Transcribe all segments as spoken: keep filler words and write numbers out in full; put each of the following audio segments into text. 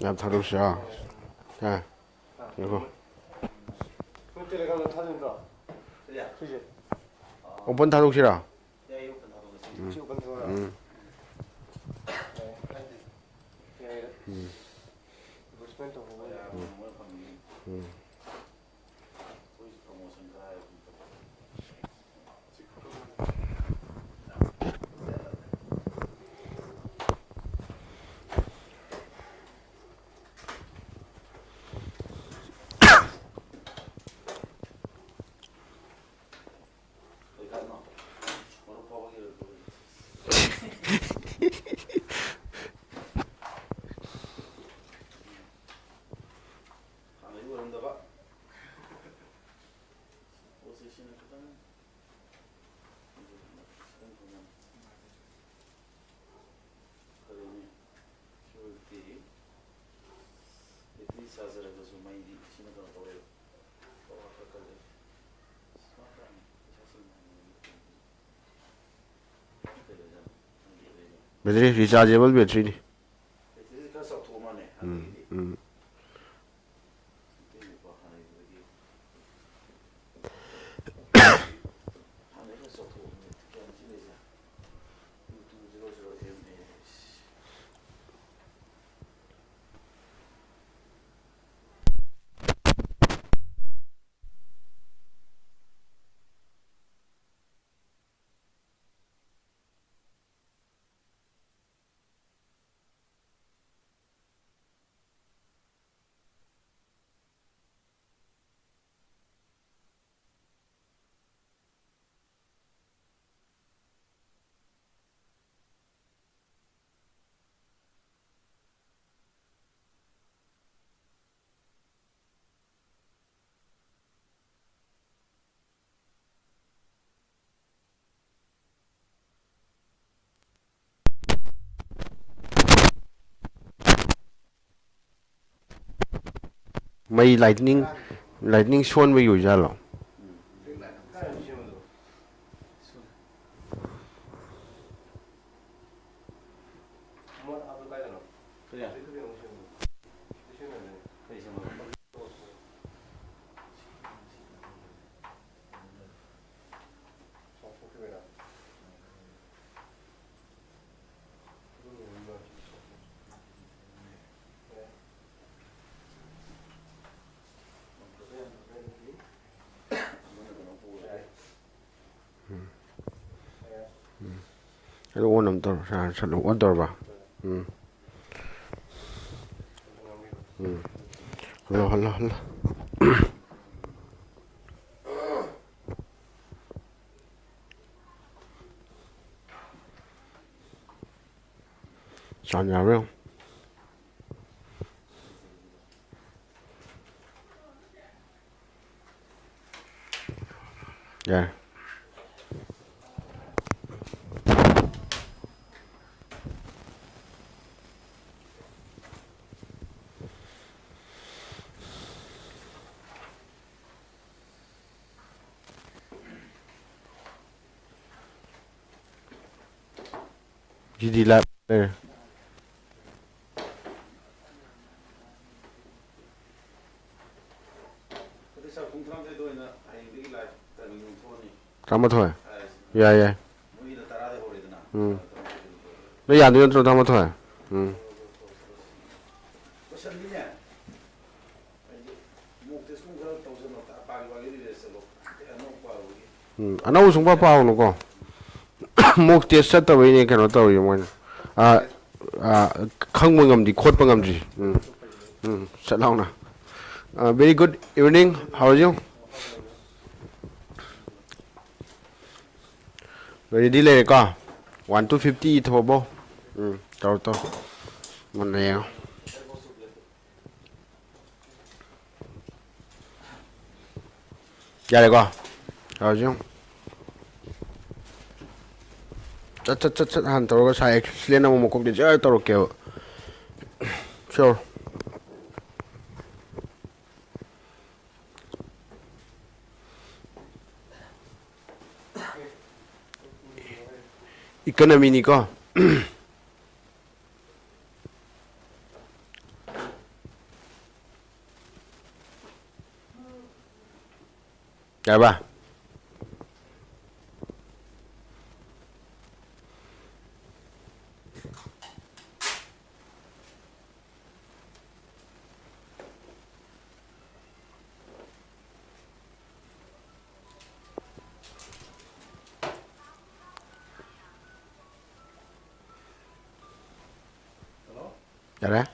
ꯌꯥꯝ ꯊꯥꯗꯣꯛꯁꯤꯔꯥ? ꯍꯥ? ꯉꯥꯏꯈꯣ꯫ ꯅꯣꯏ ꯇꯦꯂꯦꯒ꯭ꯔꯥꯝꯗ ꯊꯥꯖꯤꯟꯕ꯭ꯔꯣ? ꯁꯤꯁꯦ꯫ ꯑꯣꯄꯟ ꯊꯥꯗꯣꯛꯁꯤꯔꯥ? ꯁꯤ ꯑꯣꯄꯟ ꯇꯧꯔ꯫ ꯎꯝ꯫ ꯌꯥꯏ, ꯌꯥꯏ꯫ ꯎꯝ꯫ ꯔꯤꯀ꯭ꯔꯨꯠꯃꯦꯟ ꯇꯧꯕ ꯑꯣꯏꯅ꯫ ꯎꯝ꯫ ꯍꯥꯟꯅꯗꯤ ꯑꯣꯏꯔꯝꯗꯕ꯫ ꯄꯣꯠꯁꯦ ꯁꯤꯅ ꯈꯤꯇꯪ ꯈꯤꯇꯪ ꯐꯪꯉꯝꯃꯤ꯫ ꯐꯔꯦꯅꯦ꯫ ꯁꯤ ꯑꯣꯏꯔꯗꯤ ꯕꯦꯇ꯭ꯔꯤ ꯆꯥꯔꯖꯔꯒꯁꯨ ꯃꯩꯗꯤ ꯁꯤꯅ ꯀꯩꯅꯣ ꯇꯧꯋꯦꯕ꯫ ꯄꯋꯥꯔ ꯈꯔ ꯀꯜꯂꯦ꯫ ꯁ꯭ꯃꯥꯔꯠ ꯋꯥꯠꯅꯤ꯫ ꯄꯩꯁꯥ ꯆꯪꯉꯦ ꯍꯥꯏꯅ ꯀꯩ ꯂꯩꯖꯥꯠꯅꯣ? ꯈꯪꯗꯦ ꯀꯩꯅꯣ꯫ Battery rechargeable ꯕꯦꯇ꯭ꯔꯤꯅꯤ꯫ ꯕꯦꯇ꯭ꯔꯤꯁꯦ ꯈꯔ ꯆꯥꯎꯊꯣꯛꯑ ꯃꯥꯜꯂꯦ ꯎꯝ, ꯍꯥꯟꯅꯗꯒꯤꯗꯤ꯫ ꯎꯝ꯫ ꯕꯦꯇ꯭ꯔꯤꯁꯦꯀꯣ ꯍꯥꯟꯅꯒꯤꯗꯨꯗꯒꯤ ꯍꯥꯟꯅꯗꯒꯤ ꯈꯔ ꯆꯥꯎꯊꯣꯛꯑꯕꯅꯦ꯫ ꯀꯌꯥꯝ ꯊꯤ ꯂꯩꯖꯥꯠꯅꯣ? Two two zero zero M A S. ꯃꯩ ꯂꯥꯏꯠꯅꯤꯡ, ꯂꯥꯏꯠꯅꯤꯡ ꯁꯣꯟꯕꯒꯤ ꯑꯣꯏꯖꯥꯠꯂꯣ? ꯃꯣꯠ ꯍꯥꯞꯄ ꯀꯥꯏꯗꯅꯣ? ꯀꯔꯤ? ꯎꯝ꯫ ꯎꯝ꯫ ꯑꯗꯨ ꯑꯣꯟ ꯑꯃ ꯇꯧꯔꯣ, ꯁꯥꯔ, ꯁꯠꯂꯨ, ꯑꯣꯟ ꯇꯧꯔꯕ? Um. Um. Hello, hello, hello. Sound ꯌꯥꯕ꯭ꯔꯥ ꯌꯦꯡꯉꯨ꯫ ꯌꯥꯔꯦ꯫ ꯖꯤꯗꯤ ꯂꯥꯏꯚ ꯂꯩꯔꯦ꯫ ꯑꯗꯨ ꯁꯥꯔ, ꯄꯨꯡ ꯇꯔꯥꯃꯥꯊꯣꯏꯗ ꯑꯣꯏꯅ ꯍꯌꯦꯡꯗꯒꯤ ꯂꯥꯏꯚ ꯇꯥꯏꯃꯤꯡ ꯑꯣꯟꯊꯣꯛꯑꯅꯤ꯫ ꯇꯔꯥꯃꯥꯊꯣꯏ? ꯑꯥ, ꯌꯥꯏ, ꯌꯥꯏ꯫ ꯃꯣꯏꯒꯤꯅ ꯇꯔꯥꯗ ꯍꯧꯔꯦꯗꯅ꯫ ꯎꯝ꯫ ꯇꯔꯥꯃꯥꯊꯣꯏꯗ ꯂꯣꯏꯔꯦ꯫ ꯅꯣꯏ ꯌꯥꯗꯣꯏ ꯅꯠꯇ꯭ꯔꯣ, ꯇꯔꯥꯃꯥꯊꯣꯏ? ꯎꯝ꯫ ꯀꯣꯏꯁꯟꯗꯤꯅꯦ, ꯍꯥꯏꯗꯤ, ꯃꯣꯛ ꯇꯦꯁꯀꯨꯝꯕ ꯈꯔ ꯇꯧꯁꯜꯂꯣ, ꯄꯥꯒꯤ ꯋꯥꯒꯤ ꯔꯤꯚꯥꯏꯁ ꯆꯠꯂꯣ꯫ ꯑꯅꯧꯕ ꯁꯨꯡꯄꯥ ꯄꯥꯎꯅꯨꯀꯣ꯫ ꯃꯣꯛ ꯇꯦꯁ ꯆꯠꯇꯕꯩꯅꯦ ꯀꯩꯅꯣ ꯇꯧꯔꯤ ꯃꯣꯏꯅ꯫ ꯑꯥ, ꯑꯥ, ꯈꯪꯕ ꯉꯝꯗꯤ, ꯈꯣꯠꯄ ꯉꯝꯗ꯭ꯔꯤ꯫ ꯎꯝ꯫ ꯎꯝ, ꯁꯠ ꯂꯥꯎꯅ꯫ ꯑꯥ, very good evening, how are you? Ready ꯂꯩꯔꯦꯀꯣ? One to fifty ꯏꯊꯣꯛꯑꯕꯣ? ꯎꯝ, ꯇꯧꯔꯣ, ꯇꯧꯔꯣ꯫ ꯃꯨꯟꯅ ꯌꯦꯡꯉꯣ꯫ ꯌꯥꯔꯦꯀꯣ? ꯌꯥꯔꯁꯤ ꯌꯦꯡꯉꯨ꯫ ꯆꯠ, ꯆꯠ, ꯆꯠ, ꯆꯠ ꯍꯥꯟꯅ ꯇꯧꯔꯒ ꯁꯥꯏ ꯑꯦꯛꯁꯤꯂꯦꯟ ꯑꯃꯨꯛ ꯃꯀꯣꯛꯇ ꯖꯔ ꯇꯧꯔꯛꯀꯦꯕ꯫ Sure. Economy ꯅꯤꯀꯣ꯫ ꯌꯥꯔꯕ? ꯌꯥꯔꯦ?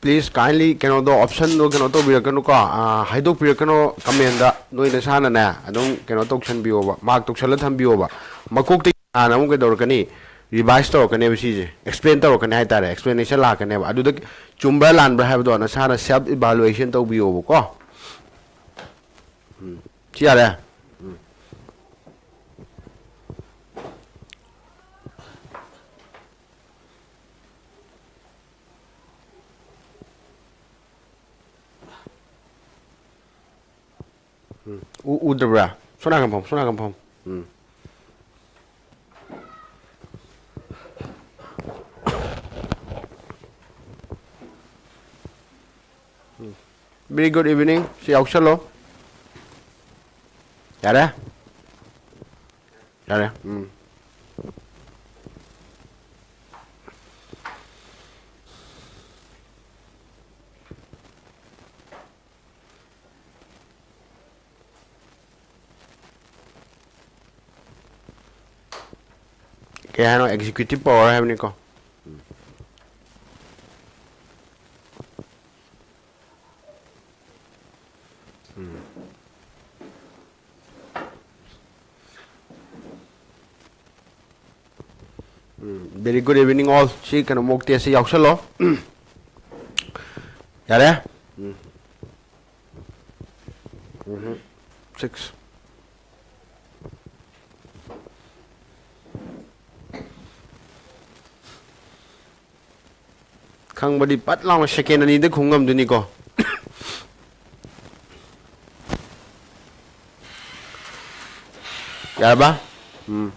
Please kindly ꯀꯩꯅꯣꯗꯣ, option ꯗꯣ ꯀꯩꯅꯣ ꯇꯧꯕꯤꯔꯛꯀꯅꯨꯀꯣ, ꯑꯥ, ꯍꯥꯏꯗꯣꯛꯄꯤꯔꯛꯀꯅꯣ comment ꯗ꯫ ꯅꯣꯏ ꯅꯁꯥꯅꯅꯦ ꯑꯗꯨꯝ ꯀꯩꯅꯣ ꯇꯧꯁꯟꯕꯤꯌꯣꯕ, mark ꯇꯧꯁꯜꯂ ꯊꯝꯕꯤꯌꯣꯕ꯫ ꯃꯀꯣꯛꯇꯒꯤ ꯍꯥꯟꯅ ꯑꯃꯨꯛ ꯀꯩꯗꯧꯔꯛꯀꯅꯤ? Revise ꯇꯧꯔꯛꯀꯅꯦꯕ ꯁꯤꯁꯦ, explain ꯇꯧꯔꯛꯀꯅꯤ ꯍꯥꯏꯇꯥꯔꯦ, explanation ꯂꯥꯛꯀꯅꯦꯕ꯫ ꯑꯗꯨꯗ ꯆꯨꯝꯕ꯭ꯔꯥ ꯂꯥꯟꯕ꯭ꯔꯥ ꯍꯥꯏꯕꯗꯣ ꯅꯁꯥꯅ self evaluation ꯇꯧꯕꯤꯌꯣꯕꯀꯣ꯫ ꯎꯝ꯫ ꯁꯤ ꯌꯥꯔꯦ? ꯎꯝ꯫ ꯎꯝ꯫ ꯎ-, ꯎꯗ꯭ꯔꯕ꯭ꯔꯥ? ꯁꯣꯝ ꯅꯥꯀꯟ ꯐꯝ, ꯁꯣꯝ ꯅꯥꯀꯟ ꯐꯝ꯫ ꯎꯝ꯫ ꯎꯝ꯫ Very good evening꯫ ꯁꯤ ꯌꯥꯎꯁꯜꯂꯣ꯫ ꯌꯥꯔꯦ? ꯌꯥꯔꯦ꯫ ꯎꯝ꯫ ꯀꯩ ꯍꯥꯏꯅꯣ? Executive power ꯍꯥꯏꯕꯅꯤꯀꯣ꯫ ꯎꯝ꯫ ꯎꯝ, very good evening all꯫ ꯁꯤ ꯀꯩꯅꯣ, mock test ꯁꯤ ꯌꯥꯎꯁꯜꯂꯣ꯫ ꯌꯥꯔꯦ? ꯎꯝ꯫ ꯎꯝ꯫ Six꯫ ꯈꯪꯕꯗꯤ ꯄꯠ ꯂꯥꯎꯅ second ꯑꯅꯤꯗ ꯈꯨꯝ ꯉꯝꯗꯣꯏꯅꯤꯀꯣ꯫ ꯌꯥꯔꯕ? ꯎꯝ꯫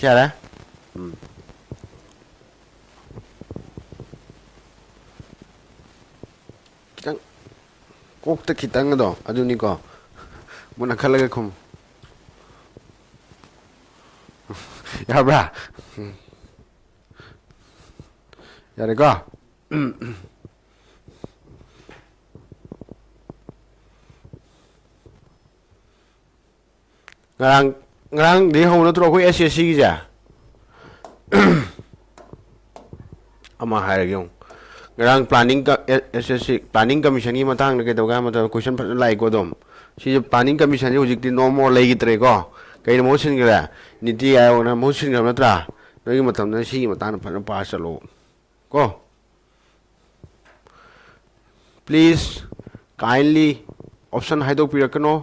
ꯌꯥꯔꯦ? ꯎꯝ꯫ ꯀꯣꯛꯇ ꯈꯤꯇꯪ ꯑꯗꯣ ꯑꯗꯨꯅꯤꯀꯣ꯫ ꯃꯨꯟꯅ ꯈꯜꯂꯒ ꯈꯨꯝ꯫ ꯌꯥꯕ꯭ꯔꯥ? ꯌꯥꯔꯦꯀꯣ? ꯉꯔꯥꯡ, ꯉꯔꯥꯡꯗꯒꯤ ꯍꯧ ꯅꯠꯇ꯭ꯔꯣ ꯑꯩꯈꯣꯏ ꯑꯦꯁ ꯑꯦꯁ ꯁꯤꯒꯤꯁꯦ? ꯑꯃ ꯍꯥꯏꯔꯒꯦ ꯌꯦꯡꯉꯨ꯫ ꯉꯔꯥꯡ planning ꯀ-, ꯑꯦ-, ꯑꯦꯁ ꯑꯦꯁ ꯁꯤ planning commissionꯒꯤ ꯃꯇꯥꯡꯗ ꯀꯩꯗꯧꯒꯦ ꯍꯥꯏꯕ ꯃꯇꯝꯗ question ꯐꯖꯅ ꯂꯥꯛꯏꯀꯣ ꯑꯗꯨꯝ꯫ ꯁꯤꯁꯦ planning commissionꯁꯦ ꯍꯧꯖꯤꯛꯇꯤ no more ꯂꯩꯈꯤꯗ꯭ꯔꯦꯀꯣ꯫ ꯀꯩꯅꯣ ꯃꯍꯨꯠ ꯁꯤꯟꯈ꯭ꯔꯦ? ꯅꯤꯇꯤ ꯑꯥꯌꯣꯒꯅ ꯃꯍꯨꯠ ꯁꯤꯟꯈ꯭ꯔꯕ ꯅꯠꯇ꯭ꯔꯥ? ꯅꯣꯏꯒꯤ ꯃꯇꯝꯗ ꯁꯤꯒꯤ ꯃꯇꯥꯡꯗ ꯐꯖꯅ pass ꯆꯠꯂꯣ ꯀꯣ꯫ Please, kindly option ꯍꯥꯏꯗꯣꯛꯄꯤꯔꯛꯀꯅꯣ꯫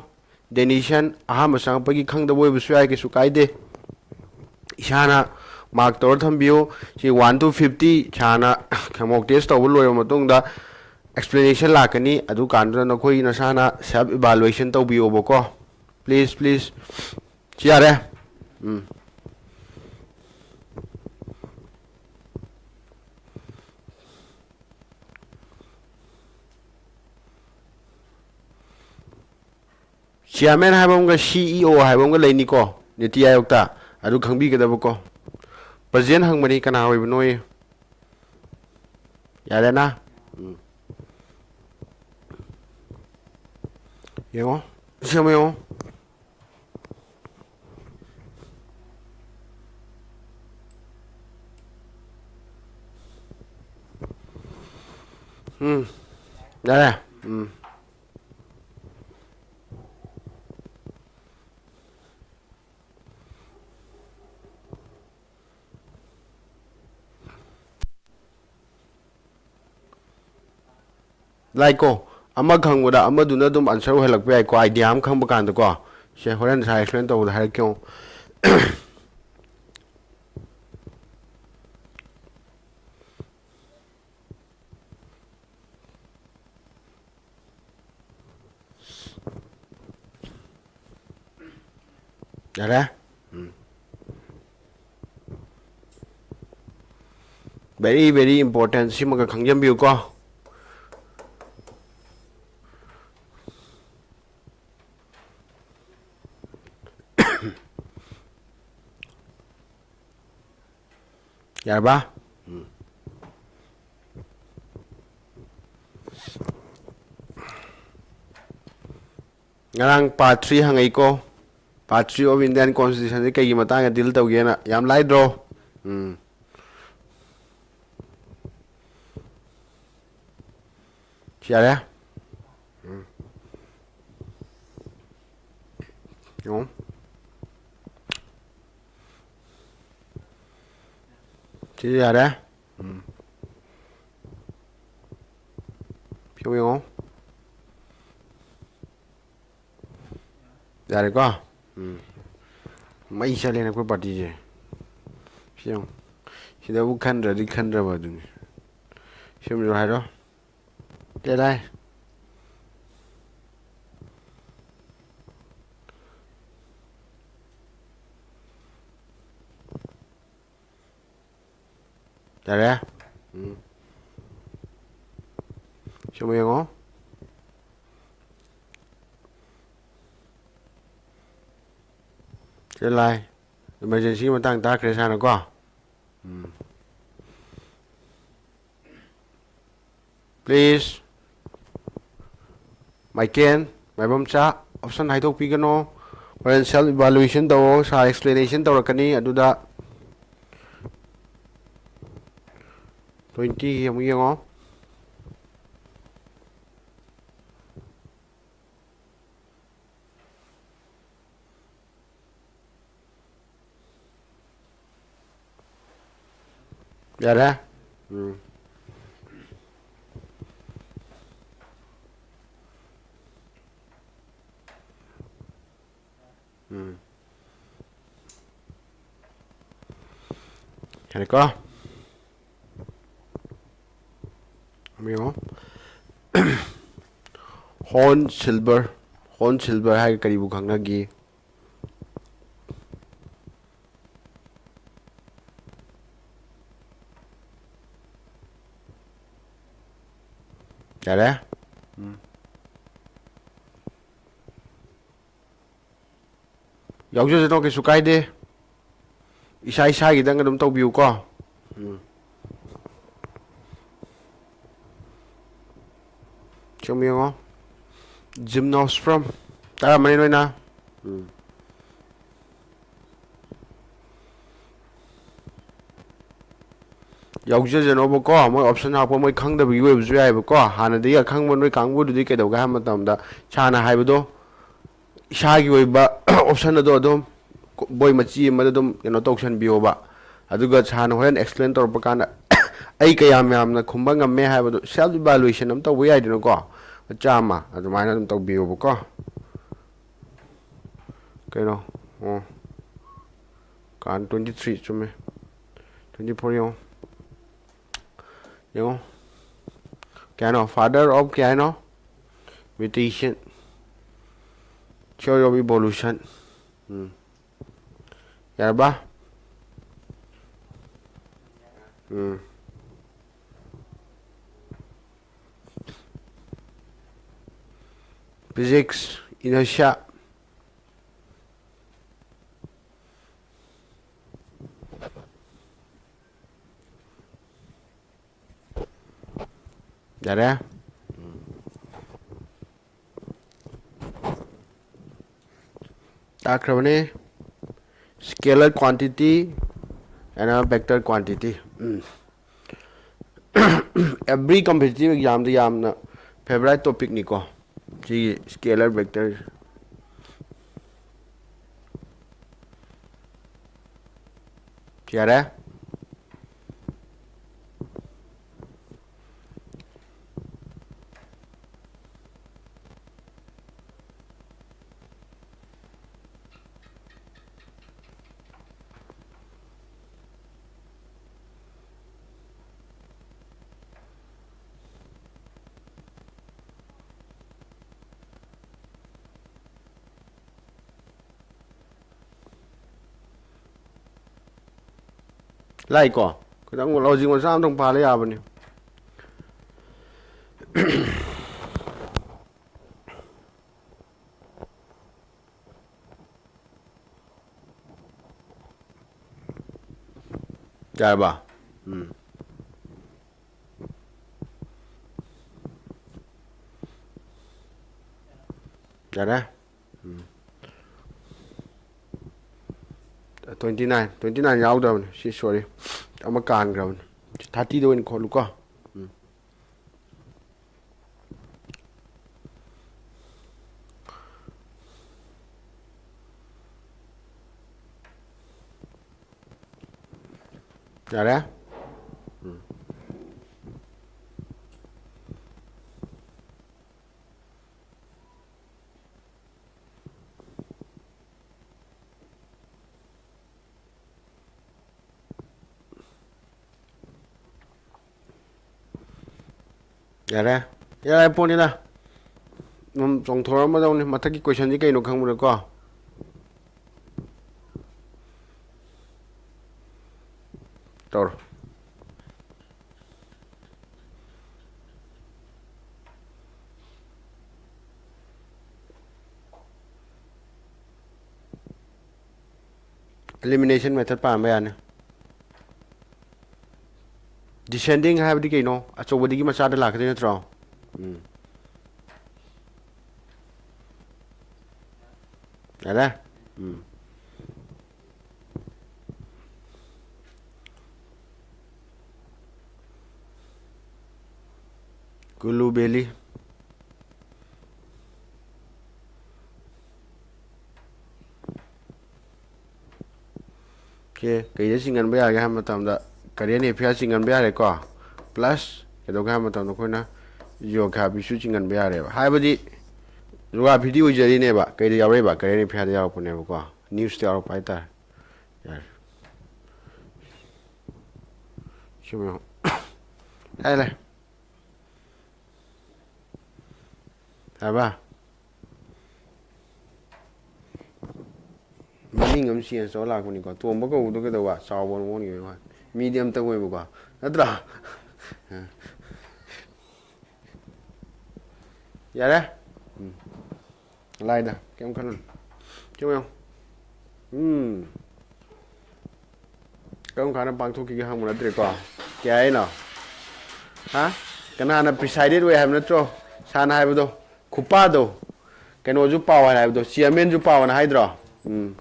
Denition ꯑꯍꯥꯟꯕ ꯆꯪꯉꯛꯄꯒꯤ ꯈꯪꯗꯕ ꯑꯣꯏꯕꯁꯨ ꯌꯥꯏ, ꯀꯩꯁꯨ ꯀꯥꯏꯗꯦ꯫ ꯏꯁꯥꯅ mark ꯇꯧꯔ ꯊꯝꯕꯤꯌꯨ꯫ ꯁꯤ one to fifty ꯏꯁꯥꯅ mock test ꯇꯧꯕ ꯂꯣꯏꯔꯕ ꯃꯇꯨꯡꯗ explanation ꯂꯥꯛꯀꯅꯤ꯫ ꯑꯗꯨ ꯀꯥꯟꯗꯨꯗ ꯅꯈꯣꯏ ꯅꯁꯥꯅ self evaluation ꯇꯧꯕꯤꯌꯣꯕꯀꯣ꯫ Please, please. ꯁꯤ ꯌꯥꯔꯦ꯫ ꯎꯝ꯫ Chairman ꯍꯥꯏꯕ ꯑꯃꯒ C E O ꯍꯥꯏꯕ ꯑꯃꯒ ꯂꯩꯅꯤꯀꯣ, ꯅꯤꯇꯤ ꯑꯥꯌꯣꯒꯇ꯫ ꯑꯗꯨ ꯈꯪꯕꯤꯒꯗꯕꯀꯣ꯫ President ꯍꯪꯕꯅꯤ ꯀꯅꯥ ꯑꯣꯏꯕꯅꯣꯌꯦ꯫ ꯌꯥꯔꯦꯅ? ꯎꯝ꯫ ꯌꯦꯡꯉꯣ꯫ ꯁꯤ ꯑꯃ ꯌꯦꯡꯉꯣ꯫ ꯎꯝ꯫ ꯌꯥꯔꯦ꯫ ꯎꯝ꯫ ꯂꯥꯏꯀꯣ, ꯑꯃ ꯈꯪꯕꯗ ꯑꯃꯗꯨꯅ ꯑꯗꯨꯝ answer ꯑꯣꯏꯍꯜꯂꯛꯄ ꯌꯥꯏꯀꯣ, idea ꯑꯃ ꯈꯪꯕ ꯀꯥꯟꯗꯀꯣ꯫ ꯁꯦ, ꯍꯣꯔꯦꯟ ꯁꯥꯔ explain ꯇꯧꯕꯗ ꯍꯥꯏꯔꯛꯀꯦ ꯌꯦꯡꯉꯣ꯫ ꯌꯥꯔꯦ? ꯎꯝ꯫ Very, very important, ꯁꯤꯃꯒ ꯈꯪꯖꯟꯕꯤꯌꯨꯀꯣ꯫ ꯌꯥꯔꯕ? ꯎꯝ꯫ ꯉꯔꯥꯡ part three ꯍꯪꯉꯛꯏꯀꯣ꯫ Part three of Indian Constitution ꯁꯦ ꯀꯩꯒꯤ ꯃꯇꯥꯡꯗ deal ꯇꯧꯒꯦꯅ꯫ ꯌꯥꯝ ꯂꯥꯏꯗ꯭ꯔꯣ? ꯎꯝ꯫ ꯁꯤ ꯌꯥꯔꯦ? ꯎꯝ꯫ ꯌꯦꯡꯉꯣ꯫ ꯁꯤ ꯌꯥꯔꯦ? ꯎꯝ꯫ ꯁꯤ ꯌꯦꯡꯉꯣ꯫ ꯌꯥꯔꯦꯀꯣ? ꯎꯝ꯫ ꯃꯩ ꯆꯠꯂꯦꯅꯦ ꯑꯩꯈꯣꯏ party ꯁꯦ꯫ ꯁꯤ ꯌꯦꯡꯉꯣ꯫ ꯁꯤꯗꯕꯨ ꯈꯟꯗ꯭ꯔꯗꯤ ꯈꯟꯗ꯭ꯔꯕ ꯑꯗꯨꯅꯤ꯫ ꯁꯦꯝꯕꯤꯔꯣ ꯍꯥꯏꯔꯣ꯫ ꯂꯦꯂꯥꯏ꯫ ꯌꯥꯔꯦ? ꯎꯝ꯫ ꯁꯤ ꯑꯃꯨꯛ ꯌꯦꯡꯉꯣ꯫ ꯁꯤ ꯂꯥꯏ꯫ Emergency ꯒꯤ ꯃꯇꯥꯡ ꯇꯥꯛꯈ꯭ꯔꯦ ꯁꯥꯔꯅꯀꯣ꯫ ꯎꯝ꯫ Please, ꯃꯥꯏꯀꯦꯟ, ꯃꯥꯏꯕꯝꯆꯥ, option ꯍꯥꯏꯗꯣꯛꯄꯤꯒꯅꯣ꯫ ꯍꯣꯔꯦꯟ self evaluation ꯇꯧꯋꯣ, ꯁꯥꯔ explanation ꯇꯧꯔꯛꯀꯅꯤ ꯑꯗꯨꯗ꯫ Twenty ꯑꯃꯨꯛ ꯌꯦꯡꯉꯣ꯫ ꯌꯥꯔꯦ? ꯎꯝ꯫ ꯎꯝ꯫ ꯌꯥꯔꯦꯀꯣ? ꯑꯃ ꯌꯦꯡꯉꯣ꯫ Hon silver, hon silver ꯍꯥꯏꯔꯒ ꯀꯔꯤꯕꯨ ꯈꯪꯅꯒꯦ? ꯌꯥꯔꯦ? ꯎꯝ꯫ ꯌꯥꯎꯖꯁꯅꯣ, ꯀꯩꯁꯨ ꯀꯥꯏꯗꯦ꯫ ꯏꯁꯥ ꯏꯁꯥꯒꯤꯗꯪ ꯑꯗꯨꯝ ꯇꯧꯕꯤꯌꯨꯀꯣ꯫ ꯎꯝ꯫ ꯁꯨꯝ ꯌꯦꯡꯉꯣ꯫ Gymnosperm ꯇꯥꯔꯝꯃꯅꯤ ꯅꯣꯏꯅ꯫ ꯎꯝ꯫ ꯌꯥꯎꯖꯖꯅꯣꯕꯀꯣ, ꯃꯣꯏ option ꯍꯥꯞꯄ ꯃꯣꯏ ꯈꯪꯗꯕꯒꯤ ꯑꯣꯏꯕꯁꯨ ꯌꯥꯏꯑꯕꯀꯣ꯫ ꯍꯥꯟꯅꯗꯒꯤ ꯑꯈꯪꯕ ꯅꯣꯏ ꯀꯥꯡꯕꯨꯗꯨꯗꯤ ꯀꯩꯗꯧꯒꯦ ꯍꯥꯏꯕ ꯃꯇꯝꯗ, ꯁꯥꯔꯅ ꯍꯥꯏꯕꯗꯣ, ꯏꯁꯥꯒꯤ ꯑꯣꯏꯕ option ꯑꯗꯣ ꯑꯗꯨꯝ ꯕꯣꯏ ꯃꯆꯤ ꯑꯃꯗ ꯑꯗꯨꯝ ꯀꯩꯅꯣ ꯇꯧꯁꯟꯕꯤꯌꯣꯕ꯫ ꯑꯗꯨꯒ ꯁꯥꯔꯅ ꯍꯣꯔꯦꯟ explain ꯇꯧꯔꯛꯄ ꯀꯥꯟꯗ ꯑꯩ ꯀꯌꯥꯝ ꯌꯥꯝꯅ ꯈꯨꯝꯕ ꯉꯝꯃꯦ ꯍꯥꯏꯕꯗꯣ self evaluation ꯑꯃ ꯇꯧꯕ ꯌꯥꯏꯗꯅꯀꯣ, ꯃꯆꯥ ꯑꯃ ꯑꯗꯨꯃꯥꯏꯅ ꯑꯗꯨꯝ ꯇꯧꯕꯤꯌꯣꯕꯀꯣ꯫ ꯀꯩꯅꯣ? ꯑꯣ, ꯀꯥꯟ twenty three ꯆꯨꯝꯃꯦ꯫ Twenty four ꯌꯦꯡꯉꯣ꯫ ꯌꯦꯡꯉꯣ꯫ ꯀꯌꯥꯅꯣ? Father of ꯀꯌꯥ ꯍꯥꯏꯅꯣ? Mutation, theory of evolution꯫ ꯎꯝ꯫ ꯌꯥꯔꯕ? ꯎꯝ꯫ Physics, inertia꯫ ꯌꯥꯔꯦ? ꯇꯥꯛꯈ꯭ꯔꯕꯅꯤ꯫ Scalar quantity and a vector quantity꯫ Um. Every competitive examꯗ ꯌꯥꯝꯅ favourite topicꯅꯤꯀꯣ, ꯁꯤꯒꯤ scalar vector꯫ ꯌꯥꯔꯦ? ꯂꯥꯛꯏꯀꯣ? ꯈꯤꯇꯪ ꯂꯧꯁꯤꯡ ꯃꯆꯥ ꯑꯝꯇꯪ ꯄꯥꯜꯂ ꯌꯥꯕꯅꯤ꯫ ꯌꯥꯔꯕ? ꯎꯝ꯫ ꯌꯥꯔꯦ꯫ ꯎꯝ꯫ Twenty nine, twenty nine ꯌꯥꯎꯗꯕꯅꯤ꯫ ꯁꯤ, sorry, ꯑꯃ ꯀꯥꯟꯈ꯭ꯔꯕꯅꯤ꯫ Thirty ꯗ ꯑꯣꯏꯅ ꯈꯣꯠꯂꯨꯀꯣ꯫ ꯎꯝ꯫ ꯌꯥꯔꯦ? ꯎꯝ꯫ ꯌꯥꯔꯦ? ꯌꯥꯔꯦ ꯄꯣꯠꯅꯤꯗ꯫ ꯑꯗꯨꯝ ꯆꯣꯡꯊꯣꯔꯛꯑꯝꯃꯗꯧꯅꯤ꯫ ꯃꯊꯛꯀꯤ question ꯁꯤ ꯀꯩꯅꯣ ꯈꯪꯕ꯭ꯔꯥꯀꯣ? ꯇꯧꯔꯣ꯫ Elimination method ꯄꯥꯝꯕ ꯌꯥꯅꯤ꯫ Descending ꯍꯥꯏꯕꯗꯤ ꯀꯩꯅꯣ? ꯑꯆꯧꯕꯗꯒꯤ ꯃꯆꯥꯗ ꯂꯥꯛꯀꯗꯣꯏ ꯅꯠꯇ꯭ꯔꯣ? ꯎꯝ꯫ ꯌꯥꯔꯦ? ꯎꯝ꯫ ꯀꯨꯂꯨ ꯕꯦꯂꯤ꯫ Okay, ꯀꯩꯗ ꯆꯤꯡꯍꯟꯕ ꯌꯥꯒꯦ ꯍꯥꯏꯕ ꯃꯇꯝꯗ, current affair ꯆꯤꯡꯍꯟꯕ ꯌꯥꯔꯦꯀꯣ꯫ Plus ꯀꯩꯗꯧꯒꯦ ꯍꯥꯏꯕ ꯃꯇꯝꯗ ꯑꯩꯈꯣꯏꯅ geography ꯁꯨ ꯆꯤꯡꯍꯟꯕ ꯌꯥꯔꯦꯕ꯫ ꯍꯥꯏꯕꯗꯤ geography ꯗꯤ ꯑꯣꯏꯖꯔꯤꯅꯦꯕ, ꯀꯩꯗ ꯌꯥꯎꯔꯛꯏꯕ? Current affair ꯗ ꯌꯥꯎꯔꯛꯄꯅꯦꯕꯀꯣ, news ꯇ ꯌꯥꯎꯔꯛꯄ ꯍꯥꯏꯇꯥꯔꯦ꯫ ꯌꯥꯔꯦ꯫ ꯁꯤ ꯌꯦꯡꯉꯣ꯫ ꯂꯥꯛꯑꯦ, ꯂꯥꯛꯑꯦ꯫ ꯌꯥꯔꯕ? ꯃꯃꯤꯡ ꯑꯃ change ꯇꯧꯔ ꯂꯥꯛꯄꯅꯤꯀꯣ꯫ ꯇꯣꯝꯕ ꯀꯧꯕꯗꯣ ꯀꯩꯗꯧꯕ? ꯆꯥꯎꯕ ꯑꯣꯟꯈꯤꯕꯩ ꯋꯥꯅꯤ꯫ ꯃꯤꯗꯤ ꯑꯝꯇ ꯑꯣꯏꯕꯀꯣ꯫ ꯅꯠꯇ꯭ꯔꯥ? ꯌꯥꯔꯦ? ꯎꯝ꯫ ꯂꯥꯏꯗ, ꯀꯩꯝ ꯈꯜꯂꯨꯅꯨ꯫ ꯁꯤ ꯌꯦꯡꯉꯣ꯫ ꯎꯝ꯫ ꯀꯔꯝ ꯀꯥꯟꯗ ꯄꯥꯡꯊꯣꯛꯈꯤꯒꯦ ꯍꯪꯕ ꯅꯠꯇ꯭ꯔꯦꯀꯣ? ꯀꯩ ꯍꯥꯏꯅꯣ? ꯍꯥ? ꯀꯅꯥꯅ presided ꯑꯣꯏ ꯍꯥꯏꯕ ꯅꯠꯇ꯭ꯔꯣ? ꯁꯥꯔꯅ ꯍꯥꯏꯕꯗꯣ, ꯈꯨꯄꯥꯗꯣ, ꯀꯩꯅꯣꯁꯨ ꯄꯥꯎ ꯍꯥꯏꯅ ꯍꯥꯏꯕꯗꯣ, chairmanꯁꯨ ꯄꯥꯎ ꯍꯥꯏꯅ ꯍꯥꯏꯗ꯭ꯔꯣ? ꯎꯝ꯫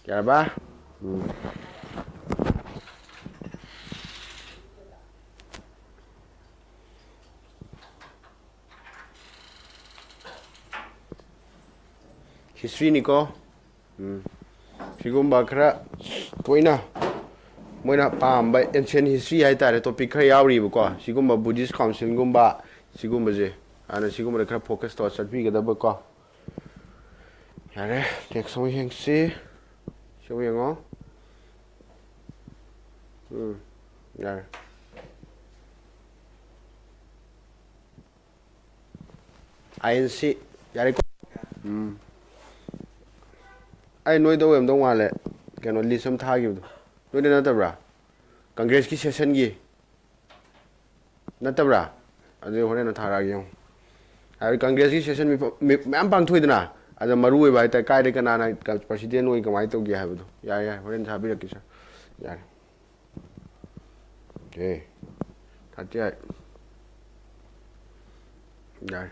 ꯌꯥꯔꯕ? ꯎꯝ꯫ Historyꯅꯤꯀꯣ꯫ ꯎꯝ꯫ ꯁꯤꯒꯨꯝꯕ ꯈꯔ ꯇꯣꯏꯅ ꯃꯣꯏꯅ ꯄꯥꯝꯕ ancient history ꯍꯥꯏꯇꯥꯔꯦ, topic ꯈꯔ ꯌꯥꯎꯔꯤꯕꯀꯣ꯫ ꯁꯤꯒꯨꯝꯕ Buddhist councilꯒꯨꯝꯕ, ꯁꯤꯒꯨꯝꯕꯁꯦ꯫ ꯑꯗꯨꯅ ꯁꯤꯒꯨꯝꯕꯗ ꯈꯔ focus ꯇꯧꯔ ꯆꯠꯄꯤꯒꯗꯕꯀꯣ꯫ ꯌꯥꯔꯦ, next ꯑꯃꯨꯛ ꯌꯦꯡꯁꯤ꯫ ꯁꯤ ꯑꯃꯨꯛ ꯌꯦꯡꯉꯣ꯫ ꯎꯝ, ꯌꯥꯔꯦ꯫ ꯑꯥꯏ ꯑꯦꯟ ꯁꯤ꯫ ꯌꯥꯔꯦꯀꯣ? ꯎꯝ꯫ ꯑꯩ ꯅꯣꯏꯗ ꯑꯣꯏꯔꯝꯗꯧ ꯃꯥꯜꯂꯦ, ꯀꯩꯅꯣ, list ꯑꯃ ꯊꯥꯈꯤꯕꯗꯣ꯫ ꯅꯣꯏꯗ ꯅꯠꯇꯕ꯭ꯔꯥ? Congressꯀꯤ sessionꯒꯤ꯫ ꯅꯠꯇꯕ꯭ꯔꯥ? ꯑꯗꯨꯗꯤ ꯍꯣꯔꯦꯟ ꯊꯥꯔꯛꯑꯒꯦ ꯌꯦꯡꯉꯣ꯫ ꯍꯥꯏꯕꯗꯤ Congressꯀꯤ session ꯃꯤꯐꯝ-, ꯃꯤ-, ꯃꯌꯥꯝ ꯄꯥꯡꯊꯣꯛꯏꯗꯅ, ꯑꯗ ꯃꯔꯨ ꯑꯣꯏꯕ ꯍꯥꯏꯇꯥꯔꯦ, ꯀꯥꯏꯗ ꯀꯅꯥꯅ ꯀ-, president ꯑꯣꯏ, ꯀꯃꯥꯏꯅ ꯇꯧꯒꯦ ꯍꯥꯏꯕꯗꯣ꯫ ꯌꯥꯔꯦ, ꯌꯥꯔꯦ, ꯍꯣꯔꯦꯟ ꯊꯥꯕꯤꯔꯛꯀꯦ, sir꯫ ꯌꯥꯔꯦ꯫ ꯑꯦ, thirty eight꯫ ꯌꯥꯔꯦ꯫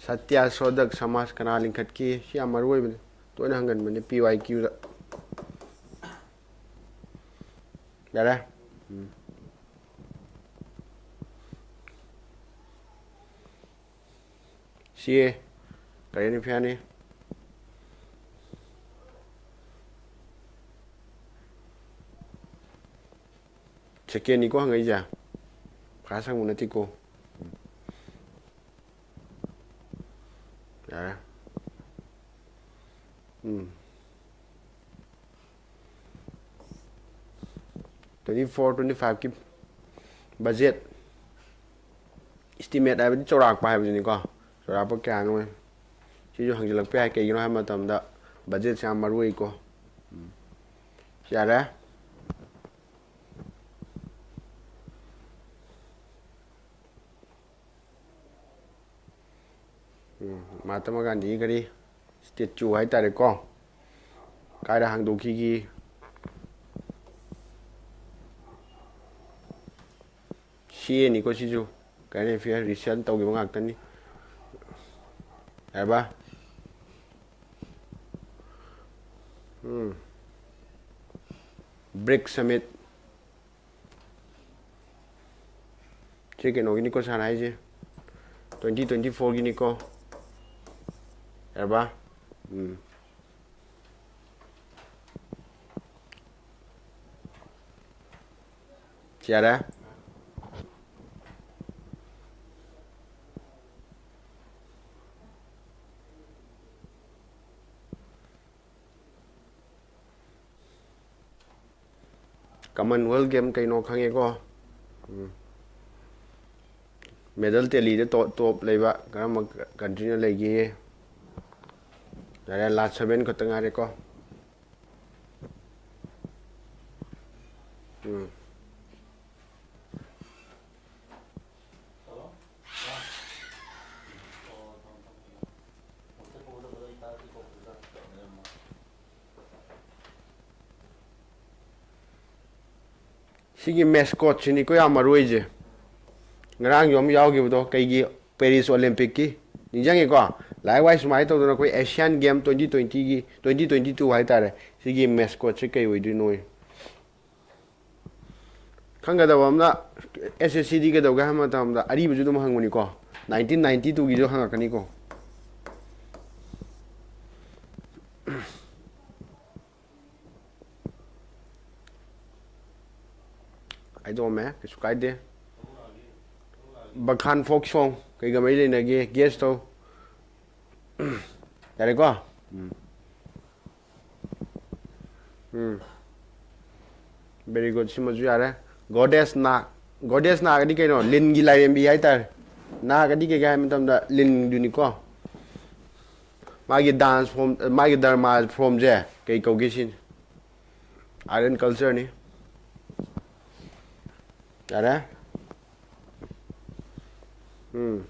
ꯁꯇ꯭ꯌ ꯁꯣꯗꯛ ꯁꯃꯥꯖ ꯀꯅꯥ ꯂꯤꯡꯈꯠꯈꯤ? ꯁꯤ ꯌꯥꯝ ꯃꯔꯨ ꯑꯣꯏꯕꯅꯤ, ꯇꯣꯏꯅ ꯍꯪꯒꯟꯕꯅꯤ P Y Qꯗ꯫ ꯌꯥꯔꯦ? ꯎꯝ꯫ ꯁꯤ ꯑꯦ, current affairꯅꯤ꯫ Secondꯅꯤꯀꯣ ꯍꯪꯉꯛꯏꯁꯦ, first ꯍꯪꯕ ꯅꯠꯇꯦꯀꯣ꯫ ꯌꯥꯔꯦ꯫ ꯎꯝ꯫ Twenty four twenty fiveꯀꯤ budget estimate ꯍꯥꯏꯕꯗꯤ ꯆꯥꯎꯔꯥꯛꯄ ꯍꯥꯏꯕꯗꯨꯅꯤꯀꯣ꯫ ꯆꯥꯎꯔꯥꯛꯄ ꯀꯌꯥꯅꯣ? ꯁꯤꯁꯨ ꯍꯪꯖꯤꯜꯂꯛꯄ ꯌꯥꯏ꯫ ꯀꯩꯒꯤꯅꯣ ꯍꯥꯏꯕ ꯃꯇꯝꯗ budgetꯁꯦ ꯌꯥꯝ ꯃꯔꯨ ꯑꯣꯏꯀꯣ꯫ ꯎꯝ꯫ ꯌꯥꯔꯦ꯫ ꯎꯝ, ꯃꯍꯥꯇꯃꯥ ꯒꯥꯟꯙꯤꯒꯤ ꯀꯔꯤ ꯁ꯭ꯇꯦꯆꯨ ꯍꯥꯏꯇꯥꯔꯦꯀꯣ, ꯀꯥꯏꯗ ꯍꯥꯡꯗꯣꯛꯈꯤꯒꯦ? ꯁꯤ ꯑꯦꯅꯤꯀꯣ ꯁꯤꯁꯨ, ꯀꯔꯦꯟ ꯑꯦꯐꯤꯌꯔ ꯔꯤꯁꯔꯆ ꯇꯧꯈꯤꯕ ꯉꯥꯛꯇꯅꯤ ꯍꯥꯏꯕ꯫ ꯎꯝ, ꯕ꯭ꯔꯤꯛꯁ ꯁꯃꯤꯠ꯫ ꯁꯤ ꯀꯩꯅꯣꯒꯤꯅꯤꯀꯣ ꯁꯥꯔ ꯍꯥꯏꯁꯦ, ꯇ꯭ꯋꯦꯟꯇꯤ ꯇ꯭ꯋꯦꯟꯇꯤ ꯐꯣꯔꯒꯤꯅꯤꯀꯣ꯫ ꯌꯥꯔꯕ? ꯎꯝ꯫ ꯌꯥꯔꯦ꯫ ꯀꯃꯟꯋꯦꯜꯊ ꯒꯦꯝ ꯀꯩꯅꯣ ꯈꯪꯉꯦꯀꯣ? ꯎꯝ꯫ ꯃꯦꯗꯜ ꯇꯦꯂꯤꯗ ꯇꯣꯞ, ꯇꯣꯞ ꯂꯩꯕ ꯀꯔꯝꯕ ꯀꯟꯇ꯭ꯔꯤꯅ ꯂꯩꯒꯦ? ꯌꯥꯔꯦ, ꯂꯥꯁ ꯁꯚꯦꯟ ꯈꯛꯇ ꯉꯥꯏꯔꯦꯀꯣ꯫ ꯎꯝ꯫ ꯁꯤꯒꯤ ꯃꯦꯁꯀꯣꯠꯁꯤꯅꯤꯀꯣ ꯌꯥꯝ ꯃꯔꯨ ꯑꯣꯏꯁꯦ꯫ ꯉꯔꯥꯡꯁꯨ ꯑꯃ ꯌꯥꯎꯈꯤꯕꯗꯣ, ꯀꯩꯒꯤ? ꯄꯦꯔꯤꯁ ꯑꯣꯂꯦꯝꯄꯤꯛꯀꯤ꯫ ꯅꯤꯡꯁꯤꯡꯉꯤꯀꯣ? ꯂꯥꯏꯛ ꯋꯥꯏꯁ ꯁꯨꯃꯥꯏꯅ ꯇꯧꯗꯅ ꯑꯩꯈꯣꯏ ꯑꯦꯁꯤꯌꯥꯟ ꯒꯦꯝ ꯇ꯭ꯋꯦꯟꯇꯤ ꯇ꯭ꯋꯦꯟꯇꯤꯒꯤ, ꯇ꯭ꯋꯦꯟꯇꯤ ꯇ꯭ꯋꯦꯟꯇꯤ ꯇꯨ ꯍꯥꯏꯇꯥꯔꯦ, ꯁꯤꯒꯤ ꯃꯦꯁꯀꯣꯠꯁꯦ ꯀꯩ ꯑꯣꯏꯗꯣꯏꯅꯣ? ꯈꯪꯒꯗꯕ ꯑꯃꯅ, ꯑꯦꯁ ꯑꯦꯁ ꯁꯤꯗꯤ ꯀꯩꯗꯧꯒꯦ ꯍꯥꯏꯕ ꯃꯇꯝꯗ ꯑꯔꯤꯕꯁꯨ ꯑꯗꯨꯝ ꯍꯪꯕꯅꯤꯀꯣ, ꯅꯥꯏꯟꯇꯤꯟ ꯅꯥꯏꯟꯇꯤ ꯇꯨꯒꯤꯁꯨ ꯍꯪꯉꯛꯀꯅꯤꯀꯣ꯫ ꯍꯥꯏꯗꯣꯛꯑꯝꯃꯦ, ꯀꯩꯁꯨ ꯀꯥꯏꯗꯦ꯫ ꯕꯈꯥꯟ ꯐꯣꯛ ꯁꯣꯡ ꯀꯩꯒ ꯃꯔꯤ ꯂꯩꯅꯒꯦ? ꯒꯦꯁ ꯇꯧ꯫ ꯌꯥꯔꯦꯀꯣ? ꯎꯝ꯫ ꯎꯝ꯫ ꯚꯦꯔꯤ ꯒꯨꯗ, ꯁꯤꯃꯁꯨ ꯌꯥꯔꯦ꯫ ꯒꯣꯗꯦꯁ ꯅꯥꯒ, ꯒꯣꯗꯦꯁ ꯅꯥꯒꯗꯤ ꯀꯩꯅꯣ? ꯂꯤꯟꯒꯤ ꯂꯥꯏꯔꯦꯝꯕꯤ ꯍꯥꯏꯇꯥꯔꯦ꯫ ꯅꯥꯒꯗꯤ ꯀꯩ ꯀꯩ ꯍꯥꯏ ꯃꯇꯝꯗ ꯂꯤꯟꯗꯨꯅꯤꯀꯣ꯫ ꯃꯥꯒꯤ ꯗꯥꯟꯁ ꯐꯣꯝ, ꯃꯥꯒꯤ ꯗꯔꯃꯥ ꯐꯣꯝꯁꯦ ꯀꯩ ꯀꯧꯒꯦ ꯁꯤꯅꯤ? ꯑꯥꯔꯠ ꯑꯦꯟ ꯀꯜꯆꯔꯅꯤ꯫ ꯌꯥꯔꯦ? ꯎꯝ꯫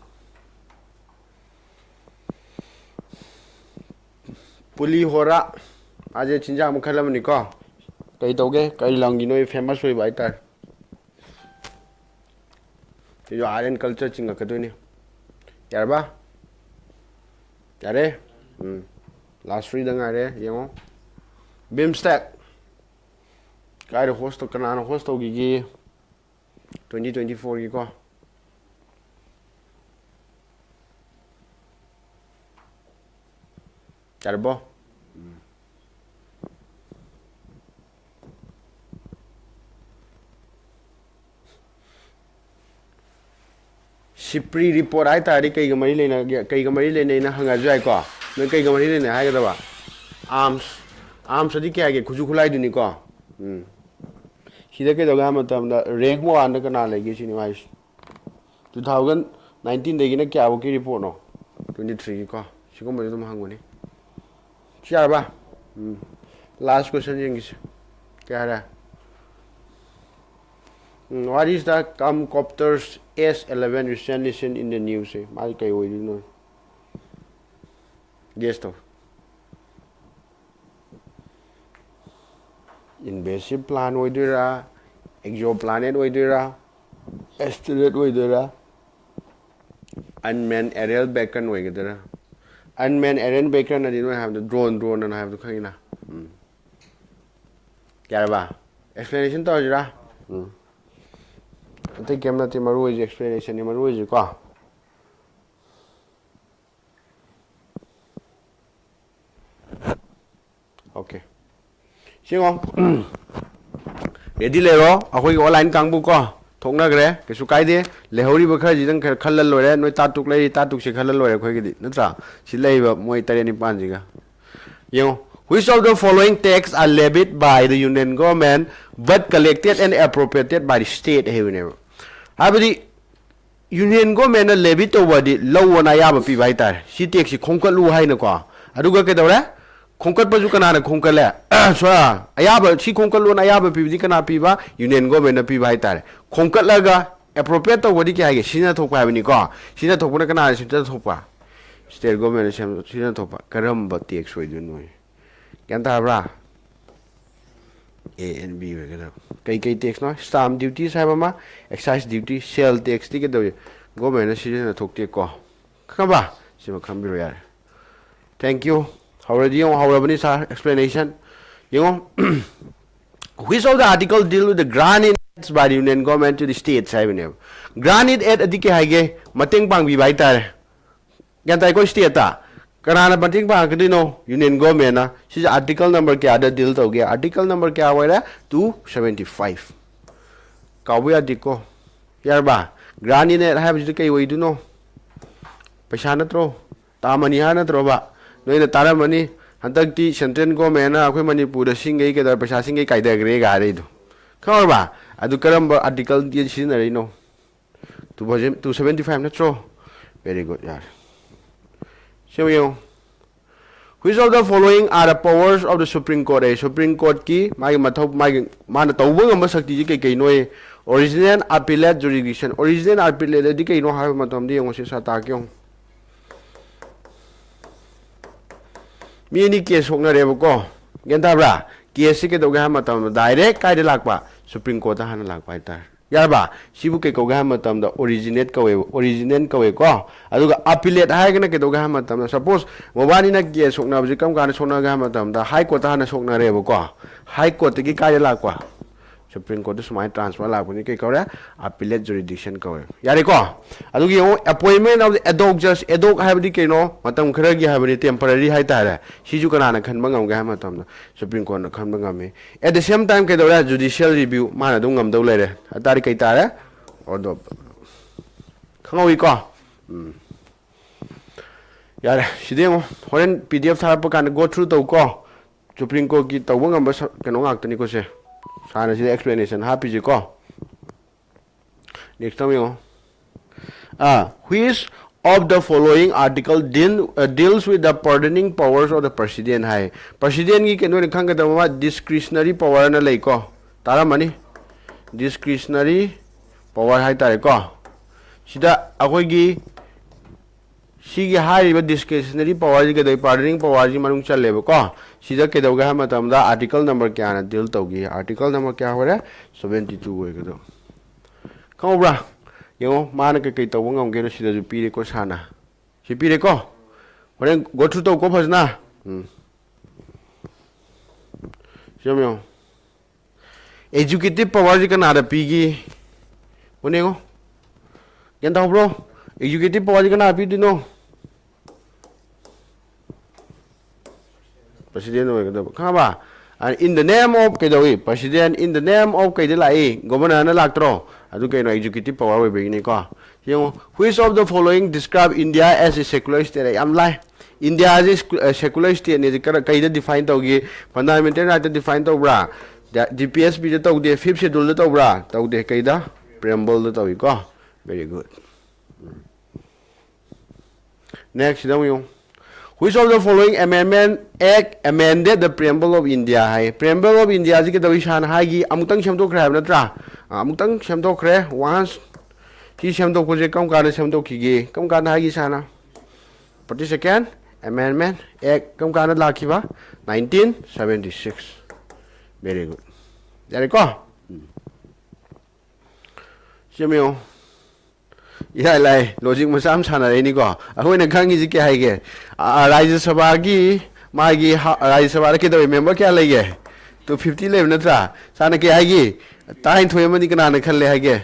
ꯄꯨꯂꯤ ꯍꯣꯔꯥ꯫ ꯃꯥꯁꯦ ꯆꯤꯟꯖꯥꯛ ꯃꯈꯜ ꯑꯃꯅꯤꯀꯣ꯫ ꯀꯩ ꯇꯧꯒꯦ? ꯀꯔꯤ ꯂꯝꯒꯤꯅꯣ ꯐꯦꯃꯁ ꯑꯣꯏꯕ ꯍꯥꯏꯇꯥꯔꯦ? ꯁꯤꯁꯨ ꯑꯥꯔꯠ ꯑꯦꯟ ꯀꯜꯆꯔ ꯆꯤꯡꯉꯛꯀꯗꯣꯏꯅꯤ꯫ ꯌꯥꯔꯕ? ꯌꯥꯔꯦ? ꯎꯝ꯫ ꯂꯥꯁ ꯊ꯭ꯔꯤꯗ ꯉꯥꯏꯔꯦ, ꯌꯦꯡꯉꯣ꯫ ꯕꯤꯝꯁꯇꯦꯛ꯫ ꯀꯥꯏꯗ ꯍꯣꯁ ꯇꯧ-, ꯀꯅꯥꯅ ꯍꯣꯁ ꯇꯧꯈꯤꯒꯦ? ꯇ꯭ꯋꯦꯟꯇꯤ ꯇ꯭ꯋꯦꯟꯇꯤ ꯐꯣꯔꯒꯤꯀꯣ꯫ ꯌꯥꯔꯕꯣ? ꯁꯤꯄ꯭ꯔꯤ ꯔꯤꯄꯣꯔꯠ ꯍꯥꯏ ꯇꯥꯔꯗꯤ ꯀꯩꯒ ꯃꯔꯤ ꯂꯩꯅꯒꯦ, ꯀꯩꯒ ꯃꯔꯤ ꯂꯩꯅꯩꯅ ꯍꯪꯉꯁꯨ ꯌꯥꯏꯀꯣ꯫ ꯅꯣꯏ ꯀꯩꯒ ꯃꯔꯤ ꯂꯩꯅꯩ ꯍꯥꯏꯒꯗꯕ? ꯑꯥꯔꯝꯁ꯫ ꯑꯥꯔꯝꯁ ꯑꯗꯤ ꯀꯌꯥꯒꯤ? ꯈꯨꯠꯁꯨ ꯈꯨꯠꯂꯥꯏꯗꯨꯅꯤꯀꯣ꯫ ꯎꯝ꯫ ꯁꯤꯗ ꯀꯩꯗꯧꯒꯦ ꯍꯥꯏꯕ ꯃꯇꯝꯗ ꯔꯦꯡ ꯋꯥꯟꯗ ꯀꯅꯥ ꯂꯩꯒꯦ ꯁꯤꯅꯤ ꯍꯥꯏꯁꯦ꯫ ꯇꯨ ꯊꯥꯎꯖꯟ ꯅꯥꯏꯟꯇꯤꯟꯗꯒꯤꯅ ꯀꯌꯥꯐꯧꯀꯤ ꯔꯤꯄꯣꯔꯠꯅꯣ? ꯇ꯭ꯋꯦꯟꯇꯤ ꯊ꯭ꯔꯤꯒꯤꯀꯣ꯫ ꯁꯤꯒꯨꯝꯕꯁꯨ ꯑꯗꯨꯝ ꯍꯪꯕꯅꯤ꯫ ꯁꯤ ꯌꯥꯔꯕ? ꯎꯝ꯫ ꯂꯥꯁ ꯀꯣꯏꯁꯟ ꯌꯦꯡꯈꯤꯁꯦ꯫ ꯀꯩ ꯍꯥꯏꯔꯦ? ꯎꯝ, what is the camcopter's S eleven recently seen in the news? ꯁꯦ ꯃꯥꯁꯦ ꯀꯩ ꯑꯣꯏꯗꯣꯏꯅꯣ? ꯒꯦꯁ ꯇꯧ꯫ ꯏꯟꯚꯦꯁꯤꯞ ꯄ꯭ꯂꯥꯟ ꯑꯣꯏꯗꯣꯏꯔꯥ? ꯑꯦꯛꯖꯣ ꯄ꯭ꯂꯥꯅꯦꯠ ꯑꯣꯏꯗꯣꯏꯔꯥ? ꯑꯦꯁꯇꯦꯔꯣꯏꯗ ꯑꯣꯏꯗꯣꯏꯔꯥ? ꯑꯟꯃꯦꯟ ꯑꯦꯔꯤꯌꯦꯜ ꯕꯦꯀꯟ ꯑꯣꯏꯒꯗꯣꯏꯔꯥ? ꯑꯟꯃꯦꯟ ꯑꯦꯔꯤꯌꯦꯜ ꯕꯦꯀꯟ ꯑꯗꯤ ꯅꯣꯏ ꯍꯥꯏꯕꯗꯣ ꯗ꯭ꯔꯣꯟ, ꯗ꯭ꯔꯣꯟ ꯑꯅ ꯍꯥꯏꯕꯗꯣ ꯈꯪꯉꯤꯅ? ꯎꯝ꯫ ꯌꯥꯔꯕ? ꯑꯦꯛꯁꯄ꯭ꯂꯦꯅꯦꯁꯟ ꯇꯧꯔꯁꯤꯔꯥ? ꯎꯝ꯫ ꯑꯇꯩ ꯀꯩꯝ ꯅꯠꯇꯦ, ꯃꯔꯨ ꯑꯣꯏꯁꯦ ꯑꯦꯛꯁꯄ꯭ꯂꯦꯅꯦꯁꯟꯅꯤ ꯃꯔꯨ ꯑꯣꯏꯁꯦꯀꯣ꯫ ꯑꯣꯀꯦ꯫ ꯁꯤꯉꯣ꯫ ꯔꯦꯗꯤ ꯂꯩꯔꯣ꯫ ꯑꯩꯈꯣꯏꯒꯤ ꯑꯣꯟꯂꯥꯏꯟ ꯀꯥꯡꯕꯨ ꯀꯣ, ꯊꯣꯛꯅꯈ꯭ꯔꯦ꯫ ꯀꯩꯁꯨ ꯀꯥꯏꯗꯦ꯫ ꯂꯩꯍꯧꯔꯤꯕ ꯈꯔꯁꯤꯗꯪ ꯈꯔ ꯈꯜꯂ ꯂꯣꯏꯔꯦ꯫ ꯅꯣꯏ ꯇꯥ ꯇꯨꯛ ꯂꯩꯔꯤ, ꯇꯥ ꯇꯨꯛꯁꯦ ꯈꯜꯂ ꯂꯣꯏꯔꯦ ꯑꯩꯈꯣꯏꯒꯤꯗꯤ꯫ ꯅꯠꯇ꯭ꯔꯥ? ꯁꯤ ꯂꯩꯔꯤꯕ ꯃꯣꯏ ꯇꯔꯦꯠ ꯅꯤꯄꯥꯟꯁꯤꯒ꯫ ꯌꯦꯡꯉꯣ꯫ Which of the following tax are levied by the union government but collected and appropriated by the state? ꯍꯥꯏꯕꯅꯦꯕ꯫ ꯍꯥꯏꯕꯗꯤ, ꯌꯨꯅꯤꯌꯟ ꯒꯣꯔꯃꯦꯟꯅ ꯂꯦꯚꯤ ꯇꯧꯕꯗꯤ ꯂꯧꯑꯣꯅ ꯑꯌꯥꯕ ꯄꯤꯕ ꯍꯥꯏꯇꯥꯔꯦ꯫ ꯁꯤ ꯇꯦꯛꯁꯁꯤ ꯈꯣꯝꯀꯠꯂꯨ ꯍꯥꯏꯅꯀꯣ꯫ ꯑꯗꯨꯒ ꯀꯩꯗꯧꯔꯦ? ꯈꯣꯝꯀꯠꯄꯁꯨ ꯀꯅꯥꯅ ꯈꯣꯝꯀꯠꯂꯦ? ꯁꯣ-, ꯑꯌꯥꯕ, ꯁꯤ ꯈꯣꯝꯀꯠꯂꯨꯅ ꯑꯌꯥꯕ ꯄꯤꯕꯗꯤ ꯀꯅꯥ ꯄꯤꯕ? ꯌꯨꯅꯤꯌꯟ ꯒꯣꯔꯃꯦꯟꯅ ꯄꯤꯕ ꯍꯥꯏꯇꯥꯔꯦ꯫ ꯈꯣꯝꯀꯠꯂꯒ ꯑꯦꯄ꯭ꯔꯣꯄ꯭ꯔꯤꯌꯦꯠ ꯇꯧꯕꯗꯤ ꯀꯩ ꯍꯥꯏꯒꯦ? ꯁꯤꯖꯤꯟꯅ ꯊꯣꯛꯄ ꯍꯥꯏꯕꯅꯤꯀꯣ꯫ ꯁꯤꯖꯤꯟꯅ ꯊꯣꯛꯄꯅ ꯀꯅꯥꯅ ꯁꯤꯖꯤꯟꯅ ꯊꯣꯛꯄ? State government ꯁꯤꯖꯤꯟꯅ ꯊꯣꯛꯄ ꯀꯔꯝꯕ tax ꯑꯣꯏꯗꯣꯏꯅꯣ? ꯒ꯭ꯌꯥꯟ ꯇꯥꯕ꯭ꯔꯥ? A and B ꯑꯣꯏꯒꯗꯕ꯫ ꯀꯩ ꯀꯩ tax ꯅꯣ? Stamp duties ꯍꯥꯏꯕ ꯑꯃ, excise duty, sale tax ꯇꯤ ꯀꯩꯗꯧꯏ? Government ꯅ ꯁꯤꯖꯤꯟꯅ ꯊꯣꯛꯇꯦꯀꯣ꯫ ꯈꯪꯉꯕ? ꯁꯤꯃ ꯈꯪꯕꯤꯔꯣ ꯌꯥꯔꯦ꯫ Thank you꯫ ꯍꯧꯔꯗꯤ ꯌꯦꯡꯉꯣ, ꯍꯧꯔꯕꯅꯤ sir explanation꯫ ꯌꯦꯡꯉꯣ꯫ Which of the article deal with the grant in aids by the union government to the states ꯍꯥꯏꯕꯅꯦꯕ꯫ Grant in aid ꯑꯗꯤ ꯀꯩ ꯍꯥꯏꯒꯦ? ꯃꯇꯦꯡ ꯄꯥꯡꯕꯤꯕ ꯍꯥꯏꯇꯥꯔꯦ꯫ ꯒ꯭ꯌꯥꯟ ꯇꯥꯏꯀꯣ? State ꯇ ꯀꯅꯥꯅ ꯃꯇꯦꯡ ꯄꯥꯡꯉꯛꯀꯗꯣꯏꯅꯣ? Union government ꯅ꯫ ꯁꯤꯁꯦ article number ꯀꯌꯥꯗ deal ꯇꯧꯒꯦ? Article number ꯀꯌꯥ ꯑꯣꯏꯔꯦ? Two seventy five꯫ ꯀꯥꯎꯕ ꯌꯥꯗꯦꯀꯣ꯫ ꯌꯥꯔꯕ? Grant in aid ꯍꯥꯏꯕꯁꯤꯗꯤ ꯀꯩ ꯑꯣꯏꯗꯣꯏꯅꯣ? ꯄꯩꯁꯥ ꯅꯠꯇ꯭ꯔꯣ? ꯇꯥ ꯃꯅꯤꯍꯥ ꯅꯠꯇ꯭ꯔꯣꯕ? ꯅꯣꯏꯅ ꯇꯥꯔꯝꯃꯅꯤ, ꯍꯟꯗꯛꯇꯤ central government ꯅ ꯑꯩꯈꯣꯏ ꯃꯅꯤꯄꯨꯔꯗ ꯁꯤꯡꯈꯩ ꯀꯩꯗꯧꯔꯦ, ꯄꯩꯁꯥ ꯁꯤꯡꯈꯩ ꯀꯥꯏꯊꯈ꯭ꯔꯦꯒ ꯍꯥꯏꯔꯛꯏꯗꯣ꯫ ꯈꯪꯉꯕ? ꯑꯗꯨ ꯀꯔꯝꯕ article ꯗꯤ ꯁꯤꯖꯤꯟꯅꯔꯤꯅꯣ? Two thousand, two seventy five ꯅꯠꯇ꯭ꯔꯣ? Very good, ꯌꯥꯔꯦ꯫ ꯁꯤ ꯑꯃꯨꯛ ꯌꯦꯡꯉꯨ꯫ Which of the following are the powers of the Supreme Court? A, Supreme Court ꯀꯤ ꯃꯥꯒꯤ ꯃꯊꯧ, ꯃꯥꯒꯤ, ꯃꯥꯅ ꯇꯧꯕ ꯉꯝꯕ ꯁꯛꯇꯤꯁꯤ ꯀꯩ ꯀꯩꯅꯣ? Original, appellate, jurisdiction꯫ Original, appellate ꯑꯗꯤ ꯀꯩꯅꯣ ꯍꯥꯏꯕ ꯃꯇꯝꯗ ꯌꯦꯡꯉꯨ, ꯁꯤ ꯁꯥ ꯇꯥꯛꯀꯦ ꯌꯦꯡꯉꯨ꯫ ꯃꯤ ꯑꯅꯤ case ꯁꯣꯛꯅꯔꯦꯕꯀꯣ, ꯒ꯭ꯌꯥꯟ ꯇꯥꯕ꯭ꯔꯥ? Case ꯁꯤ ꯀꯩꯗꯧꯒꯦ ꯍꯥꯏꯕ ꯃꯇꯝꯗ direct ꯀꯥꯏꯗ ꯂꯥꯛꯄ? Supreme Court ꯇ ꯍꯥꯟꯅ ꯂꯥꯛꯄ ꯍꯥꯏꯇꯥꯔꯦ꯫ ꯌꯥꯔꯕ? ꯁꯤꯕꯨ ꯀꯩ ꯀꯧꯒꯦ ꯍꯥꯏꯕ ꯃꯇꯝꯗ originate ꯀꯧꯋꯦꯕ, original ꯀꯧꯋꯦꯀꯣ꯫ ꯑꯗꯨꯒ appellate ꯍꯥꯏꯔꯒꯅ ꯀꯩꯗꯧꯒꯦ ꯍꯥꯏꯕ ꯃꯇꯝꯗ, suppose ꯃꯕꯥꯅꯤꯅ case ꯁꯣꯛꯅꯕꯁꯦ ꯀꯔꯝ ꯀꯥꯟꯗ ꯁꯣꯛꯅꯒꯦ ꯍꯥꯏꯕ ꯃꯇꯝꯗ, High Court ꯇ ꯍꯥꯟꯅ ꯁꯣꯛꯅꯔꯦꯕꯀꯣ꯫ High Court ꯇꯒꯤ ꯀꯥꯏꯗ ꯂꯥꯛꯄ? Supreme Court ꯇ ꯁꯨꯃꯥꯏꯅ transfer ꯂꯥꯛꯄꯅꯤ, ꯀꯩ ꯀꯧꯔꯦ? Appellate jurisdiction ꯀꯧꯋꯦ꯫ ꯌꯥꯔꯦꯀꯣ? ꯑꯗꯨꯒꯤ ꯌꯦꯡꯉꯣ, appointment of the ad hoc judge, ad hoc ꯍꯥꯏꯕꯗꯤ ꯀꯩꯅꯣ? ꯃꯇꯝ ꯈꯔꯒꯤ ꯍꯥꯏꯕꯅꯤ, temporary ꯍꯥꯏꯇꯥꯔꯦ꯫ ꯁꯤꯁꯨ ꯀꯅꯥꯅ ꯈꯟꯕ ꯉꯝꯒꯦ ꯍꯥꯏꯕ ꯃꯇꯝꯗ, Supreme Court ꯅ ꯈꯟꯕ ꯉꯝꯃꯤ꯫ At the same time ꯀꯩꯗꯧꯔꯦ? Judicial review ꯃꯥꯅ ꯑꯗꯨꯝ ꯉꯝꯗꯧ ꯂꯩꯔꯦ꯫ ꯑꯗꯨ ꯇꯥꯔꯗꯤ ꯀꯩ ꯇꯥꯔꯦ? Order of, ꯈꯪꯍꯧꯋꯤꯀꯣ? ꯎꯝ꯫ ꯌꯥꯔꯦ, ꯁꯤꯗ ꯌꯦꯡꯉꯣ, ꯍꯣꯔꯦꯟ P D F ꯊꯥꯔꯛꯄ ꯀꯥꯟꯗ go through ꯇꯧꯀꯣ꯫ Supreme Court ꯀꯤ ꯇꯧꯕ ꯉꯝꯕ ꯁ-, ꯀꯩꯅꯣ ꯉꯥꯛꯇꯅꯤꯀꯣ ꯁꯦ꯫ ꯁꯥꯔꯅ ꯁꯤꯗ explanation ꯍꯥꯞꯄꯤꯁꯦꯀꯣ꯫ Next ꯑꯃ ꯌꯦꯡꯉꯣ꯫ ꯑꯥ, which of the following article deal, uh, deals with the pardoning powers of the president high. President ꯀꯤ ꯀꯩꯅꯣ ꯑꯣꯏꯅ ꯈꯪꯒꯗꯕ ꯑꯃ discretionary power ꯅ ꯂꯩꯀꯣ꯫ ꯇꯥꯔꯝꯃꯅꯤ꯫ Discretionary power ꯍꯥꯏꯇꯥꯔꯦꯀꯣ꯫ ꯁꯤꯗ ꯑꯩꯈꯣꯏꯒꯤ ꯁꯤꯒꯤ ꯍꯥꯏꯔꯤꯕ discretionary power ꯁꯤ ꯀꯩꯗꯧꯏ? Pardoning power ꯁꯤ ꯃꯅꯨꯡ ꯆꯜꯂꯦꯕꯀꯣ꯫ ꯁꯤꯗ ꯀꯩꯗꯧꯒꯦ ꯍꯥꯏꯕ ꯃꯇꯝꯗ article number ꯀꯌꯥꯅ deal ꯇꯧꯒꯦ? Article number ꯀꯌꯥ ꯑꯣꯏꯔꯦ? Seventy two ꯑꯣꯏꯒꯗꯧ꯫ ꯈꯪꯍꯧꯕ꯭ꯔꯥ? ꯌꯦꯡꯉꯣ, ꯃꯥꯅ ꯀꯩꯀꯩ ꯇꯧꯕ ꯉꯝꯒꯦꯗꯣ ꯁꯤꯗꯁꯨ ꯄꯤꯔꯦꯀꯣ ꯁꯥꯔꯅ꯫ ꯁꯤ ꯄꯤꯔꯦꯀꯣ꯫ ꯍꯣꯔꯦꯟ go through ꯇꯧꯀꯣ ꯐꯖꯅ꯫ ꯎꯝ꯫ ꯁꯤ ꯌꯦꯡꯉꯣ, ꯌꯦꯡꯉꯣ꯫ Executive power ꯁꯤ ꯀꯅꯥꯗ ꯄꯤꯒꯦ? ꯍꯣꯔꯦꯟ ꯌꯦꯡꯉꯣ꯫ ꯒ꯭ꯌꯥꯟ ꯇꯥꯍꯧꯕ꯭ꯔꯣ? Executive power ꯁꯤ ꯀꯅꯥꯗ ꯄꯤꯗꯣꯏꯅꯣ? President ꯑꯣꯏꯒꯗꯕ꯫ ꯈꯪꯉꯕ? ꯑ, in the name of ꯀꯩꯗꯧꯏ? President in the name of ꯀꯩꯗ ꯂꯥꯛꯏ? Governor ꯅ ꯂꯥꯛꯇ꯭ꯔꯣ? ꯑꯗꯨ ꯀꯩꯅꯣ? Executive power ꯑꯣꯏꯕꯒꯤꯅꯤꯀꯣ꯫ ꯌꯦꯡꯉꯣ, which of the following describe India as a secular state? ꯌꯥꯝ ꯂꯥꯏ꯫ ꯏꯟꯗꯤꯌꯥꯁꯤ ꯁꯀꯨ-, ꯑ, secular state ꯅꯦꯁꯦ ꯀꯔ-, ꯀꯩꯗ define ꯇꯧꯒꯦ? Fundamental right ꯇ define ꯇꯧꯕ꯭ꯔꯥ? ꯗ-, D P S P ꯗ ꯇꯧꯗꯦ, fifth schedule ꯗ ꯇꯧꯕ꯭ꯔꯥ? ꯇꯧꯗꯦ꯫ ꯀꯩꯗ? Preamble ꯗ ꯇꯧꯏꯀꯣ꯫ Very good. Next ꯁꯤꯗ ꯑꯃꯨꯛ ꯌꯦꯡꯉꯨ꯫ Which of the following amendment act amended the preamble of India high. Preamble of India ꯁꯤ ꯀꯩꯗꯧꯏ ꯁꯥꯔꯅ ꯍꯥꯏꯒꯤ? ꯑꯃꯨꯛꯇꯪ ꯁꯦꯝꯗꯣꯛꯈ꯭ꯔꯦ ꯍꯥꯏꯕ ꯅꯠꯇ꯭ꯔꯥ? ꯑ, ꯑꯃꯨꯛꯇꯪ ꯁꯦꯝꯗꯣꯛꯈ꯭ꯔꯦ꯫ Once ꯁꯤ ꯁꯦꯝꯗꯣꯛꯄꯁꯦ ꯀꯔꯝ ꯀꯥꯟꯗ ꯁꯦꯝꯗꯣꯛꯈꯤꯒꯦ? ꯀꯔꯝ ꯀꯥꯟꯗ ꯍꯥꯏꯒꯤ ꯁꯥꯔꯅ? Forty second Amendment Act ꯀꯔꯝ ꯀꯥꯟꯗ ꯂꯥꯛꯈꯤꯕ? Nineteen seventy six꯫ Very good. ꯌꯥꯔꯦꯀꯣ? ꯎꯝ꯫ ꯁꯤ ꯑꯃ ꯌꯦꯡꯉꯣ꯫ ꯏꯔꯥꯏ ꯂꯥꯏ, logic ꯃꯆꯥ ꯑꯃ ꯁꯥꯟꯅꯔꯛꯏꯅꯤꯀꯣ꯫ ꯑꯩꯈꯣꯏꯅ ꯈꯪꯉꯤꯁꯤ ꯀꯩ ꯍꯥꯏꯒꯦ? ꯑ, ꯔꯥꯖ꯭ꯌ ꯁꯚꯥꯒꯤ, ꯃꯥꯒꯤ ꯍ-, ꯔꯥꯖ꯭ꯌ ꯁꯚꯥꯗ ꯀꯩꯗꯧꯋꯤ? Member ꯀꯌꯥ ꯂꯩꯒꯦ? Two fifty ꯂꯩꯕ ꯅꯠꯇ꯭ꯔꯥ? ꯁꯥꯔꯅ ꯀꯩ ꯍꯥꯏꯒꯤ? ꯇꯔꯥꯅꯤꯊꯣꯏ ꯑꯃꯗꯤ ꯀꯅꯥꯅ ꯈꯜꯂꯦ ꯍꯥꯏꯒꯦ?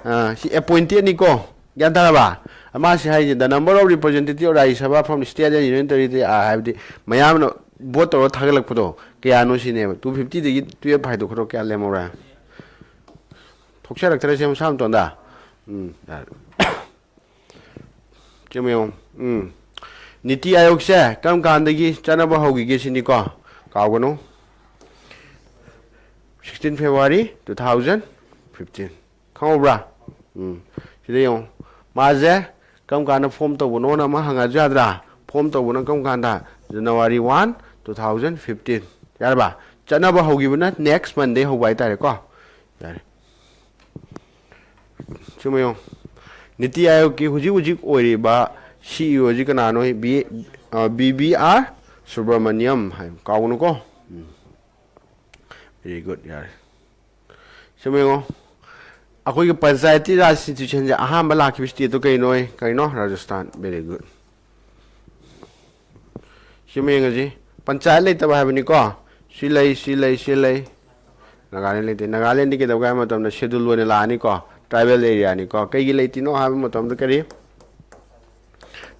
ꯑ, ꯁꯤ appointed ꯅꯤꯀꯣ꯫ ꯒ꯭ꯌꯥꯟ ꯇꯥꯔꯕ? ꯃꯥꯁꯤ ꯍꯥꯏꯁꯦ, the number of representative of Rajya Sabha from state and union territory are, ꯍꯥꯏꯕꯗꯤ ꯃꯌꯥꯝꯅ vote ꯇꯧꯔꯒ ꯊꯥꯒꯠꯂꯛꯄꯗꯣ ꯀꯌꯥꯅꯣ ꯁꯤꯅꯦꯕ꯫ Two fifty ꯗꯒꯤ twelve ꯍꯥꯏꯗꯣꯛꯈ꯭ꯔꯣ, ꯀꯌꯥ ꯂꯦꯝꯍꯧꯔꯦ? ꯊꯣꯛꯆꯔꯛꯇ꯭ꯔꯦ ꯁꯦ ꯃꯁꯥ ꯃꯇꯣꯟꯗ꯫ ꯎꯝ, ꯌꯥꯔꯦ꯫ ꯁꯤ ꯑꯃ ꯌꯦꯡꯉꯣ꯫ ꯎꯝ꯫ ꯅꯤꯇꯤ ꯑꯥꯌꯣꯒꯁꯦ ꯀꯔꯝ ꯀꯥꯟꯗꯒꯤ ꯆꯠꯅꯕ ꯍꯧꯈꯤꯒꯦ ꯁꯤꯅꯤꯀꯣ꯫ ꯀꯥꯎꯒꯅꯨ꯫ Sixteen February two thousand fifteen꯫ ꯈꯪꯍꯧꯕ꯭ꯔꯥ? ꯎꯝ꯫ ꯁꯤꯗ ꯌꯦꯡꯉꯣ꯫ ꯃꯥꯁꯦ ꯀꯔꯝ ꯀꯥꯟꯗ form ꯇꯧꯕꯅꯣꯅ ꯑꯃ ꯍꯪꯉꯁꯨ ꯌꯥꯗ꯭ꯔꯥ? Form ꯇꯧꯕꯅ ꯀꯔꯝ ꯀꯥꯟꯗ? January one, two thousand fifteen꯫ ꯌꯥꯔꯕ? ꯆꯠꯅꯕ ꯍꯧꯈꯤꯕꯅ next month ꯗꯩ ꯍꯧꯕ ꯍꯥꯏꯇꯥꯔꯦꯀꯣ꯫ ꯌꯥꯔꯦ꯫ ꯁꯨꯝ ꯌꯦꯡꯉꯣ꯫ ꯅꯤꯇꯤ ꯑꯥꯌꯣꯒꯀꯤ ꯍꯧꯖꯤꯛ ꯍꯧꯖꯤꯛ ꯑꯣꯏꯔꯤꯕ ꯁꯤ ꯏ ꯑꯣꯁꯤ ꯀꯅꯥꯅꯣ? ꯕꯤ ꯕꯤ ꯑꯥꯔ ꯁꯨꯕ꯭ꯔꯃꯅꯤꯌꯝ ꯍꯥꯏ, ꯀꯥꯎꯒꯅꯨꯀꯣ꯫ ꯎꯝ꯫ ꯚꯦꯔꯤ ꯒꯨꯗ, ꯌꯥꯔꯦ꯫ ꯁꯤꯃ ꯌꯦꯡꯉꯣ꯫ ꯑꯩꯈꯣꯏꯒꯤ ꯄꯟꯆꯥꯌꯇꯤ ꯔꯥꯖ ꯏꯟꯁꯇꯤꯇ꯭ꯌꯨꯁꯟꯁꯦ ꯑꯍꯥꯟꯕ ꯂꯥꯛꯈꯤꯕ ꯁ꯭ꯇꯦꯠꯇꯣ ꯀꯩꯅꯣ? ꯀꯩꯅꯣ? ꯔꯥꯖꯁꯊꯥꯟ꯫ Very good. ꯁꯤꯃ ꯌꯦꯡꯉꯁꯤ꯫ ꯄꯟꯆꯥꯌꯠ ꯂꯩꯇꯕ ꯍꯥꯏꯕꯅꯤꯀꯣ꯫ ꯁꯤ ꯂꯩ, ꯁꯤ ꯂꯩ, ꯁꯤ ꯂꯩ꯫ ꯅꯥꯒꯥꯂꯦꯟ ꯂꯩꯇꯦ꯫ ꯅꯥꯒꯥꯂꯦꯟꯗꯤ ꯀꯩꯗꯧꯒꯦ ꯍꯥꯏꯕ ꯃꯇꯝꯗ ꯁꯦꯗꯨꯜ ꯑꯣꯏꯅ ꯂꯥꯛꯑꯅꯤꯀꯣ꯫ ꯇ꯭ꯔꯥꯏꯕꯦꯜ ꯑꯦꯔꯤꯌꯥꯅꯤꯀꯣ꯫ ꯀꯩꯒꯤ ꯂꯩꯇ꯭ꯔꯤꯅꯣ ꯍꯥꯏꯕ ꯃꯇꯝꯗ ꯀꯔꯤ?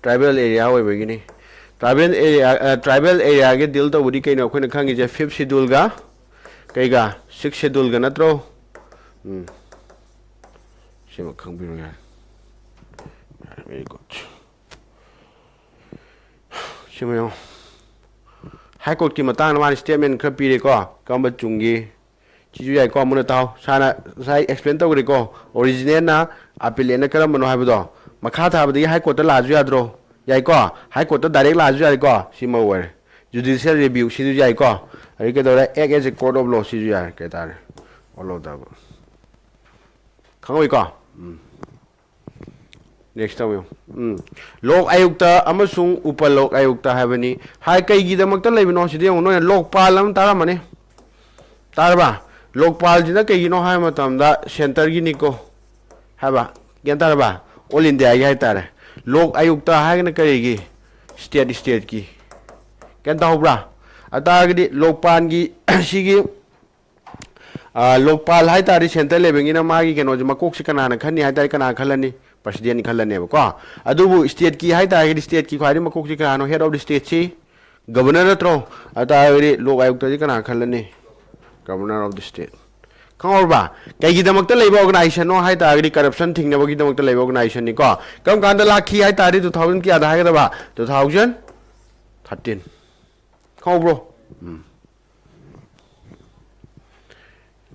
ꯇ꯭ꯔꯥꯏꯕꯦꯜ ꯑꯦꯔꯤꯌꯥ ꯑꯣꯏꯕꯒꯤꯅꯤ꯫ ꯇ꯭ꯔꯥꯏꯕꯦꯜ ꯑꯦꯔꯤꯌꯥ, ꯑ, ꯇ꯭ꯔꯥꯏꯕꯦꯜ ꯑꯦꯔꯤꯌꯥꯒꯤ ꯗꯤꯜ ꯇꯧꯕꯗꯤ ꯀꯩꯅꯣ ꯑꯩꯈꯣꯏꯅ ꯈꯪꯉꯤꯁꯦ? ꯐꯤꯐ ꯁꯦꯗꯨꯜꯒ ꯀꯩꯒ? ꯁꯤꯛꯁ ꯁꯦꯗꯨꯜꯒ ꯅꯠꯇ꯭ꯔꯣ? ꯎꯝ꯫ ꯁꯤꯃ ꯈꯪꯕꯤꯔꯣ ꯌꯥꯔꯦ꯫ ꯌꯥꯔꯦ, ꯚꯦꯔꯤ ꯒꯨꯗ꯫ ꯁꯤꯃ ꯌꯦꯡꯉꯣ꯫ ꯍꯥꯏ ꯀꯣꯔꯠꯀꯤ ꯃꯇꯥꯡꯗ ꯃꯥꯅ ꯁ꯭ꯇꯦꯠꯃꯦꯟ ꯈꯔ ꯄꯤꯔꯦꯀꯣ꯫ ꯀꯔꯝꯕ ꯆꯨꯝꯒꯦ? ꯁꯤꯁꯨ ꯌꯥꯏꯀꯣ, ꯃꯨꯟꯅ ꯇꯥꯎ꯫ ꯁꯥꯔꯅ ꯉꯁꯥꯏ ꯑꯦꯛꯁꯄ꯭ꯂꯦꯟ ꯇꯧꯈ꯭ꯔꯦꯀꯣ, ꯑꯣꯔꯤꯖꯤꯅꯦꯜꯅ ꯑꯄꯤꯂꯦꯠꯅ ꯀꯔꯝꯕꯅꯣ ꯍꯥꯏꯕꯗꯣ꯫ ꯃꯈꯥ ꯊꯥꯕꯗꯒꯤ ꯍꯥꯏ ꯀꯣꯔꯠꯇ ꯂꯥꯛꯑꯁꯨ ꯌꯥꯗ꯭ꯔꯣ? ꯌꯥꯏꯀꯣ? ꯍꯥꯏ ꯀꯣꯔꯠꯇ ꯗꯥꯏꯔꯦꯛ ꯂꯥꯛꯑꯁꯨ ꯌꯥꯏꯀꯣ? ꯁꯤꯃ ꯑꯣꯏꯔꯦ꯫ ꯖꯨꯗꯤꯁꯤꯌꯦꯜ ꯔꯤꯚ꯭ꯌꯨ ꯁꯤꯁꯨ ꯌꯥꯏꯀꯣ? ꯑꯗꯩ ꯀꯩꯗꯧꯔꯦ? Act as a court of law ꯁꯤꯁꯨ ꯌꯥꯔꯦ꯫ ꯀꯩ ꯍꯥꯏꯇꯥꯔꯦ? All of the above꯫ ꯈꯪꯍꯧꯏꯀꯣ? ꯎꯝ꯫ ꯅꯦꯛꯁꯇ ꯑꯃꯨꯛ ꯌꯦꯡꯉꯨ꯫ ꯎꯝ꯫ ꯂꯣꯛ ꯑꯌꯨꯛꯇ ꯑꯃꯁꯨꯡ ꯎꯄ ꯂꯣꯛ ꯑꯌꯨꯛꯇ ꯍꯥꯏꯕꯅꯤ꯫ ꯍꯥꯏ ꯀꯩꯒꯤꯗꯃꯛꯇ ꯂꯩꯕꯅꯣ? ꯁꯤꯗ ꯌꯦꯡꯉꯨ, ꯅꯣꯏꯅ ꯂꯣꯛꯄꯥꯜ ꯑꯃ ꯇꯥꯔꯝꯃꯅꯤ꯫ ꯇꯥꯔꯕ? ꯂꯣꯛꯄꯥꯜꯁꯤꯅ ꯀꯩꯒꯤꯅꯣ ꯍꯥꯏꯕ ꯃꯇꯝꯗ ꯁꯦꯟꯇꯔꯒꯤꯅꯤꯀꯣ꯫ ꯍꯥꯏꯕ? ꯒ꯭ꯌꯥꯟ ꯇꯥꯔꯕ? ꯑꯣꯜ ꯏꯟꯗꯤꯌꯥꯒꯤ ꯍꯥꯏꯇꯥꯔꯦ꯫ ꯂꯣꯛ ꯑꯌꯨꯛꯇ ꯍꯥꯏꯔꯒꯅ ꯀꯔꯤꯒꯤ? ꯁ꯭ꯇꯦꯠ, ꯁ꯭ꯇꯦꯠꯀꯤ꯫ ꯒ꯭ꯌꯥꯟ ꯇꯥꯍꯧꯕ꯭ꯔꯥ? ꯑꯗꯨ ꯇꯥꯔꯒꯗꯤ ꯂꯣꯛꯄꯥꯜꯒꯤ ꯁꯤꯒꯤ ꯑ, ꯂꯣꯛꯄꯥꯜ ꯍꯥꯏ ꯇꯥꯔꯗꯤ ꯁꯦꯟꯇꯔ ꯂꯦꯚꯦꯜꯒꯤꯅ ꯃꯥꯒꯤ ꯀꯩꯅꯣꯁꯦ, ꯃꯀꯣꯛꯁꯦ ꯀꯅꯥꯅ ꯈꯟꯅꯤ ꯍꯥꯏ ꯇꯥꯔꯗꯤ ꯀꯅꯥ ꯈꯜꯂꯅꯤ? ꯄ꯭ꯔꯁꯤꯗꯦꯟ ꯈꯜꯂꯅꯦꯕꯀꯣ꯫ ꯑꯗꯨꯕꯨ ꯁ꯭ꯇꯦꯠꯀꯤ ꯍꯥꯏ ꯇꯥꯔꯒꯗꯤ ꯁ꯭ꯇꯦꯠꯀꯤ ꯈ꯭ꯋꯥꯏꯗꯒꯤ ꯃꯀꯣꯛꯁꯦ ꯀꯅꯥꯅꯣ? Head of the state ꯁꯤ ꯒꯕꯔꯅꯔ ꯅꯠꯇ꯭ꯔꯣ? ꯑꯗꯨ ꯇꯥꯔꯒꯗꯤ ꯂꯣꯛ ꯑꯌꯨꯛꯇꯗꯤ ꯀꯅꯥ ꯈꯜꯂꯅꯤ? Governor of the state꯫ ꯈꯪꯍꯧꯔꯕ? ꯀꯩꯒꯤꯗꯃꯛꯇ ꯂꯩꯕ ꯑꯣꯔꯒꯅꯥꯏꯖꯦꯁꯟꯅꯣ ꯍꯥꯏ ꯇꯥꯔꯒꯗꯤ ꯀꯔꯞꯁꯟ ꯊꯤꯡꯅꯕꯒꯤꯗꯃꯛꯇ ꯂꯩꯕ ꯑꯣꯔꯒꯅꯥꯏꯖꯦꯁꯟꯅꯤꯀꯣ꯫ ꯀꯔꯝ ꯀꯥꯟꯗ ꯂꯥꯛꯈꯤ ꯍꯥꯏ ꯇꯥꯔꯗꯤ ꯇꯨ ꯊꯥꯎꯖꯟ ꯀꯌꯥꯗ ꯍꯥꯏꯒꯗꯕ? Two thousand thirteen꯫ ꯈꯪꯍꯧꯕ꯭ꯔꯣ? ꯎꯝ꯫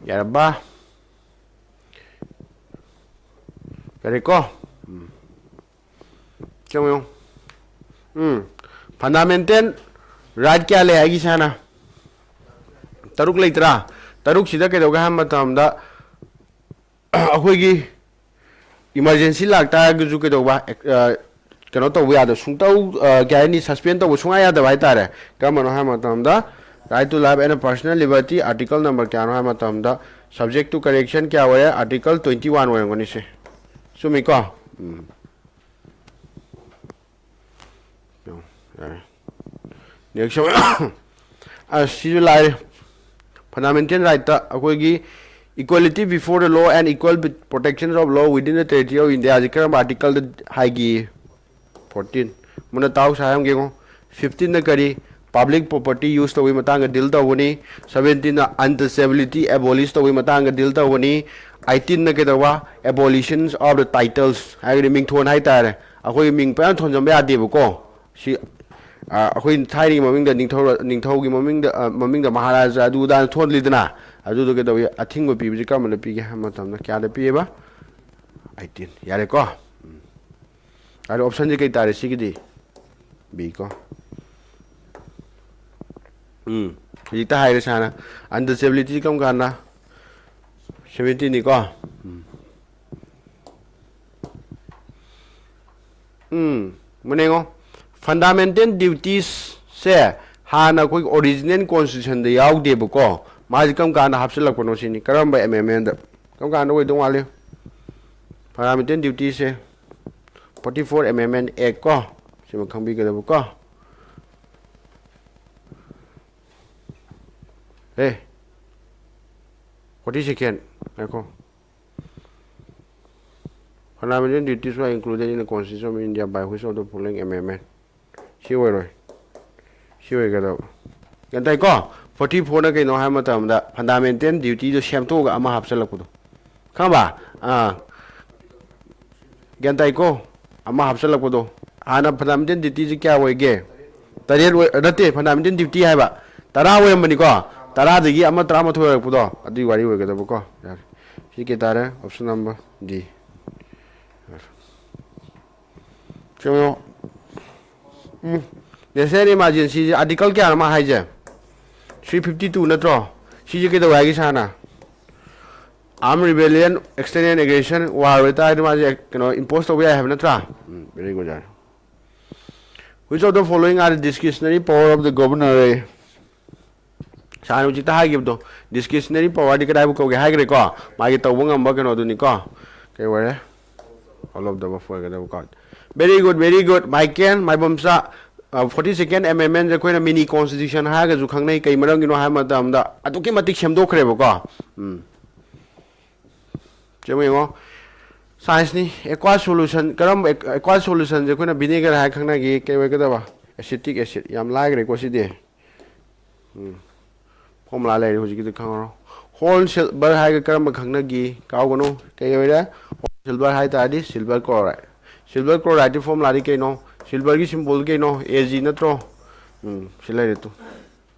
ꯌꯥꯔꯕ? ꯌꯥꯔꯦꯀꯣ? ꯎꯝ꯫ ꯆꯪꯉꯨ ꯌꯦꯡꯉꯨ꯫ ꯎꯝ꯫ Fundamental right ꯀꯌꯥ ꯂꯩ ꯍꯥꯏꯒꯤ ꯁꯥꯅ? ꯇꯔꯨꯛ ꯂꯩꯇ꯭ꯔꯥ? ꯇꯔꯨꯛꯁꯤꯗ ꯀꯩꯗꯧꯒꯦ ꯍꯥꯏꯕ ꯃꯇꯝꯗ, ꯑꯩꯈꯣꯏꯒꯤ ꯏꯃꯥꯔꯖꯦꯟꯁꯤ ꯂꯥꯛꯇꯥꯔꯒꯁꯨ ꯀꯩꯗꯧꯕ? ꯑꯦꯛ-, ꯑ, ꯀꯩꯅꯣ ꯇꯧꯕ ꯌꯥꯗꯕ, ꯁꯨꯡꯇꯧ, ꯑ, ꯀꯩ ꯍꯥꯏꯅꯤ, suspend ꯇꯧꯕ ꯁꯨꯡꯌꯥ ꯌꯥꯗꯕ ꯍꯥꯏꯇꯥꯔꯦ꯫ ꯀꯔꯝꯕꯅꯣ ꯍꯥꯏꯕ ꯃꯇꯝꯗ, right to life and personal liberty, article number ꯀꯌꯥꯅꯣ ꯍꯥꯏꯕ ꯃꯇꯝꯗ, subject to correction ꯀꯌꯥ ꯑꯣꯏꯔꯦ? Article twenty one ꯑꯣꯏꯔꯝꯒꯅꯤ ꯁꯦ꯫ ꯆꯨꯝꯃꯤꯀꯣ? ꯎꯝ꯫ ꯌꯥꯔꯦ꯫ Next ꯑꯃ꯫ ꯑꯁ, ꯁꯤꯁꯨ ꯂꯥꯏꯔꯦ꯫ Fundamental rightꯇ ꯑꯩꯈꯣꯏꯒꯤ equality before the law and equal protection of law within the territory of India ꯁꯤ ꯀꯔꯝꯕ articleꯗ ꯍꯥꯏꯒꯦ? Fourteen꯫ ꯃꯨꯟꯅ ꯇꯥꯎ ꯁꯥꯏ ꯍꯥꯏꯔꯝꯒꯦꯉꯣ꯫ Fifteenꯗ ꯀꯔꯤ? Public property use ꯇꯧꯕꯒꯤ ꯃꯇꯥꯡꯗ deal ꯇꯧꯕꯅꯤ꯫ Seventeenꯅ untouchability abolish ꯇꯧꯕꯒꯤ ꯃꯇꯥꯡꯗ deal ꯇꯧꯕꯅꯤ꯫ Eighteenꯅ ꯀꯩꯗꯧꯕ? Abolitions of the titles ꯍꯥꯏꯔꯒꯗꯤ ꯃꯤꯡꯊꯣꯟ ꯍꯥꯏꯇꯥꯔꯦ꯫ ꯑꯩꯈꯣꯏꯒꯤ ꯃꯤꯡ ꯄꯪꯊꯣꯟ ꯊꯣꯟꯖꯟꯕ ꯌꯥꯗꯦꯕꯀꯣ꯫ ꯁꯤ, ꯑ, ꯑꯩꯈꯣꯏ ꯊꯥꯏꯅꯒꯤ ꯃꯃꯤꯡꯗ ꯅꯤꯡꯊꯧ, ꯅꯤꯡꯊꯧꯒꯤ ꯃꯃꯤꯡꯗ, ꯑ, ꯃꯃꯤꯡꯗ ꯃꯍꯥꯔꯥꯖꯥ ꯑꯗꯨ ꯑꯗꯥꯅ ꯊꯣꯟꯂꯤꯗꯅ, ꯑꯗꯨꯗꯣ ꯀꯩꯗꯧꯏ? ꯑꯊꯤꯡꯕ ꯄꯤꯕꯁꯤ ꯀꯔꯝꯕꯗ ꯄꯤꯒꯦ ꯍꯥꯏꯕ ꯃꯇꯝꯗ ꯀꯌꯥꯗ ꯄꯤꯌꯦꯕ? Eighteen꯫ ꯌꯥꯔꯦꯀꯣ? ꯎꯝ꯫ ꯑꯗꯣ optionꯁꯦ ꯀꯩ ꯇꯥꯔꯦ ꯁꯤꯒꯤꯗꯤ? B ꯀꯣ꯫ ꯎꯝ꯫ ꯍꯧꯖꯤꯛꯇ ꯍꯥꯏꯔꯦ ꯁꯥꯔꯅ꯫ Untouchability ꯀꯔꯝ ꯀꯥꯟꯗ? Seventeenꯅꯤꯀꯣ꯫ ꯎꯝ꯫ ꯎꯝ, ꯃꯨꯟꯅ ꯌꯦꯡꯉꯣ꯫ Fundamental dutiesꯁꯦ ꯍꯥꯟꯅ ꯑꯩꯈꯣꯏꯒꯤ original constitutionꯗ ꯌꯥꯎꯗꯦꯕꯀꯣ꯫ ꯃꯥꯁꯦ ꯀꯔꯝ ꯀꯥꯟꯗ ꯍꯥꯞꯆꯤꯜꯂꯛꯄꯅꯣ ꯁꯤꯅꯤ꯫ ꯀꯔꯝꯕ amendmentꯗ? ꯀꯔꯝ ꯀꯥꯟꯗ ꯑꯣꯏꯗꯧ ꯃꯥꯜꯂꯤ? Fundamental dutieꯁꯦ forty four Amendment Act ꯀꯣ꯫ ꯁꯤꯃ ꯈꯪꯕꯤꯒꯗꯕꯀꯣ꯫ ꯑꯦ, forty second꯫ ꯉꯥꯏꯈꯣ꯫ Fundamental duties were included in the Constitution of India by which of the following amendment? ꯁꯤ ꯑꯣꯏꯔꯣꯏ꯫ ꯁꯤ ꯑꯣꯏꯒꯗꯕ꯫ ꯒ꯭ꯌꯥꯟ ꯇꯥꯏꯀꯣ? Forty fourꯅ ꯀꯩꯅꯣ ꯍꯥꯏꯕ ꯃꯇꯝꯗ fundamental dutyꯗꯣ ꯁꯦꯝꯗꯣꯛꯑꯒ ꯑꯃ ꯍꯥꯞꯆꯤꯜꯂꯛꯄꯗꯣ꯫ ꯈꯪꯉꯕ? ꯑꯥ꯫ ꯒ꯭ꯌꯥꯟ ꯇꯥꯏꯀꯣ? ꯑꯃ ꯍꯥꯞꯆꯤꯜꯂꯛꯄꯗꯣ꯫ ꯍꯥꯟꯅ fundamental dutyꯁꯤ ꯀꯌꯥ ꯑꯣꯏꯒꯦ? ꯇꯔꯦꯠ ꯑꯣꯏ-, ꯅꯠꯇꯦ, fundamental duty ꯍꯥꯏꯕ꯫ ꯇꯔꯥ ꯑꯣꯏꯔꯝꯕꯅꯤꯀꯣ? ꯇꯔꯥꯗꯒꯤ ꯑꯃ ꯇꯔꯥꯃꯥꯊꯣꯏ ꯑꯣꯏꯔꯛꯄꯗꯣ꯫ ꯑꯗꯨꯒꯤ ꯋꯥꯔꯤ ꯑꯣꯏꯒꯗꯕꯀꯣ꯫ ꯌꯥꯔꯦ꯫ ꯁꯤ ꯀꯩ ꯇꯥꯔꯦ? Option number D꯫ ꯀꯩꯅꯣ, ꯎꯝ, national emergencyꯁꯦ article ꯀꯌꯥꯅꯣ ꯃꯥ ꯍꯥꯏꯁꯦ? Three fifty two ꯅꯠꯇ꯭ꯔꯣ? ꯁꯤꯁꯦ ꯀꯩꯗꯧꯋꯦ ꯍꯥꯏꯒꯦ ꯁꯥꯔꯅ? Armed rebellion, external aggression, war ꯑꯣꯏꯇꯥꯔꯗꯤ ꯃꯥꯁꯦ ꯀꯩꯅꯣ impose ꯇꯧꯕ ꯌꯥꯏ ꯍꯥꯏꯕ ꯅꯠꯇ꯭ꯔꯥ? ꯎꯝ, very good, ꯌꯥꯔꯦ꯫ Which of the following are the discretionary power of the governor? ꯁꯥꯔꯅ ꯍꯧꯖꯤꯛꯇ ꯍꯥꯏꯈꯤꯕꯗꯣ, discretionary power ꯗꯤ ꯀꯗꯥꯏꯕꯨ ꯀꯧꯒꯦ ꯍꯥꯏꯈ꯭ꯔꯦꯀꯣ? ꯃꯥꯒꯤ ꯇꯧꯕ ꯉꯝꯕ ꯀꯩꯅꯣꯗꯨꯅꯤꯀꯣ꯫ ꯀꯩ ꯑꯣꯏꯔꯦ? All of the above ꯑꯣꯏꯒꯗꯕꯀꯣ꯫ Very good, very good. Michael ꯃꯥꯏꯕꯝꯆꯥ, forty second amendment ꯁꯦ ꯑꯩꯈꯣꯏꯅ mini constitution ꯍꯥꯏꯔꯒꯁꯨ ꯈꯪꯅꯩ꯫ ꯀꯩ ꯃꯔꯝꯒꯤꯅꯣ ꯍꯥꯏꯕ ꯃꯇꯝꯗ ꯑꯗꯨꯛꯀꯤ ꯃꯇꯤꯛ ꯁꯦꯝꯗꯣꯛꯈ꯭ꯔꯦꯕꯀꯣ꯫ ꯎꯝ꯫ ꯆꯦꯡꯉꯨ ꯌꯦꯡꯉꯣ꯫ Science ꯅꯤ꯫ Aqueous solution, ꯀꯔꯝꯕ aqueous solution ꯁꯦ ꯑꯩꯈꯣꯏꯅ vinegar ꯍꯥꯏꯔ ꯈꯪꯅꯒꯦ? ꯀꯩ ꯑꯣꯏꯒꯗꯕ? Acetic acid꯫ ꯌꯥꯝ ꯂꯥꯏꯈ꯭ꯔꯦꯀꯣ ꯁꯤꯗꯤ꯫ ꯎꯝ꯫ Formula ꯂꯩꯔꯦ ꯍꯧꯖꯤꯛꯀꯤꯗꯤ ꯈꯪꯉꯔꯣ꯫ Whole silver ꯍꯥꯏꯔꯒ ꯀꯔꯝꯕ ꯈꯪꯅꯒꯦ? ꯀꯥꯎꯒꯅꯨ꯫ ꯀꯩ ꯑꯣꯏꯔꯦ? Whole silver ꯍꯥꯏ ꯇꯥꯔꯗꯤ silver chloride꯫ Silver chloride ꯀꯤ formula ꯗꯤ ꯀꯩꯅꯣ? Silver ꯒꯤ symbol ꯀꯩꯅꯣ? Ag ꯅꯠꯇ꯭ꯔꯣ? ꯎꯝ, ꯁꯤ ꯂꯩꯔꯦ ꯇꯨ꯫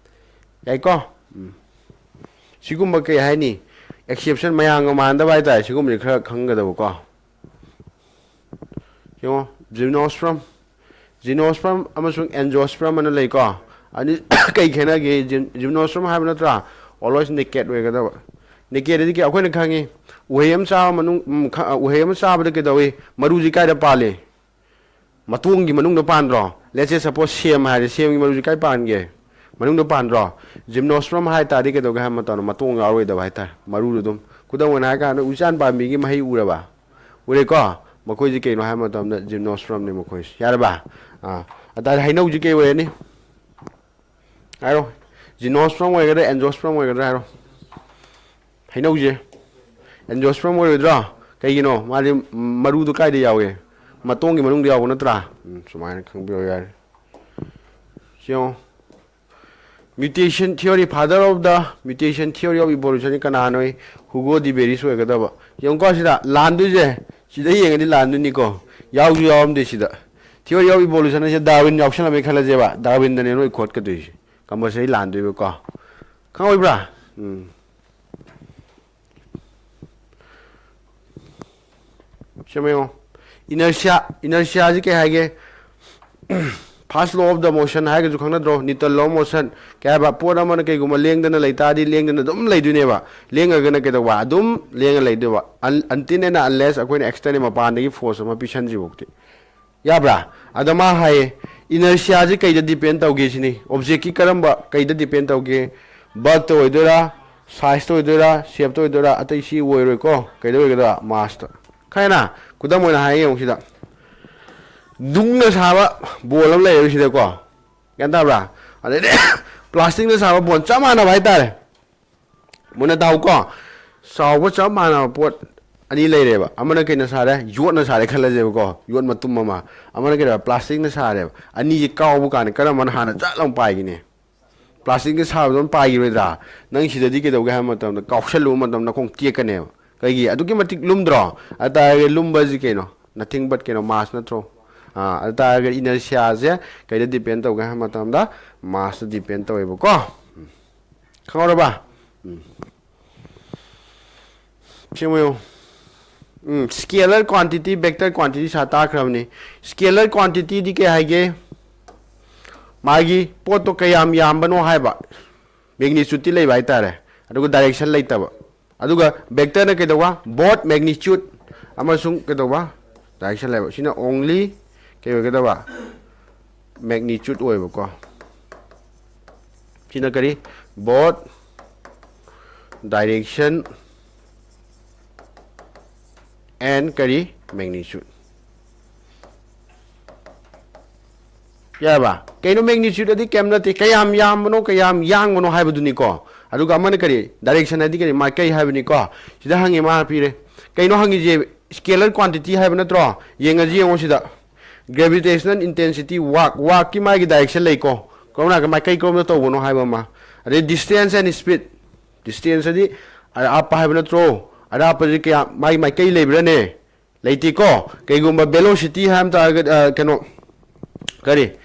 ꯌꯥꯏꯀꯣ? ꯎꯝ꯫ ꯁꯤꯒꯨꯝꯕ ꯀꯩ ꯍꯥꯏꯅꯤ? Exception ꯃꯌꯥꯝꯒ ꯃꯥꯟꯅꯗꯕ ꯍꯥꯏꯇꯥꯔꯦ꯫ ꯁꯤꯒꯨꯝꯕꯁꯦ ꯈꯔ ꯈꯪꯒꯗꯕꯀꯣ꯫ ꯌꯦꯡꯉꯣ, gymnosperm꯫ Gymnosperm ꯑꯃꯁꯨꯡ angiosperm ꯑꯅ ꯂꯩꯀꯣ꯫ ꯑꯅꯤ ꯀꯩ ꯈꯦꯠꯅꯒꯦ? Gym-, gymnosperm ꯍꯥꯏꯕ ꯅꯠꯇ꯭ꯔꯥ? Always naked ꯑꯣꯏꯒꯗꯕ꯫ Naked ꯑꯗꯤ ꯀꯩ? ꯑꯩꯈꯣꯏꯅ ꯈꯪꯉꯤ, ꯎꯍꯩ ꯑꯃ ꯆꯥꯕ ꯃꯅꯨꯡ-, ꯎꯝ, ꯈ-, ꯎꯍꯩ ꯑꯃ ꯆꯥꯕꯗ ꯀꯩꯗꯧꯏ? ꯃꯔꯨꯁꯤ ꯀꯥꯏꯗ ꯄꯥꯜꯂꯤ? ꯃꯇꯣꯡꯒꯤ ꯃꯅꯨꯡꯗ ꯄꯥꯟꯗ꯭ꯔꯣ? Let's say, suppose, ꯁꯦꯝ ꯍꯥꯏꯔꯦ, ꯁꯦꯝꯒꯤ ꯃꯔꯨꯁꯤ ꯀꯥꯏ ꯄꯥꯟꯒꯦ? ꯃꯅꯨꯡꯗ ꯄꯥꯟꯗ꯭ꯔꯣ? Gymnosperm ꯍꯥꯏ ꯇꯥꯔꯗꯤ ꯀꯩꯗꯧꯒꯦ ꯍꯥꯏꯕ ꯃꯇꯝꯗ ꯃꯇꯣꯡ ꯌꯥꯎꯔꯣꯏꯗꯕ ꯍꯥꯏꯇꯥꯔꯦ, ꯃꯔꯨꯗꯣ ꯑꯗꯨꯝ꯫ ꯈꯨꯗꯝ ꯑꯣꯏꯅ ꯍꯥꯏꯔ ꯀꯥꯟꯗ ꯎꯆꯥꯟ ꯄꯥꯝꯕꯤꯒꯤ ꯃꯍꯩ ꯎꯔꯕ? ꯎꯔꯦꯀꯣ? ꯃꯈꯣꯏꯁꯤ ꯀꯩꯅꯣ ꯍꯥꯏꯕ ꯃꯇꯝꯗ gymnosperm ꯅꯦ ꯃꯈꯣꯏꯁꯤ꯫ ꯌꯥꯔꯕ? ꯑꯥ꯫ ꯑꯗꯥꯏꯗ ꯍꯩꯅꯧꯁꯤ ꯀꯩ ꯑꯣꯏꯔꯅꯤ? ꯍꯥꯏꯔꯣ꯫ Gymnosperm ꯑꯣꯏꯒꯗ꯭ꯔꯥ, angiosperm ꯑꯣꯏꯒꯗ꯭ꯔꯥ ꯍꯥꯏꯔꯣ꯫ ꯍꯩꯅꯧꯁꯦ angiosperm ꯑꯣꯏꯔꯣꯏꯗ꯭ꯔꯣ? ꯀꯩꯒꯤꯅꯣ? ꯃꯥꯗꯤ ꯃꯔꯨꯗꯣ ꯀꯥꯏꯗ ꯌꯥꯎꯏ? ꯃꯇꯣꯡꯒꯤ ꯃꯅꯨꯡꯗ ꯌꯥꯎꯕ ꯅꯠꯇ꯭ꯔꯥ? ꯎꯝ, ꯁꯨꯃꯥꯏꯅ ꯈꯪꯕꯤꯔꯣ ꯌꯥꯔꯦ꯫ ꯁꯤ ꯌꯦꯡꯉꯣ꯫ Mutation theory, father of the mutation theory of evolution ꯁꯤ ꯀꯅꯥꯅꯣ? Hugo de Vries ꯑꯣꯏꯒꯗꯕ꯫ ꯌꯦꯡꯉꯨꯀꯣ ꯁꯤꯗ, ꯂꯥꯟꯗꯣꯏꯁꯦ, ꯁꯤꯗ ꯌꯦꯡꯉꯗꯤ ꯂꯥꯟꯗꯣꯏꯅꯤꯀꯣ꯫ ꯌꯥꯎꯁꯨ ꯌꯥꯎꯔꯝꯗꯦ ꯁꯤꯗ꯫ Theory of evolution ꯍꯥꯏꯁꯦ Darwin ꯌꯥꯎꯁꯜꯂꯝꯃꯦ ꯈꯜꯂꯁꯦꯕ, Darwin ꯗꯅꯦ ꯅꯣꯏ ꯈꯣꯠꯀꯗꯣꯏꯁꯦ꯫ Compulsory ꯂꯥꯟꯗꯣꯏꯕꯀꯣ꯫ ꯈꯪꯍꯧꯕ꯭ꯔꯥ? ꯎꯝ꯫ ꯁꯦꯝꯃꯣ ꯌꯦꯡꯉꯣ꯫ Inertia, inertia ꯁꯤ ꯀꯩ ꯍꯥꯏꯒꯦ? First law of the motion ꯍꯥꯏꯔꯒꯁꯨ ꯈꯪꯅꯗ꯭ꯔꯣ? Newton law of motion꯫ ꯀꯩ ꯍꯥꯏꯕ? ꯄꯣꯠ ꯑꯃꯅ ꯀꯩꯒꯨꯝꯕ ꯂꯦꯡꯗꯅ ꯂꯩ ꯇꯥꯔꯗꯤ ꯂꯦꯡꯗꯅ ꯑꯗꯨꯝ ꯂꯩꯗꯣꯏꯅꯦꯕ꯫ ꯂꯦꯡꯉꯒꯅ ꯀꯩꯗꯧꯕ? ꯑꯗꯨꯝ ꯂꯦꯡꯉ ꯂꯩꯗꯣꯏꯕ꯫ Un-, until and unless ꯑꯩꯈꯣꯏꯅ external ꯃꯄꯥꯟꯗꯒꯤ force ꯑꯃ ꯄꯤꯁꯟꯗ꯭ꯔꯤꯐꯥꯎꯗꯤ꯫ ꯌꯥꯕ꯭ꯔꯥ? ꯑꯗ ꯃꯥ ꯍꯥꯏꯌꯦ, Inertiaꯁꯤ ꯀꯩꯗ depend ꯇꯧꯒꯦ ꯁꯤꯅꯤ, objectꯀꯤ ꯀꯔꯝꯕ ꯀꯩꯗ depend ꯇꯧꯒꯦ? Bulkꯇ ꯑꯣꯏꯗꯣꯏꯔꯥ, sizeꯇ ꯑꯣꯏꯗꯣꯏꯔꯥ, shapeꯇ ꯑꯣꯏꯗꯣꯏꯔꯥ? ꯑꯇꯩ ꯁꯤ ꯑꯣꯏꯔꯣꯏꯀꯣ, ꯀꯩꯗ ꯑꯣꯏꯒꯗ꯭ꯔꯥ? Massꯇ꯫ ꯈꯪꯉꯦꯅ? ꯈꯨꯗꯝ ꯑꯣꯏꯅ ꯍꯥꯏꯒꯦ ꯌꯦꯡꯉꯨ ꯁꯤꯗ, ꯅꯨꯡꯅ ꯁꯥꯕ ball ꯑꯃ ꯂꯩꯔꯦꯕ ꯁꯤꯗꯀꯣ, ꯒ꯭ꯌꯥꯟ ꯇꯥꯕ꯭ꯔꯥ? ꯑꯗꯩꯗꯤ plasticꯅ ꯁꯥꯕ ball ꯆꯞ ꯃꯥꯟꯅꯕ ꯍꯥꯏꯇꯥꯔꯦ꯫ ꯃꯨꯟꯅ ꯇꯥꯎꯀꯣ꯫ ꯆꯥꯎꯕ ꯆꯞ ꯃꯥꯟꯅꯕ ꯄꯣꯠ ꯑꯅꯤ ꯂꯩꯔꯦꯕ꯫ ꯑꯃꯅ ꯀꯩꯅ ꯁꯥꯔꯦ? ꯌꯣꯠꯅ ꯁꯥꯔꯦ ꯈꯜꯂꯁꯦꯕꯀꯣ, ꯌꯣꯠ ꯃꯇꯨꯝ ꯑꯃ꯫ ꯑꯃꯅ ꯀꯩꯗꯧꯕ? Plasticꯅ ꯁꯥꯔꯦꯕ꯫ ꯑꯅꯤꯁꯦ ꯀꯥꯎꯕ ꯀꯥꯟꯗ ꯀꯔꯝꯕꯅ ꯍꯥꯟꯅ ꯖꯠ ꯂꯥꯎꯅ ꯄꯥꯏꯒꯅꯤ? Plasticꯅ ꯁꯥꯕꯗꯣ ꯑꯗꯨꯝ ꯄꯥꯏꯈꯤꯔꯣꯏꯗ꯭ꯔꯥ? ꯅꯪ ꯁꯤꯗꯗꯤ ꯀꯩꯗꯧꯒꯦ ꯍꯥꯏꯕ ꯃꯇꯝꯗ, ꯀꯥꯎꯁꯜꯂꯨꯕ ꯃꯇꯝꯗ ꯈꯣꯡ ꯇꯦꯛꯀꯅꯦꯕ꯫ ꯀꯩꯒꯤ? ꯑꯗꯨꯛꯀꯤ ꯃꯇꯤꯛ ꯂꯨꯝꯗ꯭ꯔꯣ? ꯑꯗꯨ ꯇꯥꯔꯒꯗꯤ ꯂꯨꯝꯕꯁꯤ ꯀꯩꯅꯣ? Nothing but ꯀꯩꯅꯣ, mass ꯅꯠꯇ꯭ꯔꯣ? ꯑꯥ, ꯑꯗꯨ ꯇꯥꯔꯒꯗꯤ inertiaꯁꯦ ꯀꯩꯗ depend ꯇꯧꯒꯦ ꯍꯥꯏꯕ ꯃꯇꯝꯗ, massꯇ depend ꯇꯧꯋꯦꯕꯀꯣ꯫ ꯎꯝ꯫ ꯈꯪꯍꯧꯔꯕ? ꯎꯝ꯫ ꯁꯦꯝꯃꯨ ꯌꯦꯡꯉꯨ꯫ ꯎꯝ, scalar quantity, vector quantity ꯁꯥ ꯇꯥꯈ꯭ꯔꯕꯅꯤ꯫ Scalar quantityꯗꯤ ꯀꯩ ꯍꯥꯏꯒꯦ? ꯃꯥꯒꯤ ꯄꯣꯠꯇꯣ ꯀꯌꯥꯝ ꯌꯥꯝꯕꯅꯣ ꯍꯥꯏꯕ꯫ Magnitudeꯇꯤ ꯂꯩꯕ ꯍꯥꯏꯇꯥꯔꯦ, ꯑꯗꯨꯒ direction ꯂꯩꯇꯕ꯫ ꯑꯗꯨꯒ vectorꯅ ꯀꯩꯗꯧꯕ? Both magnitude ꯑꯃꯁꯨꯡ ꯀꯩꯗꯧꯕ? Direction ꯂꯩꯕ꯫ ꯁꯤꯅ only ꯀꯩ ꯑꯣꯏꯒꯗꯕ? Magnitude ꯑꯣꯏꯕꯀꯣ꯫ ꯁꯤꯅ ꯀꯔꯤ? Both direction and ꯀꯔꯤ? Magnitude꯫ ꯌꯥꯔꯕ? ꯀꯩꯅꯣ magnitude ꯑꯗꯤ? ꯀꯩꯝ ꯅꯠꯇꯦ, ꯀꯌꯥꯝ ꯌꯥꯝꯕꯅꯣ, ꯀꯌꯥꯝ ꯌꯥꯡꯕꯅꯣ ꯍꯥꯏꯕꯗꯨꯅꯤꯀꯣ꯫ ꯑꯗꯨꯒ ꯑꯃꯅ ꯀꯔꯤ? Direction ꯍꯥꯏꯗꯤ ꯀꯔꯤ? ꯃꯥꯏꯀꯩ ꯍꯥꯏꯕꯅꯤꯀꯣ꯫ ꯁꯤꯗ ꯍꯪꯉꯤ, ꯃꯥꯅ ꯄꯤꯔꯦ꯫ ꯀꯩꯅꯣ ꯍꯪꯉꯤꯁꯦ? Scalar quantity ꯍꯥꯏꯕ ꯅꯠꯇ꯭ꯔꯣ? ꯌꯦꯡꯉꯁꯤ, ꯌꯦꯡꯉꯣ ꯁꯤꯗ꯫ Gravitational intensity, work, workꯀꯤ ꯃꯥꯒꯤ direction ꯂꯩꯀꯣ, ꯀꯔꯣꯝ ꯅꯥꯀꯟ, ꯃꯥꯏꯀꯩ ꯀꯔꯣꯝꯗ ꯇꯧꯕꯅꯣ ꯍꯥꯏꯕ ꯑꯃ꯫ ꯑꯗꯩ distance and speed, distance ꯑꯗꯤ ꯑꯔꯥꯞꯄ ꯍꯥꯏꯕ ꯅꯠꯇ꯭ꯔꯣ? ꯑꯔꯥꯞꯄꯁꯤ ꯀꯌꯥ, ꯃꯥꯒꯤ ꯃꯥꯏꯀꯩ ꯂꯩꯕ꯭ꯔꯥꯅꯦ? ꯂꯩꯇꯦꯀꯣ꯫ ꯀꯩꯒꯨꯝꯕ velocity ꯍꯥꯏꯕ ꯇꯥꯔꯒꯗꯤ, ꯑ, ꯀꯩꯅꯣ, ꯀꯔꯤ?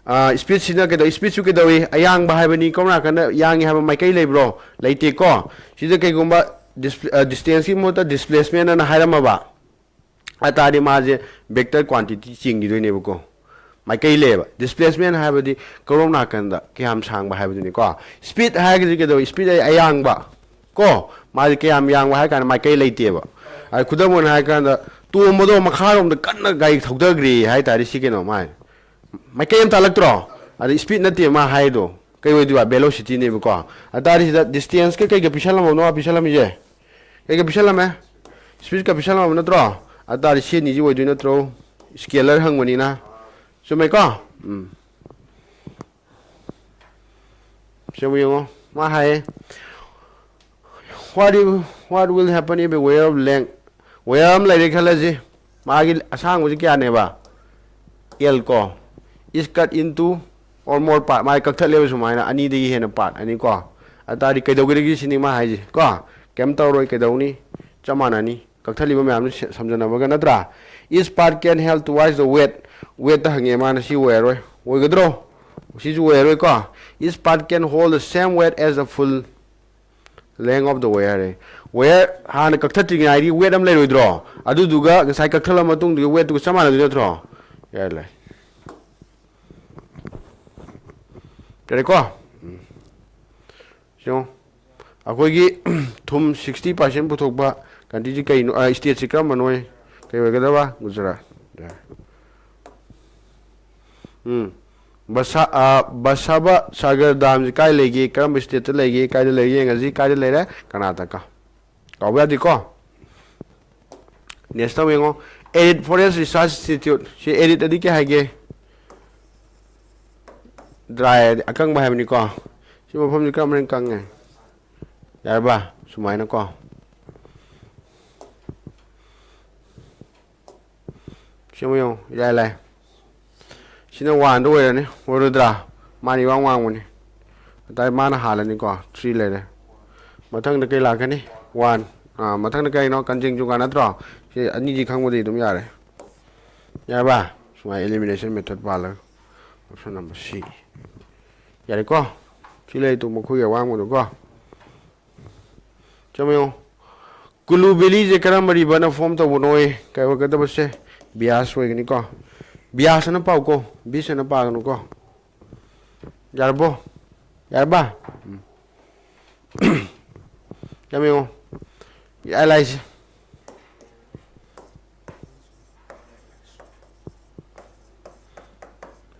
ꯑ, speedꯁꯤꯅ ꯀꯩꯗꯧ-, speedꯁꯨ ꯀꯩꯗꯧꯏ? ꯑꯌꯥꯡꯕ ꯍꯥꯏꯕꯅꯤ꯫ ꯀꯔꯣꯝ ꯅꯥꯀꯟꯗ ꯌꯥꯡꯉꯤ ꯍꯥꯏꯕ ꯃꯥꯏꯀꯩ ꯂꯩꯕ꯭ꯔꯣ? ꯂꯩꯇꯦꯀꯣ꯫ ꯁꯤꯗ ꯀꯩꯒꯨꯝꯕ dis-, ꯑ, distanceꯀꯤ ꯃꯍꯨꯠꯇ displacement ꯑꯅ ꯍꯥꯏꯔꯝꯃꯕ, ꯑꯗꯨ ꯇꯥꯔꯗꯤ ꯃꯥꯁꯦ vector quantity ꯆꯤꯡꯈꯤꯗꯣꯏꯅꯦꯕꯀꯣ꯫ ꯃꯥꯏꯀꯩ ꯂꯩꯌꯦꯕ꯫ Displacement ꯍꯥꯏꯕꯗꯤ ꯀꯔꯣꯝ ꯅꯥꯀꯟꯗ ꯀꯌꯥꯝ ꯁꯥꯡꯕ ꯍꯥꯏꯕꯗꯨꯅꯤꯀꯣ꯫ Speed ꯍꯥꯏꯔꯒꯗꯤ ꯀꯩꯗꯧꯋꯤ? Speed ꯑꯌꯥꯡꯕ ꯀꯣ꯫ ꯃꯥꯁꯦ ꯀꯌꯥꯝ ꯌꯥꯡꯕ ꯍꯥꯏ ꯀꯥꯟꯗ ꯃꯥꯏꯀꯩ ꯂꯩꯇꯦꯕ꯫ ꯑ, ꯈꯨꯗꯝ ꯑꯣꯏꯅ ꯍꯥꯏ ꯀꯥꯟꯗ, ꯇꯣꯝꯕꯗꯣ ꯃꯈꯥꯔꯣꯝꯗ ꯀꯟꯅ ꯒꯥꯔꯤ ꯊꯧꯊꯈ꯭ꯔꯦ ꯍꯥꯏ ꯇꯥꯔꯗꯤ ꯁꯤ ꯀꯩꯅꯣ ꯃꯥꯏ ꯃꯥꯏꯀꯩ ꯑꯃ ꯇꯥꯜꯂꯛꯇ꯭ꯔꯣ? ꯑꯗ speed ꯅꯠꯇꯦ ꯃꯥ ꯍꯥꯏꯗꯣ, ꯀꯩ ꯑꯣꯏꯗꯣꯏꯕ? Velocity ꯅꯦꯕꯀꯣ꯫ ꯑꯗꯨ ꯇꯥꯔꯗꯤ ꯁꯤꯗ distance ꯀ ꯀꯩꯒ ꯄꯤꯁꯜꯂꯝꯃꯕꯅꯣ? ꯄꯤꯁꯜꯂꯝꯃꯤꯁꯦ ꯀꯩꯒ ꯄꯤꯁꯜꯂꯝꯃꯦ? Speed ꯀ ꯄꯤꯁꯜꯂꯝꯃꯕ ꯅꯠꯇ꯭ꯔꯣ? ꯑꯗꯨ ꯇꯥꯔꯗꯤ ꯁꯤ ꯑꯅꯤꯁꯤ ꯑꯣꯏꯗꯣꯏ ꯅꯠꯇ꯭ꯔꯣ? Scalar ꯍꯪꯕꯅꯤꯅ꯫ ꯆꯨꯝꯃꯦꯀꯣ? ꯎꯝ꯫ ꯁꯤ ꯑꯃꯨꯛ ꯌꯦꯡꯉꯣ꯫ ꯃꯥ ꯍꯥꯏꯌꯦ, what if, what will happen if a wire of length, wire ꯑꯃ ꯂꯩꯔꯦ ꯈꯜꯂꯁꯤ, ꯃꯥꯒꯤ ꯑꯁꯥꯡꯕꯁꯤ ꯀꯌꯥꯅꯦꯕ? L ꯀꯣ, is cut into or more part, ꯃꯥꯒꯤ ꯀꯛꯊꯠꯂꯦꯕ ꯁꯨꯃꯥꯏꯅ ꯑꯅꯤꯗꯒꯤ ꯍꯦꯟꯅ part ꯑꯅꯤ ꯀꯣ꯫ ꯑꯗꯨ ꯇꯥꯔꯗꯤ ꯀꯩꯗꯧꯒꯗꯒꯦ ꯁꯤꯅꯤ ꯃꯥ ꯍꯥꯏꯁꯦ ꯀꯣ꯫ ꯀꯩꯝ ꯇꯧꯔꯣꯏ, ꯀꯩꯗꯧꯅꯤ? ꯆꯞ ꯃꯥꯟꯅꯅꯤ꯫ ꯀꯛꯊꯠꯂꯤꯕ ꯃꯌꯥꯝꯗꯨ ꯁꯦ-, ꯁꯝꯖꯟꯅꯕꯒ ꯅꯠꯇ꯭ꯔꯥ? Each part can held twice the weight, weight ꯇ ꯍꯪꯉꯦ ꯃꯥꯅ, ꯁꯤ ꯑꯣꯏꯔꯔꯣꯏ, ꯑꯣꯏꯒꯗ꯭ꯔꯣ? ꯁꯤꯁꯨ ꯑꯣꯏꯔꯔꯣꯏꯀꯣ꯫ Each part can hold the same weight as the full length of the wire. Wire ꯍꯥꯟꯅ ꯀꯛꯊꯠꯇ꯭ꯔꯤꯉꯩꯒꯤ weight ꯑꯃ ꯂꯩꯔꯣꯏꯗ꯭ꯔꯣ? ꯑꯗꯨꯗꯨꯒ ꯉꯁꯥꯏ ꯀꯛꯊꯠꯂ ꯃꯇꯨꯡꯗꯨꯒꯤ weight ꯇꯨꯒ ꯆꯞ ꯃꯥꯟꯅꯗꯣꯏ ꯅꯠꯇ꯭ꯔꯣ? ꯌꯥꯔꯦ, ꯂꯩ꯫ ꯌꯥꯔꯦꯀꯣ? ꯎꯝ꯫ ꯌꯦꯡꯉꯣ꯫ ꯑꯩꯈꯣꯏꯒꯤ ꯊꯨꯝ sixty percent ꯄꯨꯊꯣꯛꯄ country ꯁꯤ ꯀꯩꯅꯣ, ꯑ, state ꯁꯤ ꯀꯔꯝꯕꯅꯣ? ꯀꯩ ꯑꯣꯏꯒꯗꯕ? ꯒꯨꯖꯔꯥꯠ꯫ ꯎꯝ꯫ ꯕꯁꯥ-, ꯑ, ꯕꯁꯥꯕ ꯁꯥꯒꯔ dam ꯁꯤ ꯀꯥꯏ ꯂꯩꯒꯦ? ꯀꯔꯝꯕ state ꯇ ꯂꯩꯒꯦ? ꯀꯥꯏꯗ ꯂꯩꯒꯦ? ꯌꯦꯡꯉꯁꯤ꯫ ꯀꯥꯏꯗ ꯂꯩꯔꯦ? ꯀꯔꯅꯥꯇꯀꯥ꯫ ꯀꯥꯎꯕ ꯌꯥꯗꯦꯀꯣ꯫ Next ꯑꯃ ꯌꯦꯡꯉꯣ꯫ Arid Forest Research Institute꯫ ꯁꯤ arid ꯑꯗꯤ ꯀꯩ ꯍꯥꯏꯒꯦ? Dry ꯑꯗꯤ ꯑꯀꯪꯕ ꯍꯥꯏꯕꯅꯤꯀꯣ꯫ ꯁꯤ ꯃꯐꯝꯁꯤ ꯀꯔꯝꯕꯅ ꯀꯪꯉꯦ? ꯌꯥꯔꯕ? ꯁꯨꯃꯥꯏꯅꯀꯣ꯫ ꯁꯤ ꯑꯃꯨꯛ ꯌꯦꯡꯉꯨ, ꯏꯔꯥꯏ ꯂꯥꯏ꯫ ꯁꯤꯅ one ꯗ ꯑꯣꯏꯔꯅꯤ, ꯑꯣꯏꯔꯣꯏꯗ꯭ꯔꯥ? ꯃꯥꯅ ꯏꯋꯥꯡ ꯋꯥꯡꯕꯅꯤ꯫ ꯑꯗꯥꯏ ꯃꯥꯅ ꯍꯥꯜꯂꯅꯤꯀꯣ, three ꯂꯩꯔꯦ꯫ ꯃꯊꯪꯗ ꯀꯩ ꯂꯥꯛꯀꯅꯤ? One꯫ ꯑꯥ, ꯃꯊꯪꯗ ꯀꯩꯅꯣ? ꯀꯟꯖꯦꯡꯖꯨꯡꯒ ꯅꯠꯇ꯭ꯔꯣ? ꯁꯤ ꯑꯅꯤꯁꯤ ꯈꯪꯕꯗꯤ ꯑꯗꯨꯝ ꯌꯥꯔꯦ꯫ ꯌꯥꯔꯕ? ꯁꯨꯃꯥꯏꯅ elimination method ꯄꯥꯜꯂꯒ꯫ Option number C꯫ ꯌꯥꯔꯦꯀꯣ? ꯁꯤ ꯂꯩ ꯇꯨ ꯃꯈꯣꯏꯒꯤ ꯑꯋꯥꯡꯕꯗꯣꯀꯣ꯫ ꯆꯨꯝꯃꯦ ꯌꯦꯡꯉꯣ꯫ ꯀꯨꯂꯨ valley ꯁꯦ ꯀꯔꯝꯕ river ꯅ form ꯇꯧꯕꯅꯣ? ꯀꯩ ꯑꯣꯏꯒꯗꯕꯁꯦ? ꯕꯤꯌꯥꯁ ꯑꯣꯏꯒꯅꯤꯀꯣ꯫ ꯕꯤꯌꯥꯁ ꯑꯅ ꯄꯥꯎꯀꯣ, ꯕꯤꯁ ꯑꯅ ꯄꯥꯒꯅꯨꯀꯣ꯫ ꯌꯥꯔꯕꯣ? ꯌꯥꯔꯕ? ꯎꯝ꯫ ꯌꯥꯝ ꯌꯦꯡꯉꯣ꯫ ꯏꯔꯥꯏ ꯂꯥꯏꯁꯦ꯫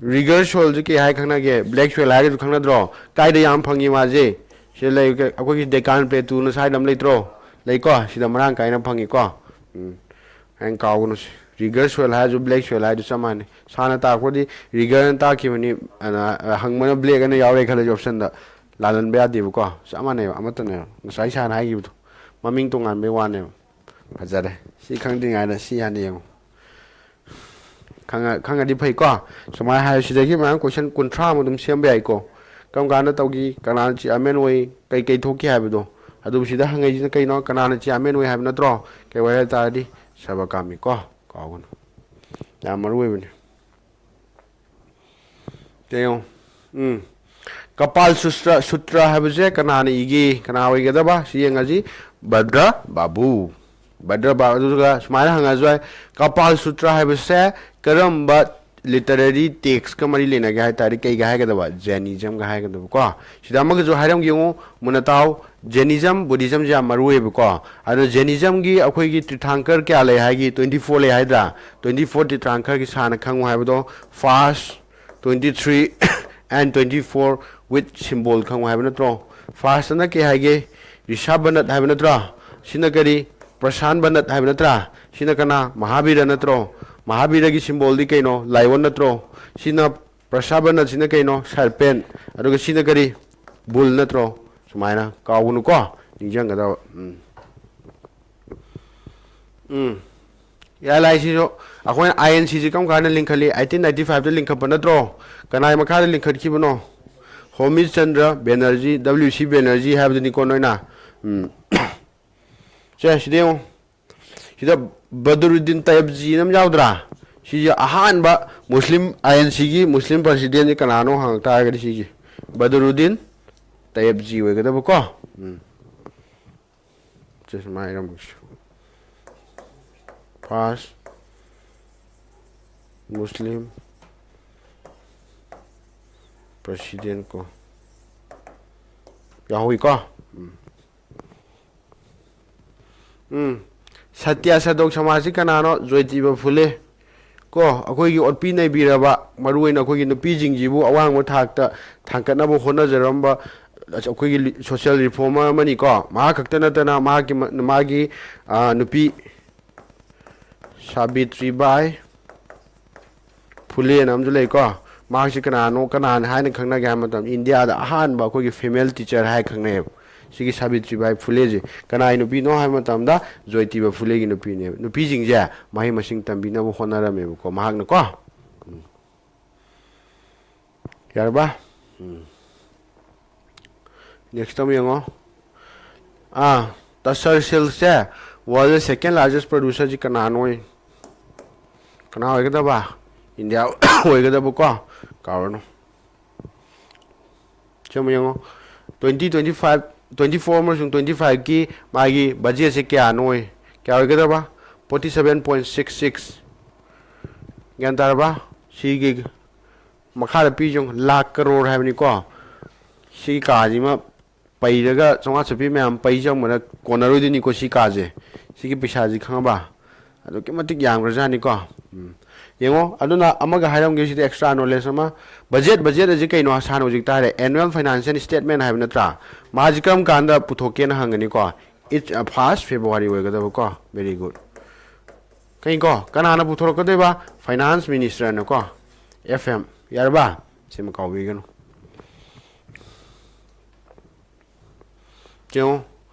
Rigor soilꯁꯦ ꯀꯩ ꯍꯥꯏ ꯈꯪꯅꯒꯦ? Black soil ꯍꯥꯏꯔꯒꯁꯨ ꯈꯪꯅꯗ꯭ꯔꯣ? ꯀꯥꯏꯗ ꯌꯥꯝ ꯐꯪꯉꯤ ꯃꯥꯁꯦ? ꯁꯤꯗ ꯂꯩ, ꯑꯩꯈꯣꯏꯒꯤ Deccan Plateauꯅ ꯁ꯭ꯋꯥꯏꯗ ꯑꯃ ꯂꯩꯇ꯭ꯔꯣ? ꯂꯩꯀꯣ, ꯁꯤꯗ ꯃꯔꯥꯡ ꯀꯥꯏꯅ ꯐꯪꯉꯤꯀꯣ꯫ ꯎꯝ꯫ ꯍꯌꯦꯡ ꯀꯥꯎꯒꯅꯨ ꯁꯤ꯫ Rigor soil ꯍꯥꯏꯔꯁꯨ black soil ꯍꯥꯏꯔꯁꯨ ꯆꯞ ꯃꯥꯟꯅꯩ꯫ ꯁꯥꯔꯅ ꯇꯥꯛꯄꯗꯤ rigorꯅ ꯇꯥꯛꯈꯤꯕꯅꯤ, ꯑꯗꯨꯅ, ꯑ, ꯍꯪꯕꯅ blackꯑꯅ ꯌꯥꯎꯔꯦ ꯈꯜꯂꯁꯤ optionꯗ, ꯂꯥꯜꯍꯟꯕ ꯌꯥꯗꯦꯕꯀꯣ꯫ ꯆꯞ ꯃꯥꯟꯅꯩꯕ, ꯑꯃꯠꯇꯅꯦꯕ꯫ ꯉꯁꯥꯏ ꯁꯥꯔꯅ ꯍꯥꯏꯈꯤꯕꯗꯣ ꯃꯃꯤꯡ ꯇꯣꯉꯥꯟꯕꯩ ꯋꯥꯅꯦꯕ꯫ ꯐꯖꯔꯦ꯫ ꯁꯤ ꯈꯪꯗ꯭ꯔꯤꯉꯩꯗ ꯁꯤ ꯍꯥꯟꯅ ꯌꯦꯡꯉꯨ꯫ ꯈꯪꯉ-, ꯈꯪꯉꯗꯤ ꯐꯩꯀꯣ꯫ ꯁꯨꯃꯥꯏꯅ ꯍꯥꯏ, ꯁꯤꯗꯒꯤ ꯃꯌꯥꯝ question ꯀꯨꯟꯊ꯭ꯔꯥꯃꯨꯛ ꯑꯗꯨꯝ ꯁꯦꯝꯕ ꯌꯥꯏꯀꯣ꯫ ꯀꯔꯝ ꯀꯥꯟꯗ ꯇꯧꯈꯤ, ꯀꯅꯥꯅ chairman ꯑꯣꯏ, ꯀꯩ ꯀꯩ ꯊꯣꯛꯈꯤ ꯍꯥꯏꯕꯗꯣ꯫ ꯑꯗꯨꯕꯨ ꯁꯤꯗ ꯍꯪꯉꯛꯏꯁꯤꯅ ꯀꯩꯅꯣ? ꯀꯅꯥꯅ chairman ꯑꯣꯏ ꯍꯥꯏꯕ ꯅꯠꯇ꯭ꯔꯣ? ꯀꯩ ꯑꯣꯏ ꯍꯥꯏ ꯇꯥꯔꯗꯤ ꯁꯕꯀꯥꯃꯤ ꯀꯣ꯫ ꯀꯥꯎꯒꯅꯨ꯫ ꯌꯥꯝ ꯃꯔꯨ ꯑꯣꯏꯕꯅꯤ꯫ ꯌꯦꯡꯉꯣ꯫ ꯎꯝ꯫ ꯀꯄꯥꯜ ꯁꯨꯇ꯭ꯔ, ꯁꯨꯇ꯭ꯔ ꯍꯥꯏꯕꯁꯦ ꯀꯅꯥꯅ ꯏꯒꯦ? ꯀꯅꯥ ꯑꯣꯏꯒꯗꯕ? ꯁꯤ ꯌꯦꯡꯉꯁꯤ꯫ ꯚꯗ꯭ꯔ ꯕꯥꯕꯨ꯫ ꯚꯗ꯭ꯔ ꯕꯥꯕꯨ꯫ ꯑꯗꯨꯒ ꯁꯨꯃꯥꯏꯅ ꯍꯪꯉꯁꯨ ꯌꯥꯏ, ꯀꯄꯥꯜ ꯁꯨꯇ꯭ꯔ ꯍꯥꯏꯕꯁꯦ ꯀꯔꯝꯕ literary textꯀ ꯃꯔꯤ ꯂꯩꯅꯒꯦ ꯍꯥꯏ ꯇꯥꯔꯗꯤ ꯀꯩꯒ ꯍꯥꯏꯒꯗꯕ? Jainismꯒ ꯍꯥꯏꯒꯗꯕꯀꯣ꯫ ꯁꯤꯗ ꯑꯃꯒꯁꯨ ꯍꯥꯏꯔꯝꯒꯦ ꯌꯦꯡꯉꯨ, ꯃꯨꯟꯅ ꯇꯥꯎ꯫ Jainism, Buddhismꯁꯦ ꯌꯥꯝ ꯃꯔꯨ ꯑꯣꯏꯌꯦꯕꯀꯣ꯫ ꯑꯗꯣ Jainismꯒꯤ ꯑꯩꯈꯣꯏꯒꯤ ꯇꯤꯔꯊꯥꯡꯀꯔ ꯀꯌꯥ ꯂꯩ ꯍꯥꯏꯒꯦ? Twenty four ꯂꯩ ꯍꯥꯏꯗ꯭ꯔꯥ? Twenty four ꯇꯤꯔꯊꯥꯡꯀꯔꯒꯤ ꯁꯥꯔꯅ ꯈꯪꯉꯨ ꯍꯥꯏꯕꯗꯣ, first, twenty three and twenty four with symbol ꯈꯪꯉꯨ ꯍꯥꯏꯕ ꯅꯠꯇ꯭ꯔꯣ? Firstꯅ ꯀꯩ ꯍꯥꯏꯒꯦ? ꯔꯤꯁꯥꯕꯅꯠ ꯍꯥꯏꯕ ꯅꯠꯇ꯭ꯔꯣ? ꯁꯤꯅ ꯀꯔꯤ? ꯄ꯭ꯔꯁꯥꯟꯕꯅꯠ ꯍꯥꯏꯕ ꯅꯠꯇ꯭ꯔꯥ? ꯁꯤꯅ ꯀꯅꯥ? ꯃꯍꯥꯕꯤꯔ ꯅꯠꯇ꯭ꯔꯣ? ꯃꯍꯥꯕꯤꯔꯒꯤ symbolꯗꯤ ꯀꯩꯅꯣ? Lion ꯅꯠꯇ꯭ꯔꯣ? ꯁꯤꯅ ꯄ꯭ꯔꯁꯥꯕꯅꯠꯁꯤꯅ ꯀꯩꯅꯣ? Serpent꯫ ꯑꯗꯨꯒ ꯁꯤꯅ ꯀꯔꯤ? Bull ꯅꯠꯇ꯭ꯔꯣ? ꯁꯨꯃꯥꯏꯅ ꯀꯥꯎꯒꯅꯨꯀꯣ, ꯅꯤꯡꯁꯤꯡꯒꯗꯕ꯫ ꯎꯝ꯫ ꯎꯝ꯫ ꯑꯦꯜ ꯑꯥꯏ ꯁꯤꯁꯨ ꯑꯩꯈꯣꯏꯅ ꯑꯥꯏ ꯑꯦꯟ ꯁꯤꯁꯤ ꯀꯔꯝ ꯀꯥꯟꯗ ꯂꯤꯡꯈꯠꯂꯤ? Eighteen ninety fiveꯇ ꯂꯤꯡꯈꯠꯄ ꯅꯠꯇ꯭ꯔꯣ? ꯀꯅꯥꯏ ꯃꯈꯥꯗ ꯂꯤꯡꯈꯠꯈꯤꯕꯅꯣ? ꯍꯣꯃꯤꯁ ꯆꯟꯗ꯭ꯔ ꯕꯦꯅꯔꯖꯤ, W C ꯕꯦꯅꯔꯖꯤ ꯍꯥꯏꯕꯗꯨꯅꯤꯀꯣ ꯅꯣꯏꯅ꯫ ꯎꯝ꯫ ꯁꯦ, ꯁꯤꯗ ꯌꯦꯡꯉꯨ꯫ ꯁꯤꯗ ꯕꯗꯔꯨꯗꯤꯟ ꯇꯌꯕꯖꯤꯅ ꯑꯃ ꯌꯥꯎꯗ꯭ꯔꯥ? ꯁꯤꯁꯦ ꯑꯍꯥꯟꯕ ꯃꯨꯁꯂꯤꯝ, ꯑꯥꯏ ꯑꯦꯟ ꯁꯤꯒꯤ ꯃꯨꯁꯂꯤꯝ ꯄ꯭ꯔꯁꯤꯗꯦꯟꯁꯤ ꯀꯅꯥꯅꯣ ꯍꯪꯉꯛ ꯇꯥꯔꯒꯗꯤ ꯁꯤꯁꯦ ꯕꯗꯔꯨꯗꯤꯟ ꯇꯌꯕꯖꯤ ꯑꯣꯏꯒꯗꯕꯀꯣ꯫ ꯎꯝ꯫ ꯁꯦ, ꯁꯨꯃꯥꯏꯅ ꯏꯔꯝꯃꯒꯦ꯫ First Muslim President ꯀꯣ꯫ ꯌꯥꯎꯍꯧꯋꯤꯀꯣ? ꯎꯝ꯫ ꯎꯝ꯫ ꯁꯇ꯭ꯌ ꯁꯗꯣꯛ ꯁꯃꯥꯖꯁꯤ ꯀꯅꯥꯅꯣ? ꯖꯣꯏꯇꯤꯕ ꯐꯨꯂꯦ꯫ ꯀꯣ, ꯑꯩꯈꯣꯏꯒꯤ ꯑꯣꯠꯄꯤ ꯅꯩꯕꯤꯔꯕ, ꯃꯔꯨꯑꯣꯏꯅ ꯑꯩꯈꯣꯏꯒꯤ ꯅꯨꯄꯤꯁꯤꯡꯁꯤꯕꯨ ꯑꯋꯥꯡꯕ ꯊꯥꯛꯇ ꯊꯥꯡꯒꯠꯅꯕ ꯍꯣꯠꯅꯖꯔꯝꯕ ꯑꯩꯈꯣꯏꯒꯤ ꯂꯤ-, social reformer ꯑꯃꯅꯤꯀꯣ꯫ ꯃꯍꯥꯛ ꯈꯛꯇ ꯅꯠꯇꯅ ꯃꯍꯥꯛꯀꯤ ꯃ-, ꯃꯥꯒꯤ, ꯑ, ꯅꯨꯄꯤ ꯁꯥꯕꯤꯇ꯭ꯔꯤꯕꯥꯏ ꯐꯨꯂꯦꯅ ꯑꯃꯁꯨ ꯂꯩꯀꯣ꯫ ꯃꯍꯥꯛꯁꯤ ꯀꯅꯥꯅꯣ, ꯀꯅꯥꯅ ꯍꯥꯏꯅ ꯈꯪꯅꯒꯦ ꯍꯥꯏꯕ ꯃꯇꯝꯗ, ꯏꯟꯗꯤꯌꯥꯗ ꯑꯍꯥꯟꯕ ꯑꯩꯈꯣꯏꯒꯤ female teacher ꯍꯥꯏ ꯈꯪꯅꯩꯌꯦꯕ꯫ ꯁꯤꯒꯤ ꯁꯥꯕꯤꯇ꯭ꯔꯤꯕꯥꯏ ꯐꯨꯂꯦꯁꯦ ꯀꯅꯥꯒꯤ ꯅꯨꯄꯤꯅꯣ ꯍꯥꯏꯕ ꯃꯇꯝꯗ, ꯖꯣꯏꯇꯤꯕꯥ ꯐꯨꯂꯦꯒꯤ ꯅꯨꯄꯤꯅꯦꯕ꯫ ꯅꯨꯄꯤꯁꯤꯡꯁꯦ ꯃꯍꯩ ꯃꯁꯤꯡ ꯇꯝꯕꯤꯅꯕ ꯍꯣꯠꯅꯔꯝꯃꯦꯕꯀꯣ, ꯃꯍꯥꯛꯅꯀꯣ꯫ ꯎꯝ꯫ ꯌꯥꯔꯕ? ꯎꯝ꯫ Next ꯑꯃ ꯌꯦꯡꯉꯣ꯫ ꯑꯥ, ꯇꯁꯔ ꯁꯤꯜꯛꯁꯦ world second largest producer ꯁꯤ ꯀꯅꯥꯅꯣ? ꯀꯅꯥ ꯑꯣꯏꯒꯗꯕ? ꯏꯟꯗꯤꯌꯥ ꯑꯣꯏꯒꯗꯕꯀꯣ, ꯀꯥꯎꯔꯅꯨ꯫ ꯁꯤ ꯑꯃꯨꯛ ꯌꯦꯡꯉꯣ꯫ Twenty twenty five, twenty four ꯑꯃꯁꯨꯡ twenty five ꯀꯤ ꯃꯥꯒꯤ budget ꯁꯦ ꯀꯌꯥꯅꯣ? ꯀꯌꯥ ꯑꯣꯏꯒꯗꯕ? Forty seven point six six꯫ ꯒ꯭ꯌꯥꯟ ꯇꯥꯔꯕ? ꯁꯤꯒꯤ ꯃꯈꯥꯗ ꯄꯤꯔꯤꯁꯦ ꯌꯦꯡꯉꯣ, ꯂꯥꯛ ꯀꯔꯣꯔ ꯍꯥꯏꯕꯅꯤꯀꯣ꯫ ꯁꯤꯒꯤ ꯀꯥꯁꯤꯃ ꯄꯩꯔꯒ ꯆꯥꯝꯃꯉꯥ ꯆꯠꯄꯤ ꯃꯌꯥꯝ ꯄꯩ ꯆꯪꯕꯅ ꯀꯣꯟꯅꯔꯣꯏꯗꯣꯏꯅꯤꯀꯣ ꯁꯤ ꯀꯥꯁꯦ꯫ ꯁꯤꯒꯤ ꯄꯩꯁꯥꯁꯤ ꯈꯪꯉꯕ? ꯑꯗꯨꯛꯀꯤ ꯃꯇꯤꯛ ꯌꯥꯝꯈ꯭ꯔꯖꯥꯠꯅꯤꯀꯣ꯫ ꯎꯝ꯫ ꯌꯦꯡꯉꯣ, ꯑꯗꯨꯅ ꯑꯃꯒ ꯍꯥꯏꯔꯝꯒꯦ ꯁꯤꯗ extra knowledge ꯑꯃ꯫ Budget, budget ꯑꯁꯤ ꯀꯩꯅꯣ ꯍꯥꯟꯅ ꯍꯧꯖꯤꯛ ꯇꯥꯔꯦ, annual financial statement ꯍꯥꯏꯕ ꯅꯠꯇ꯭ꯔꯥ? ꯃꯥꯁꯤ ꯀꯔꯝ ꯀꯥꯟꯗ ꯄꯨꯊꯣꯛꯀꯦꯅ ꯍꯪꯒꯅꯤꯀꯣ꯫ It's, uh, first February ꯑꯣꯏꯒꯗꯕꯀꯣ꯫ Very good꯫ ꯀꯩꯀꯣ? ꯀꯅꯥꯅ ꯄꯨꯊꯣꯔꯛꯀꯗꯣꯏꯕ? Finance minister ꯅꯀꯣ꯫ F M꯫ ꯌꯥꯔꯕ? ꯁꯤꯃ ꯀꯥꯎꯕꯤꯒꯅꯨ꯫ ꯌꯦꯡꯉꯣ,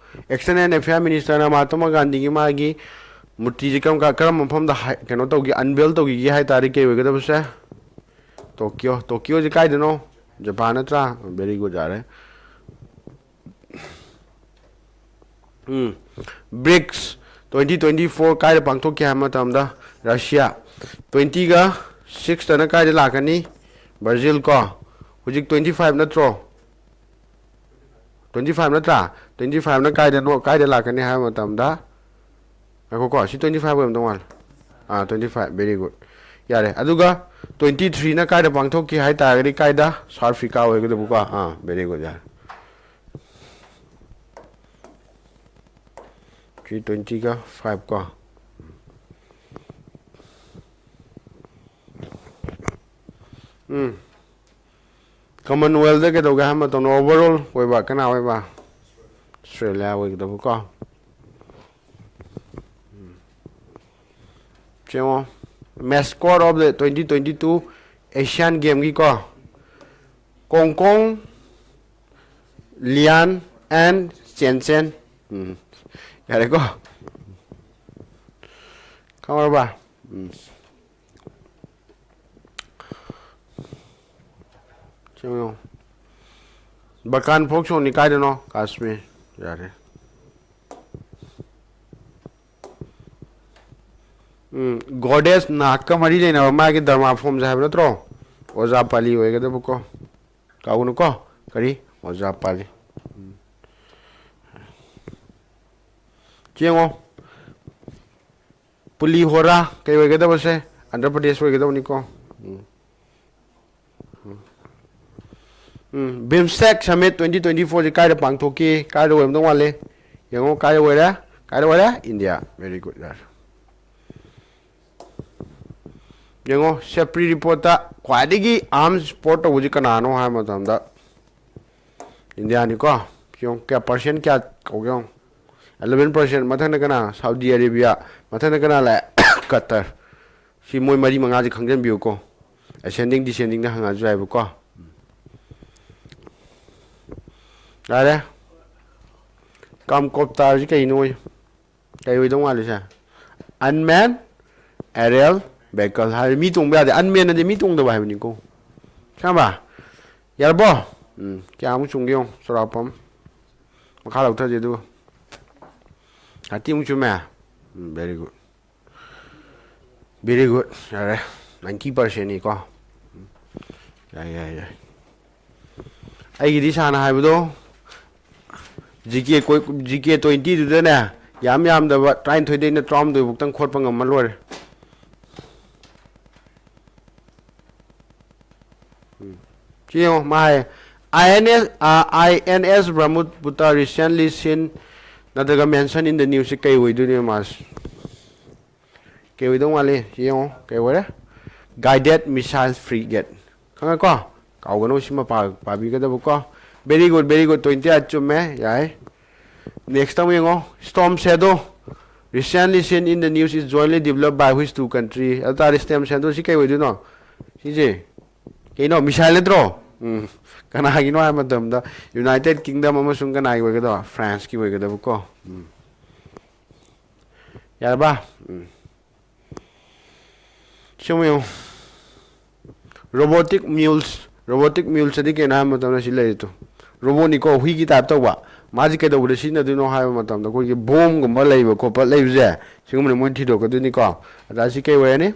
External Affairs Minister ꯅ ꯃꯍꯥꯇꯃꯥ ꯒꯥꯟꯙꯤꯒꯤ ꯃꯥꯒꯤ ꯃꯨꯔꯇꯤꯁꯦ ꯀꯔꯝ ꯀꯥ-, ꯀꯔꯝꯕ ꯃꯐꯝꯗ ꯍꯥꯏ-, ꯀꯩꯅꯣ ꯇꯧꯒꯦ, unveil ꯇꯧꯈꯤꯒꯦ ꯍꯥꯏ ꯇꯥꯔꯗꯤ ꯀꯩ ꯑꯣꯏꯒꯗꯕꯁꯦ? ꯇꯣꯀꯤꯌꯣ꯫ ꯇꯣꯀꯤꯌꯣꯁꯦ ꯀꯥꯏꯗꯅꯣ? ꯖꯄꯥꯟ ꯅꯠꯇ꯭ꯔꯥ? Very good, ꯌꯥꯔꯦ꯫ ꯎꯝ꯫ BRICS twenty twenty four ꯀꯥꯏꯗ ꯄꯥꯡꯊꯣꯛꯀꯦ ꯍꯥꯏꯕ ꯃꯇꯝꯗ Russia꯫ Twenty ꯒ six ꯇꯅ ꯀꯥꯏꯗ ꯂꯥꯛꯀꯅꯤ? Brazil ꯀꯣ꯫ ꯍꯧꯖꯤꯛ twenty five ꯅꯠꯇ꯭ꯔꯣ? Twenty five ꯅꯠꯇ꯭ꯔꯥ? Twenty five ꯅ ꯀꯥꯏꯗꯅꯣ, ꯀꯥꯏꯗ ꯂꯥꯛꯀꯅꯤ ꯍꯥꯏꯕ ꯃꯇꯝꯗ, ꯉꯥꯏꯈꯣꯀꯣ, ꯁꯤ twenty five ꯑꯣꯏꯔꯝꯗꯧ ꯃꯥꯜꯂꯦ꯫ ꯑꯥ, twenty five, very good꯫ ꯌꯥꯔꯦ꯫ ꯑꯗꯨꯒ twenty three ꯅ ꯀꯥꯏꯗ ꯄꯥꯡꯊꯣꯛꯈꯤ ꯍꯥꯏ ꯇꯥꯔꯒꯗꯤ ꯀꯥꯏꯗ? South Africa ꯑꯣꯏꯒꯗꯕꯀꯣ꯫ ꯑꯥ, very good, ꯌꯥꯔꯦ꯫ ꯁꯤ twenty ꯒ five ꯀꯣ꯫ ꯎꯝ꯫ ꯀꯃꯟꯋꯦꯜꯗ ꯀꯩꯗꯧꯒꯦ ꯍꯥꯏꯕ ꯃꯇꯝꯗ ꯑꯣꯚꯔ ꯑꯣꯜ ꯑꯣꯏꯕ ꯀꯅꯥ ꯑꯣꯏꯕ? ꯑꯁꯇ꯭ꯔꯦꯂꯤꯌꯥ ꯑꯣꯏꯒꯗꯕꯀꯣ꯫ ꯎꯝ꯫ ꯌꯦꯡꯉꯣ, mascot of the twenty twenty two Asian Game ꯒꯤꯀꯣ, ꯀꯣꯡꯀꯣꯡ, ꯂꯤꯌꯥꯟ and ꯆꯦꯟꯆꯦꯟ꯫ ꯎꯝ꯫ ꯌꯥꯔꯦꯀꯣ? ꯈꯪꯉꯕ? ꯎꯝ꯫ ꯁꯤ ꯌꯦꯡꯉꯣ꯫ ꯕꯀꯥꯟ ꯐꯣꯛ ꯁꯣꯡꯅꯤ ꯀꯥꯏꯗꯅꯣ? ꯀꯥꯁꯃꯤꯔ꯫ ꯌꯥꯔꯦ꯫ ꯎꯝ, ꯒꯣꯗꯦꯁ ꯅꯥꯛꯀ ꯃꯔꯤ ꯂꯩꯅꯕ ꯃꯥꯒꯤ ꯙꯔꯃꯥ ꯐꯣꯝꯁꯦ ꯍꯥꯏꯕ ꯅꯠꯇ꯭ꯔꯣ? ꯑꯣꯖꯥ ꯄꯥꯂꯤ ꯑꯣꯏꯒꯗꯕꯀꯣ꯫ ꯀꯥꯎꯒꯅꯨꯀꯣ꯫ ꯀꯔꯤ? ꯑꯣꯖꯥ ꯄꯥꯂꯤ꯫ ꯎꯝ꯫ ꯌꯦꯡꯉꯣ꯫ ꯄꯨꯂꯤ ꯍꯣꯔꯥ ꯀꯩ ꯑꯣꯏꯒꯗꯕꯁꯦ? ꯑꯟꯙ꯭ꯔ ꯄ꯭ꯔꯗꯦꯁ ꯑꯣꯏꯒꯗꯕꯅꯤꯀꯣ꯫ ꯎꯝ꯫ ꯎꯝ꯫ ꯎꯝ꯫ BIMSTEC Summit twenty twenty four ꯁꯤ ꯀꯥꯏꯗ ꯄꯥꯡꯊꯣꯛꯈꯤ? ꯀꯥꯏꯗ ꯑꯣꯏꯔꯝꯗꯧ ꯃꯥꯜꯂꯤ? ꯌꯦꯡꯉꯣ, ꯀꯥꯏꯗ ꯑꯣꯏꯔꯦ? ꯀꯥꯏꯗ ꯑꯣꯏꯔꯦ? ꯏꯟꯗꯤꯌꯥ꯫ Very good, ꯌꯥꯔꯦ꯫ ꯌꯦꯡꯉꯣ, ꯁꯦꯄ꯭ꯔꯤ ꯔꯤꯄꯣꯔꯠꯇ ꯈ꯭ꯋꯥꯏꯗꯒꯤ ꯑꯥꯔꯝ ꯁꯄꯣꯔꯠ ꯇꯧꯕꯁꯤ ꯀꯅꯥꯅꯣ ꯍꯥꯏꯕ ꯃꯇꯝꯗ ꯏꯟꯗꯤꯌꯥꯅꯤꯀꯣ꯫ ꯌꯦꯡꯉꯣ, ꯀꯌꯥ ꯄꯥꯔꯁꯦꯟ ꯀꯌꯥ ꯀꯧꯒꯦ ꯌꯦꯡꯉꯣ꯫ Eleven percent. ꯃꯊꯪꯗ ꯀꯅꯥ? ꯁꯥꯎꯗꯤ ꯑꯔꯦꯕꯤꯌꯥ꯫ ꯃꯊꯪꯗ ꯀꯅꯥ ꯂꯥꯛꯑꯦ? ꯀꯇꯔ꯫ ꯁꯤ ꯃꯣꯏ ꯃꯔꯤ ꯃꯉꯥꯁꯦ ꯈꯪꯖꯟꯕꯤꯌꯨꯀꯣ꯫ Ascending descendingꯗ ꯍꯪꯉꯛꯑꯁꯨ ꯌꯥꯏꯕꯀꯣ꯫ ꯌꯥꯔꯦ꯫ ꯀꯥꯝꯀꯣꯞꯇꯥꯔꯁꯤ ꯀꯩꯅꯣ? ꯀꯩ ꯑꯣꯏꯗꯧ ꯃꯥꯜꯂꯤꯁꯦ? Unmanned aerial vehicle ꯍꯥꯏꯔꯗꯤ ꯃꯤ ꯇꯣꯡꯕ ꯌꯥꯗꯦ꯫ Unmanned ꯑꯗꯤ ꯃꯤ ꯇꯣꯡꯗꯕ ꯍꯥꯏꯕꯅꯤꯀꯣ꯫ ꯈꯪꯉꯕ? ꯌꯥꯔꯕꯣ? ꯎꯝ, ꯀꯌꯥꯃꯨꯛ ꯆꯨꯝꯒꯦ ꯌꯦꯡꯉꯣ, ꯆꯥꯎꯔꯥꯛꯄ ꯑꯃ꯫ ꯃꯈꯥ ꯂꯧꯊꯁꯦ ꯑꯗꯨꯒ꯫ Thirty ꯃꯨꯛ ꯆꯨꯝꯃꯦ? ꯎꯝ, very good꯫ Very good, ꯌꯥꯔꯦ꯫ Ninety percentꯅꯤꯀꯣ꯫ ꯌꯥꯏ, ꯌꯥꯏ, ꯌꯥꯏ꯫ ꯑꯩꯒꯤꯗꯤ ꯁꯥꯅ ꯍꯥꯏꯕꯗꯣ, ꯖꯤ ꯀꯦ ꯀꯣꯏ-, ꯖꯤ ꯀꯦ twentyꯗꯨꯗꯅꯦ, ꯌꯥꯝ ꯌꯥꯝꯗꯕ ꯇꯔꯥꯅꯤꯊꯣꯏꯗꯩꯅ ꯇꯔꯥꯍꯨꯝꯗꯣꯏ ꯐꯥꯎꯇꯪ ꯈꯣꯠꯄ ꯉꯝꯃ ꯂꯣꯏꯔꯦ꯫ ꯎꯝ꯫ ꯁꯤ ꯌꯦꯡꯉꯣ, ꯃꯥ ꯍꯥꯏꯌꯦ, "I N S, ꯑ, I N S Brahmaputra recently seen" ꯅꯠꯇ꯭ꯔꯒ mention in the news ꯁꯤ ꯀꯩ ꯑꯣꯏꯗꯣꯏꯅꯣ ꯃꯥꯁꯦ? ꯀꯩ ꯑꯣꯏꯗꯧ ꯃꯥꯜꯂꯤ? ꯁꯤ ꯌꯦꯡꯉꯣ, ꯀꯩ ꯑꯣꯏꯔꯦ? Guided missile frigate꯫ ꯈꯪꯉꯦꯀꯣ? ꯀꯥꯎꯒꯅꯨ, ꯁꯤꯃ ꯄꯥ-, ꯄꯥꯕꯤꯒꯗꯕꯀꯣ꯫ Very good, very good, twenty eight ꯆꯨꯝꯃꯦ, ꯌꯥꯏ꯫ Next ꯑꯃ ꯌꯦꯡꯉꯣ, Storm Shadow, recently seen in the news, is jointly developed by which two country? ꯑꯗꯨ ꯇꯥꯔꯗꯤ Storm Shadow ꯁꯤ ꯀꯩ ꯑꯣꯏꯗꯣꯏꯅꯣ? ꯁꯤꯁꯦ ꯀꯩꯅꯣ, missile ꯅꯠꯇ꯭ꯔꯣ? ꯎꯝ꯫ ꯀꯅꯥꯒꯤꯅꯣ ꯍꯥꯏꯕ ꯃꯇꯝꯗ United Kingdom ꯑꯃꯁꯨꯡ ꯀꯅꯥꯒꯤ ꯑꯣꯏꯒꯗꯕ? France ꯀꯤ ꯑꯣꯏꯒꯗꯕꯀꯣ꯫ ꯎꯝ꯫ ꯌꯥꯔꯕ? ꯎꯝ꯫ ꯁꯤ ꯑꯃꯨꯛ ꯌꯦꯡꯉꯨ꯫ Robotic mules, robotic mules ꯑꯗꯤ ꯀꯩꯅꯣ ꯍꯥꯏꯕ ꯃꯇꯝꯗ ꯁꯤ ꯂꯩꯔꯤꯗꯣ, robot ꯅꯤꯀꯣ, ꯍꯨꯏꯒꯤ type ꯇꯧꯕ꯫ ꯃꯥꯁꯤ ꯀꯩꯗꯧꯕꯗ ꯁꯤꯖꯤꯟꯅꯗꯣꯏꯅꯣ ꯍꯥꯏꯕ ꯃꯇꯝꯗ ꯑꯩꯈꯣꯏꯒꯤ bomb ꯒꯨꯝꯕ ꯂꯩꯕ ꯈꯣꯠꯄ ꯂꯩꯕꯁꯦ, ꯁꯤꯒꯨꯝꯕꯗ ꯃꯣꯏꯅ ꯊꯤꯗꯣꯛꯀꯗꯣꯏꯅꯤꯀꯣ꯫ ꯑꯗ ꯁꯤ ꯀꯩ ꯑꯣꯏꯔꯅꯤ?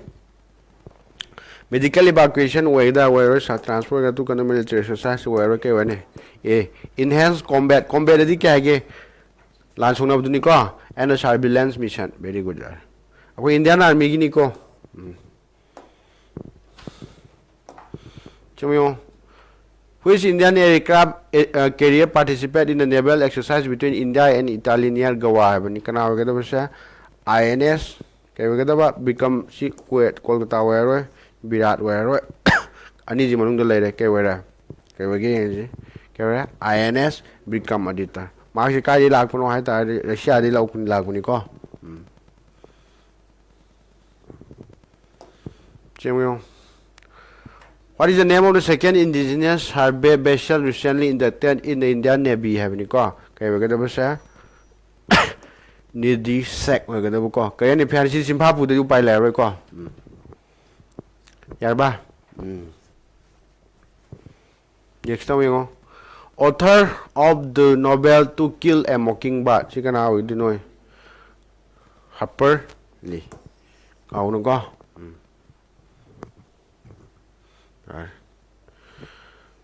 Medical evacuation ꯑꯣꯏꯒꯗ꯭ꯔꯥ? ꯑꯣꯏꯔꯣꯏ꯫ Transport ꯑꯣꯏꯒꯗ꯭ꯔꯥ? ꯇꯨ ꯀꯟꯅ military exercise ꯑꯣꯏꯔꯣꯏ꯫ ꯀꯩ ꯑꯣꯏꯔꯅꯤ? ꯑꯦ, enhanced combat, combat ꯑꯗꯤ ꯀꯩ ꯍꯥꯏꯒꯦ? ꯂꯥꯟ ꯁꯣꯛꯅꯕꯗꯨꯅꯤꯀꯣ꯫ And surveillance mission, very good꯫ ꯑꯩꯈꯣꯏ Indian Army ꯒꯤꯅꯤꯀꯣ꯫ ꯎꯝ꯫ ꯁꯤ ꯑꯃꯨꯛ ꯌꯦꯡꯉꯨ꯫ Which Indian aircraft, eh, uh, carrier participate in the naval exercise between India and Italy near Goa ꯍꯥꯏꯕꯅꯤ꯫ ꯀꯅꯥ ꯑꯣꯏꯒꯗꯕꯁꯦ? I N S, ꯀꯩ ꯑꯣꯏꯒꯗꯕ? ꯕꯤꯀ꯭ꯔꯝ, ꯁꯤ ꯀꯨꯋꯦꯠ, ꯀꯣꯜꯀꯇꯥ ꯑꯣꯏꯔꯔꯣꯏ, ꯕꯤꯔꯥꯠ ꯑꯣꯏꯔꯔꯣꯏ꯫ ꯑꯅꯤꯁꯤ ꯃꯅꯨꯡꯗ ꯂꯩꯔꯦ꯫ ꯀꯩ ꯑꯣꯏꯔꯦ? ꯀꯩ ꯑꯣꯏꯒꯦ ꯌꯦꯡꯁꯤ꯫ ꯀꯩ ꯑꯣꯏꯔꯦ? I N S ꯕꯤꯀ꯭ꯔꯃꯥꯗꯤꯇ꯭ꯌ꯫ ꯃꯥꯁꯤ ꯀꯥꯏꯗꯒꯤ ꯂꯥꯛꯄꯅꯣ ꯍꯥꯏ ꯇꯥꯔꯗꯤ ꯔꯁꯤꯌꯥꯗꯒꯤ ꯂꯧ-, ꯂꯥꯛꯄꯅꯤꯀꯣ꯫ ꯎꯝ꯫ ꯁꯤ ꯑꯃꯨꯛ ꯌꯦꯡꯉꯨ꯫ What is the name of the second indigenous survey vessel recently inducted in the Indian Navy ꯍꯥꯏꯕꯅꯤꯀꯣ꯫ ꯀꯩ ꯑꯣꯏꯒꯗꯕꯁꯦ? ꯅꯤꯗꯤ ꯁꯦꯛ ꯑꯣꯏꯒꯗꯕꯀꯣ꯫ ꯀꯔꯤ ꯍꯥꯏꯅꯤ? ꯐꯤꯍꯥꯟꯁꯤ ꯁꯤꯝꯐꯥ ꯄꯨꯗꯗꯤ ꯎꯄꯥꯏ ꯂꯩꯔꯔꯣꯏꯀꯣ꯫ ꯎꯝ꯫ ꯌꯥꯔꯕ? ꯎꯝ꯫ Next ꯑꯃ ꯌꯦꯡꯉꯣ꯫ Author of the novel To Kill a Mockingbird ꯁꯤ ꯀꯅꯥ ꯑꯣꯏꯗꯣꯏꯅꯣ? Harper Lee꯫ ꯀꯥꯎꯅꯨꯀꯣ꯫ ꯎꯝ꯫ ꯌꯥꯔꯦ꯫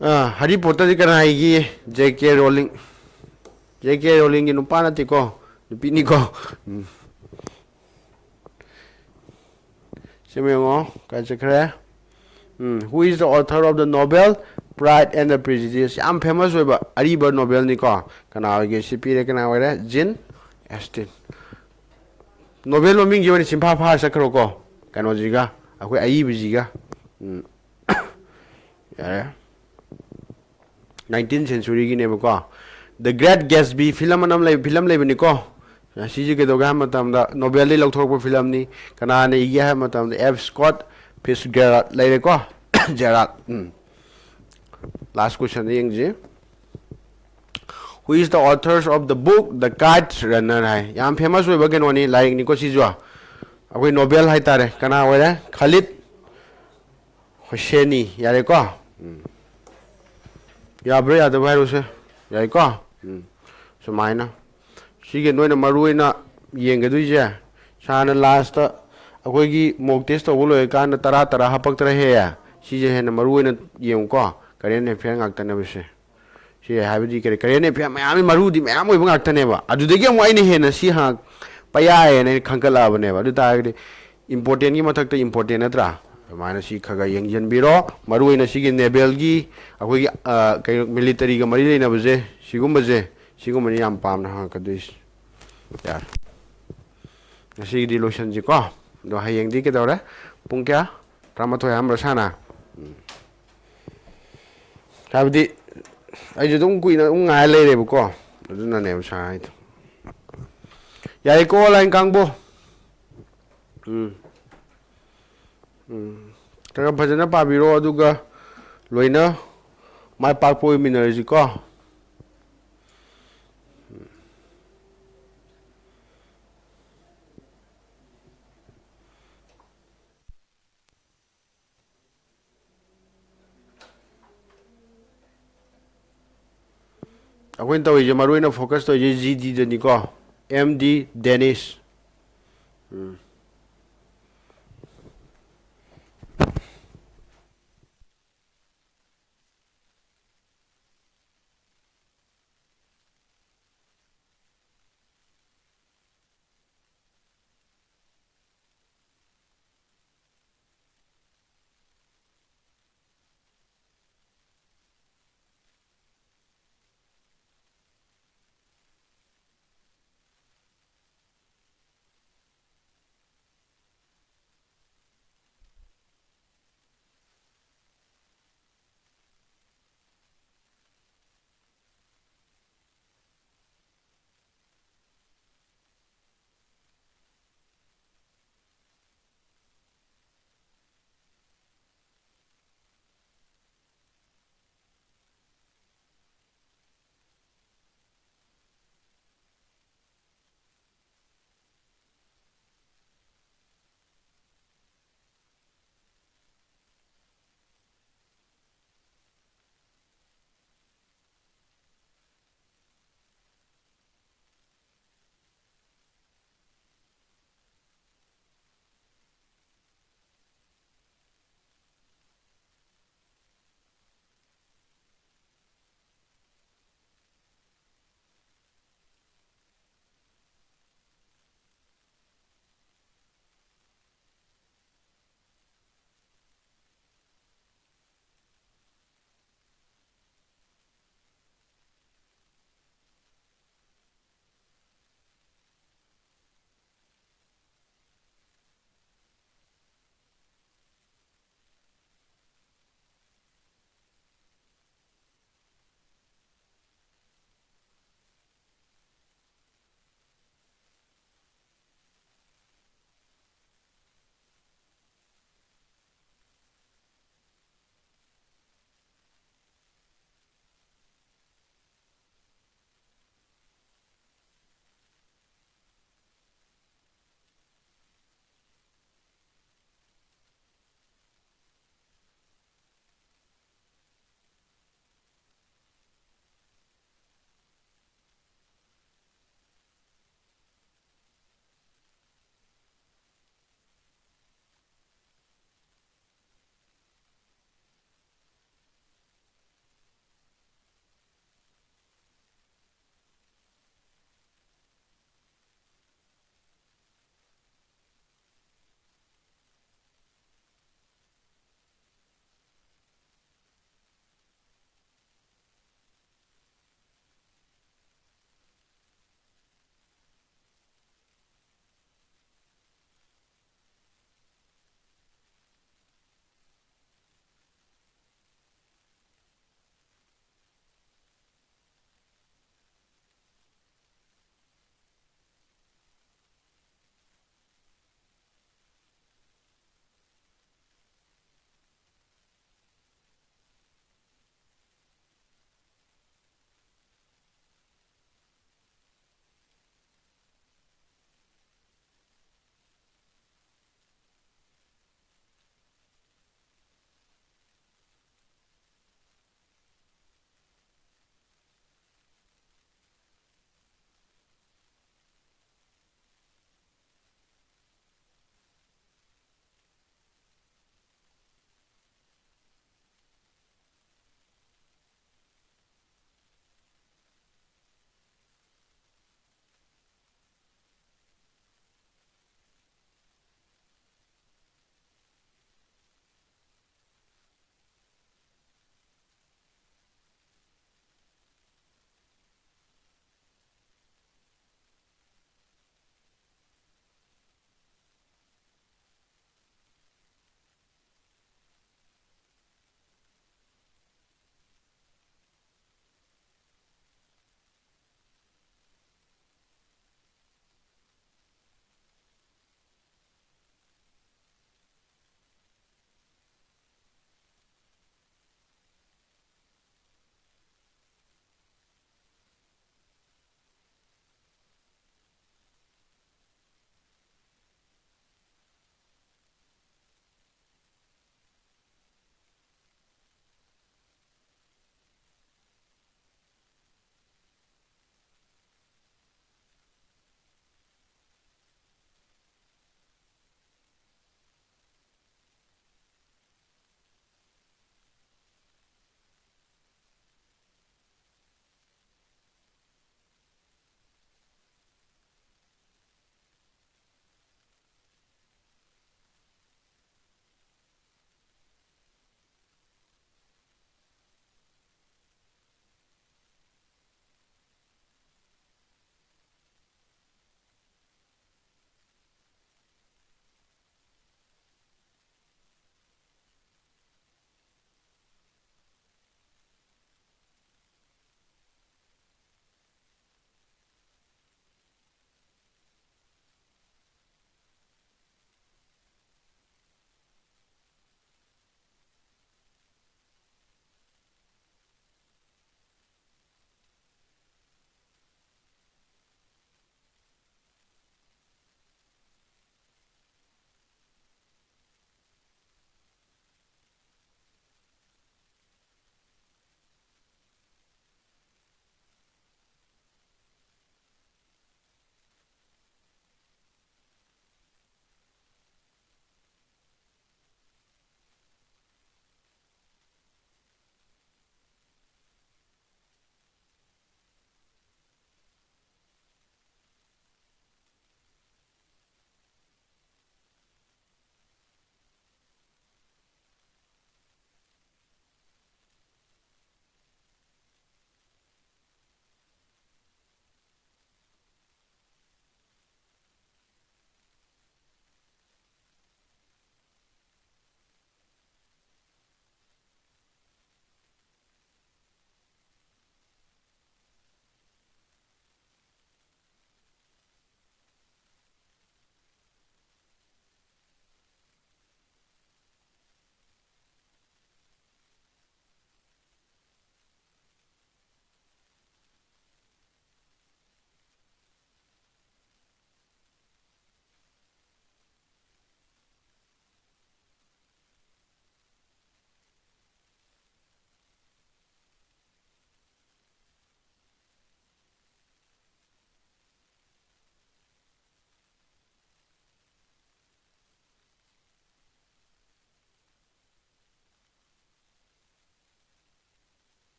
ꯑꯥ, Harry Potter ꯁꯤ ꯀꯅꯥ ꯏꯒꯦ? J K Rowling꯫ J K Rowling ꯒꯤ ꯅꯨꯄꯥ ꯅꯠꯇꯦꯀꯣ, ꯅꯨꯄꯤꯅꯤꯀꯣ꯫ ꯎꯝ꯫ ꯁꯤ ꯑꯃ ꯌꯦꯡꯉꯣ, ꯀꯥꯏ ꯆꯠꯈ꯭ꯔꯦ? ꯎꯝ, Who is the author of the novel Pride and the Prejudice? ꯌꯥꯝ famous ꯑꯣꯏꯕ ꯑꯔꯤꯕ novel ꯅꯤꯀꯣ꯫ ꯀꯅꯥ ꯑꯣꯏꯒꯦ? ꯁꯤ ꯄꯤꯔꯦ, ꯀꯅꯥ ꯑꯣꯏꯔꯦ? Jane Austen꯫ Novel ꯃꯃꯤꯡꯒꯤ ꯑꯣꯏꯅ ꯁꯤꯟꯐꯥ ꯐꯥꯔ ꯆꯠꯈ꯭ꯔꯣꯀꯣ, ꯀꯩꯅꯣꯁꯤꯒ, ꯑꯩꯈꯣꯏ ꯑꯏꯕꯁꯤꯒ꯫ ꯎꯝ꯫ ꯌꯥꯔꯦ꯫ Nineteenth century-ꯒꯤꯅꯦꯕꯀꯣ꯫ The Great Gatsby film ꯑꯅ ꯑꯃ ꯂꯩ, film ꯂꯩꯕꯅꯤꯀꯣ꯫ ꯁꯤꯁꯦ ꯀꯩꯗꯧꯒꯦ ꯍꯥꯏꯕ ꯃꯇꯝꯗ Nobel-ꯗꯒꯤ ꯂꯧꯊꯣꯔꯛꯄ film-ꯅꯤ꯫ ꯀꯅꯥꯅ ꯏꯒꯦ ꯍꯥꯏꯕ ꯃꯇꯝꯗ F Scott Fitzgerald ꯂꯩꯔꯦꯀꯣ꯫ Gerald꯫ ꯎꯝ꯫ Last question-ꯗ ꯌꯦꯡꯁꯤ꯫ Who is the authors of the book The Kite Runner ꯍꯥꯏ꯫ ꯌꯥꯝ famous ꯑꯣꯏꯕ ꯀꯩꯅꯣꯅꯤ, ꯂꯥꯏꯔꯤꯛꯅꯤꯀꯣ ꯁꯤꯁꯨ꯫ ꯑꯩꯈꯣꯏ novel ꯍꯥꯏꯇꯥꯔꯦ꯫ ꯀꯅꯥ ꯑꯣꯏꯔꯦ? Khaled Hosseini꯫ ꯌꯥꯔꯦꯀꯣ? ꯎꯝ꯫ ꯌꯥꯕ꯭ꯔꯥ ꯌꯥꯗꯕ꯭ꯔꯥ ꯍꯥꯏꯔꯣꯁꯦ꯫ ꯌꯥꯏꯀꯣ? ꯎꯝ꯫ ꯁꯨꯃꯥꯏꯅ꯫ ꯁꯤꯒꯤ ꯅꯣꯏꯅ ꯃꯔꯨ ꯑꯣꯏꯅ ꯌꯦꯡꯒꯗꯣꯏꯁꯦ, ꯁꯥꯔꯅ last-ꯇ ꯑꯩꯈꯣꯏꯒꯤ mock test ꯇꯧꯕ ꯂꯣꯏꯔꯀꯥꯟꯗ ꯇꯔꯥ ꯇꯔꯥ ꯍꯥꯞꯄꯛꯇ꯭ꯔꯥ ꯍꯦꯛ? ꯁꯤꯁꯦ ꯍꯦꯟꯅ ꯃꯔꯨ ꯑꯣꯏꯅ ꯌꯦꯡꯉꯨꯀꯣ, current affair ꯉꯥꯛꯇꯅꯦꯕ ꯁꯦ꯫ ꯁꯤ ꯍꯥꯏꯕꯗꯤ ꯀꯔꯤ, current affair ꯃꯌꯥꯝꯒꯤ ꯃꯔꯨꯗꯤ ꯃꯌꯥꯝ ꯑꯣꯏꯕ ꯉꯥꯛꯇꯅꯦꯕ꯫ ꯑꯗꯨꯗꯒꯤ ꯑꯃꯨꯛ ꯑꯩꯅ ꯍꯦꯟꯅ ꯁꯤ ꯍꯪꯉꯛꯄ ꯌꯥꯏꯌꯦꯅ ꯑꯩꯅ ꯈꯟꯒꯠꯂꯛꯑꯕꯅꯦꯕ꯫ ꯑꯗꯨ ꯇꯥꯔꯒꯗꯤ important-ꯒꯤ ꯃꯊꯛꯇ important ꯅꯠꯇ꯭ꯔꯥ? ꯑꯗꯨꯃꯥꯏꯅ ꯁꯤ ꯈꯔ ꯈꯔ ꯌꯦꯡꯁꯤꯟꯕꯤꯔꯣ꯫ ꯃꯔꯨ ꯑꯣꯏꯅ ꯁꯤꯒꯤ naval-ꯒꯤ, ꯑꯩꯈꯣꯏꯒꯤ, ꯑ, ꯀꯩꯅꯣ, military-ꯒ ꯃꯔꯤ ꯂꯩꯅꯕꯁꯦ, ꯁꯤꯒꯨꯝꯕꯁꯦ, ꯁꯤꯒꯨꯝꯕꯅꯤ ꯌꯥꯝ ꯄꯥꯝꯅ ꯍꯪꯉꯛꯀꯗꯣꯏꯁꯦ꯫ ꯌꯥꯔꯦ꯫ ꯉꯁꯤꯒꯤꯗꯤ ꯂꯣꯏꯁꯟꯁꯤꯀꯣ꯫ ꯑꯗꯣ ꯍꯌꯦꯡꯗꯤ ꯀꯩꯗꯧꯔꯦ? ꯄꯨꯡ ꯀꯌꯥ? ꯇꯔꯥꯃꯥꯊꯣꯏ ꯍꯥꯏꯔꯝꯕ꯭ꯔꯥ ꯁꯥꯔꯅ? ꯎꯝ꯫ ꯍꯥꯏꯕꯗꯤ ꯑꯩꯁꯨ ꯑꯗꯨꯝ ꯀꯨꯏꯅ ꯑꯗꯨꯝ ꯉꯥꯏ ꯂꯩꯔꯦꯕꯀꯣ꯫ ꯑꯗꯨꯅꯅꯦꯕ ꯁꯥꯔ ꯍꯥꯏꯗꯣ꯫ ꯌꯥꯏꯀꯣ, online ꯀꯥꯡꯕꯨ? ꯎꯝ꯫ ꯎꯝ꯫ ꯈꯔ ꯈꯔ ꯐꯖꯅ ꯄꯥꯕꯤꯔꯣ, ꯑꯗꯨꯒ ꯂꯣꯏꯅ ꯃꯥꯏ ꯄꯥꯛꯄ ꯑꯣꯏꯃꯤꯟꯅꯔꯁꯤꯀꯣ꯫ ꯑꯩꯈꯣꯏꯅ ꯇꯧꯔꯤꯁꯦ, ꯃꯔꯨ ꯑꯣꯏꯅ focus ꯇꯧꯔꯤꯁꯦ G D-ꯗꯅꯤꯀꯣ꯫ M D Danish꯫ ꯎꯝ꯫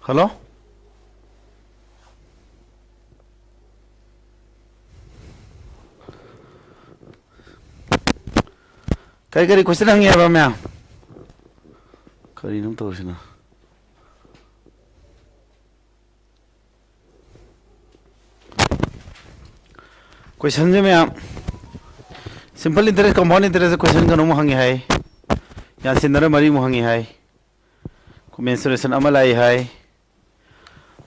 ꯍꯜꯂꯣ? ꯀꯔꯤ ꯀꯔꯤ question ꯍꯪꯉꯤ ꯍꯥꯏꯕ ꯃꯌꯥꯝ? ꯀꯔꯤꯅꯣ ꯇꯧꯔꯤꯁꯤꯅ? Questionꯁꯦ ꯃꯌꯥꯝ, simple interest, compound interest question ꯀꯩꯅꯣꯃꯨꯛ ꯍꯪꯉꯤ ꯍꯥꯏ, ꯌꯥꯟꯁꯤꯟꯅꯔ ꯃꯔꯤꯃꯨꯛ ꯍꯪꯉꯤ ꯍꯥꯏ, mensuration ꯑꯃ ꯂꯥꯛꯏ ꯍꯥꯏ,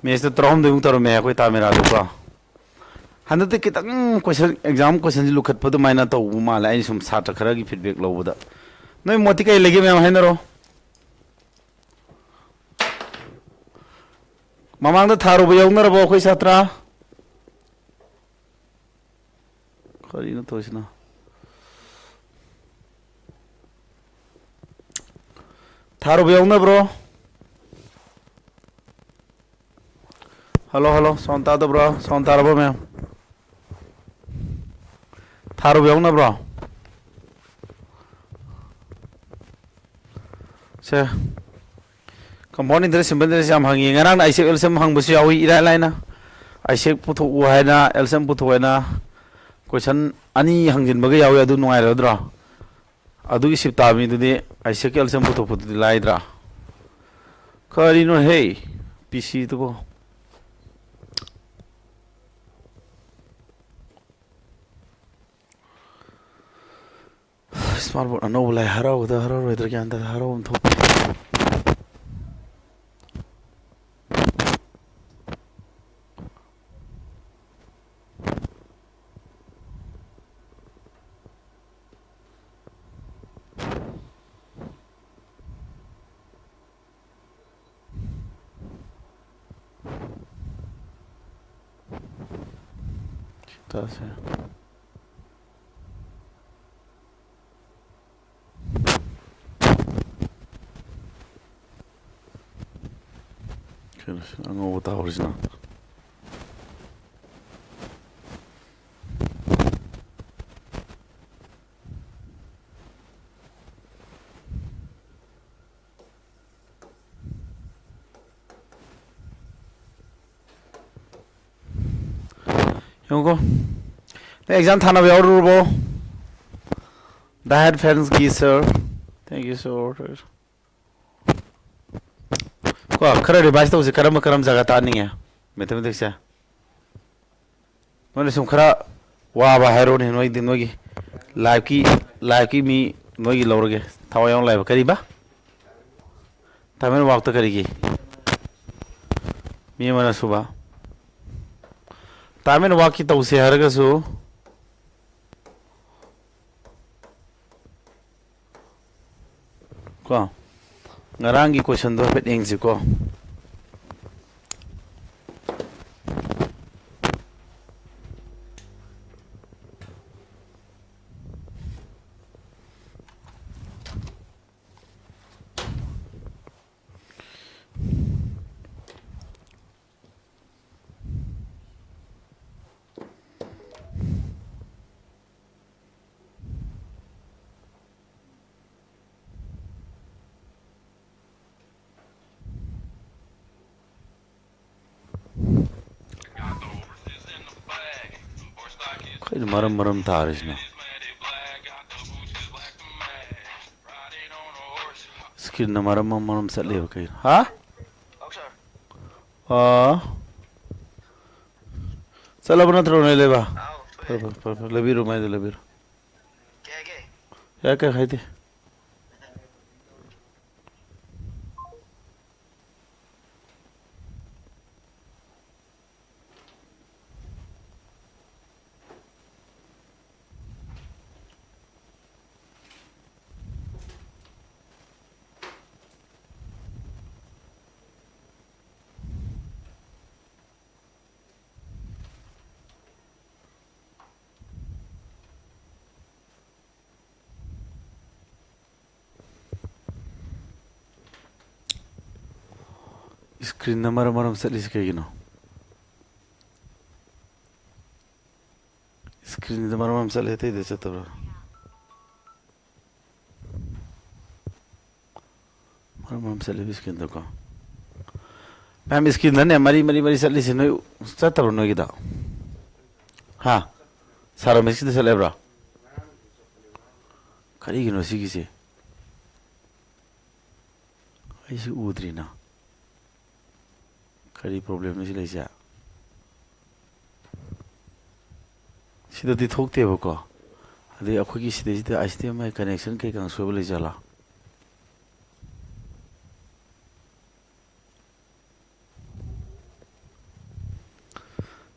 mathsꯇ ꯇꯔꯥꯍꯨꯝꯗꯣꯏꯃꯨꯛ ꯇꯧꯔꯝꯃꯦ ꯑꯩꯈꯣꯏ ꯇꯥꯃꯤꯔꯥꯗꯨꯀꯣ꯫ ꯍꯟꯗꯛꯇꯤ ꯈꯤꯇꯪ question, exam questionꯁꯤ ꯂꯨꯈꯠꯄ ꯑꯗꯨꯃꯥꯏꯅ ꯇꯧꯕ ꯃꯥꯜꯂꯦ, ꯑꯩꯅ ꯁꯨꯝ ꯁꯥꯇ꯭ꯔ ꯈꯔꯒꯤ feedback ꯂꯧꯕꯗ꯫ ꯅꯣꯏ ꯃꯣꯠꯇꯤ ꯀꯩ ꯂꯩꯒꯦ ꯃꯌꯥꯝ ꯍꯥꯏꯅꯔꯣ꯫ ꯃꯃꯥꯡꯗ ꯊꯥꯔꯨꯕ ꯌꯥꯎꯅꯔꯕꯣ ꯑꯩꯈꯣꯏ ꯁꯥꯇ꯭ꯔ? ꯀꯔꯤꯅꯣ ꯇꯧꯔꯤꯁꯤꯅ? ꯊꯥꯔꯨꯕ ꯌꯥꯎꯅꯕ꯭ꯔꯣ? ꯍꯜꯂꯣ, ꯍꯜꯂꯣ, sound ꯇꯥꯗꯕ꯭ꯔꯣ? Sound ꯇꯥꯔꯕꯣ ꯃꯌꯥꯝ? ꯊꯥꯔꯨꯕ ꯌꯥꯎꯅꯕ꯭ꯔꯣ? ꯁꯦ, compound interest, simple interest ꯌꯥꯝ ꯍꯪꯉꯤ꯫ ꯉꯔꯥꯡꯅ ISEC LCM ꯍꯪꯕꯁꯨ ꯌꯥꯎꯏ, ꯏꯔꯥꯏ ꯂꯥꯏꯅ꯫ ISEC ꯄꯨꯊꯣꯛꯎ ꯍꯥꯏꯅ, LCM ꯄꯨꯊꯣꯛꯑꯣ ꯍꯥꯏꯅ question ꯑꯅꯤ ꯍꯪꯖꯤꯟꯕꯒ ꯌꯥꯎꯏ, ꯑꯗꯨ ꯅꯨꯡꯉꯥꯏꯔꯗ꯭ꯔꯣ? ꯑꯗꯨꯒꯤ ꯁꯤꯞ ꯇꯥꯕ ꯃꯤꯗꯨꯗꯤ ISECꯀꯤ LCM ꯄꯨꯊꯣꯛꯄꯗꯨꯗꯤ ꯂꯥꯏꯗ꯭ꯔꯥ? ꯀꯔꯤꯅꯣ ꯍꯦ? PCꯗꯨꯕꯣ꯫ Smart board ꯑꯅꯧꯕ ꯂꯥꯛꯑꯦ, ꯍꯔꯥꯎꯒꯗ꯭ꯔꯥ ꯍꯔꯥꯎꯔꯣꯏꯗ꯭ꯔꯥ ꯒ꯭ꯌꯥꯟ ꯇꯥꯗꯦ, ꯍꯔꯥꯎꯕ ꯑꯃ ꯊꯣꯛꯄ꯫ ꯁꯤ ꯇꯥꯁꯦ꯫ ꯀꯩꯅꯣ ꯁꯤ ꯑꯉꯧꯕ ꯇꯥꯍꯧꯔꯤꯁꯤꯅ? ꯌꯦꯡꯉꯨꯀꯣ꯫ ꯅꯪ ꯑꯦꯛꯖꯥꯝ ꯊꯥꯅꯕ ꯌꯥꯎꯔꯨꯔꯕꯣ? ꯗꯥꯏ ꯍꯥꯔꯠ ꯐꯦꯟꯁꯀꯤ ꯁꯥꯔ꯫ Thank you, sir. ꯀꯣ, ꯈꯔ ꯔꯤꯚꯥꯏꯁ ꯇꯧꯁꯦ꯫ ꯀꯔꯝꯕ, ꯀꯔꯝꯕ ꯖꯒꯥ ꯇꯥꯅꯤꯡꯉꯦ ꯃꯦꯊꯃꯦꯇꯤꯛꯁꯁꯦ? ꯅꯣꯏꯅ ꯁꯨꯝ ꯈꯔ ꯋꯥꯕ ꯍꯥꯏꯔꯣꯅꯦ, ꯅꯣꯏꯗꯤ, ꯅꯣꯏꯒꯤ ꯂꯥꯏꯐꯀꯤ, ꯂꯥꯏꯐꯀꯤ ꯃꯤ ꯅꯣꯏꯒꯤ ꯂꯧꯔꯒꯦ꯫ ꯊꯋꯥꯏ ꯌꯥꯎꯅ ꯂꯥꯏꯕ꯫ ꯀꯔꯤꯕ? ꯇꯥꯏꯝ ꯑꯦꯟ ꯋꯥꯛꯇ ꯀꯔꯤꯒꯤ? ꯃꯤ ꯑꯃꯅ ꯁꯨꯕ꯫ ꯇꯥꯏꯝ ꯑꯦꯟ ꯋꯥꯛꯀꯤ ꯇꯧꯁꯦ ꯍꯥꯏꯔꯒꯁꯨ, ꯀꯣ, ꯉꯔꯥꯡꯒꯤ ꯀꯣꯏꯁꯟꯗꯣ ꯍꯥꯏꯐꯦꯠ ꯌꯦꯡꯁꯤꯀꯣ꯫ ꯀꯩꯅꯣ ꯃꯔꯝ ꯃꯔꯝ ꯇꯥꯔꯤꯁꯤꯅ? ꯁ꯭ꯀ꯭ꯔꯤꯟꯅ ꯃꯔꯝ ꯑꯃ ꯃꯔꯝ ꯆꯠꯂꯦꯕ ꯀꯩꯅꯣ? ꯍꯥ? ꯑꯥ꯫ ꯆꯠꯂꯕ ꯅꯠꯇ꯭ꯔꯣ ꯅꯣꯏ ꯂꯩꯕ? ꯐꯔꯦ, ꯐꯔꯦ, ꯐꯔꯦ, ꯐꯔꯦ꯫ ꯂꯩꯕꯤꯔꯣ, ꯃꯥꯏꯗ ꯂꯩꯕꯤꯔꯣ꯫ ꯌꯥꯏ, ꯀꯩꯝ ꯍꯥꯏꯗꯦ꯫ ꯁ꯭ꯀ꯭ꯔꯤꯟꯅ ꯃꯔꯝ ꯃꯔꯝ ꯆꯠꯂꯤꯁꯤ ꯀꯩꯒꯤꯅꯣ? ꯁ꯭ꯀ꯭ꯔꯤꯟꯗ ꯃꯔꯝ ꯑꯃ ꯆꯠꯂꯦ, ꯑꯇꯩꯗ ꯆꯠꯇꯕ꯭ꯔꯥ? ꯃꯔꯝ ꯑꯃ ꯆꯠꯂꯦꯕ ꯁ꯭ꯀ꯭ꯔꯤꯟꯗꯀꯣ꯫ ꯃꯌꯥꯝ, ꯁ꯭ꯀ꯭ꯔꯤꯟꯗꯅꯦ ꯃꯔꯤ, ꯃꯔꯤ, ꯃꯔꯤ ꯆꯠꯂꯤꯁꯦ ꯅꯣꯏ ꯆꯠꯇꯕ꯭ꯔꯣ ꯅꯣꯏꯒꯤꯗ? ꯍꯥ? ꯁꯥꯔ ꯔꯃꯦꯁꯀꯤꯗ ꯆꯠꯂꯦꯕ꯭ꯔꯣ? ꯀꯔꯤꯒꯤꯅꯣ ꯁꯤꯒꯤꯁꯦ? ꯑꯩꯁꯤ ꯎꯗ꯭ꯔꯤꯅ꯫ ꯀꯔꯤ ꯄ꯭ꯔꯣꯕ꯭ꯂꯦꯝꯅꯣ ꯁꯤ ꯂꯩꯁꯦ? ꯁꯤꯗꯗꯤ ꯊꯣꯛꯇꯦꯕꯀꯣ꯫ ꯑꯗꯩ ꯑꯩꯈꯣꯏꯒꯤ ꯁꯤꯗꯩꯁꯤꯗ I C D M I connection ꯀꯩꯀꯥ ꯁꯣꯏꯕ ꯂꯩꯖꯥꯠꯂꯥ?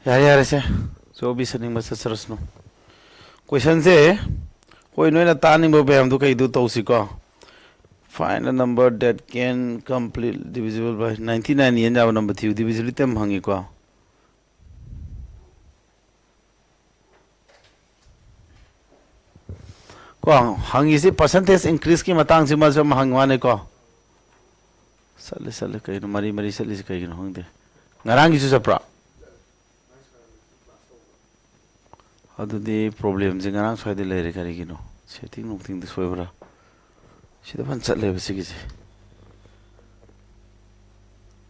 ꯌꯥꯔꯦ, ꯌꯥꯔꯦꯁꯦ꯫ ꯆꯣꯕꯤ ꯆꯠꯅꯤꯡꯕ ꯆꯠꯆꯔꯁꯅꯨ꯫ ꯀꯣꯏꯁꯟꯁꯦ, ꯍꯣꯏ, ꯅꯣꯏꯅ ꯇꯥꯅꯤꯡꯕ ꯃꯌꯥꯝꯗꯣ ꯀꯩꯗꯣ ꯇꯧꯁꯤꯀꯣ꯫ Find a number that can complete divisible by ninety nine ꯌꯦꯟ ꯌꯥꯕ ꯅꯝꯕꯔ ꯊꯤꯌꯨ, divisibility ꯑꯃ ꯍꯪꯉꯤꯀꯣ꯫ ꯀꯣ, ꯍꯪꯉꯤꯁꯤ percentage increaseꯀꯤ ꯃꯇꯥꯡꯁꯤꯃꯁꯨ ꯑꯃ ꯍꯪꯉꯤ ꯋꯥꯅꯤꯀꯣ꯫ ꯆꯠꯂꯦ, ꯆꯠꯂꯦ, ꯀꯩꯅꯣ ꯃꯔꯤ ꯃꯔꯤ ꯆꯠꯂꯤꯁꯤ ꯀꯩꯒꯤꯅꯣ ꯈꯪꯗꯦ꯫ ꯉꯔꯥꯡꯒꯤꯁꯨ ꯆꯠꯄ꯭ꯔꯥ? ꯑꯗꯨꯗꯤ ꯄ꯭ꯔꯣꯕ꯭ꯂꯦꯝꯁꯦ ꯉꯔꯥꯡ ꯁ꯭ꯋꯥꯏꯗ ꯂꯩꯔꯦ꯫ ꯀꯔꯤꯒꯤꯅꯣ? ꯁꯦꯠꯇꯤꯡ ꯅꯨꯡꯇꯤꯡꯗ ꯁꯣꯏꯕ꯭ꯔꯥ? ꯁꯤꯗ ꯐꯅ ꯆꯠꯂꯦꯕ ꯁꯤꯒꯤꯁꯦ꯫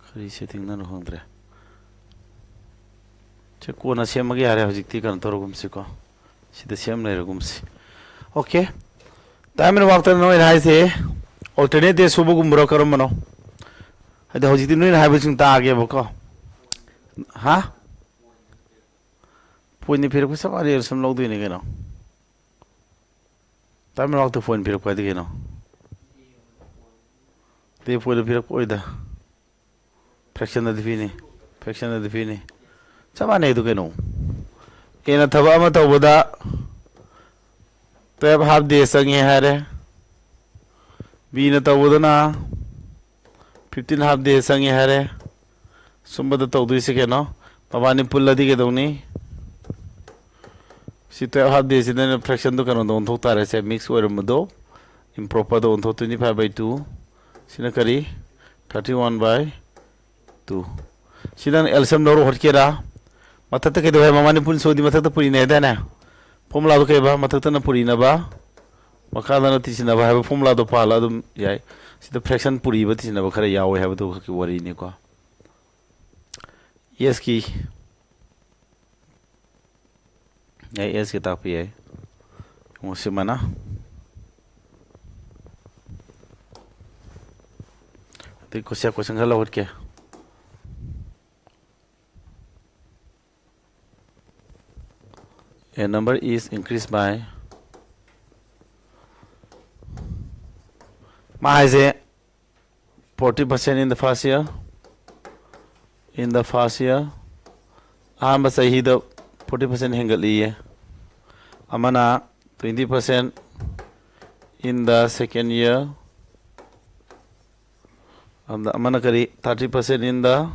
ꯀꯔꯤ ꯁꯦꯠꯇꯤꯡꯅꯅꯣ ꯈꯪꯗ꯭ꯔꯦ꯫ ꯁꯦ, ꯀꯣꯟꯅ ꯁꯦꯝꯃꯒꯦ, ꯌꯥꯔꯦ, ꯍꯧꯖꯤꯛꯇꯤ ꯀꯩꯅꯣ ꯇꯧꯔꯒꯨꯝꯁꯤꯀꯣ꯫ ꯁꯤꯗ ꯁꯦꯝ ꯂꯩꯔꯒꯨꯝꯁꯤ꯫ ꯑꯣꯀꯦ꯫ Time and workꯇ ꯅꯣꯏꯅ ꯍꯥꯏꯁꯦ alternate day ꯁꯨꯕꯒꯨꯝꯕꯔꯣ, ꯀꯔꯝꯕꯅꯣ? ꯍꯥꯏꯗꯤ ꯍꯧꯖꯤꯛꯇꯤ ꯅꯣꯏꯅ ꯍꯥꯏꯕꯁꯤꯡ ꯇꯥꯒꯦꯕꯀꯣ꯫ ꯍꯥ? Pointꯅ ꯄꯤꯔꯛꯄ ꯆꯞ ꯃꯥꯟꯅꯩ, ꯁꯨꯝ ꯂꯧꯗꯣꯏꯅꯤ ꯀꯩꯅꯣ꯫ Time and workꯇ point ꯄꯤꯔꯛꯄ ꯍꯥꯏꯗꯤ ꯀꯩꯅꯣ? Day pointꯅ ꯄꯤꯔꯛꯄ ꯑꯣꯏꯗ꯫ Fractionꯗꯗꯤ ꯄꯤꯅꯤ꯫ Fractionꯗꯗꯤ ꯄꯤꯅꯤ꯫ ꯆꯞ ꯃꯥꯟꯅꯩ ꯑꯗꯨ ꯀꯩꯅꯣ꯫ Aꯅ ꯊꯕꯛ ꯑꯃ ꯇꯧꯕꯗ twelve half day ꯆꯪꯉꯦ ꯍꯥꯏꯔꯦ꯫ Bꯅ ꯇꯧꯕꯗꯅ fifteen half day ꯆꯪꯉꯦ ꯍꯥꯏꯔꯦ꯫ ꯁꯨꯝꯕꯗ ꯇꯧꯗꯣꯏꯁꯦ ꯀꯩꯅꯣ? ꯃꯕꯥꯅꯤ ꯄꯨꯜꯂꯗꯤ ꯀꯩꯗꯧꯅꯤ? ꯁꯤ twelve half dayꯁꯤꯗꯅ fractionꯗꯣ ꯀꯩꯅꯣꯗ ꯑꯣꯟꯊꯣꯛ ꯇꯥꯔꯦ꯫ ꯁꯦ, mix ꯑꯣꯏꯔꯝꯕꯗꯣ improperꯗ ꯑꯣꯟꯊꯣꯛ, twenty five by two꯫ ꯁꯤꯅ ꯀꯔꯤ? Thirty one by two꯫ ꯁꯤꯗꯅ LCM ꯂꯧꯔꯣ ꯍꯣꯠꯀꯦꯔꯥ? ꯃꯊꯛꯇ ꯀꯩꯗꯧ ꯍꯥꯏ? ꯃꯃꯥꯅꯤ ꯄꯨꯟ ꯁꯣꯏꯗꯤ ꯃꯊꯛꯇ ꯄꯨꯔꯤꯅꯦ ꯍꯥꯏꯗꯥꯏꯅꯦ? Formulaꯗꯣ ꯀꯩꯕ? ꯃꯊꯛꯇꯅ ꯄꯨꯔꯤꯅꯕ, ꯃꯈꯥꯗꯅ ꯇꯤꯁꯤꯟꯅꯕ ꯍꯥꯏꯕ formulaꯗꯣ ꯄꯥꯜꯂ ꯑꯗꯨꯝ ꯌꯥꯏ꯫ ꯁꯤꯗ fraction ꯄꯨꯔꯤꯕ ꯇꯤꯁꯤꯟꯅꯕ ꯈꯔ ꯌꯥꯎꯋꯦ ꯍꯥꯏꯕꯗꯨ ꯈꯛꯀꯤ ꯋꯥꯔꯤꯅꯤꯀꯣ꯫ Yesꯀꯤ ꯑꯩ ꯑꯦꯁꯀꯤ ꯇꯥꯛꯄ ꯌꯥꯏ꯫ ꯌꯦꯡꯉꯣ ꯁꯤꯃꯅ꯫ ꯑꯗꯩ ꯀꯣꯏꯁꯟ, ꯀꯣꯏꯁꯟ ꯈꯔ ꯂꯧꯈꯠꯀꯦ꯫ A number is increased by, ꯃꯥ ꯍꯥꯏꯁꯦ forty percent in the first year, in the first year, ꯑꯍꯥꯟꯕ ꯆꯍꯤꯗ forty percent ꯍꯦꯟꯒꯠꯂꯤꯌꯦ꯫ ꯑꯃꯅ twenty percent in the second year, ꯑꯃꯅ ꯀꯔꯤ, thirty percent in the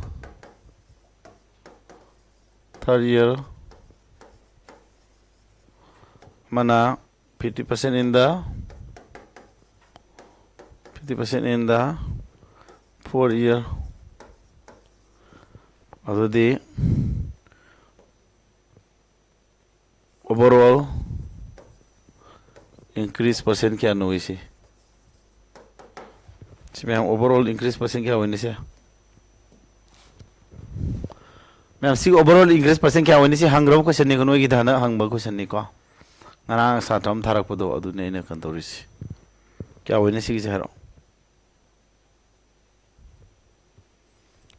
third year, ꯑꯃꯅ fifty percent in the, fifty percent in the fourth year꯫ ꯑꯗꯨꯗꯤ overall increase percent ꯀꯌꯥꯅꯣ ꯁꯤ? ꯁꯤ ꯃꯌꯥꯝ overall increase percent ꯀꯌꯥ ꯑꯣꯏꯅꯤ ꯁꯦ? ꯃꯌꯥꯝ ꯁꯤ overall increase percent ꯀꯌꯥ ꯑꯣꯏꯅꯤ ꯁꯤ ꯍꯪꯈ꯭ꯔꯕ ꯀꯣꯏꯁꯟꯅꯤꯀꯣ, ꯅꯣꯏꯒꯤꯗ ꯍꯥꯟꯅ ꯍꯪꯕ ꯀꯣꯏꯁꯟꯅꯤꯀꯣ꯫ ꯉꯔꯥꯡ ꯁꯥꯇ꯭ꯔ ꯑꯃ ꯊꯥꯔꯛꯄꯗꯣ ꯑꯗꯨꯅꯦ ꯑꯩꯅ ꯀꯩꯅꯣ ꯇꯧꯔꯤꯁꯤ꯫ ꯀꯌꯥ ꯑꯣꯏꯅꯤ ꯁꯤꯒꯤꯁꯦ ꯍꯥꯏꯔꯛꯑꯣ꯫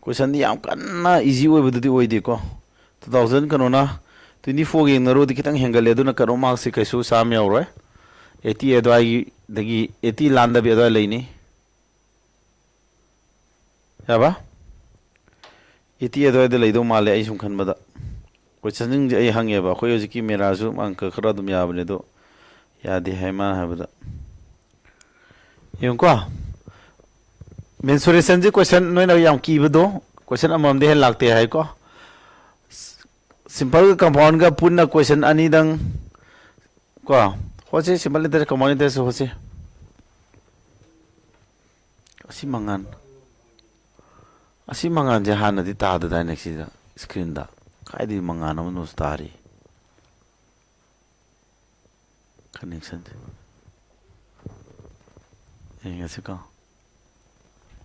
ꯀꯣꯏꯁꯟꯗꯤ ꯌꯥꯝ ꯀꯟꯅ easy ꯑꯣꯏꯕꯗꯨꯗꯤ ꯑꯣꯏꯗꯦꯀꯣ꯫ Two thousand ꯀꯩꯅꯣꯅ twenty fourꯒ ꯌꯦꯡꯅꯔꯨꯔꯗꯤ ꯈꯤꯇꯪ ꯍꯦꯟꯒꯠꯂꯦ, ꯑꯗꯨꯅ ꯀꯩꯅꯣ ꯃꯥꯔꯛꯁꯤ ꯀꯩꯁꯨ ꯆꯥꯝꯃ ꯌꯧꯔꯣꯏ꯫ Eighty ꯑꯗꯨꯋꯥꯏꯒꯤꯗꯒꯤ, eighty ꯂꯥꯟꯗꯕꯤ ꯑꯗꯨꯋꯥꯏ ꯂꯩꯅꯤ꯫ ꯌꯥꯕ? Eighty ꯑꯗꯨꯋꯥꯏꯗ ꯂꯩꯗꯧ ꯃꯥꯜꯂꯦ ꯑꯩ ꯁꯨꯝ ꯈꯟꯕꯗ꯫ ꯀꯣꯏꯁꯟꯁꯤꯡꯁꯦ ꯑꯩ ꯍꯪꯉꯦꯕ, ꯑꯩꯈꯣꯏ ꯍꯧꯖꯤꯛꯀꯤ ꯃꯦꯔꯥꯁꯨ ꯑꯪꯀ ꯈꯔ ꯑꯗꯨꯝ ꯌꯥꯕꯅꯦ, ꯑꯗꯣ ꯌꯥꯗꯦ ꯍꯥꯏ ꯃꯥꯅ ꯍꯥꯏꯕꯗ꯫ ꯌꯦꯡꯉꯨꯀꯣ, mensuration ꯁꯦ ꯀꯣꯏꯁꯟ ꯅꯣꯏꯅ ꯌꯥꯝ ꯀꯤꯕꯗꯣ, ꯀꯣꯏꯁꯟ ꯑꯃꯃꯝꯗ ꯍꯦꯟꯅ ꯂꯥꯛꯇꯦ ꯍꯥꯏꯀꯣ꯫ Simple ꯒ compound ꯒ ꯄꯨꯟꯅ ꯀꯣꯏꯁꯟ ꯑꯅꯤꯗꯪ ꯀꯣ꯫ ꯍꯣꯠꯁꯤ, simple interest, compound interest ꯍꯣꯠꯁꯤ꯫ ꯑꯁꯤ ꯃꯉꯥꯟ, ꯑꯁꯤ ꯃꯉꯥꯟꯁꯦ ꯍꯥꯟꯅꯗꯤ ꯇꯥꯗꯗꯥꯏꯅꯦ ꯁꯤꯗ screen ꯗ? ꯀꯥꯏꯗꯒꯤ ꯃꯉꯥꯟ ꯑꯃꯅꯣꯁꯨ ꯇꯥꯔꯤ꯫ Connection ꯁꯦ꯫ ꯌꯦꯡꯉꯁꯤꯀꯣ꯫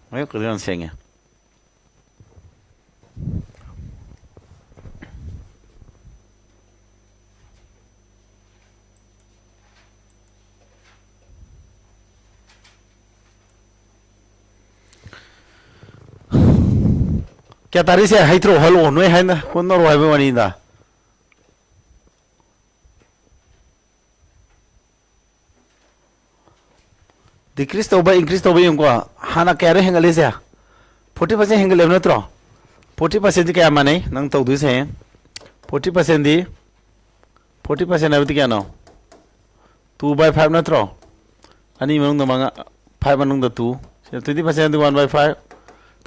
ꯃꯌꯦꯛꯄꯨꯗꯤ ꯌꯥꯝ ꯁꯦꯡꯉꯦ꯫ ꯀꯌꯥ ꯇꯥꯔꯤꯁꯦ ꯍꯩꯇ꯭ꯔꯣ? ꯍꯜꯂꯣ, ꯅꯣꯏ ꯍꯥꯏꯅ ꯍꯣꯠꯅꯔꯣ ꯍꯥꯏꯕ ꯋꯥꯅꯤꯗ꯫ Decrease ꯇꯧꯕ, increase ꯇꯧꯕ ꯌꯦꯡꯉꯨꯀꯣ꯫ ꯍꯥꯟꯅ ꯀꯌꯥꯗ ꯍꯦꯟꯒꯠꯂꯤꯁꯦ? Forty percent ꯍꯦꯟꯒꯠꯂꯦꯕ ꯅꯠꯇ꯭ꯔꯣ? Forty percentꯗꯤ ꯀꯌꯥ ꯃꯥꯟꯅꯩ? ꯅꯪ ꯇꯧꯗꯣꯏꯁꯦ forty percentꯗꯤ, forty percent ꯍꯥꯏꯕꯗꯤ ꯀꯌꯥꯅꯣ? Two by five ꯅꯠꯇ꯭ꯔꯣ? ꯑꯅꯤ ꯃꯅꯨꯡꯗ ꯃꯉꯥ, five ꯃꯅꯨꯡꯗ two꯫ ꯁꯤꯗ twenty percent D one by five,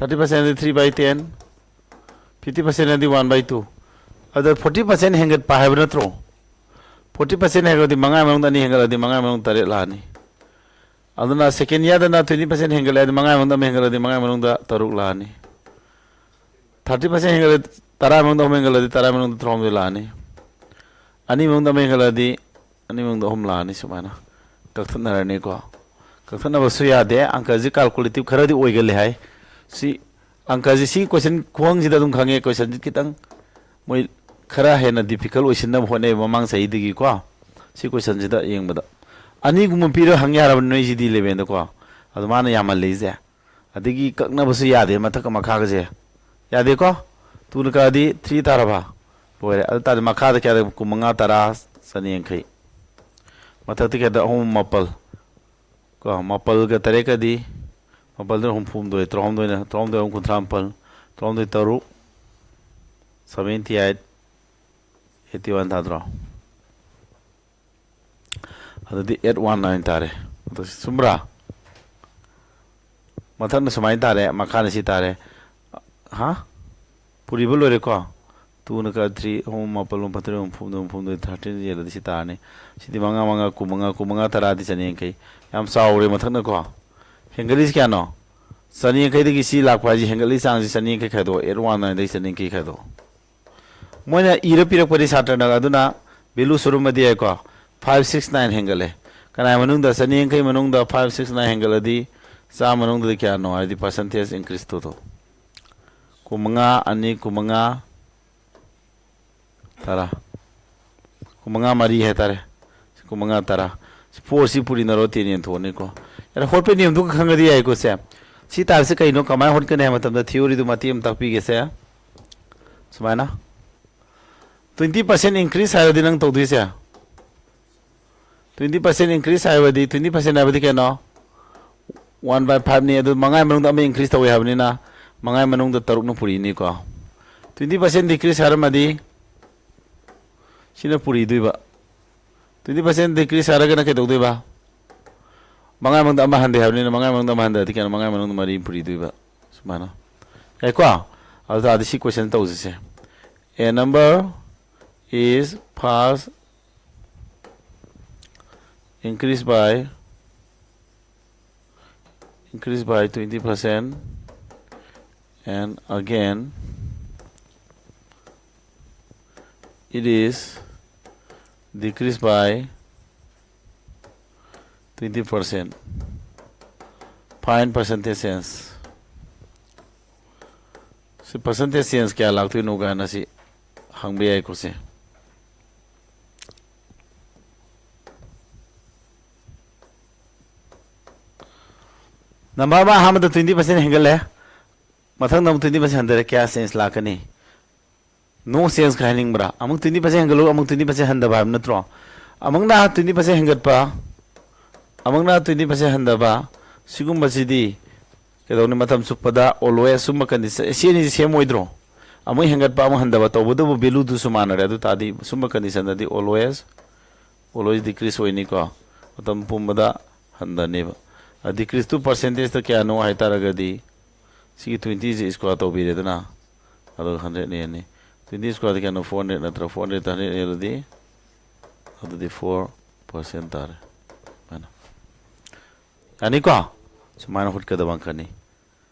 thirty percent D three by ten, fifty percent D one by two꯫ ꯑꯗ forty percent ꯍꯦꯟꯒꯠꯄ ꯍꯥꯏꯕ ꯅꯠꯇ꯭ꯔꯣ? Forty percent ꯍꯦꯟꯒꯠꯂꯗꯤ ꯃꯉꯥ ꯃꯅꯨꯡꯗ ꯑꯅꯤ ꯍꯦꯟꯒꯠꯂꯗꯤ ꯃꯉꯥ ꯃꯅꯨꯡꯗ ꯇꯔꯦꯠ ꯂꯥꯛꯑꯅꯤ꯫ ꯑꯗꯨꯅ second yearꯗꯅ twenty percent ꯍꯦꯟꯒꯠꯂꯦ ꯍꯥꯏꯗꯤ ꯃꯉꯥ ꯃꯅꯨꯡꯗ ꯑꯃ ꯍꯦꯟꯒꯠꯂꯗꯤ ꯃꯉꯥ ꯃꯅꯨꯡꯗ ꯇꯔꯨꯛ ꯂꯥꯛꯑꯅꯤ꯫ Thirty percent ꯍꯦꯟꯒꯠꯂꯗꯤ ꯇꯔꯥ ꯃꯅꯨꯡꯗ ꯑꯍꯨꯝ ꯍꯦꯟꯒꯠꯂꯗꯤ ꯇꯔꯥ ꯃꯅꯨꯡꯗ ꯇꯔꯥꯍꯨꯝꯗꯣꯏ ꯂꯥꯛꯑꯅꯤ꯫ ꯑꯅꯤ ꯃꯅꯨꯡꯗ ꯑꯃ ꯍꯦꯟꯒꯠꯂꯗꯤ ꯑꯅꯤ ꯃꯅꯨꯡꯗ ꯑꯍꯨꯝ ꯂꯥꯛꯑꯅꯤ꯫ ꯁꯨꯃꯥꯏꯅ ꯀꯛꯊꯠꯅꯔꯅꯤꯀꯣ꯫ ꯀꯛꯊꯠꯅꯕꯁꯨ ꯌꯥꯗꯦ꯫ ꯑꯪꯀꯁꯤ calculative ꯈꯔꯗꯤ ꯑꯣꯏꯒꯜꯂꯦ ꯍꯥꯏ꯫ ꯁꯤ ꯑꯪꯀꯁꯤ, ꯁꯤ question ꯈꯨꯍꯪꯁꯤꯗ ꯑꯗꯨꯝ ꯈꯪꯉꯦ꯫ Questionꯁꯤ ꯈꯤꯇꯪ ꯃꯣꯏ ꯈꯔ ꯍꯦꯟꯅ difficult ꯑꯣꯏꯁꯤꯟꯅꯕ ꯍꯣꯠꯅꯩ ꯃꯃꯥꯡ ꯆꯍꯤꯗꯒꯤꯀꯣ꯫ ꯁꯤ questionꯁꯤꯗ ꯌꯦꯡꯕꯗ ꯑꯅꯤꯒꯨꯝꯕ ꯄꯤꯔꯒ ꯍꯪ ꯌꯥꯔꯕꯅꯤ ꯅꯣꯏꯁꯤꯗꯤ elevenꯗꯀꯣ꯫ ꯑꯗꯨ ꯃꯥꯅ ꯌꯥꯝꯍꯜꯂꯤꯁꯦ꯫ ꯑꯗꯒꯤ ꯀꯛꯅꯕꯁꯨ ꯌꯥꯗꯦ ꯃꯊꯛꯀ ꯃꯈꯥꯒꯁꯦ꯫ ꯌꯥꯗꯦꯀꯣ? Twoꯅ ꯀꯛꯑꯗꯤ three ꯇꯥꯔꯕ? ꯂꯣꯏꯔꯦ꯫ ꯑꯗꯨ ꯇꯥꯔꯗꯤ ꯃꯈꯥꯗ ꯀꯌꯥꯗ? ꯀꯨꯟꯃꯉꯥ, ꯇꯔꯥ, ꯆꯅꯤ ꯌꯥꯡꯈꯩ꯫ ꯃꯊꯛꯇ ꯀꯌꯥꯗ? ꯑꯍꯨꯝ, ꯃꯥꯄꯜ꯫ ꯀꯣ, ꯃꯥꯄꯜꯒ ꯇꯔꯦꯠꯀꯗꯤ, ꯃꯥꯄꯜꯗꯨꯅ ꯍꯨꯝꯐꯨꯍꯨꯝꯗꯣꯏ, ꯇꯔꯥꯍꯨꯝꯗꯣꯏꯅ, ꯇꯔꯥꯍꯨꯝꯗꯣꯏ ꯑꯍꯨꯝ ꯀꯨꯟꯊ꯭ꯔꯥ ꯃꯥꯄꯜ, ꯇꯔꯥꯍꯨꯝꯗꯣꯏ ꯇꯔꯨꯛ, seventy eight, eighty one ꯇꯥꯗ꯭ꯔꯣ? ꯑꯗꯨꯗꯤ eight one nine ꯇꯥꯔꯦ꯫ ꯑꯗꯨ ꯆꯨꯝꯕ꯭ꯔꯥ? ꯃꯊꯛꯅ ꯁꯨꯃꯥꯏꯅ ꯇꯥꯔꯦ, ꯃꯈꯥꯅ ꯁꯤ ꯇꯥꯔꯦ꯫ ꯍꯥ? ꯄꯨꯔꯤꯕ ꯂꯣꯏꯔꯦꯀꯣ? Twoꯅ ꯀꯛꯑ three, ꯑꯍꯨꯝ, ꯃꯥꯄꯜ, ꯍꯨꯝꯐꯨꯇꯔꯦꯠ, ꯍꯨꯝꯐꯨꯍꯨꯝꯗꯣꯏ, ꯍꯨꯝꯐꯨꯍꯨꯝꯗꯣꯏ, thirteen ꯌꯦꯜꯂꯗꯤ ꯁꯤ ꯇꯥꯔꯅꯤ꯫ ꯁꯤꯗꯤ ꯃꯉꯥ, ꯃꯉꯥ, ꯀꯨꯟꯃꯉꯥ, ꯀꯨꯟꯃꯉꯥ, ꯇꯔꯥꯗꯤ ꯆꯅꯤ ꯌꯥꯡꯈꯩ꯫ ꯌꯥꯝ ꯆꯥꯎꯔꯦ ꯃꯊꯛꯅꯀꯣ꯫ ꯍꯦꯟꯒꯠꯂꯤꯁꯤ ꯀꯌꯥꯅꯣ? ꯆꯅꯤ ꯌꯥꯡꯈꯩꯗꯒꯤ ꯁꯤ ꯂꯥꯛꯄ ꯍꯥꯏꯁꯤ ꯍꯦꯟꯒꯠꯂꯤ ꯆꯥꯡꯁꯤ ꯆꯅꯤ ꯌꯥꯡꯈꯩ ꯈꯥꯏꯗꯣꯛꯑꯣ꯫ Eight one nineꯗꯒꯤ ꯆꯅꯤ ꯌꯥꯡꯈꯩ ꯈꯥꯏꯗꯣꯛꯑꯣ꯫ ꯃꯣꯏꯅ ꯏꯔ ꯄꯤꯔꯛꯄꯗꯤ ꯁꯥꯇ꯭ꯔꯅ ꯑꯗꯨꯅ value ꯁꯨꯔꯝꯃꯗꯤ ꯌꯥꯏꯀꯣ꯫ Five six nine ꯍꯦꯟꯒꯠꯂꯦ꯫ ꯀꯅꯥꯏ ꯃꯅꯨꯡꯗ? ꯆꯅꯤ ꯌꯥꯡꯈꯩ ꯃꯅꯨꯡꯗ five six nine ꯍꯦꯟꯒꯠꯂꯗꯤ ꯆꯥꯝꯃ ꯃꯅꯨꯡꯗꯗꯤ ꯀꯌꯥꯅꯣ ꯍꯥꯏꯗꯤ percentage increase ꯇꯨꯗꯣ꯫ ꯀꯨꯟꯃꯉꯥ, ꯑꯅꯤ, ꯀꯨꯟꯃꯉꯥ, ꯇꯔꯥ꯫ ꯀꯨꯟꯃꯉꯥ ꯃꯔꯤ ꯍꯥꯏꯇꯥꯔꯦ꯫ ꯀꯨꯟꯃꯉꯥ, ꯇꯔꯥ꯫ Fourꯁꯤ ꯄꯨꯔꯤꯅꯔꯣ ten ꯌꯦꯟꯊꯣꯛꯑꯅꯤꯀꯣ꯫ ꯌꯥꯔꯦ, ꯍꯣꯠꯄꯩ ꯅꯤꯌꯝꯗꯨ ꯈꯪꯉꯗꯤ ꯌꯥꯏꯀꯣ ꯁꯦ꯫ ꯁꯤ ꯇꯥꯏꯞꯁꯦ ꯀꯩꯅꯣ, ꯀꯃꯥꯏꯅ ꯍꯣꯠꯀꯅꯤ ꯍꯥꯏꯕ ꯃꯇꯝꯗ theory ꯗꯨ ꯃꯇꯦꯛ ꯑꯃ ꯇꯥꯛꯄꯤꯒꯦꯁꯦ꯫ ꯁꯨꯃꯥꯏꯅ twenty percent increase ꯍꯥꯏꯔꯗꯤ ꯅꯪ ꯇꯧꯗꯣꯏꯁꯦ, twenty percent increase ꯍꯥꯏꯕꯗꯤ, twenty percent ꯍꯥꯏꯕꯗꯤ ꯀꯩꯅꯣ? One by five ꯅꯤ꯫ ꯑꯗꯨ ꯃꯉꯥꯒꯤ ꯃꯅꯨꯡꯗ ꯑꯃ increase ꯇꯧꯏ ꯍꯥꯏꯕꯅꯤꯅ ꯃꯉꯥꯒꯤ ꯃꯅꯨꯡꯗ ꯇꯔꯨꯛꯅ ꯄꯨꯔꯤꯅꯤꯀꯣ꯫ Twenty percent decrease ꯍꯥꯏꯔꯝꯃꯗꯤ ꯁꯤꯅ ꯄꯨꯔꯤꯗꯣꯏꯕ꯫ Twenty percent decrease ꯍꯥꯏꯔꯒꯅ ꯀꯩꯗꯧꯗꯣꯏꯕ? ꯃꯉꯥꯒꯤ ꯃꯅꯨꯡꯗ ꯑꯃ ꯍꯟꯗꯦ ꯍꯥꯏꯕꯅꯤꯅ ꯃꯉꯥꯒꯤ ꯃꯅꯨꯡꯗ ꯑꯃ ꯍꯟꯗꯔꯗꯤ ꯀꯩꯅꯣ? ꯃꯉꯥꯒꯤ ꯃꯅꯨꯡꯗ ꯃꯔꯤ ꯄꯨꯔꯤꯗꯣꯏꯕ꯫ ꯁꯨꯃꯥꯏꯅ꯫ ꯌꯥꯏꯀꯣ? ꯑꯗꯨ ꯇꯥꯔꯗꯤ ꯁꯤ question ꯇꯧꯁꯤꯁꯦ꯫ A number is first increase by, increase by twenty percent, and again it is decreased by twenty percent. Find percentage change. ꯁꯤ percentage change ꯀꯌꯥ ꯂꯥꯛꯇꯣꯏꯅꯣ ꯀꯥꯏꯅ ꯁꯤ ꯍꯪꯕ ꯌꯥꯏꯀꯣ ꯁꯦ꯫ Number ꯑꯃ ꯑꯍꯥꯟꯕꯗ twenty percent ꯍꯦꯟꯒꯠꯂꯦ, ꯃꯊꯪꯗ ꯑꯃꯨꯛ twenty percent ꯍꯟꯊꯔꯦ, ꯀꯌꯥ change ꯂꯥꯛꯀꯅꯤ? No change ꯀꯥꯏ ꯍꯥꯏꯅꯤꯡꯕ꯭ꯔꯥ? ꯑꯃꯨꯛ twenty percent ꯍꯦꯟꯒꯠꯂꯨ, ꯑꯃꯨꯛ twenty percent ꯍꯟꯊꯕ ꯍꯥꯏꯕ ꯅꯠꯇ꯭ꯔꯣ? ꯑꯃꯨꯛꯅ twenty percent ꯍꯦꯟꯒꯠꯄ, ꯑꯃꯨꯛꯅ twenty percent ꯍꯟꯊꯕ, ꯁꯤꯒꯨꯝꯕꯁꯤꯗꯤ ꯀꯩꯗꯧꯅꯤ? ꯃꯇꯝ ꯆꯨꯞꯄꯗ always ꯁꯨꯝꯕ condition, ꯁꯤ ꯑꯅꯤꯁꯤ same ꯑꯣꯏꯗ꯭ꯔꯣ? ꯑꯃꯨꯛ ꯍꯦꯟꯒꯠꯄ, ꯑꯃꯨꯛ ꯍꯟꯊꯕ, ꯇꯧꯕꯇꯕꯨ value ꯗꯨꯁꯨ ꯃꯥꯟꯅꯔꯦ꯫ ꯑꯗꯨ ꯇꯥꯔꯗꯤ ꯁꯨꯝꯕ condition ꯗꯗꯤ always, always decrease ꯑꯣꯏꯅꯤꯀꯣ, ꯃꯇꯝ ꯄꯨꯝꯕꯗ ꯍꯟꯊꯅꯦꯕ꯫ Decrease ꯇꯨ percentage ꯇ ꯀꯌꯥꯅꯣ ꯍꯥꯏꯇꯥꯔꯒꯗꯤ ꯁꯤꯒꯤ twenty ꯁꯦ square ꯇꯧꯕꯤꯔꯦꯗꯅ, ꯑꯗꯨꯒ hundred ꯅ ꯍꯦꯟꯅꯤ꯫ Twenty square ꯗꯤ ꯀꯌꯥꯅꯣ? Four hundred ꯅꯠꯇ꯭ꯔꯥ? Four hundred ꯇ hundred ꯍꯦꯜꯂꯗꯤ ꯑꯗꯨꯗꯤ four percent ꯇꯥꯔꯦ꯫ ꯁꯨꯃꯥꯏꯅ꯫ ꯌꯥꯅꯤꯀꯣ? ꯁꯨꯃꯥꯏꯅ ꯍꯨꯠꯀꯗꯕ ꯑꯪꯀꯅꯤ꯫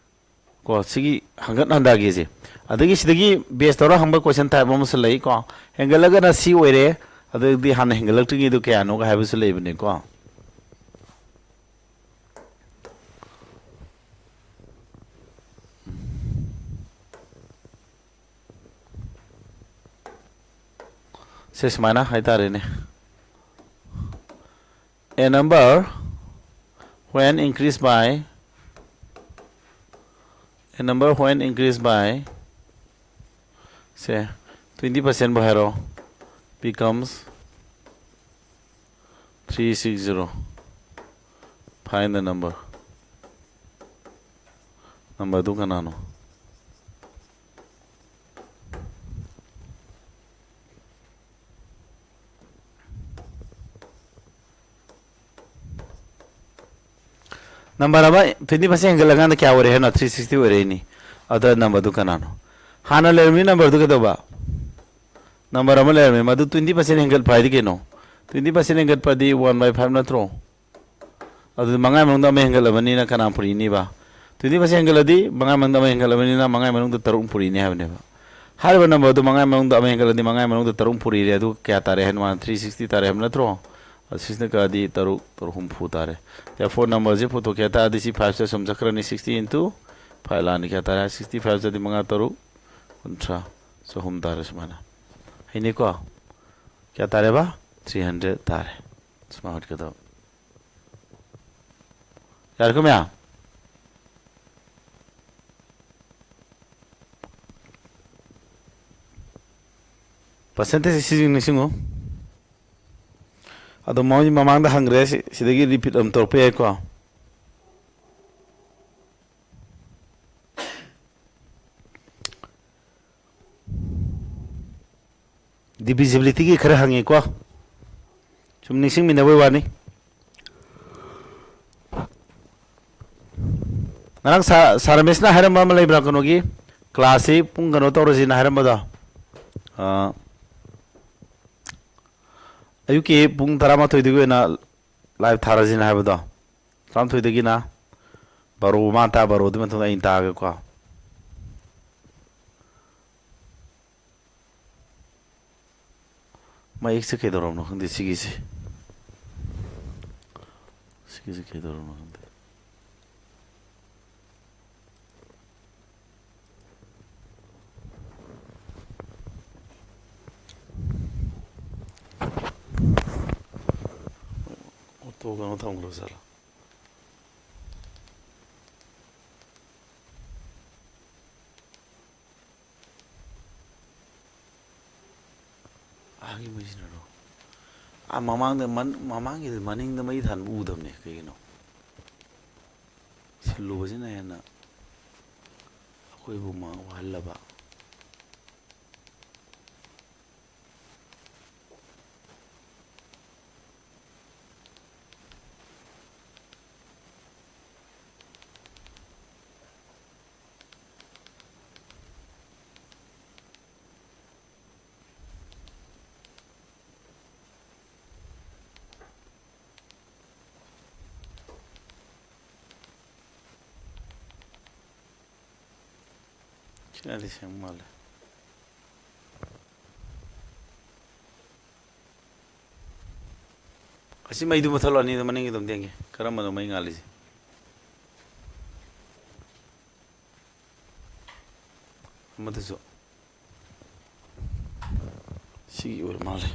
ꯀꯣ, ꯁꯤꯒꯤ ꯍꯪꯒꯠ ꯍꯟꯗꯥꯒꯤꯁꯦ꯫ ꯑꯗꯒꯤ ꯁꯤꯗꯒꯤ base ꯇꯧꯔ ꯍꯪꯕ question type ꯑꯃꯁꯨ ꯂꯩꯀꯣ꯫ ꯍꯦꯟꯒꯠꯂꯒꯅ ꯁꯤ ꯑꯣꯏꯔꯦ, ꯑꯗꯨꯗꯤ ꯍꯥꯟꯅ ꯍꯦꯟꯒꯠꯂꯛꯇ꯭ꯔꯤꯉꯩꯗꯣ ꯀꯌꯥꯅꯣꯒ ꯍꯥꯏꯕꯁꯨ ꯂꯩꯕꯅꯤꯀꯣ꯫ ꯁꯦ ꯁꯨꯃꯥꯏꯅ ꯍꯥꯏꯇꯥꯔꯦꯅꯦ꯫ A number when increased by A number when increased by, say, twenty percent ꯕꯨ ꯍꯥꯏꯔꯣ, becomes three six zero. Find the number. Number ꯗꯨ ꯀꯅꯥꯅꯣ? Number ꯑꯃ twenty percent ꯍꯦꯟꯒꯠꯂꯀꯥꯟꯗ ꯀꯌꯥ ꯑꯣꯏꯔꯦ ꯍꯥꯏꯅꯣ? Three sixty ꯑꯣꯏꯔꯛꯏꯅꯤ꯫ ꯑꯗ number ꯗꯨ ꯀꯅꯥꯅꯣ? ꯍꯥꯟꯅ ꯂꯩꯔꯝꯃꯤ number ꯗꯨ ꯀꯩꯗꯧꯕ? Number ꯑꯃ ꯂꯩꯔꯝꯃꯤ, ꯃꯗꯨ twenty percent ꯍꯦꯟꯒꯠꯄ ꯍꯥꯏꯗꯤ ꯀꯩꯅꯣ? Twenty percent ꯍꯦꯟꯒꯠꯄꯗꯤ one by five ꯅꯠꯇ꯭ꯔꯣ? ꯑꯗꯨꯗꯤ ꯃꯉꯥ ꯃꯅꯨꯡꯗ ꯑꯃ ꯍꯦꯟꯒꯠꯂꯕꯅꯤꯅ ꯀꯅꯥ ꯄꯨꯔꯛꯏꯅꯤꯕ? Twenty percent ꯍꯦꯟꯒꯠꯂꯗꯤ ꯃꯉꯥ ꯃꯅꯨꯡꯗ ꯑꯃ ꯍꯦꯟꯒꯠꯂꯕꯅꯤꯅ ꯃꯉꯥ ꯃꯅꯨꯡꯗ ꯇꯔꯨꯛ ꯄꯨꯔꯛꯏꯅꯤ ꯍꯥꯏꯕꯅꯦꯕ꯫ ꯍꯥꯏꯔꯤꯕ number ꯗꯨ ꯃꯉꯥ ꯃꯅꯨꯡꯗ ꯑꯃ ꯍꯦꯟꯒꯠꯂꯗꯤ ꯃꯉꯥ ꯃꯅꯨꯡꯗ ꯇꯔꯨꯛ ꯄꯨꯔꯛꯏꯔꯦ꯫ ꯑꯗꯨ ꯀꯌꯥ ꯇꯥꯔꯦ ꯍꯥꯏꯅꯣ? ꯃꯥꯅ three sixty ꯇꯥꯔꯦ ꯍꯥꯏꯕ ꯅꯠꯇ꯭ꯔꯣ? ꯑꯗꯨ six ꯅ ꯀꯛꯑꯗꯤ ꯇꯔꯨꯛ, ꯇꯔꯨꯛ ꯍꯨꯝꯐꯨ ꯇꯥꯔꯦ꯫ Therefore number ꯁꯦ ꯄꯨꯊꯣꯛꯀꯦ ꯍꯥꯏ ꯇꯥꯔꯗꯤ ꯁꯤ five ꯁꯦ ꯁꯨꯝ ꯆꯠꯈ꯭ꯔꯅꯤ, sixty into five ꯂꯥꯛꯑꯅꯤ꯫ ꯀꯌꯥ ꯇꯥꯔꯦ? Sixty five ꯆꯠꯂꯗꯤ ꯃꯉꯥ ꯇꯔꯨꯛ ꯀꯨꯟꯊ꯭ꯔꯥ, ꯆꯍꯨꯝ ꯇꯥꯔꯦ ꯁꯨꯃꯥꯏꯅ꯫ ꯍꯩꯅꯤꯀꯣ? ꯀꯌꯥ ꯇꯥꯔꯦꯕ? Three hundred ꯇꯥꯔꯦ꯫ ꯁꯨꯃꯥꯏꯅ ꯍꯣꯠꯀꯗꯕ꯫ ꯌꯥꯔꯦꯀꯣ ꯃꯌꯥꯝ? Percentage ꯁꯤ ꯅꯤꯡꯁꯤꯡꯉꯨ꯫ ꯑꯗꯣ ꯃꯣꯏ ꯃꯃꯥꯡꯗ ꯍꯪꯈ꯭ꯔꯦ, ꯁꯤ-, ꯁꯤꯗꯒꯤ repeat ꯑꯗꯨꯝ ꯇꯧꯔꯛꯄ ꯌꯥꯏꯀꯣ꯫ Divisibility ꯒꯤ ꯈꯔ ꯍꯪꯉꯤꯀꯣ, ꯁꯨꯝ ꯅꯤꯡꯁꯤꯡꯃꯤꯟꯅꯕꯩ ꯋꯥꯅꯤ꯫ ꯉꯔꯥꯡ ꯁꯥ-, ꯁꯥꯔ ꯔꯃꯦꯁꯅ ꯍꯥꯏꯔꯝꯕ ꯑꯃ ꯂꯩꯕ꯭ꯔꯥ, ꯀꯩꯅꯣꯒꯤ class ꯁꯤ ꯄꯨꯡ ꯀꯩꯅꯣ ꯇꯧꯔꯁꯤꯅ ꯍꯥꯏꯔꯝꯕꯗꯣ? ꯑꯥ, ꯑꯌꯨꯛꯀꯤ ꯄꯨꯡ ꯇꯔꯥꯃꯥꯊꯣꯏꯗꯒꯤ ꯑꯣꯏꯅ live ꯊꯥꯔꯁꯤꯅ ꯍꯥꯏꯕꯗꯣ, ꯇꯔꯥꯃꯥꯊꯣꯏꯗꯒꯤꯅ ꯕꯥꯔꯣ, ꯃꯥ ꯇꯥ ꯕꯥꯔꯣꯗꯨꯒꯤ ꯃꯇꯨꯡꯗ ꯑꯩꯅ ꯇꯥꯛꯑꯒꯦꯀꯣ꯫ ꯃꯌꯦꯛꯁꯦ ꯀꯩꯗꯧꯔꯕꯅꯣ ꯈꯪꯗꯦ ꯁꯤꯒꯤꯁꯦ꯫ ꯁꯤꯒꯤꯁꯦ ꯀꯩꯗꯧꯔꯕꯅꯣ ꯈꯪꯗꯦ꯫ ꯑꯣꯇꯣ ꯀꯩꯅꯣ ꯊꯝꯈ꯭ꯔꯕ ꯖꯥꯠꯂꯣ? ꯃꯩ ꯁꯤꯟꯅꯔꯣ꯫ ꯑꯥ, ꯃꯃꯥꯡꯗ ꯃꯟ-, ꯃꯃꯥꯡꯒꯤꯗ, ꯃꯅꯤꯡꯗ ꯃꯩ ꯊꯥꯟꯕ ꯎꯗꯕꯅꯦ ꯀꯩꯒꯤꯅꯣ? ꯁꯤꯜꯂꯨꯕꯁꯤꯅ ꯍꯦꯟꯅ ꯑꯩꯈꯣꯏꯕꯨ ꯃꯥ ꯋꯥꯍꯜꯂꯕ꯫ ꯁꯤꯅꯗꯤ ꯁꯦꯡꯕ ꯃꯥꯜꯂꯦ꯫ ꯑꯁꯤ ꯃꯩꯗꯨ ꯃꯨꯊꯠꯂꯣ, ꯑꯅꯤꯗꯨ ꯃꯅꯤꯡꯒꯤꯗꯨ ꯑꯝꯇ ꯌꯦꯡꯒꯦ꯫ ꯀꯔꯝꯕꯅꯣ ꯃꯩ ꯉꯥꯜꯂꯤꯁꯦ? ꯑꯃꯗꯨꯁꯨ ꯁꯤꯒꯤ ꯑꯣꯏꯔ ꯃꯥꯜꯂꯦ꯫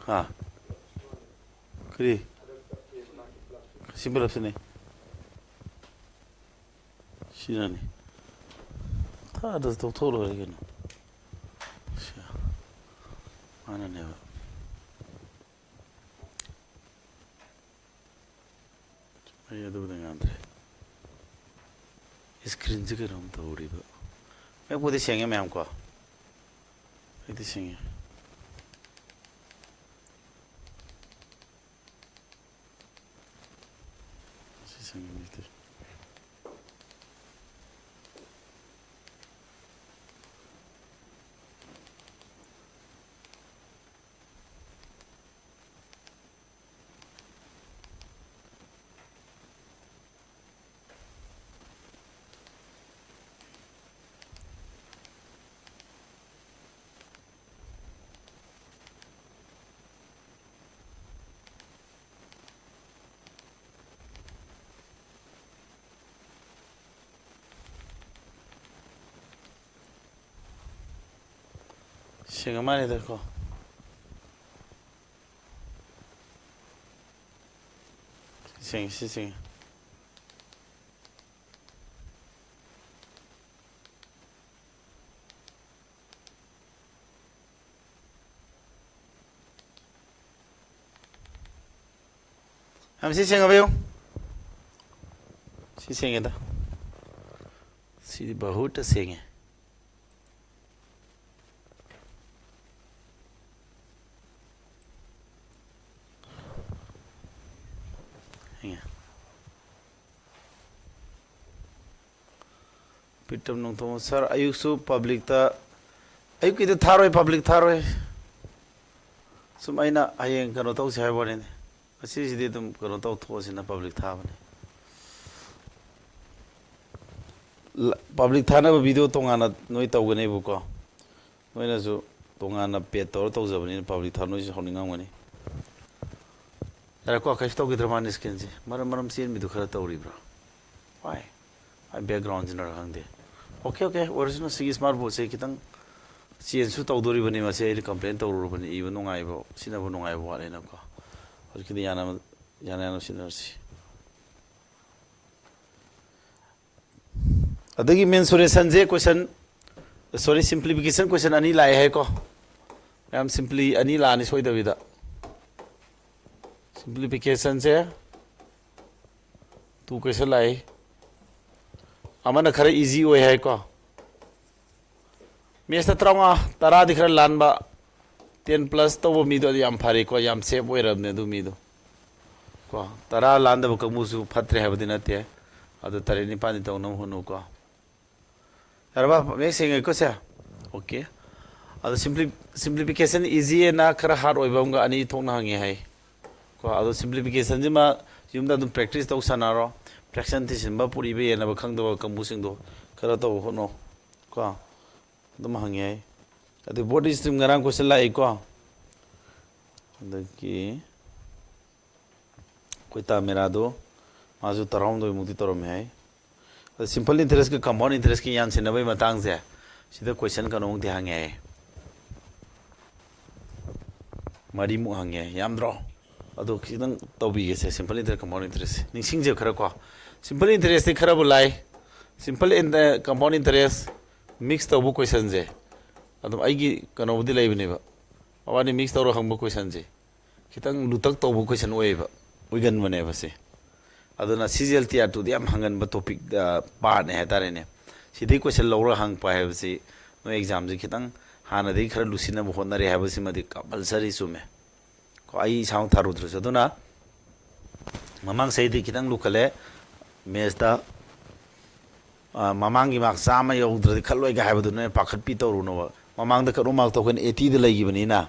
ꯍꯥ? ꯀꯔꯤ? ꯁꯤ ꯄꯨꯂꯞꯁꯤꯅꯦ꯫ ꯁꯤꯅꯅꯤ꯫ ꯊꯥꯗꯁꯨ ꯇꯧꯊꯣꯛ ꯂꯣꯏꯔꯦ ꯀꯩꯅꯣ꯫ ꯁꯤ ꯃꯥꯅꯅꯦꯕ꯫ ꯑꯩ ꯑꯗꯨꯕꯨꯗꯤ ꯉꯥꯟꯗ꯭ꯔꯦ꯫ ꯏꯁꯀ꯭ꯔꯤꯟꯁꯦ ꯀꯩꯅꯣꯝ ꯇꯧꯔꯤꯕ꯫ ꯃꯌꯦꯛꯄꯨꯗꯤ ꯁꯦꯡꯉꯦ ꯃꯌꯥꯝ ꯀꯣ꯫ ꯑꯩꯗꯤ ꯁꯦꯡꯉꯦ꯫ ꯁꯤ ꯁꯦꯡꯉꯦ ꯃꯤꯁꯇꯔ꯫ ꯁꯦꯡꯉ ꯃꯥꯜꯂꯦꯗꯀꯣ꯫ ꯁꯦꯡꯉꯦ, ꯁꯤ ꯁꯦꯡꯉꯦ꯫ ꯌꯥꯝ ꯁꯤ ꯁꯦꯡꯉꯕ ꯌꯦꯡꯉꯨ꯫ ꯁꯤ ꯁꯦꯡꯉꯦꯗ꯫ ꯁꯤꯗꯤ ꯕꯍꯨꯠꯇ ꯁꯦꯡꯉꯦ꯫ ꯁꯦꯡꯉꯦ꯫ ꯄ꯭ꯔꯤꯇꯝ ꯅꯣꯡꯊꯣꯝ, ꯁꯥꯔ, ꯑꯌꯨꯛꯁꯨ ꯄꯕ꯭ꯂꯤꯛꯇ, ꯑꯌꯨꯛꯀꯤꯗꯤ ꯊꯥꯔꯣꯏ, ꯄꯕ꯭ꯂꯤꯛ ꯊꯥꯔꯣꯏ꯫ ꯁꯨꯝ ꯑꯩꯅ ꯍꯌꯦꯡ ꯀꯩꯅꯣ ꯇꯧꯁꯦ ꯍꯥꯏꯕ ꯋꯥꯅꯤꯅꯦ꯫ ꯉꯁꯤꯁꯤꯗꯤ ꯑꯗꯨꯝ ꯀꯩꯅꯣ ꯇꯧꯊꯣꯛꯑꯁꯤꯅ ꯄꯕ꯭ꯂꯤꯛ ꯊꯥꯕꯅꯤ꯫ ꯂ-, ꯄꯕ꯭ꯂꯤꯛ ꯊꯥꯅꯕ ꯚꯤꯗꯤꯑꯣ ꯇꯣꯉꯥꯟꯅ ꯅꯣꯏ ꯇꯧꯒꯅꯦꯕꯀꯣ꯫ ꯅꯣꯏꯅꯁꯨ ꯇꯣꯉꯥꯟꯅ ꯄꯦꯗ ꯇꯧꯔ ꯇꯧꯖꯕꯅꯤꯅ ꯄꯕ꯭ꯂꯤꯛ ꯊꯥ ꯅꯣꯏꯁꯨ ꯁꯥꯎꯅꯤꯡꯉꯝꯒꯅꯤ꯫ ꯌꯥꯔꯦꯀꯣ, ꯀꯩꯁꯨ ꯇꯧꯈꯤꯗ꯭ꯔ ꯃꯥꯅꯤ ꯁ꯭ꯀ꯭ꯔꯤꯟꯁꯦ꯫ ꯃꯔꯝ ꯃꯔꯝ ꯆꯦꯟꯕꯤꯗꯨ ꯈꯔ ꯇꯧꯔꯤꯕ꯭ꯔꯥ? ꯋꯥꯏ꯫ ꯑꯩ ꯕꯦꯛꯒ꯭ꯔꯥꯎꯟꯁꯤꯅꯔ ꯈꯪꯗꯦ꯫ ꯑꯣꯀꯦ, ꯑꯣꯀꯦ, ꯑꯣꯏꯔꯁꯅꯨ꯫ ꯁꯤꯒꯤ ꯁ꯭ꯃꯥꯔꯠ ꯕꯣꯔꯗꯁꯦ ꯈꯤꯇꯪ ꯆꯦꯟꯖꯁꯨ ꯇꯧꯗꯣꯔꯤꯕꯅꯤ꯫ ꯃꯁꯤ ꯑꯩꯅ ꯀꯝꯄ꯭ꯂꯦꯟ ꯇꯧꯔꯨꯔꯕꯅꯤ, ꯏꯕ ꯅꯨꯡꯉꯥꯏꯕ, ꯁꯤꯖꯤꯟꯅꯕ ꯅꯨꯡꯉꯥꯏꯕ ꯋꯥꯠꯂꯦꯅꯀꯣ꯫ ꯍꯧꯖꯤꯛꯀꯤꯗꯤ ꯌꯥꯅꯕ, ꯌꯥꯅ ꯌꯥꯅꯕ ꯁꯤꯖꯤꯟꯅꯔꯁꯤ꯫ ꯑꯗꯒꯤ ꯃꯦꯟꯁꯨꯔꯦꯁꯟꯁꯦ ꯀꯣꯏꯁꯟ, ꯁꯣꯔꯤ, ꯁꯤꯝꯄ꯭ꯂꯤꯐꯤꯀꯦꯁꯟ ꯀꯣꯏꯁꯟ ꯑꯅꯤ ꯂꯥꯛꯑꯦ ꯍꯥꯏꯀꯣ꯫ ꯃꯌꯥꯝ ꯁꯤꯝꯄ꯭ꯂꯤ ꯑꯅꯤ ꯂꯥꯛꯑꯅꯤ ꯁꯣꯏꯗꯕꯤꯗ꯫ ꯁꯤꯝꯄ꯭ꯂꯤꯐꯤꯀꯦꯁꯟꯁꯦ ꯇꯨ ꯀꯣꯏꯁꯟ ꯂꯥꯛꯏ꯫ ꯑꯃꯅ ꯈꯔ ꯏꯖꯤ ꯑꯣꯏ ꯍꯥꯏꯀꯣ꯫ ꯃꯦꯠꯁꯇ ꯇꯔꯥꯃꯉꯥ, ꯇꯔꯥꯗꯤ ꯈꯔ ꯂꯥꯟꯕ, ꯇꯦꯟ ꯄ꯭ꯂꯁ ꯇꯧꯕ ꯃꯤꯗꯣ ꯑꯗꯨ ꯌꯥꯝ ꯐꯔꯦꯀꯣ, ꯌꯥꯝ ꯁꯦꯞ ꯑꯣꯏꯔꯕꯅꯦ ꯑꯗꯨ ꯃꯤꯗꯣ꯫ ꯀꯣ, ꯇꯔꯥ ꯂꯥꯟꯗꯕ ꯀꯥꯡꯕꯨꯁꯨ ꯐꯠꯇ꯭ꯔꯦ ꯍꯥꯏꯕꯗꯤ ꯅꯠꯇꯦ꯫ ꯑꯗꯨ ꯇꯔꯦꯠ ꯅꯤꯄꯥꯜꯗꯤ ꯇꯧꯅꯕ ꯍꯣꯠꯅꯧꯀꯣ꯫ ꯌꯥꯔꯕ? ꯃꯌꯦꯛ ꯁꯦꯡꯉꯦꯀꯣ ꯁꯦ? ꯑꯣꯀꯦ꯫ ꯑꯗꯣ ꯁꯤꯝꯄ꯭ꯂꯤ-, ꯁꯤꯝꯄ꯭ꯂꯤꯐꯤꯀꯦꯁꯟ ꯏꯖꯤ ꯑꯦꯟꯅ ꯈꯔ ꯍꯥꯔꯗ ꯑꯣꯏꯕ ꯑꯃꯒ ꯑꯅꯤ ꯊꯣꯛꯅ ꯍꯪꯉꯦ ꯍꯥꯏ꯫ ꯀꯣ, ꯑꯗꯣ ꯁꯤꯝꯄ꯭ꯂꯤꯐꯤꯀꯦꯁꯟꯁꯤꯃ ꯌꯨꯝꯗ ꯑꯗꯨꯝ ꯄ꯭ꯔꯦꯛꯇꯤꯁ ꯇꯧ ꯁꯥꯟꯅꯔꯣ꯫ ꯐ꯭ꯔꯦꯛꯁꯟ ꯊꯤꯖꯤꯟꯕ, ꯄꯨꯔꯤꯕ, ꯌꯦꯟꯅꯕ ꯈꯪꯗꯕ ꯀꯥꯡꯕꯨꯁꯤꯡꯗꯣ ꯈꯔ ꯇꯧꯕ ꯍꯣꯠꯅꯧ꯫ ꯀꯣ, ꯑꯗꯨꯝ ꯍꯪꯉꯦ ꯍꯥꯏ꯫ ꯑꯗꯩ ꯕꯣꯔꯗ ꯏꯁꯇ꯭ꯔꯤꯝ ꯉꯔꯥꯡ ꯀꯣꯏꯁꯟ ꯂꯥꯛꯏꯀꯣ꯫ ꯑꯗꯒꯤ ꯑꯩꯈꯣꯏ ꯇꯥ ꯃꯦꯔꯥꯗꯣ ꯃꯥꯁꯨ ꯇꯔꯥꯍꯨꯝꯗꯣꯏꯃꯨꯛꯇꯤ ꯇꯧꯔꯝꯃꯦ ꯍꯥꯏ꯫ ꯑꯗ ꯁꯤꯝꯄꯜ ꯏꯟꯇꯔꯦꯁꯀ ꯀꯝꯄꯥꯎꯟ ꯏꯟꯇꯔꯦꯁꯀꯤ ꯌꯥꯟꯁꯤꯟꯅꯕꯒꯤ ꯃꯇꯥꯡꯁꯦ ꯁꯤꯗ ꯀꯣꯏꯁꯟ ꯀꯩꯅꯣꯃꯨꯛꯇꯤ ꯍꯪꯉꯦ ꯍꯥꯏ꯫ ꯃꯔꯤꯃꯨꯛ ꯍꯪꯉꯦ, ꯌꯥꯝꯗ꯭ꯔꯣ? ꯑꯗꯣ ꯈꯤꯇꯪ ꯇꯧꯕꯤꯒꯦꯁꯦ, ꯁꯤꯝꯄꯜ ꯏꯟꯇꯔꯦꯁ, ꯀꯝꯄꯥꯎꯟ ꯏꯟꯇꯔꯦꯁ ꯅꯤꯡꯁꯤꯡꯖꯦ ꯈꯔ ꯀꯣ꯫ ꯁꯤꯝꯄꯜ ꯏꯟꯇꯔꯦꯁꯇꯤ ꯈꯔꯕꯨ ꯂꯥꯏ꯫ ꯁꯤꯝꯄꯜ ꯏꯟ-, ꯀꯝꯄꯥꯎꯟ ꯏꯟꯇꯔꯦꯁ ꯃꯤꯛꯁ ꯇꯧꯕ ꯀꯣꯏꯁꯟꯁꯦ ꯑꯗꯨꯝ ꯑꯩꯒꯤ ꯀꯩꯅꯣꯕꯨꯗꯤ ꯂꯩꯕꯅꯦꯕ꯫ ꯃꯕꯥꯅꯤ ꯃꯤꯛꯁ ꯇꯧꯔ ꯍꯪꯕ ꯀꯣꯏꯁꯟꯁꯦ ꯈꯤꯇꯪ ꯂꯨꯇꯛ ꯇꯧꯕ ꯀꯣꯏꯁꯟ ꯑꯣꯏꯌꯦꯕ꯫ ꯑꯣꯏꯒꯟꯕꯅꯦꯕ ꯁꯦ꯫ ꯑꯗꯨꯅ C G L T R ꯇꯨꯗꯤ ꯌꯥꯝ ꯍꯪꯒꯟꯕ ꯇꯣꯄꯤꯛ, ꯄꯥꯔꯠꯅꯦ ꯍꯥꯏꯇꯥꯔꯦꯅꯦ꯫ ꯁꯤꯗꯩ ꯀꯣꯏꯁꯟ ꯂꯧꯔꯒ ꯍꯪꯉꯛꯄ ꯍꯥꯏꯕꯁꯤ ꯅꯣꯏ ꯑꯦꯛꯖꯥꯝꯁꯦ ꯈꯤꯇꯪ ꯍꯥꯟꯅꯗꯒꯤ ꯈꯔ ꯂꯨꯁꯤꯟꯅꯕ ꯍꯣꯠꯅꯔꯦ ꯍꯥꯏꯕꯁꯤꯃꯗꯤ ꯀꯝꯄꯜꯁꯔꯤ ꯆꯨꯝꯃꯦ꯫ ꯀꯣ, ꯑꯩ ꯏꯁꯥꯃꯛ ꯊꯥꯔꯨꯗ꯭ꯔꯁꯨ꯫ ꯑꯗꯨꯅ ꯃꯃꯥꯡ ꯆꯍꯤꯗꯤ ꯈꯤꯇꯪ ꯂꯨꯈꯠꯂꯦ ꯃꯦꯠꯁꯇ꯫ ꯑ, ꯃꯃꯥꯡꯒꯤ ꯃꯥꯔꯛ ꯆꯥꯝꯃ ꯌꯧꯗ꯭ꯔꯗꯤ ꯈꯜꯂꯣꯏꯒ ꯍꯥꯏꯕꯗꯨꯅ ꯄꯥꯈꯠꯄꯤ ꯇꯧꯔꯨꯅꯣꯕ꯫ ꯃꯃꯥꯡꯗ ꯀꯠ ꯑꯣꯐ ꯃꯥꯔꯛꯇꯣ ꯑꯩꯈꯣꯏꯅ ꯑꯩꯠꯇꯤꯗ ꯂꯩꯈꯤꯕꯅꯤꯅ,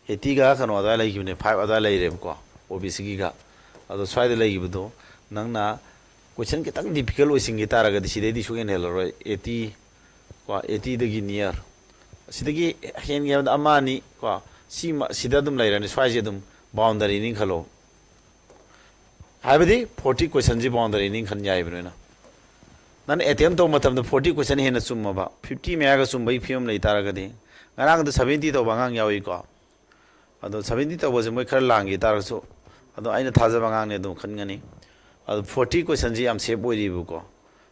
ꯑꯩꯠꯇꯤꯒ ꯀꯩꯅꯣ ꯑꯗꯨꯋꯥꯏ ꯂꯩꯈꯤꯕꯅꯦ, ꯐꯥꯏꯚ ꯑꯗꯨꯋꯥꯏ ꯂꯩꯔꯦꯕꯀꯣ, ꯑꯣ ꯕꯤ ꯁꯤꯒꯤꯒ꯫ ꯑꯗꯣ ꯁ꯭ꯋꯥꯏꯗ ꯂꯩꯈꯤꯕꯗꯣ ꯅꯪꯅ ꯀꯣꯏꯁꯟ ꯈꯤꯇꯪ ꯗꯤꯐꯤꯀꯜ ꯑꯣꯏꯁꯤꯟꯈꯤ ꯇꯥꯔꯒꯗꯤ ꯁꯤꯗꯩꯗꯤ ꯁꯨꯡꯍꯦꯟ ꯍꯦꯜꯂꯔꯣꯏ, ꯑꯩꯠꯇꯤ ꯀꯣ, ꯑꯩꯠꯇꯤꯗꯒꯤ ꯅꯤꯌꯔ꯫ ꯑꯁꯤꯗꯒꯤ ꯍꯦꯟꯒꯦ ꯍꯥꯏꯕꯗ ꯑꯃ ꯑꯅꯤ ꯀꯣ, ꯁꯤ ꯃ-, ꯁꯤꯗ ꯑꯗꯨꯝ ꯂꯩꯔꯅꯤ, ꯁ꯭ꯋꯥꯏꯁꯦ ꯑꯗꯨꯝ ꯕꯥꯎꯟꯗꯔꯤꯅꯤ ꯈꯜꯂꯣ꯫ ꯍꯥꯏꯕꯗꯤ ꯐꯣꯔꯇꯤ ꯀꯣꯏꯁꯟꯁꯤ ꯕꯥꯎꯟꯗꯔꯤꯅꯤ ꯈꯟ ꯌꯥꯏꯕ ꯅꯣꯏꯅ꯫ ꯅꯪꯅ ꯑꯦꯇꯦꯝ ꯇꯧꯕ ꯃꯇꯝꯗ ꯐꯣꯔꯇꯤ ꯀꯣꯏꯁꯟ ꯍꯦꯟꯅ ꯆꯨꯝꯃꯕ, ꯐꯤꯐꯇꯤ ꯃꯌꯥꯒ ꯆꯨꯝꯕꯒꯤ ꯐꯤꯕꯝ ꯂꯩ ꯇꯥꯔꯒꯗꯤ, ꯉꯔꯥꯡꯗ ꯁꯕꯦꯟꯇꯤ ꯇꯧꯕ ꯑꯉꯥꯡ ꯌꯥꯎꯏꯀꯣ꯫ ꯑꯗꯣ ꯁꯕꯦꯟꯇꯤ ꯇꯧꯕꯁꯦ ꯃꯣꯏ ꯈꯔ ꯂꯥꯡꯈꯤ ꯇꯥꯔꯒꯁꯨ, ꯑꯗꯣ ꯑꯩꯅ ꯊꯥꯖꯕ ꯑꯉꯥꯡꯅꯦ ꯑꯗꯨꯝ ꯈꯟꯒꯅꯤ꯫ ꯑꯗꯣ ꯐꯣꯔꯇꯤ ꯀꯣꯏꯁꯟꯁꯤ ꯌꯥꯝ ꯁꯦꯞ ꯑꯣꯏꯔꯤꯕꯀꯣ꯫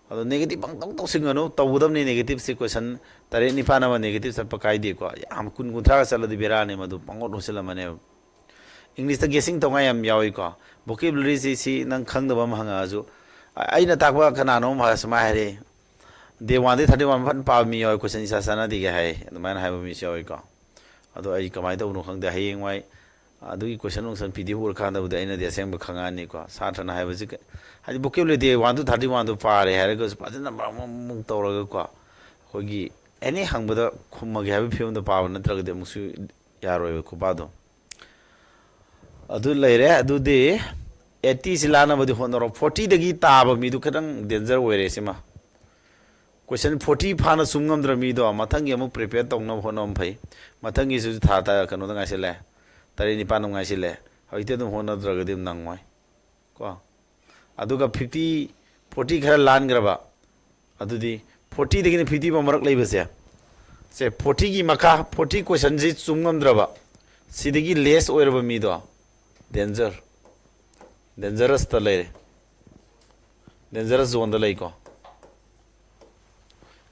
ꯑꯗꯣ ꯅꯦꯒꯦꯇꯤꯞ ꯄꯪꯇꯧ ꯇꯧꯁꯤꯟꯒꯅꯨ, ꯇꯧꯒꯗꯕꯅꯤ ꯅꯦꯒꯦꯇꯤꯞꯁꯤ꯫ ꯀꯣꯏꯁꯟ ꯇꯔꯦꯠ ꯅꯤꯄꯥꯟ ꯑꯃ ꯅꯦꯒꯦꯇꯤꯞ ꯆꯠꯄ ꯀꯥꯏꯗꯦꯀꯣ꯫ ꯌꯥꯝ ꯀꯨꯟ ꯀꯨꯟꯊ꯭ꯔꯥꯒ ꯆꯠꯂꯗꯤ ꯕꯦꯔꯥꯅꯦ, ꯃꯗꯨ ꯄꯪꯍꯣꯠ ꯍꯣꯠꯆꯜꯂꯝꯃꯅꯦꯕ꯫ ꯏꯪꯂꯤꯁꯇ ꯒꯦꯁꯤꯡ ꯇꯧꯉꯥꯏ ꯌꯥꯝ ꯌꯥꯎꯏꯀꯣ꯫ ꯕꯣꯀꯦꯕꯨꯂꯔꯤꯁꯤ ꯁꯤ ꯅꯪ ꯈꯪꯗꯕ ꯑꯃ ꯍꯪꯉꯛꯑꯁꯨ, ꯑ-, ꯑꯩꯅ ꯇꯥꯛꯄ ꯀꯅꯥꯅꯣꯝ ꯍꯥꯏ-, ꯁꯨꯃꯥꯏꯅ ꯍꯥꯏꯔꯛꯑꯦ, "ꯗꯦ ꯋꯥꯟꯗꯒꯤ ꯊꯥꯔꯇꯤ ꯋꯥꯟ ꯐꯖꯅ ꯄꯥꯕ ꯃꯤ ꯌꯥꯎꯋꯤ, ꯀꯣꯏꯁꯟ ꯏꯁꯥ ꯆꯥꯟꯅꯗꯦꯒ" ꯍꯥꯏ, ꯑꯗꯨꯃꯥꯏꯅ ꯍꯥꯏꯕ ꯃꯤꯁꯨ ꯌꯥꯎꯏꯀꯣ꯫ ꯑꯗꯣ ꯑꯩ ꯀꯃꯥꯏꯅ ꯇꯧꯕꯅꯣ ꯈꯪꯗꯦ, ꯍꯌꯦꯡꯋꯥꯏ ꯑꯗꯨꯒꯤ ꯀꯣꯏꯁꯟ ꯅꯨꯡꯁꯟ ꯄꯤ ꯗꯤ ꯑꯦꯐ ꯎꯔꯀꯥꯟꯗꯕꯨꯗꯤ ꯑꯩꯅꯗꯤ ꯑꯁꯦꯡꯕ ꯈꯪꯉꯛꯑꯅꯤꯀꯣ꯫ ꯁꯥꯇ꯭ꯔꯅ ꯍꯥꯏꯕꯁꯤ ꯀ-, ꯍꯥꯏꯗꯤ vocabulary day one two thirty ꯋꯥꯟꯗꯨ ꯄꯥꯔꯦ ꯍꯥꯏꯔꯒꯁꯨ ꯐꯖꯅ ꯃꯔꯝ ꯑꯃꯨꯛ ꯇꯧꯔꯒꯀꯣ, ꯑꯩꯈꯣꯏꯒꯤ ꯑꯦꯅꯤ ꯍꯪꯕꯗ ꯈꯨꯝꯃꯒꯦ ꯍꯥꯏꯕꯒꯤ ꯐꯤꯕꯝꯗ ꯄꯥꯕ ꯅꯠꯇ꯭ꯔꯒꯗꯤ ꯑꯃꯨꯛꯁꯨ ꯌꯥꯔꯣꯏꯕ ꯈꯨꯄꯥꯗꯣ꯫ ꯑꯗꯨ ꯂꯩꯔꯦ꯫ ꯑꯗꯨꯗꯤ ꯑꯩꯠꯇꯤꯁꯤ ꯂꯥꯟꯅꯕꯗꯤ ꯍꯣꯠꯅꯔꯣ꯫ ꯐꯣꯔꯇꯤꯗꯒꯤ ꯇꯥꯕ ꯃꯤꯗꯨ ꯈꯤꯇꯪ ꯗꯦꯟꯖꯔ ꯑꯣꯏꯔꯦ ꯁꯤꯃ꯫ ꯀꯣꯏꯁꯟ ꯐꯣꯔꯇꯤ ꯐꯥꯅ ꯆꯨꯝ ꯉꯝꯗ꯭ꯔ ꯃꯤꯗꯣ ꯃꯊꯪꯒꯤ ꯑꯃꯨꯛ ꯄ꯭ꯔꯤꯄꯦꯌꯔ ꯇꯧꯅꯕ ꯍꯣꯠꯅꯕ ꯐꯩ꯫ ꯃꯊꯪꯒꯤꯁꯨ ꯊꯥ ꯇ-, ꯀꯩꯅꯣꯗ ꯉꯥꯏꯁꯤꯜꯂꯦ, ꯇꯔꯦꯠ ꯅꯤꯄꯥꯟ ꯑꯃꯨꯛ ꯉꯥꯏꯁꯤꯜꯂꯦ꯫ ꯍꯧꯖꯤꯛꯇꯤ ꯑꯗꯨꯝ ꯍꯣꯠꯅꯗ꯭ꯔꯒꯗꯤ ꯑꯗꯨꯝ ꯅꯪꯉꯣꯏ ꯀꯣ꯫ ꯑꯗꯨꯒ ꯐꯤꯐꯇꯤ, ꯐꯣꯔꯇꯤ ꯈꯔ ꯂꯥꯟꯈ꯭ꯔꯕ, ꯑꯗꯨꯗꯤ ꯐꯣꯔꯇꯤꯗꯒꯤꯅ ꯐꯤꯐꯇꯤ ꯐꯥꯎ ꯃꯔꯛ ꯂꯩꯕꯁꯦ, ꯁꯦ ꯐꯣꯔꯇꯤꯒꯤ ꯃꯈꯥ, ꯐꯣꯔꯇꯤ ꯀꯣꯏꯁꯟꯁꯤ ꯆꯨꯝ ꯉꯝꯗ꯭ꯔꯕ, ꯁꯤꯗꯒꯤ ꯂꯦꯁ ꯑꯣꯏꯔꯕ ꯃꯤꯗꯣ ꯗꯦꯟꯖꯔ, ꯗꯦꯟꯖꯔꯁꯇ ꯂꯩꯔꯦ, ꯗꯦꯟꯖꯔꯁ ꯖꯣꯟꯗ ꯂꯩꯀꯣ꯫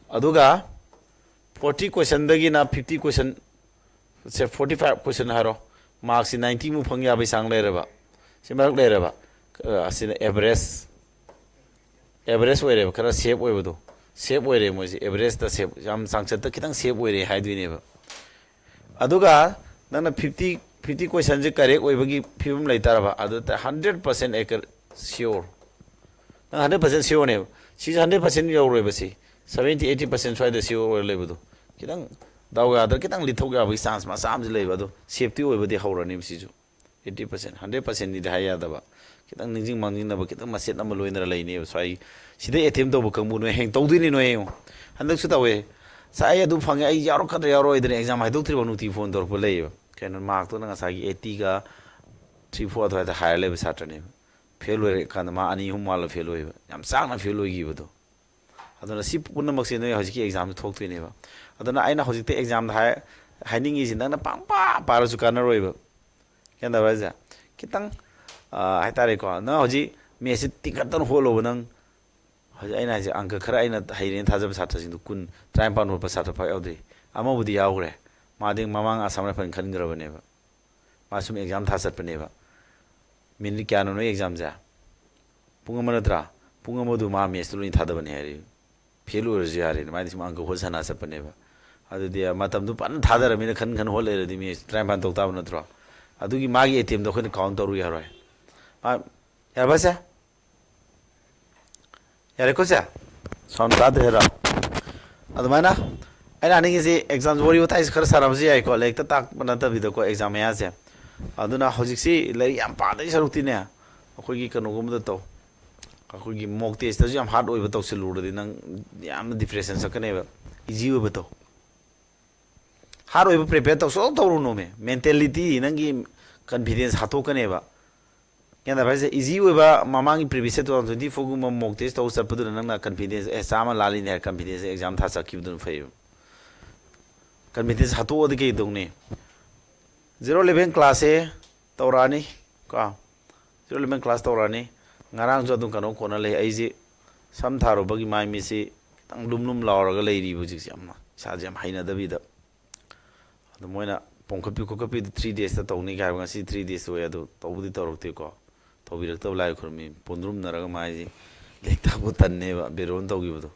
ꯑꯗꯨꯒ ꯐꯣꯔꯇꯤ ꯀꯣꯏꯁꯟꯗꯒꯤꯅ ꯐꯤꯐꯇꯤ ꯀꯣꯏꯁꯟ, ꯁꯦ ꯐꯣꯔꯇꯤ ꯐꯥꯏꯚ ꯀꯣꯏꯁꯟ ꯍꯥꯏꯔꯣ, ꯃꯥꯔꯛꯁꯤ ꯅꯥꯏꯟꯇꯤꯃꯨꯛ ꯐꯪ ꯌꯥꯕꯒꯤ ꯆꯥꯡ ꯂꯩꯔꯕ, ꯁꯤ ꯃꯔꯛ ꯂꯩꯔꯕ꯫ ꯑ, ꯑꯁꯤꯅ average, average ꯑꯣꯏꯔꯦꯕ, ꯈꯔ safe ꯑꯣꯏꯕꯗꯣ꯫ Safe ꯑꯣꯏꯔꯦ ꯃꯣꯏꯁꯦ, average ꯇ safe, ꯌꯥꯝ ꯆꯥꯡꯆꯠꯇ ꯈꯤꯇꯪ safe ꯑꯣꯏꯔꯦ ꯍꯥꯏꯗꯣꯏꯅꯦꯕ꯫ ꯑꯗꯨꯒ ꯅꯪꯅ fifty, fifty question ꯁꯦ correct ꯑꯣꯏꯕꯒꯤ ꯐꯤꯕꯝ ꯂꯩꯇꯥꯔꯕ, ꯑꯗꯨ ꯇ-, hundred percent accurate, sure꯫ ꯅꯪ hundred percent sure ꯅꯦꯕ꯫ ꯁꯤꯁꯦ hundred percent ꯌꯧꯔꯣꯏꯕ, ꯁꯤ seventy, eighty percent ꯁ꯭ꯋꯥꯏꯗ sure ꯑꯣꯏꯔ ꯂꯩꯕꯗꯣ꯫ ꯈꯤꯇꯪ ꯗꯥꯎ ꯌꯥꯗ꯭ꯔ ꯈꯤꯇꯪ ꯂꯤꯠꯊꯣꯛ ꯌꯥꯕꯒꯤ chance ꯃꯆꯥ ꯑꯃꯗꯤ ꯂꯩꯕ, ꯑꯗꯣ safe ꯇꯤ ꯑꯣꯏꯕꯗꯤ ꯍꯧꯔꯅꯤꯕ ꯁꯤꯁꯨ꯫ Eighty percent, hundred percent ꯗꯤ ꯍꯥꯏ ꯌꯥꯗꯕ꯫ ꯈꯤꯇꯪ ꯅꯤꯡꯁꯤꯡ ꯃꯥꯡꯖꯤꯡꯅꯕ, ꯈꯤꯇꯪ ꯃꯆꯦꯠ ꯑꯃ ꯂꯣꯏꯅꯔ ꯂꯩꯅꯦꯕ꯫ ꯁ꯭ꯋꯥꯏ ꯁꯤꯗꯩ attempt ꯇꯧꯕ ꯀꯥꯡꯕꯨ ꯅꯣꯏ ꯍꯌꯦꯡ ꯇꯧꯗꯣꯏꯅꯤ ꯅꯣꯏ ꯍꯌꯦꯡ꯫ ꯍꯟꯗꯛꯁꯨ ꯇꯧꯋꯦ꯫ ꯁꯥꯏ ꯑꯗꯨ ꯐꯪꯉꯦ, ꯑꯩ ꯌꯥꯎꯔꯛꯀꯗ꯭ꯔꯥ ꯌꯥꯎꯔꯛꯑꯣꯏꯗ꯭ꯔꯥ exam ꯍꯥꯏꯗꯣꯛꯇ꯭ꯔꯤꯕ ꯅꯨꯡꯇꯤ phone ꯇꯧꯔꯛꯄ ꯂꯩꯌꯦꯕ꯫ ꯀꯩꯅꯣ mark ꯇꯨꯅ ꯉꯁꯥꯏꯒꯤ eighty ꯒ three four ꯑꯗꯨꯋꯥꯏꯗ ꯍꯥꯏꯔ ꯂꯩꯕ ꯁꯥꯇ꯭ꯔꯅꯦꯕ꯫ Fail ꯑꯣꯏꯔꯀꯥꯟꯗ ꯃꯥ ꯑꯅꯤ ꯑꯍꯨꯝ ꯋꯥꯠꯂ fail ꯑꯣꯏꯕ꯫ ꯌꯥꯝ ꯆꯥꯛꯅ fail ꯑꯣꯏꯈꯤꯕꯗꯣ꯫ ꯑꯗꯨꯅ ꯁꯤ ꯄꯨꯝꯅꯃꯛꯁꯦ ꯅꯣꯏ ꯍꯧꯖꯤꯛꯀꯤ exam ꯗ ꯊꯣꯛꯇꯣꯏꯅꯦꯕ꯫ ꯑꯗꯨꯅ ꯑꯩꯅ ꯍꯧꯖꯤꯛꯇ exam ꯗ ꯍꯥꯏ-, ꯍꯥꯏꯅꯤꯡꯉꯤꯁꯤ ꯅꯪꯅ ꯄꯪꯄꯥ ꯄꯥꯔꯁꯨ ꯀꯥꯟꯅꯔꯣꯏꯕ꯫ ꯒ꯭ꯌꯥꯟ ꯇꯥꯕ꯭ꯔꯥ ꯍꯥꯏꯁꯦ? ꯈꯤꯇꯪ, ꯑ, ꯍꯥꯏꯇꯥꯔꯦꯀꯣ, ꯅꯪ ꯍꯧꯖꯤꯛ maths ꯁꯤ ꯇꯤꯡꯈꯠꯇꯅ ꯍꯣꯠꯂꯣꯕ ꯅꯪ꯫ ꯍꯧꯖꯤꯛ ꯑꯩꯅ ꯍꯥꯏꯁꯦ ꯑꯪꯀ ꯈꯔ ꯑꯩꯅ ꯍꯩꯔꯦꯅ ꯊꯥꯖꯕ ꯁꯥꯇ꯭ꯔꯁꯤꯡꯗꯣ ꯀꯨꯟ, ꯇꯔꯥꯅꯤꯄꯥꯟ ꯍꯣꯠꯄ ꯁꯥꯇ꯭ꯔ ꯐꯥꯎ ꯌꯥꯎꯗꯦ꯫ ꯑꯃꯕꯨꯗꯤ ꯌꯥꯎꯈ꯭ꯔꯦ꯫ ꯃꯥꯗꯤ ꯃꯃꯥꯡ ꯑꯁꯥꯝ ꯔꯥꯏꯐꯜ ꯈꯟꯈ꯭ꯔꯕꯅꯦꯕ꯫ ꯃꯥ ꯁꯨꯝ exam ꯊꯥ ꯆꯠꯄꯅꯦꯕ꯫ Minute ꯀꯌꯥꯅꯣ ꯅꯣꯏ exam ꯁꯦ? ꯄꯨꯡ ꯑꯃ ꯅꯠꯇ꯭ꯔꯥ? ꯄꯨꯡ ꯑꯃꯗꯨ ꯃꯥ maths ꯇ ꯂꯣꯏ ꯊꯥꯗꯕꯅꯦ ꯍꯥꯏꯔꯤ꯫ Fail ꯑꯣꯏꯔꯁꯨ ꯌꯥꯔꯦꯅ, ꯃꯥꯗꯤ ꯁꯨꯝ ꯑꯪꯀ ꯍꯣꯠ ꯁꯥꯟꯅ ꯆꯠꯄꯅꯦꯕ꯫ ꯑꯗꯨꯗꯤ ꯃꯇꯝꯗꯨ ꯐꯖꯅ ꯊꯥꯗꯔꯕꯅꯤꯅ ꯈꯟ ꯈꯟ ꯍꯣꯠ ꯂꯩꯔꯗꯤ maths ꯇꯔꯥꯅꯤꯄꯥꯟ ꯇꯧ ꯇꯥꯕ ꯅꯠꯇ꯭ꯔꯣ? ꯑꯗꯨꯒꯤ ꯃꯥꯒꯤ attempt ꯗꯣ ꯑꯩꯈꯣꯏꯅ count ꯇꯧꯔꯨ ꯌꯥꯔꯣꯏ꯫ ꯃꯥ, ꯌꯥꯔꯕ ꯁꯦ? ꯌꯥꯔꯦꯀꯣ ꯁꯦ? Sound ꯇꯥꯗ꯭ꯔꯦ ꯍꯥꯏꯔꯣ? ꯑꯗꯨꯃꯥꯏꯅ ꯑꯩꯅ ꯍꯥꯏꯅꯤꯡꯉꯤꯁꯤ, exam ꯋꯥꯔꯤ ꯋꯥꯇꯥꯏꯁꯤ ꯈꯔ ꯁꯥꯟꯅꯕꯁꯨ ꯌꯥꯏꯀꯣ, ꯂꯥꯏꯔꯤꯛꯇ ꯇꯥꯛꯄ ꯅꯠꯇꯕꯤꯗꯀꯣ exam ꯃꯌꯥꯁꯦ꯫ ꯑꯗꯨꯅ ꯍꯧꯖꯤꯛꯁꯤ ꯂꯥꯏꯔꯤꯛ ꯌꯥꯝ ꯄꯥꯗꯣꯏ ꯁꯔꯨꯛꯇꯤꯅꯦ, ꯑꯩꯈꯣꯏꯒꯤ ꯀꯩꯅꯣꯒꯨꯝꯕꯗ ꯇꯧ꯫ ꯑꯩꯈꯣꯏꯒꯤ mock test ꯇꯁꯨ ꯌꯥꯝ hard ꯑꯣꯏꯕ ꯇꯧꯁꯤꯜꯂꯨꯔꯗꯤ ꯅꯪ ꯌꯥꯝꯅ depression ꯆꯠꯀꯅꯦꯕ꯫ Easy ꯑꯣꯏꯕ ꯇꯧ꯫ Hard ꯑꯣꯏꯕ prepare ꯇꯧꯁꯨ ꯇꯧꯔꯨꯅꯣꯃꯦ꯫ Mentality, ꯅꯪꯒꯤ confidence ꯍꯥꯠꯇꯣꯛꯀꯅꯦꯕ꯫ ꯒ꯭ꯌꯥꯟ ꯇꯥꯕ꯭ꯔꯥ ꯍꯥꯏꯁꯦ? Easy ꯑꯣꯏꯕ ꯃꯃꯥꯡꯒꯤ previous year two thousand twenty four ꯒꯨꯝꯕ mock test ꯇꯧ ꯆꯠꯄꯗꯨꯅ ꯅꯪꯅ confidence, ꯑꯦ, ꯆꯥꯝꯃ ꯂꯥꯜꯂꯤꯅꯦ ꯍꯥꯏꯔ confidence exam ꯊꯥ ꯆꯠꯈꯤꯕꯗꯨꯅ ꯐꯩꯌꯦꯕ꯫ Confidence ꯍꯥꯠꯇꯣꯛꯑꯗꯤ ꯀꯩꯗꯧꯅꯤ? Zero eleven class ꯁꯦ ꯇꯧꯔꯛꯑꯅꯤ ꯀꯣ꯫ Zero eleven class ꯇꯧꯔꯛꯑꯅꯤ꯫ ꯉꯔꯥꯡꯁꯨ ꯑꯗꯨꯝ ꯀꯩꯅꯣ ꯀꯣꯟꯅ ꯂꯩ꯫ ꯑꯩꯁꯦ ꯁꯝ ꯊꯥꯔꯨꯕꯒꯤ ꯃꯥꯏ ꯃꯤꯠꯁꯤ ꯈꯤꯇꯪ ꯂꯨꯝ ꯂꯨꯝ ꯂꯥꯎꯔꯒ ꯂꯩꯔꯤꯕ ꯍꯧꯖꯤꯛꯁꯦ, ꯌꯥꯝꯅ ꯏꯁꯥꯁꯦ ꯌꯥꯝ ꯍꯩꯅꯗꯕꯤꯗ꯫ ꯑꯗꯨ ꯃꯣꯏꯅ ꯄꯣꯝꯈꯠꯄꯤ ꯈꯣꯠꯀꯠꯄꯤꯗꯨ three days ꯇ ꯇꯧꯅꯤ ꯀꯥꯏ ꯍꯥꯏꯕ, ꯉꯁꯤ three days ꯑꯣꯏ, ꯑꯗꯨ ꯇꯧꯕꯗꯤ ꯇꯧꯔꯛꯇꯦꯀꯣ꯫ ꯇꯧꯕꯤꯔꯛꯇꯕ ꯂꯥꯏ ꯈꯨꯔꯨꯝꯃꯤ, ꯄꯣꯟꯗ꯭ꯔꯨꯝꯅꯔꯒ ꯃꯥꯏꯁꯤ ꯂꯦꯛ ꯇꯥꯛꯄ ꯇꯟꯅꯦꯕ ꯕꯦꯔꯣꯟ ꯇꯧꯈꯤꯕꯗꯣ꯫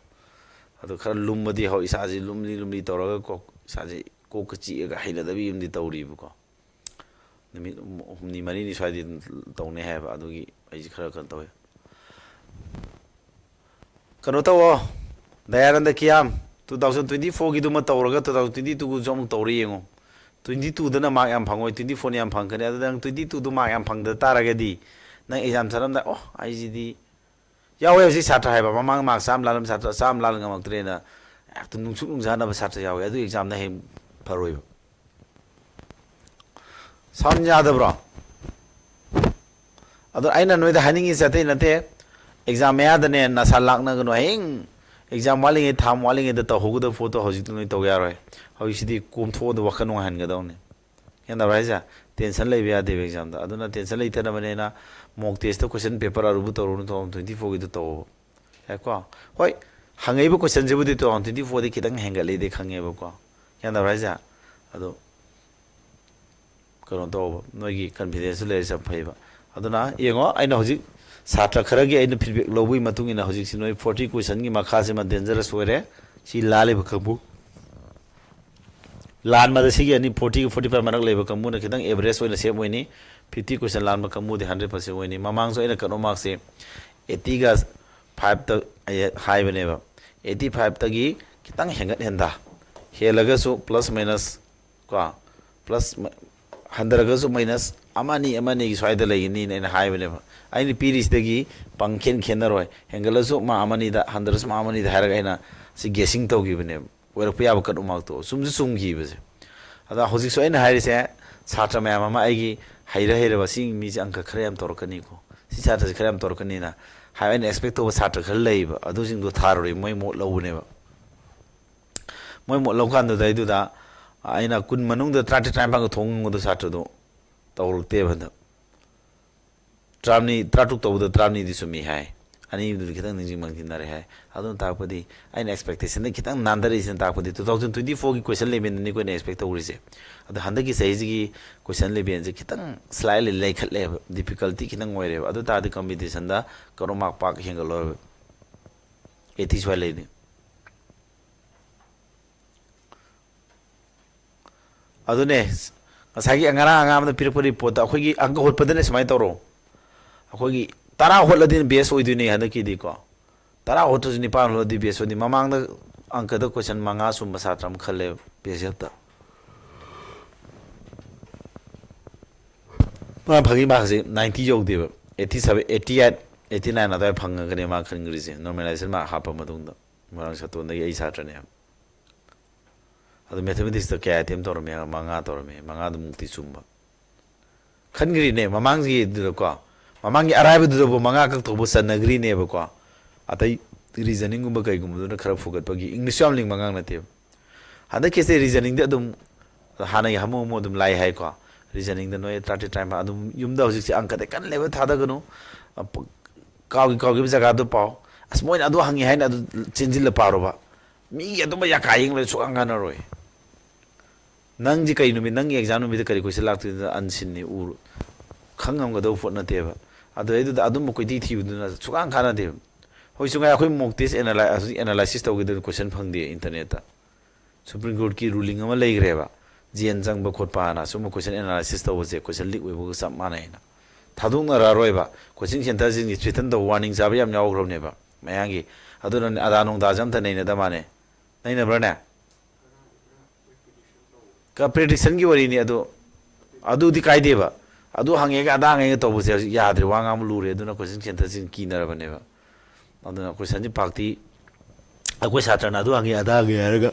ꯑꯗꯨ ꯈꯔ ꯂꯨꯝꯕꯗꯤ ꯍꯧ, ꯏꯁꯥꯁꯤ ꯂꯨꯝꯂꯤ ꯂꯨꯝꯂꯤ ꯇꯧꯔꯒ ꯀꯣꯛ, ꯏꯁꯥꯁꯤ ꯀꯣꯛꯀ ꯆꯤꯛꯑꯒ ꯍꯩꯅꯗꯕꯤ ꯑꯃꯗꯤ ꯇꯧꯔꯤꯕꯀꯣ꯫ ꯅꯨꯃꯤꯠ ꯍꯨꯝꯅꯤ ꯃꯔꯤꯅꯤ ꯁ꯭ꯋꯥꯏꯗꯤ ꯑꯗꯨꯝ ꯇꯧꯅꯤ ꯍꯥꯏꯕ, ꯑꯗꯨꯒꯤ ꯑꯩꯁꯦ ꯈꯔ ꯀꯩꯅꯣ ꯇꯧꯋꯦ꯫ ꯀꯩꯅꯣ ꯇꯧꯋꯣ, Dayananda ꯀꯤꯌꯥꯝ, two thousand twenty four ꯒꯤꯗꯨꯃ ꯇꯧꯔꯒ two thousand twenty two ꯒꯤꯁꯨ ꯑꯃꯨꯛ ꯇꯧꯔ ꯌꯦꯡꯉꯣ꯫ Twenty two ꯗꯅ mark ꯌꯥꯝ ꯐꯪꯉꯣꯏ, twenty four ꯅ ꯌꯥꯝ ꯐꯪꯉꯛꯀꯅꯤ꯫ ꯑꯗꯨ ꯅꯪ twenty two ꯗꯨ mark ꯌꯥꯝ ꯐꯪꯗ ꯇꯥꯔꯒꯗꯤ, ꯅꯪ exam ꯆꯠꯂꯝꯗꯥꯏ, "ꯑꯣ, ꯑꯩꯁꯤꯗꯤ"꯫ ꯌꯥꯎꯋꯦ ꯍꯧꯖꯤꯛ ꯁꯥꯇ꯭ꯔ ꯍꯥꯏꯕ, ꯃꯃꯥꯡ mark ꯆꯥꯝꯃ ꯂꯥꯜꯂꯝ, ꯁꯥꯇ꯭ꯔ ꯆꯥꯝꯃ ꯂꯥꯜꯂ ꯉꯝꯃꯛꯇ꯭ꯔꯦꯅ ꯍꯦꯛꯇ ꯅꯨꯡꯁꯨꯛ ꯅꯨꯡꯖꯥꯅꯕ ꯁꯥꯇ꯭ꯔ ꯌꯥꯎꯋꯦ꯫ ꯑꯗꯨ exam ꯗ ꯍꯌꯦꯡ ꯐꯔꯣꯏꯕ꯫ Sound ꯌꯥꯗꯕ꯭ꯔꯣ? ꯑꯗꯣ ꯑꯩꯅ ꯅꯣꯏꯗ ꯍꯥꯏꯅꯤꯡꯉꯤꯁꯦ ꯑꯇꯩ ꯅꯠꯇꯦ, exam ꯃꯌꯥꯗꯅꯦ ꯅꯁꯥ ꯂꯥꯛꯅꯒꯅꯨ꯫ ꯍꯌꯦꯡ exam ꯋꯥꯠꯂꯤꯉꯩ, ꯊꯥ ꯑꯃ ꯋꯥꯠꯂꯤꯉꯩꯗ ꯇꯧꯍꯧꯒꯗꯕ ꯄꯣꯠꯇꯣ ꯍꯧꯖꯤꯛꯇꯤ ꯅꯣꯏ ꯇꯧ ꯌꯥꯔꯣꯏ꯫ ꯍꯧꯖꯤꯛꯁꯤꯗꯤ ꯀꯣꯝꯊꯣꯛꯑꯗ ꯋꯥꯈꯜ ꯅꯨꯡꯉꯥꯏꯍꯟꯒꯗꯧꯅꯤ꯫ ꯒ꯭ꯌꯥꯟ ꯇꯥꯕ꯭ꯔꯥ ꯍꯥꯏꯁꯦ? Tension ꯂꯩꯕ ꯌꯥꯗꯦꯕ exam ꯗ꯫ ꯑꯗꯨꯅ tension ꯂꯩꯇꯅꯕꯅꯦꯅ mock test ꯇ question paper ꯑꯔꯨꯕ ꯇꯧꯔꯨꯅꯨ, two thousand twenty four ꯒꯤꯗꯣ ꯇꯧꯑꯣꯕ꯫ ꯌꯥꯏꯀꯣ? ꯍꯣꯏ, ꯍꯪꯉꯛꯏꯕ question ꯁꯤꯕꯨꯗꯤ two thousand twenty four ꯗꯤ ꯈꯤꯇꯪ ꯍꯦꯟꯒꯠꯂꯤꯗꯤ ꯈꯪꯉꯦꯕꯀꯣ꯫ ꯒ꯭ꯌꯥꯟ ꯇꯥꯕ꯭ꯔꯥ ꯍꯥꯏꯁꯦ? ꯑꯗꯣ ꯀꯩꯅꯣ ꯇꯧꯕ, ꯅꯣꯏꯒꯤ confidence ꯁꯨ ꯂꯩꯔꯤꯁꯦ ꯌꯥꯝ ꯐꯩꯕ꯫ ꯑꯗꯨꯅ ꯌꯦꯡꯉꯣ, ꯑꯩꯅ ꯍꯧꯖꯤꯛ ꯁꯥꯇ꯭ꯔ ꯈꯔꯒꯤ ꯑꯩꯅ feedback ꯂꯧꯕꯒꯤ ꯃꯇꯨꯡ ꯏꯟꯅ ꯍꯧꯖꯤꯛꯁꯤ ꯅꯣꯏ forty question ꯒꯤ ꯃꯈꯥꯁꯤꯃ dangerous ꯑꯣꯏꯔꯦ꯫ ꯁꯤ ꯂꯥꯜꯂꯤꯕ ꯀꯥꯡꯕꯨ, ꯂꯥꯟꯕꯗ ꯁꯤꯒꯤ ꯑꯅꯤ, forty ꯒ forty five ꯃꯔꯛ ꯂꯩꯕ ꯀꯥꯡꯕꯨꯅ ꯈꯤꯇꯪ average ꯑꯣꯏꯅ safe ꯑꯣꯏꯅꯤ꯫ Fifty question ꯂꯥꯟꯕ ꯀꯥꯡꯕꯨꯗꯤ hundred percent ꯑꯣꯏꯅꯤ꯫ ꯃꯃꯥꯡꯁꯨ ꯑꯩꯅ cut off mark ꯁꯦ eighty ꯒ five ꯇ ꯑꯩ ꯍꯥꯏꯕꯅꯦꯕ꯫ Eighty five ꯇꯒꯤ ꯈꯤꯇꯪ ꯍꯦꯟꯒꯠ ꯍꯦꯟꯊ, ꯍꯦꯜꯂꯒꯁꯨ plus minus ꯀꯣ, plus ꯃ-, ꯍꯟꯊꯔꯒꯁꯨ minus ꯑꯃ ꯑꯅꯤ, ꯑꯃ ꯑꯅꯤꯒꯤ ꯁ꯭ꯋꯥꯏꯗ ꯂꯩꯒꯅꯤꯅ ꯑꯩꯅ ꯍꯥꯏꯕꯅꯦꯕ꯫ ꯑꯩꯅ ꯄꯤꯔꯤꯁꯤꯗꯒꯤ ꯄꯪ ꯈꯦꯟ ꯈꯦꯟꯅꯔꯣꯏ, ꯍꯦꯟꯒꯠꯂꯁꯨ ꯃꯥ ꯑꯃꯅꯤꯗ, ꯍꯟꯊꯔꯁꯨ ꯃꯥ ꯑꯃꯅꯤꯗ ꯍꯥꯏꯔꯒ ꯑꯩꯅ ꯁꯤ guessing ꯇꯧꯈꯤꯕꯅꯦꯕ꯫ ꯑꯣꯏꯔꯛꯄ ꯌꯥꯕ cut off mark ꯇꯣ ꯆꯨꯝꯁꯨ ꯆꯨꯝꯈꯤꯕꯁꯦ꯫ ꯑꯗ ꯍꯧꯖꯤꯛꯁꯨ ꯑꯩꯅ ꯍꯥꯏꯔꯤꯁꯦ, ꯁꯥꯇ꯭ꯔ ꯃꯌꯥꯝ ꯑꯃ ꯑꯩꯒꯤ ꯍꯩꯔ ꯍꯩꯔꯕ ꯁꯤ ꯃꯤꯁꯦ ꯑꯪꯀ ꯈꯔ ꯌꯥꯝ ꯇꯧꯔꯛꯀꯅꯤꯀꯣ, ꯁꯤ ꯁꯥꯇ꯭ꯔꯁꯦ ꯈꯔ ꯌꯥꯝ ꯇꯧꯔꯛꯀꯅꯤꯅ ꯍꯥꯏꯕ ꯑꯩꯅ expect ꯇꯧꯕ ꯁꯥꯇ꯭ꯔ ꯈꯔ ꯂꯩꯌꯦꯕ, ꯑꯗꯨꯁꯤꯡꯗꯣ ꯊꯥꯔꯨꯔꯦ, ꯃꯣꯏ mock ꯂꯧꯕꯅꯦꯕ꯫ ꯃꯣꯏ mock ꯂꯧꯀꯥꯟꯗꯨꯗꯩꯗꯨꯗ ꯑꯩꯅ ꯀꯨꯟ ꯃꯅꯨꯡꯗ ꯇꯔꯥꯇꯔꯦꯠ ꯇꯔꯥꯅꯤꯄꯥꯟꯒ ꯊꯣꯡ ꯉꯝꯒꯗꯕ ꯁꯥꯇ꯭ꯔꯗꯣ ꯇꯧꯔꯛꯇꯦꯕ ꯍꯟꯗꯛ꯫ ꯇꯔꯥꯃꯔꯤ, ꯇꯔꯥꯇꯔꯨꯛ ꯇꯧꯕꯗ ꯇꯔꯥꯃꯔꯤꯗꯤ ꯆꯨꯝꯃꯤ ꯍꯥꯏ꯫ ꯑꯅꯤꯗꯨꯗꯤ ꯈꯤꯇꯪ ꯅꯤꯡꯁꯤꯡ ꯃꯥꯡꯁꯤꯟꯅꯔꯦ ꯍꯥꯏ꯫ ꯑꯗꯨꯅ ꯇꯥꯛꯄꯗꯤ ꯑꯩꯅ expectationꯗ ꯈꯤꯇꯪ ꯅꯥꯟꯊꯔꯛꯏꯁꯤꯅ ꯇꯥꯛꯄꯗꯤ two thousand twenty fourꯒꯤ question elevenꯅꯤ ꯑꯩꯈꯣꯏꯅ expect ꯇꯧꯔꯤꯁꯦ꯫ ꯑꯗꯣ ꯍꯟꯗꯛꯀꯤ ꯆꯍꯤꯁꯤꯒꯤ question elevenꯁꯦ ꯈꯤꯇꯪ slightly ꯂꯩꯈꯠꯂꯦꯕ, difficulty ꯈꯤꯇꯪ ꯑꯣꯏꯔꯦꯕ꯫ ꯑꯗꯨ ꯇꯥꯔꯗꯤ competitionꯗ ꯀꯔꯣ mark ꯄꯥꯛ ꯍꯦꯟꯒꯠꯂꯣꯏꯕ, eighty ꯁ꯭ꯋꯥꯏ ꯂꯩꯅꯤ꯫ ꯑꯗꯨꯅꯦ, ꯉꯁꯥꯏꯒꯤ ꯉꯔꯥꯡ ꯑꯉꯥꯡ ꯑꯃꯅ ꯄꯤꯔꯛꯄ reportꯇ ꯑꯩꯈꯣꯏꯒꯤ ꯑꯪꯀ ꯍꯣꯠꯄꯗꯅꯦ ꯁꯨꯃꯥꯏꯅ ꯇꯧꯔꯣ꯫ ꯑꯩꯈꯣꯏꯒꯤ ꯇꯔꯥ ꯍꯣꯠꯂꯗꯤ best ꯑꯣꯏꯗꯣꯏꯅꯦ ꯍꯟꯗꯛꯀꯤꯗꯤꯀꯣ꯫ ꯇꯔꯥ ꯍꯣꯠꯇ꯭ꯔꯁꯨ ꯅꯤꯄꯥꯟ ꯍꯣꯠꯂꯗꯤ best ꯑꯣꯏꯗꯣꯏꯅꯤ꯫ ꯃꯃꯥꯡꯗ ꯑꯪꯀꯗ question ꯃꯉꯥ ꯆꯨꯝꯕ ꯁꯥꯇ꯭ꯔ ꯑꯃ ꯈꯜꯂꯦꯕ BSFꯇ꯫ ꯃꯥ ꯐꯪꯉꯤ markꯁꯦ ninety ꯌꯧꯗꯦꯕ, eighty seven, eighty eight, eighty nine ꯑꯗꯨꯋꯥꯏ ꯐꯪꯉꯒꯅꯦ ꯃꯥ ꯈꯟꯈ꯭ꯔꯤꯁꯦ, normalization mark ꯍꯥꯞꯄ ꯃꯇꯨꯡꯗ꯫ ꯃꯣꯏꯔꯥꯡ ꯁꯇꯣꯟꯗꯒꯤ ꯑꯩ ꯁꯥꯇ꯭ꯔꯅꯦꯕ꯫ ꯑꯗꯣ mathematicsꯇ ꯀꯌꯥ attempt ꯇꯧꯔꯝꯃꯦ? ꯃꯉꯥ ꯇꯧꯔꯝꯃꯦ꯫ ꯃꯉꯥꯗꯨꯃꯨꯛꯇꯤ ꯆꯨꯝꯕ꯫ ꯈꯟꯈ꯭ꯔꯤꯅꯦ ꯃꯃꯥꯡꯒꯤꯗꯨꯗꯀꯣ, ꯃꯃꯥꯡꯒꯤ ꯑꯔꯥꯏꯕꯗꯨꯗꯕꯨ ꯃꯉꯥ ꯀꯛꯊꯣꯛꯄ ꯆꯟꯅꯈ꯭ꯔꯤꯅꯦꯕꯀꯣ꯫ ꯑꯇꯩ reasoningꯒꯨꯝꯕ ꯀꯩꯒꯨꯝꯕꯗꯨꯅ ꯈꯔ ꯐꯨꯒꯠꯄꯒꯤ, Englishꯁꯨ ꯌꯥꯝ ꯂꯤꯡꯕ ꯑꯉꯥꯡ ꯅꯠꯇꯦꯕ꯫ ꯍꯟꯗꯛꯀꯤꯁꯦ reasoningꯗ ꯑꯗꯨꯝ ꯍꯥꯟꯅꯒꯤ ꯍꯥꯃꯨ ꯍꯥꯃꯨ ꯑꯗꯨꯝ ꯂꯥꯛꯏ ꯍꯥꯏꯀꯣ꯫ Reasoningꯗ ꯅꯣꯏ ꯇꯔꯥꯇꯔꯦꯠ, ꯇꯔꯥꯅꯤꯄꯥꯟ ꯑꯗꯨꯝ ꯌꯨꯝꯗ ꯍꯧꯖꯤꯛꯁꯦ ꯑꯪꯀꯗ ꯀꯟꯅ level ꯊꯥꯗꯒꯅꯨ꯫ ꯑ, ꯄ-, ꯀꯥꯎꯈꯤ ꯀꯥꯎꯈꯤꯕ ꯖꯒꯥꯗꯨ ꯄꯥꯎ꯫ ꯑꯁ, ꯃꯣꯏꯅ ꯑꯗꯨ ꯍꯪꯉꯤ ꯍꯥꯏꯅ ꯑꯗꯨ ꯆꯦꯟꯁꯤꯜꯂ ꯄꯥꯔꯨꯕ꯫ ꯃꯤꯒꯤ ꯑꯗꯨꯝꯕ ꯌꯥꯀꯥ ꯌꯦꯡꯕꯗ ꯁꯨꯛꯀꯥꯟ ꯀꯥꯟꯅꯔꯣꯏ꯫ ꯅꯪꯁꯤ ꯀꯩ ꯅꯨꯃꯤꯠ, ꯅꯪꯒꯤ exam ꯅꯨꯃꯤꯠꯇ ꯀꯔꯤ question ꯂꯥꯛꯇꯣꯏꯅꯣ unseenꯅꯤ, ꯎꯔꯨ-, ꯈꯪꯉꯝꯒꯗꯧꯕ ꯄꯣꯠ ꯅꯠꯇꯦꯕ꯫ ꯑꯗꯨꯗꯩꯗꯨꯗ ꯑꯗꯨꯝꯕ ꯀꯣꯏꯊꯤ ꯊꯤꯕꯗꯨꯅ ꯁꯨꯛꯀꯥꯟ ꯀꯥꯟꯅꯗꯦꯕ꯫ ꯍꯧꯖꯤꯛꯁꯨ ꯉꯥꯏ ꯑꯩꯈꯣꯏ mock test analy-, ꯍꯧꯖꯤꯛ analysis ꯇꯧꯒꯦꯗꯨꯅ question ꯐꯪꯗꯦ internetꯇ꯫ Supreme Courtꯀꯤ ruling ꯑꯃ ꯂꯩꯈ꯭ꯔꯦꯕ, ꯖꯦꯟ ꯆꯪꯕ ꯈꯣꯠꯄ ꯍꯥꯏꯅ ꯁꯨꯝꯕ question analysis ꯇꯧꯕꯁꯦ question leak ꯑꯣꯏꯕꯒ ꯆꯞ ꯃꯥꯟꯅꯩꯅ꯫ ꯊꯥꯗꯣꯛꯅꯔꯛꯑꯔꯣꯏꯕ꯫ Coaching centreꯁꯤꯡꯁꯤ threaten ꯇꯧꯕ, warning ꯆꯥꯕ ꯌꯥꯝ ꯌꯥꯎꯈ꯭ꯔꯕꯅꯦꯕ ꯃꯌꯥꯡꯒꯤ꯫ ꯑꯗꯨꯅꯅꯦ ꯑꯗꯥ ꯅꯨꯡꯗꯥꯁꯦ ꯑꯝꯇ ꯅꯩꯅꯗ ꯃꯥꯟꯅꯦ꯫ ꯅꯩꯅꯕ꯭ꯔꯥꯅꯦ? ꯀ-, predictionꯒꯤ ꯋꯥꯔꯤꯅꯤ ꯑꯗꯨ꯫ ꯑꯗꯨꯗꯤ ꯀꯥꯏꯗꯦꯕ꯫ ꯑꯗꯨ ꯍꯪꯉꯦꯒ ꯑꯗꯥ ꯍꯪꯉꯦꯒ ꯇꯧꯕꯁꯦ ꯍꯧꯖꯤꯛ ꯌꯥꯗ꯭ꯔꯦ, ꯋꯥ ꯉꯥꯡꯕ ꯂꯨꯔꯦ꯫ ꯑꯗꯨꯅ coaching centreꯁꯤꯡ ꯀꯤꯅꯔꯕꯅꯦꯕ꯫ ꯑꯗꯨꯅ questionꯁꯤ ꯄꯥꯛꯇꯤ ꯑꯩꯈꯣꯏ ꯁꯥꯇ꯭ꯔꯅ ꯑꯗꯨ ꯍꯪꯉꯤ ꯑꯗꯥ ꯍꯪꯉꯤ ꯍꯥꯏꯔꯒ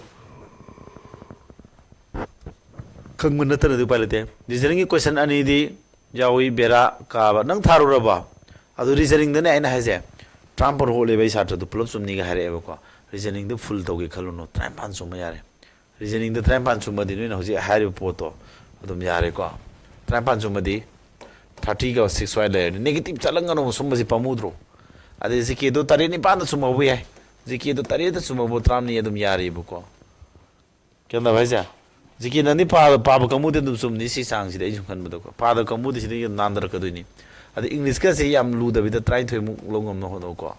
ꯈꯪꯕ ꯅꯠꯇꯅꯗꯤ ꯎꯄꯥꯏ ꯂꯩꯇꯦ꯫ Reasoningꯒꯤ question ꯑꯅꯤꯗꯤ ꯌꯥꯎꯏ, ꯕꯦꯔꯥ ꯀꯥꯕ꯫ ꯅꯪ ꯊꯥꯔꯨꯔꯕꯣ? ꯑꯗꯨ reasoningꯗꯅꯦ ꯑꯩꯅ ꯍꯥꯏꯁꯦ, ꯇꯔꯥꯃꯥꯄꯜ ꯍꯣꯠꯂꯦꯕ ꯑꯩ ꯁꯥꯇ꯭ꯔꯗꯨ ꯄꯨꯂꯞ ꯆꯨꯝꯅꯤꯒ ꯍꯥꯏꯔꯛꯑꯦꯕꯀꯣ꯫ Reasoningꯗ full ꯇꯧꯒꯦ ꯈꯜꯂꯨꯅꯨ, ꯇꯔꯥꯅꯤꯄꯥꯟ ꯆꯨꯝꯕ ꯌꯥꯔꯦ꯫ Reasoningꯗ ꯇꯔꯥꯅꯤꯄꯥꯟ ꯆꯨꯝꯃꯗꯤ ꯅꯣꯏꯅ ꯍꯧꯖꯤꯛ ꯍꯥꯏꯔꯤꯕ ꯄꯣꯠꯇꯣ ꯑꯗꯨꯝ ꯌꯥꯔꯦꯀꯣ꯫ ꯇꯔꯥꯅꯤꯄꯥꯟ ꯆꯨꯝꯃꯗꯤ thirtyꯒ six ꯁ꯭ꯋꯥꯏ ꯂꯩꯔꯅꯤ꯫ Negative ꯆꯠꯂꯝꯒꯅꯣꯕ ꯁꯨꯝꯕꯁꯤ ꯄꯥꯝꯃꯨꯗ꯭ꯔꯣ? ꯑꯗꯩ ꯖꯤ ꯀꯦꯗꯣ ꯇꯔꯦꯠ ꯅꯤꯄꯥꯟꯗ ꯆꯨꯝꯍꯧꯕ ꯌꯥꯏ꯫ ꯖꯤ ꯀꯦꯗꯣ ꯇꯔꯦꯠꯇ ꯆꯨꯝꯍꯧꯕ ꯇꯔꯥꯃꯔꯤ ꯑꯗꯨꯝ ꯌꯥꯔꯤꯕꯀꯣ꯫ ꯒ꯭ꯌꯥꯟ ꯇꯥꯕ ꯍꯥꯏꯁꯦ? ꯖꯤ ꯀꯦ ꯅꯪꯗꯤ ꯄꯥꯕ, ꯄꯥꯕ ꯀꯥꯡꯕꯨꯗꯤ ꯑꯗꯨꯝ ꯆꯨꯝꯅꯤ ꯁꯤ ꯆꯥꯡꯁꯤꯗꯤ ꯑꯩ ꯁꯨꯝ ꯈꯟꯕꯗꯀꯣ꯫ ꯄꯥꯗꯕ ꯀꯥꯡꯕꯨꯗꯤ ꯁꯤꯗꯒꯤ ꯅꯥꯟꯊꯔꯛꯀꯗꯣꯏꯅꯤ꯫ ꯑꯗꯩ ꯏꯪꯂꯤꯁꯀꯁꯦ ꯌꯥꯝ ꯂꯨꯗꯕꯤꯗ ꯇꯔꯥꯅꯤꯊꯣꯏꯃꯨꯛ ꯂꯧ ꯉꯝꯅꯕ ꯍꯣꯠꯅꯧꯀꯣ꯫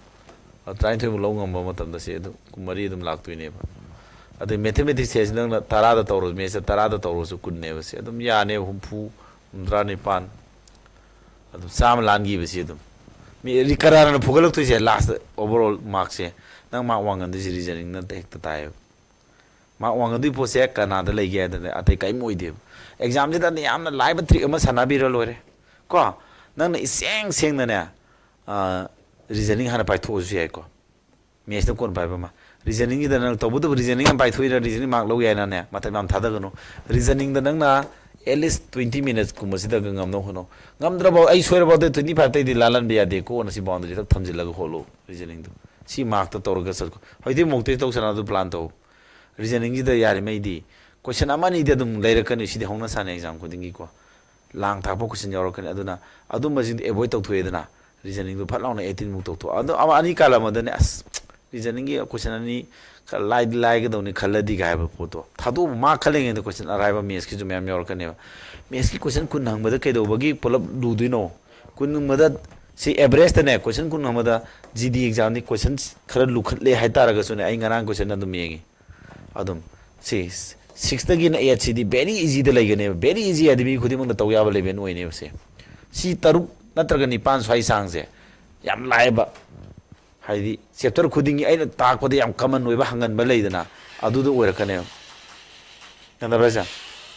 ꯑ, ꯇꯔꯥꯅꯤꯊꯣꯏꯃꯨꯛ ꯂꯧ ꯉꯝꯕ ꯃꯇꯝꯗ ꯁꯤ ꯑꯗꯨꯝ ꯀꯨꯟꯃꯔꯤ ꯑꯗꯨꯝ ꯂꯥꯛꯇꯣꯏꯅꯦꯕ꯫ ꯑꯗꯩ ꯃꯦꯊꯃꯦꯇꯤꯛꯁꯁꯦ ꯅꯪꯅ ꯇꯔꯥꯗ ꯇꯧꯔꯁꯨ, ꯃꯦꯠꯁꯇ ꯇꯔꯥꯗ ꯇꯧꯔꯁꯨ ꯀꯨꯟꯅꯦꯕ ꯁꯤ꯫ ꯑꯗꯨꯝ ꯌꯥꯅꯦꯕ, ꯍꯨꯝꯐꯨ, ꯍꯨꯝꯗ꯭ꯔꯥ ꯅꯤꯄꯥꯟ, ꯑꯗꯨꯝ ꯆꯥꯝꯃ ꯂꯥꯟꯈꯤꯕꯁꯤ ꯑꯗꯨꯝ꯫ ꯃꯤ ꯀꯅꯥꯅ ꯐꯨꯒꯠꯂꯛꯇꯣꯏꯁꯦ ꯂꯥꯁꯇ ꯑꯣꯚꯔ ꯑꯣꯜ ꯃꯥꯔꯛꯁꯦ? ꯅꯪ ꯃꯥꯔꯛ ꯋꯥꯡꯒꯟꯗꯣꯏꯁꯦ ꯔꯤꯖꯅꯤꯡꯅ ꯍꯦꯛꯇ ꯇꯥꯏꯌꯦꯕ꯫ ꯃꯥꯔꯛ ꯋꯥꯡꯒꯗꯣꯏ ꯄꯣꯠꯁꯦ ꯀꯅꯥꯗ ꯂꯩꯒꯦ ꯍꯥꯏꯗꯅ ꯑꯇꯩ ꯀꯔꯤꯝ ꯑꯣꯏꯗꯦꯕ꯫ ꯑꯦꯛꯖꯥꯝꯁꯤꯗ ꯌꯥꯝꯅ ꯂꯥꯏꯕ ꯇ꯭ꯔꯤꯛ ꯑꯃ ꯁꯥꯟꯅꯕꯤꯔ ꯂꯣꯏꯔꯦ ꯀꯣ꯫ ꯅꯪꯅ ꯏꯁꯦꯡ ꯁꯦꯡꯅꯅꯦ, ꯔꯤꯖꯅꯤꯡ ꯍꯥꯟꯅ ꯄꯥꯏꯊꯣꯛꯑꯁꯨ ꯌꯥꯏꯀꯣ꯫ ꯃꯦꯠꯁꯇ ꯀꯣꯟꯅ ꯄꯥꯏꯕ ꯑꯃ꯫ ꯔꯤꯖꯅꯤꯡꯁꯤꯗ ꯅꯪ ꯇꯧꯕꯇꯕꯨ ꯔꯤꯖꯅꯤꯡ ꯑꯃ ꯄꯥꯏꯊꯣꯛꯏꯔ ꯔꯤꯖꯅꯤꯡ ꯃꯥꯔꯛ ꯂꯧ ꯌꯥꯏꯅꯅꯦ, ꯃꯇꯝ ꯌꯥꯝ ꯊꯥꯗꯒꯅꯨ꯫ ꯔꯤꯖꯅꯤꯡꯗ ꯅꯪꯅ at least twenty minutes ꯀꯨꯝꯕꯁꯤꯗꯒ ꯉꯝꯅꯕ ꯍꯣꯠꯅꯧ꯫ ꯉꯝꯗ꯭ꯔꯕꯥꯎ ꯑꯩ ꯁꯣꯏꯔꯕꯥꯎꯗ twenty fiveꯇꯩꯗꯤ ꯂꯥꯜꯍꯟꯕ ꯌꯥꯗꯦ ꯀꯣꯟꯅ ꯁꯤ boundaryꯗ ꯊꯝꯖꯤꯜꯂꯒ ꯍꯣꯠꯂꯣ꯫ ꯔꯤꯖꯅꯤꯡꯗꯣ ꯁꯤ ꯃꯥꯔꯛꯇ ꯇꯧꯔꯒ ꯆꯠꯈꯣ꯫ ꯍꯧꯖꯤꯛꯇꯤ mock test ꯇꯧꯁꯅ ꯑꯗꯨ plan ꯇꯧ꯫ ꯔꯤꯖꯅꯤꯡꯁꯤꯗ ꯌꯥꯔꯤꯉꯩꯗꯤ question ꯑꯃ ꯑꯅꯤꯗꯤ ꯑꯗꯨꯝ ꯂꯩꯔꯛꯀꯅꯤ꯫ ꯁꯤꯗꯤ ꯍꯧꯅ ꯁꯥꯅꯤ exam ꯈꯨꯗꯤꯡꯒꯤꯀꯣ꯫ ꯂꯥꯡ ꯊꯥꯛꯄ question ꯌꯥꯎꯔꯛꯀꯅꯤ꯫ ꯑꯗꯨꯅ ꯑꯗꯨꯝꯕꯁꯤꯡꯗꯣ avoid ꯇꯧꯊꯣꯛꯑꯦꯗꯅ, ꯔꯤꯖꯅꯤꯡꯗꯣ ꯐꯠ ꯂꯥꯎꯅ eighteenꯃꯨꯛ ꯇꯧꯊꯣꯛꯑꯣ꯫ ꯑꯗꯣ ꯑꯃ ꯑꯅꯤ ꯀꯥꯜꯂꯝꯃꯗꯅꯦ, ꯑꯁ, ꯔꯤꯖꯅꯤꯡꯒꯤ question ꯑꯅꯤ ꯈꯔ ꯂꯥꯏꯗꯤ ꯂꯥꯏꯒꯗꯧꯅꯤ ꯈꯜꯂꯗꯤꯒ ꯍꯥꯏꯕ ꯄꯣꯠꯇꯣ ꯊꯥꯗꯣꯛꯑꯣ꯫ ꯃꯥꯔꯛ ꯈꯜꯂꯤꯉꯩꯗ question ꯑꯔꯥꯏꯕ ꯃꯦꯠꯁꯀꯤꯁꯨ ꯃꯌꯥꯝ ꯌꯥꯎꯔꯛꯀꯅꯦꯕ꯫ ꯃꯦꯠꯁꯀꯤ question ꯀꯨꯟ ꯍꯪꯕꯗ ꯀꯩꯗꯧꯕꯒꯤ ꯄꯨꯂꯞ ꯂꯨꯗꯣꯏꯅꯣ? ꯀꯨꯟ ꯍꯪꯕꯗ, ꯁꯤ averageꯇꯅꯦ, question ꯀꯨꯟ ꯍꯪꯕꯗ GD examꯗꯤ question ꯈꯔ ꯂꯨꯈꯠꯂꯦ ꯍꯥꯏꯇꯥꯔꯒꯁꯨꯅꯦ, ꯑꯩ ꯉꯔꯥꯡ question ꯑꯗꯨꯝ ꯌꯦꯡꯉꯤ꯫ ꯑꯗꯨꯝ ꯁꯤ sixꯇꯒꯤꯅ eightꯁꯤꯗꯤ very easyꯗ ꯂꯩꯒꯅꯦꯕ꯫ Very easy ꯍꯥꯏꯗꯤ ꯃꯤ ꯈꯨꯗꯤꯡꯃꯛꯅ ꯇꯧ ꯌꯥꯕ level ꯑꯣꯏꯅꯦꯕ ꯁꯦ꯫ ꯁꯤ ꯇꯔꯨꯛ ꯅꯠꯇ꯭ꯔꯒ ꯅꯤꯄꯥꯟ ꯁ꯭ꯋꯥꯏ ꯆꯥꯡꯁꯦ ꯌꯥꯝ ꯂꯥꯏꯕ꯫ ꯍꯥꯏꯗꯤ chapter ꯈꯨꯗꯤꯡꯒꯤ ꯑꯩꯅ ꯇꯥꯛꯄꯗ ꯌꯥꯝ common ꯑꯣꯏꯕ ꯍꯪꯒꯟꯕ ꯂꯩꯗꯅ, ꯑꯗꯨꯗꯣ ꯑꯣꯏꯔꯛꯀꯅꯦꯕ꯫ ꯒ꯭ꯌꯥꯟ ꯇꯥꯕ꯭ꯔꯥ ꯁꯦ?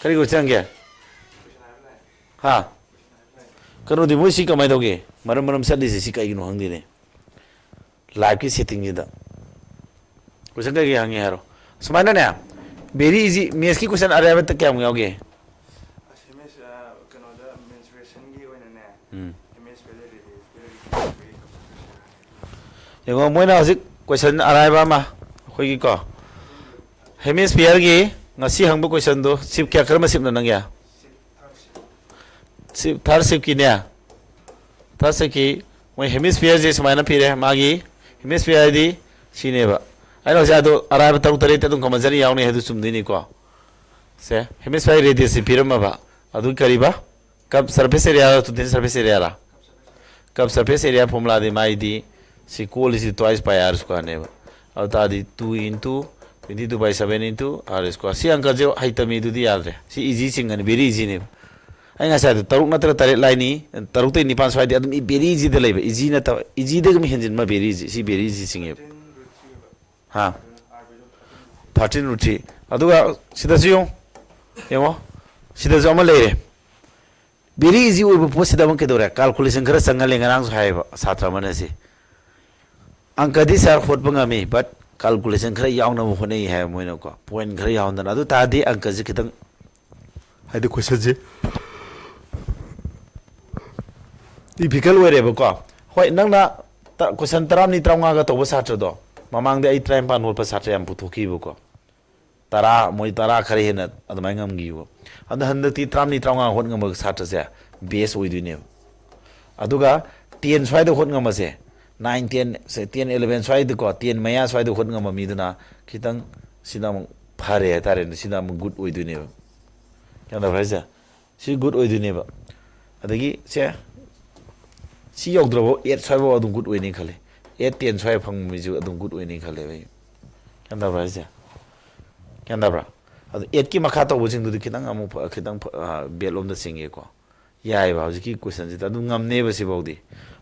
ꯀꯔꯤ question ꯍꯪꯒꯦ? ꯍꯥ? ꯀꯩꯅꯣꯗꯤ ꯃꯣꯏ ꯁꯤ ꯀꯃꯥꯏꯅ ꯇꯧꯒꯦ? ꯃꯔꯝ ꯃꯔꯝ ꯆꯠꯂꯤꯁꯦ ꯁꯤ ꯀꯩꯒꯤꯅꯣ ꯈꯪꯗꯦꯅꯦ꯫ Liveꯀꯤ settingꯁꯤꯗ question ꯀꯩꯀꯩ ꯍꯪꯉꯦ ꯍꯥꯏꯔꯣ? ꯁꯨꯃꯥꯏꯅꯅꯦ, very easy, mathsꯀꯤ question ꯑꯔꯥꯏꯕꯇ ꯀꯌꯥꯝ ꯌꯥꯎꯒꯦ? ꯑꯁ, ꯃꯦꯁ, ꯑ, ꯀꯩꯅꯣꯗ mensuration ꯒꯤ ꯑꯣꯏꯅꯅꯦ, ꯎꯝ꯫ ꯃꯦꯁ value release, value release ꯌꯦꯡꯉꯣ, ꯃꯣꯏꯅ ꯍꯧꯖꯤꯛ question ꯑꯔꯥꯏꯕ ꯑꯃ ꯑꯩꯈꯣꯏꯒꯤꯀꯣ, hemisphereꯒꯤ ꯉꯁꯤ ꯍꯪꯕ questionꯗꯣ, shift ꯀꯌꯥ, ꯀꯔꯝꯕ shiftꯅꯣ ꯅꯪꯒꯤ? Shift third shiftꯀꯤꯅꯦ, third shiftꯀꯤ ꯃꯣꯏ ꯍꯦꯃꯤꯁꯐꯤꯌꯔꯁꯦ ꯁꯨꯃꯥꯏꯅ ꯄꯤꯔꯦ꯫ ꯃꯥꯒꯤ ꯍꯦꯃꯤꯁꯐꯤꯌꯔ ꯍꯥꯏꯗꯤ ꯁꯤꯅꯦꯕ꯫ ꯑꯩꯅ ꯍꯧꯖꯤꯛ ꯑꯗꯣ ꯑꯔꯥꯏꯕ ꯇꯔꯨꯛ ꯇꯔꯦꯠꯇꯤ ꯑꯗꯨꯝ ꯀꯝꯄꯜꯁꯔꯤ ꯌꯥꯎꯅꯤ ꯍꯥꯏꯗꯨ ꯆꯨꯝꯗꯣꯏꯅꯤꯀꯣ꯫ ꯁꯦ, ꯍꯦꯃꯤꯁꯐꯤꯌꯔ ꯔꯦꯗꯤꯌꯁꯁꯤ ꯄꯤꯔꯝꯃꯕ꯫ ꯑꯗꯨ ꯀꯔꯤꯕ? ꯀꯞ ꯁꯔꯐꯦꯁ ꯑꯦꯔꯤꯌꯥꯔ ꯇꯣꯇꯦꯜ ꯁꯔꯐꯦꯁ ꯑꯦꯔꯤꯌꯥꯔ? ꯀꯞ ꯁꯔꯐꯦꯁ ꯑꯦꯔꯤꯌꯥ ꯐꯣꯔꯃꯨꯂꯥꯗꯤ ꯃꯥꯏꯗꯤ ꯁꯤ ꯀꯣꯜꯂꯤꯁꯤ ꯇ꯭ꯋꯥꯏꯁ ꯄꯥꯏ ꯑꯥꯔ ꯁ꯭ꯀ꯭ꯋꯥꯔꯅꯦꯕ꯫ ꯑꯗꯨ ꯇꯥꯔꯗꯤ two into twenty two by seven into r square꯫ ꯁꯤ ꯑꯪꯀꯁꯦ ꯍꯩꯇ ꯃꯤꯗꯨꯗꯤ ꯌꯥꯗ꯭ꯔꯦ꯫ ꯁꯤ ꯏꯖꯤ ꯆꯤꯡꯒꯅꯤ, ꯕꯦꯔꯤ ꯏꯖꯤꯅꯦꯕ꯫ ꯑꯩ ꯉꯁꯥꯏꯗꯣ ꯇꯔꯨꯛ ꯅꯠꯇ꯭ꯔ ꯇꯔꯦꯠ ꯂꯥꯏꯅꯤ, ꯇꯔꯨꯛꯇꯩ ꯅꯤꯄꯥꯟ ꯁ꯭ꯋꯥꯏꯗꯤ ꯑꯗꯨꯝ ꯕꯦꯔꯤ ꯏꯖꯤꯗ ꯂꯩꯕ, ꯏꯖꯤ ꯅꯠꯇꯕ, ꯏꯖꯤꯗꯒꯤ ꯑꯃꯨꯛ ꯍꯦꯟꯖꯤꯟꯕ ꯕꯦꯔꯤ ꯏꯖꯤ꯫ ꯁꯤ ꯕꯦꯔꯤ ꯏꯖꯤ ꯆꯤꯡꯉꯦꯕ꯫ ꯍꯥ? Thirteen root three꯫ ꯑꯗꯨꯒ ꯁꯤꯗꯁꯨ ꯌꯦꯡꯉꯨ, ꯌꯦꯡꯉꯣ, ꯁꯤꯗꯁꯨ ꯑꯃ ꯂꯩꯔꯦ꯫ ꯕꯦꯔꯤ ꯏꯖꯤ ꯑꯣꯏꯕ ꯄꯣꯠꯁꯤꯗ ꯑꯃꯨꯛ ꯀꯩꯗꯧꯔꯦ? ꯀꯥꯜꯀꯨꯂꯦꯁꯟ ꯈꯔ ꯆꯪꯍꯜꯂꯦ꯫ ꯉꯔꯥꯡꯁꯨ ꯍꯥꯏꯌꯦꯕ ꯁꯥꯇ꯭ꯔ ꯑꯃꯅ ꯁꯤ, ꯑꯪꯀꯗꯤ ꯁꯥꯔ ꯍꯣꯠꯄ ꯉꯝꯃꯤ, ꯕꯠ ꯀꯥꯜꯀꯨꯂꯦꯁꯟ ꯈꯔ ꯌꯥꯎꯅꯕ ꯍꯣꯠꯅꯩ ꯍꯥꯏꯕ ꯃꯣꯏꯅꯀꯣ, ꯄꯣꯏꯟ ꯈꯔ ꯌꯥꯎꯍꯟꯗꯅ꯫ ꯑꯗꯨ ꯇꯥꯔꯗꯤ ꯑꯪꯀꯁꯦ ꯈꯤꯇꯪ, ꯍꯥꯏꯗꯤ ꯀꯣꯏꯁꯟꯁꯦ ꯗꯤꯐꯤꯀꯜ ꯑꯣꯏꯔꯦꯕꯀꯣ꯫ ꯍꯣꯏ, ꯅꯪꯅ ꯀꯣꯏꯁꯟ ꯇꯔꯥꯃꯔꯤ ꯇꯔꯥꯃꯉꯥꯒ ꯇꯧꯕ ꯁꯥꯇ꯭ꯔꯗꯣ, ꯃꯃꯥꯡꯗ ꯑꯩ ꯇꯔꯥꯅꯤꯄꯥꯟ ꯍꯣꯠꯄ ꯁꯥꯇ꯭ꯔ ꯌꯥꯝ ꯄꯨꯊꯣꯛꯈꯤꯕꯀꯣ꯫ ꯇꯔꯥ, ꯃꯣꯏ ꯇꯔꯥ ꯈꯔ ꯍꯦꯟꯅ ꯑꯗꯨꯃꯥꯏꯅ ꯉꯝꯈꯤꯕ꯫ ꯑꯗꯣ ꯍꯟꯗꯛꯇꯤ ꯇꯔꯥꯃꯔꯤ ꯇꯔꯥꯃꯉꯥ ꯍꯣꯠ ꯉꯝꯕ ꯁꯥꯇ꯭ꯔꯁꯦ ꯕꯦꯁ ꯑꯣꯏꯗꯣꯏꯅꯦꯕ꯫ ꯑꯗꯨꯒ ꯇꯦꯟ ꯁ꯭ꯋꯥꯏꯗ ꯍꯣꯠ ꯉꯝꯕꯁꯦ, ꯅꯥꯏꯟ, ꯇꯦꯟ, ꯁꯦ, ꯇꯦꯟ, ꯏꯂꯚꯦꯟ ꯁ꯭ꯋꯥꯏꯗꯀꯣ, ꯇꯦꯟ ꯃꯌꯥ ꯁ꯭ꯋꯥꯏꯗ ꯍꯣꯠ ꯉꯝꯕ ꯃꯤꯗꯨꯅ ꯈꯤꯇꯪ, ꯁꯤꯅ ꯑꯃꯨꯛ ꯐꯔꯦ ꯍꯥꯏꯇꯥꯔꯦꯅꯦ, ꯁꯤꯅ ꯑꯃꯨꯛ ꯒꯨꯗ ꯑꯣꯏꯗꯣꯏꯅꯦꯕ꯫ ꯒ꯭ꯌꯥꯟ ꯇꯥꯕ꯭ꯔꯥ ꯍꯥꯏꯁꯦ? ꯁꯤ ꯒꯨꯗ ꯑꯣꯏꯗꯣꯏꯅꯦꯕ꯫ ꯑꯗꯒꯤ ꯁꯦ, ꯁꯤ ꯌꯧꯗ꯭ꯔꯐꯥꯎ, ꯑꯦꯠ ꯁ꯭ꯋꯥꯏꯐꯥꯎ ꯑꯗꯨꯝ ꯒꯨꯗ ꯑꯣꯏꯅꯤ ꯈꯜꯂꯦ꯫ ꯑꯦꯠ, ꯇꯦꯟ ꯁ꯭ꯋꯥꯏ ꯐꯪꯕ ꯃꯤꯁꯨ ꯑꯗꯨꯝ ꯒꯨꯗ ꯑꯣꯏꯅꯤ ꯈꯜꯂꯦꯕ ꯑꯩ꯫ ꯒ꯭ꯌꯥꯟ ꯇꯥꯕ꯭ꯔꯥ ꯍꯥꯏꯁꯦ? ꯒ꯭ꯌꯥꯟ ꯇꯥꯕ꯭ꯔꯥ? ꯑꯗꯣ ꯑꯦꯠꯀꯤ ꯃꯈꯥ ꯇꯧꯕꯁꯤꯡꯗꯨꯗꯤ ꯈꯤꯇꯪ ꯑꯃꯨꯛ ꯐ-, ꯈꯤꯇꯪ ꯐ-, ꯑ, ꯕꯦꯠ ꯂꯣꯝꯗ ꯆꯤꯡꯉꯦꯀꯣ꯫ ꯌꯥꯏꯑꯕ ꯍꯧꯖꯤꯛꯀꯤ ꯀꯣꯏꯁꯟꯁꯤꯗ ꯑꯗꯨꯝ ꯉꯝꯅꯦꯕ ꯁꯤꯐꯥꯎꯗꯤ꯫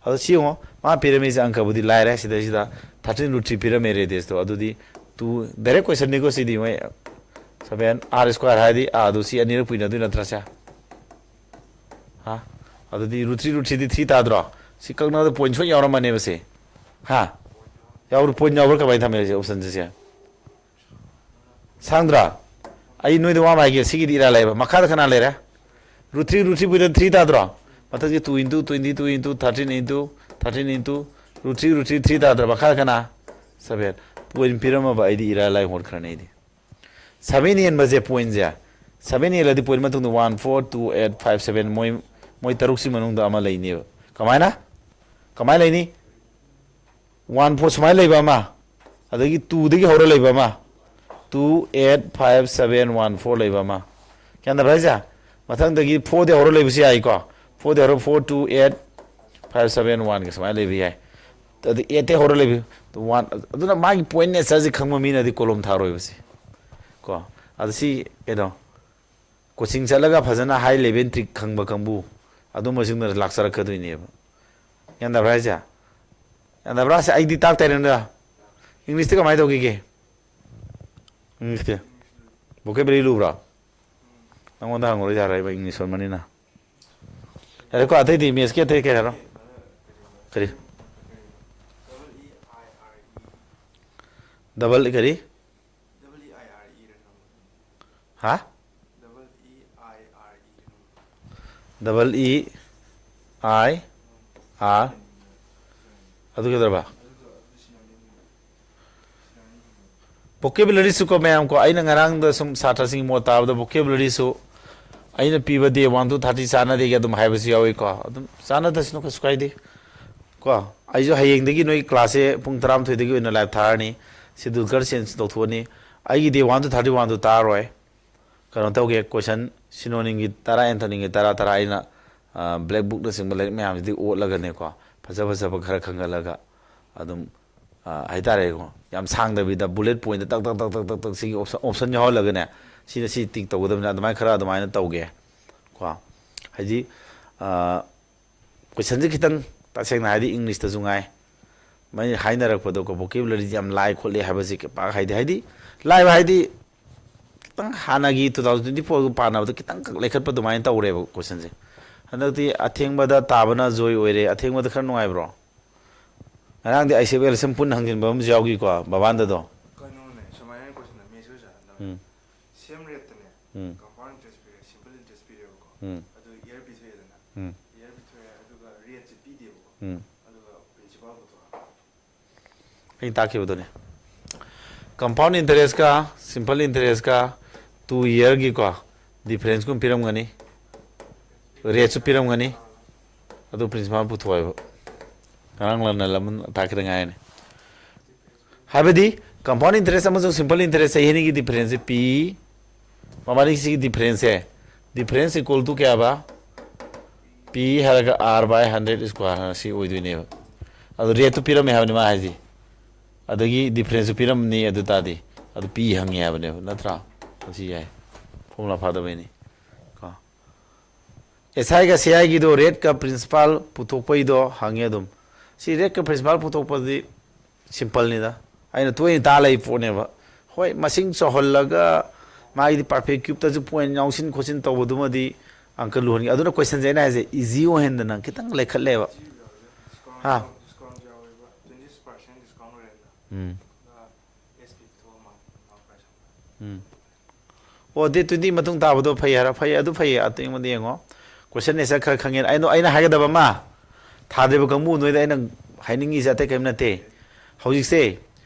ꯑꯗꯣ ꯁꯤ ꯌꯦꯡꯉꯣ, ꯃꯥ ꯄꯤꯔꯝꯃꯤꯁꯦ ꯑꯪꯀꯕꯨꯗꯤ ꯂꯥꯏꯔꯦ꯫ ꯁꯤꯗꯩꯁꯤꯗ thirteen root three ꯄꯤꯔꯝꯃꯦ ꯔꯦꯗꯤꯌꯁꯇꯣ, ꯑꯗꯨꯗꯤ two, ꯗꯥꯏꯔꯦꯛ ꯀꯣꯏꯁꯟꯅꯤꯀꯣ ꯁꯤꯗꯤ꯫ ꯃꯣꯏ seven, r square ꯍꯥꯏꯔꯗꯤ ꯑꯥ ꯑꯗꯨ ꯁꯤ ꯑꯅꯤꯔꯛ ꯄꯨꯏꯅꯗꯣꯏ ꯅꯠꯇ꯭ꯔꯥ ꯁꯦ? ꯍꯥ? ꯑꯗꯨꯗꯤ root three, root threeꯗꯤ three ꯇꯥꯗ꯭ꯔꯣ? ꯁꯤ ꯀꯛꯅꯕꯗ ꯄꯣꯏꯟ ꯁꯣꯏ ꯌꯥꯎꯔꯝꯃꯅꯦꯕ ꯁꯦ꯫ ꯍꯥ? ꯌꯥꯎꯔ-, ꯄꯣꯏꯟ ꯌꯥꯎꯕ꯭ꯔꯥ ꯀꯃꯥꯏꯅ ꯊꯝꯃꯦ ꯁꯤ ꯑꯣꯞꯁꯟꯁꯦ ꯁꯦ? ꯁꯥꯡꯗ꯭ꯔꯥ? ꯑꯩ ꯅꯣꯏꯗ ꯋꯥ ꯑꯃ ꯍꯥꯏꯒꯦ, ꯁꯤꯒꯤꯗꯤ ꯏꯔꯥꯏ ꯂꯥꯏꯕ꯫ ꯃꯈꯥꯗ ꯀꯅꯥ ꯂꯩꯔꯦ? Root three, root three ꯄꯨꯏꯗ three ꯇꯥꯗ꯭ꯔꯣ? ꯃꯊꯛꯁꯤ two into twenty two into thirteen into thirteen into root three, root three, three ꯇꯥꯗ꯭ꯔꯥ? ꯃꯈꯥꯗ ꯀꯅꯥ? Seven꯫ ꯄꯣꯏꯟ ꯄꯤꯔꯝꯃꯕ ꯑꯩꯗꯤ ꯏꯔꯥꯏ ꯂꯥꯏ ꯍꯣꯠꯈ꯭ꯔꯅꯤ ꯑꯩꯗꯤ꯫ Seven ꯍꯦꯟꯕꯁꯦ ꯄꯣꯏꯟꯁꯦ, seven ꯍꯦꯜꯂꯗꯤ ꯄꯣꯏꯟ ꯃꯇꯨꯡꯗ one, four, two, eight, five, seven, ꯃꯣꯏ, ꯃꯣꯏ ꯇꯔꯨꯛꯁꯤ ꯃꯅꯨꯡꯗ ꯑꯃ ꯂꯩꯅꯦꯕ꯫ ꯀꯃꯥꯏꯅ? ꯀꯃꯥꯏꯅ ꯂꯩꯅꯤ? ꯋꯥꯟ ꯐꯣꯔ ꯁꯨꯃꯥꯏꯅ ꯂꯩꯕ ꯑꯃ, ꯑꯗꯒꯤ ꯇꯨꯗꯒꯤ ꯍꯧꯔ ꯂꯩꯕ ꯑꯃ, two eight five seven one four ꯂꯩꯕ ꯑꯃ꯫ ꯒ꯭ꯌꯥꯟ ꯇꯥꯕ꯭ꯔꯥ ꯍꯥꯏꯁꯦ? ꯃꯊꯪꯗꯒꯤ ꯐꯣꯔꯗꯒꯤ ꯍꯧꯔ ꯂꯩꯕꯁꯨ ꯌꯥꯏꯀꯣ꯫ ꯐꯣꯔꯗꯒꯤ ꯍꯧꯔ four two eight five seven ꯋꯥꯟꯒ ꯁꯨꯃꯥꯏꯅ ꯂꯩꯕ ꯌꯥꯏ꯫ ꯑꯗꯨ ꯑꯩꯠꯇꯒꯤ ꯍꯧꯔ ꯂꯩꯕ ꯋꯥꯟ꯫ ꯑꯗꯨꯅ ꯃꯥꯒꯤ ꯄꯣꯏꯟ ꯅꯦꯆꯔꯁꯦ ꯈꯪꯕ ꯃꯤꯅꯗꯤ ꯀꯣꯂꯣꯝ ꯊꯥꯔꯣꯏꯕꯁꯦ ꯀꯣ꯫ ꯑꯗ ꯁꯤ ꯀꯩꯅꯣ, ꯀꯣꯆꯤꯡ ꯆꯠꯂꯒ ꯐꯖꯅ ꯍꯥꯏ ꯂꯦꯚꯦꯜ ꯇ꯭ꯔꯤꯛ ꯈꯪꯕ ꯀꯥꯡꯕꯨ ꯑꯗꯨꯝꯕꯁꯤꯡꯗꯨꯅ ꯂꯥꯛꯆꯔꯛꯀꯗꯣꯏꯅꯦꯕ꯫ ꯒ꯭ꯌꯥꯟ ꯇꯥꯕ꯭ꯔꯥ ꯍꯥꯏꯁꯦ? ꯒ꯭ꯌꯥꯟ ꯇꯥꯕ꯭ꯔꯥ ꯍꯥꯏꯁꯦ? ꯑꯩꯗꯤ ꯇꯥꯛꯇꯥꯏꯅꯦ ꯅꯪꯗ꯫ ꯏꯪꯂꯤꯁꯇꯤ ꯀꯃꯥꯏꯅ ꯇꯧꯈꯤꯒꯦ? ꯏꯪꯂꯤꯁꯇꯤ vocabulary ꯂꯨꯕ꯭ꯔꯣ? ꯅꯪꯉꯣꯟꯗ ꯍꯪꯉꯨꯔꯣꯏ ꯌꯥꯔꯣꯏꯕ, ꯏꯪꯂꯤꯁ ꯑꯣꯟꯕꯅꯤꯅ꯫ ꯌꯥꯔꯦꯀꯣ, ꯑꯇꯩꯗꯤ ꯃꯦꯠꯁꯀꯤ ꯑꯇꯩ ꯀꯩ ꯍꯥꯏꯔꯣ? ꯀꯔꯤ? ꯗꯕꯜ ꯀꯔꯤ? ꯍꯥ? ꯗꯕꯜ ꯏ ꯑꯥꯏ ꯑꯥꯔ꯫ ꯑꯗꯨ ꯀꯩꯗꯧꯔꯕ? ꯚꯣꯀꯦꯕꯨꯂꯔꯤꯁꯨꯀꯣ ꯃꯌꯥꯝ ꯀꯣ, ꯑꯩꯅ ꯉꯔꯥꯡꯗ ꯁꯨꯝ ꯁꯥꯇ꯭ꯔꯁꯤꯡꯒꯤ ꯃꯣꯠ ꯇꯥꯕꯗ, ꯚꯣꯀꯦꯕꯨꯂꯔꯤꯁꯨ ꯑꯩꯅ ꯄꯤꯕ ꯗꯦ ꯋꯥꯟ ꯇꯨ ꯊꯥꯔꯇꯤ ꯆꯥꯟꯅꯗꯦꯒꯤ ꯑꯗꯨꯝ ꯍꯥꯏꯕꯁꯨ ꯌꯥꯎꯏꯀꯣ꯫ ꯑꯗꯨꯝ ꯆꯥꯟꯅꯗꯁꯅꯨ, ꯀꯩꯁꯨ ꯀꯥꯏꯗꯦ ꯀꯣ꯫ ꯑꯩꯁꯨ ꯍꯌꯦꯡꯗꯒꯤ ꯅꯣꯏꯒꯤ ꯀ꯭ꯂꯥꯁꯁꯦ ꯄꯨꯡ ꯇꯔꯥꯃꯥꯊꯣꯏꯗꯒꯤ ꯑꯣꯏꯅ ꯂꯥꯏꯚ ꯊꯥꯔꯅꯤ꯫ ꯁꯤ ꯗꯨꯜꯀꯔ ꯁꯦꯟꯁ ꯂꯧꯊꯣꯛꯑꯅꯤ꯫ ꯑꯩꯒꯤ ꯗꯦ ꯋꯥꯟ ꯇꯨ ꯊꯥꯔꯇꯤ ꯋꯥꯟꯗꯨ ꯇꯥꯔꯣꯏ꯫ ꯀꯩꯅꯣ ꯇꯧꯒꯦ, ꯀꯣꯏꯁꯟ ꯁꯤꯅꯣꯅꯤꯝꯒꯤ ꯇꯔꯥ, ꯑꯦꯟꯊꯣꯅꯤꯝꯒꯤ ꯇꯔꯥ ꯇꯔꯥ ꯑꯩꯅ ꯕ꯭ꯂꯦꯛ ꯕꯨꯛꯅꯆꯤꯡꯕ ꯂꯥꯏꯔꯤꯛ ꯃꯌꯥꯝꯁꯤꯗꯒꯤ ꯑꯣꯠꯂꯒꯅꯦꯀꯣ, ꯐꯖ ꯐꯖꯕ ꯈꯔ ꯈꯟꯒꯠꯂꯒ ꯑꯗꯨꯝ, ꯑ, ꯍꯥꯏꯇꯥꯔꯦꯀꯣ, ꯌꯥꯝ ꯁꯥꯡꯗꯕꯤꯗ ꯕꯨꯂꯦꯠ ꯄꯣꯏꯟꯠꯇ ꯇꯛ ꯇꯛ ꯇꯛ ꯇꯛ ꯇꯛ ꯇꯛ ꯁꯤꯒꯤ ꯑꯣꯞꯁꯟ, ꯑꯣꯞꯁꯟ ꯌꯥꯎꯍꯜꯂꯒꯅꯦ, ꯁꯤꯅ ꯁꯤ ꯇꯤꯛ ꯇꯧꯒꯗꯕꯅꯤ, ꯑꯗꯨꯃꯥꯏꯅ ꯈꯔ ꯑꯗꯨꯃꯥꯏꯅ ꯇꯧꯒꯦ ꯀꯣ꯫ ꯍꯥꯏꯗꯤ, ꯑ, ꯀꯣꯏꯁꯟꯁꯦ ꯈꯤꯇꯪ ꯇꯁꯦꯡꯅ ꯍꯥꯏꯗꯤ ꯏꯪꯂꯤꯁꯇꯁꯨ ꯉꯥꯏ, ꯃꯣꯏ ꯍꯥꯏꯅꯔꯛꯄꯗꯀꯣ, vocabulary ꯁꯦ ꯌꯥꯝ ꯂꯥꯏ ꯈꯣꯠꯂꯦ ꯍꯥꯏꯕꯁꯦ ꯄꯥꯛ ꯍꯥꯏꯗꯤ, ꯍꯥꯏꯗꯤ ꯂꯥꯏꯕ ꯍꯥꯏꯗꯤ ꯈꯤꯇꯪ ꯍꯥꯟꯅꯒꯤ two thousand twenty four ꯒ ꯄꯥꯟꯅꯕꯗ ꯈꯤꯇꯪ ꯈꯛ ꯂꯩꯈꯠꯄ ꯑꯗꯨꯃꯥꯏꯅ ꯇꯧꯔꯦꯕ ꯀꯣꯏꯁꯟꯁꯦ꯫ ꯍꯟꯗꯛꯇꯤ ꯑꯊꯦꯡꯕꯗ ꯇꯥꯕꯅ ꯖꯣꯏ ꯑꯣꯏꯔꯦ꯫ ꯑꯊꯦꯡꯕꯗ ꯈꯔ ꯅꯨꯡꯉꯥꯏꯕ꯭ꯔꯣ? ꯉꯔꯥꯡꯗꯤ ꯑꯥꯏ ꯁꯤ ꯑꯦꯐ ꯑꯦꯜ ꯁꯝ ꯄꯨꯟꯅ ꯍꯪꯖꯤꯟꯕ ꯑꯃꯁꯨ ꯌꯥꯎꯈꯤꯀꯣ, ꯕꯕꯥꯟꯗꯗꯣ꯫ ꯀꯩꯅꯣꯅꯦ, ꯁꯨꯃꯥꯏꯅ ꯀꯣꯏꯁꯟ ꯑꯃ ꯁꯣꯏ ꯁꯥꯟꯅꯗꯕꯅꯦ꯫ ꯎꯝ꯫ ꯁꯦꯝ ꯔꯦꯠꯇꯅꯦ, ꯎꯝ꯫ ꯀꯝꯄꯥꯎꯟ ꯏꯟꯇꯔꯦꯁ ꯄꯤꯔꯦ, ꯁꯤꯝꯄꯜ ꯏꯟꯇꯔꯦꯁ ꯄꯤꯔꯦꯕꯀꯣ꯫ ꯎꯝ꯫ ꯑꯗꯨ ꯏꯌꯔ ꯄꯤꯊꯣꯛꯑꯦꯗꯅ꯫ ꯎꯝ꯫ ꯏꯌꯔ ꯄꯤꯊꯣꯛꯑꯦ, ꯑꯗꯨꯒ ꯔꯦꯠꯁꯦ ꯄꯤꯗꯦꯕꯀꯣ꯫ ꯎꯝ꯫ ꯑꯗꯨꯒ ꯄ꯭ꯔꯤꯟꯁꯤꯄꯥꯜ ꯄꯨꯊꯣꯛꯑꯒ꯫ ꯑꯩꯅ ꯇꯥꯛꯈꯤꯕꯗꯨꯅꯦ꯫ ꯀꯝꯄꯥꯎꯟ ꯏꯟꯇꯔꯦꯁꯀ ꯁꯤꯝꯄꯜ ꯏꯟꯇꯔꯦꯁꯀ ꯇꯨ ꯏꯌꯔꯒꯤꯀꯣ ꯗꯤꯐꯔꯦꯟꯁꯀꯨꯝ ꯄꯤꯔꯝꯒꯅꯤ, ꯔꯦꯠꯁꯨ ꯄꯤꯔꯝꯒꯅꯤ, ꯑꯗꯨ ꯄ꯭ꯔꯤꯟꯁꯤꯄꯥꯜ ꯄꯨꯊꯣꯛꯑꯦꯕ꯫ ꯉꯔꯥꯡ ꯂꯥꯟꯅ ꯂꯃꯟ ꯇꯥꯛꯈꯤꯗ ꯉꯥꯏꯔꯅꯤ꯫ ꯍꯥꯏꯕꯗꯤ compound interest ꯑꯃꯁꯨꯡ simple interest ꯆꯍꯤ ꯑꯅꯤꯒꯤ difference say P, ꯃꯕꯥꯅꯤꯁꯤꯒꯤ difference say, difference equal to ꯀꯌꯥꯕ? P ꯍꯥꯏꯔꯒ R by hundred square ꯍꯥꯏꯅ ꯁꯤ ꯑꯣꯏꯗꯣꯏꯅꯦꯕ꯫ ꯑꯗꯣ rate ꯇꯨ ꯄꯤꯔꯝꯃꯦ ꯍꯥꯏꯕꯅꯤ ꯃꯥ ꯍꯥꯏꯁꯤ꯫ ꯑꯗꯒꯤ difference ꯁꯨ ꯄꯤꯔꯝꯅꯤ ꯑꯗꯨ ꯇꯥꯔꯗꯤ꯫ ꯑꯗꯨ P ꯍꯪꯉꯦ ꯍꯥꯏꯕꯅꯦꯕ, ꯅꯠꯇ꯭ꯔꯥ? ꯑꯁꯤ ꯌꯥꯏ, formula ꯐꯥꯗꯕꯩꯅꯤ꯫ ꯀꯣ, S I ꯒ C I ꯒꯤꯗꯣ rate ꯀ principal ꯄꯨꯊꯣꯛꯄꯩꯗꯣ ꯍꯪꯉꯦ ꯑꯗꯨꯝ꯫ ꯁꯤ rate ꯀ principal ꯄꯨꯊꯣꯛꯄꯗꯤ simple ꯅꯤꯗ꯫ ꯑꯩꯅ ꯇꯣꯏꯅ ꯇꯥ ꯂꯩ ꯄꯣꯠꯅꯦꯕ꯫ ꯍꯣꯏ, ꯃꯁꯤꯡ ꯆꯥꯎꯍꯜꯂꯒ ꯃꯥꯒꯤꯗꯤ perfect cube ꯇꯁꯨ point ꯌꯥꯎꯁꯤꯟ ꯈꯣꯠꯆꯤꯟ ꯇꯧꯕꯗꯨꯃꯗꯤ ꯑꯪꯀ ꯂꯨꯍꯟꯒꯦ꯫ ꯑꯗꯨꯅ question ꯁꯦ ꯑꯩꯅ ꯍꯥꯏꯁꯦ easy ꯑꯣꯏꯍꯟꯗꯅ ꯈꯤꯇꯪ ꯂꯩꯈꯠꯂꯦꯕ꯫ ꯍꯥ? ꯎꯝ꯫ ꯎꯝ꯫ ꯑꯣ, date twenty ꯃꯇꯨꯡ ꯇꯥꯕꯗꯣ ꯐꯩ ꯍꯥꯏꯔ? ꯐꯩ, ꯑꯗꯨ ꯐꯩꯌꯦ꯫ ꯑꯇꯩꯃꯗꯤ ꯌꯦꯡꯉꯣ꯫ Question answer ꯈꯔ ꯈꯪꯉꯦ꯫ ꯑꯩꯅ, ꯑꯩꯅ ꯍꯥꯏꯒꯗꯕ ꯑꯃ, ꯊꯥꯗ꯭ꯔꯤꯕ ꯀꯥꯡꯕꯨ ꯅꯣꯏꯗ ꯑꯩꯅ ꯍꯥꯏꯅꯤꯡꯉꯤꯁꯦ ꯑꯇꯩ ꯀꯔꯤꯝ ꯅꯠꯇꯦ꯫ ꯍꯧꯖꯤꯛꯁꯦ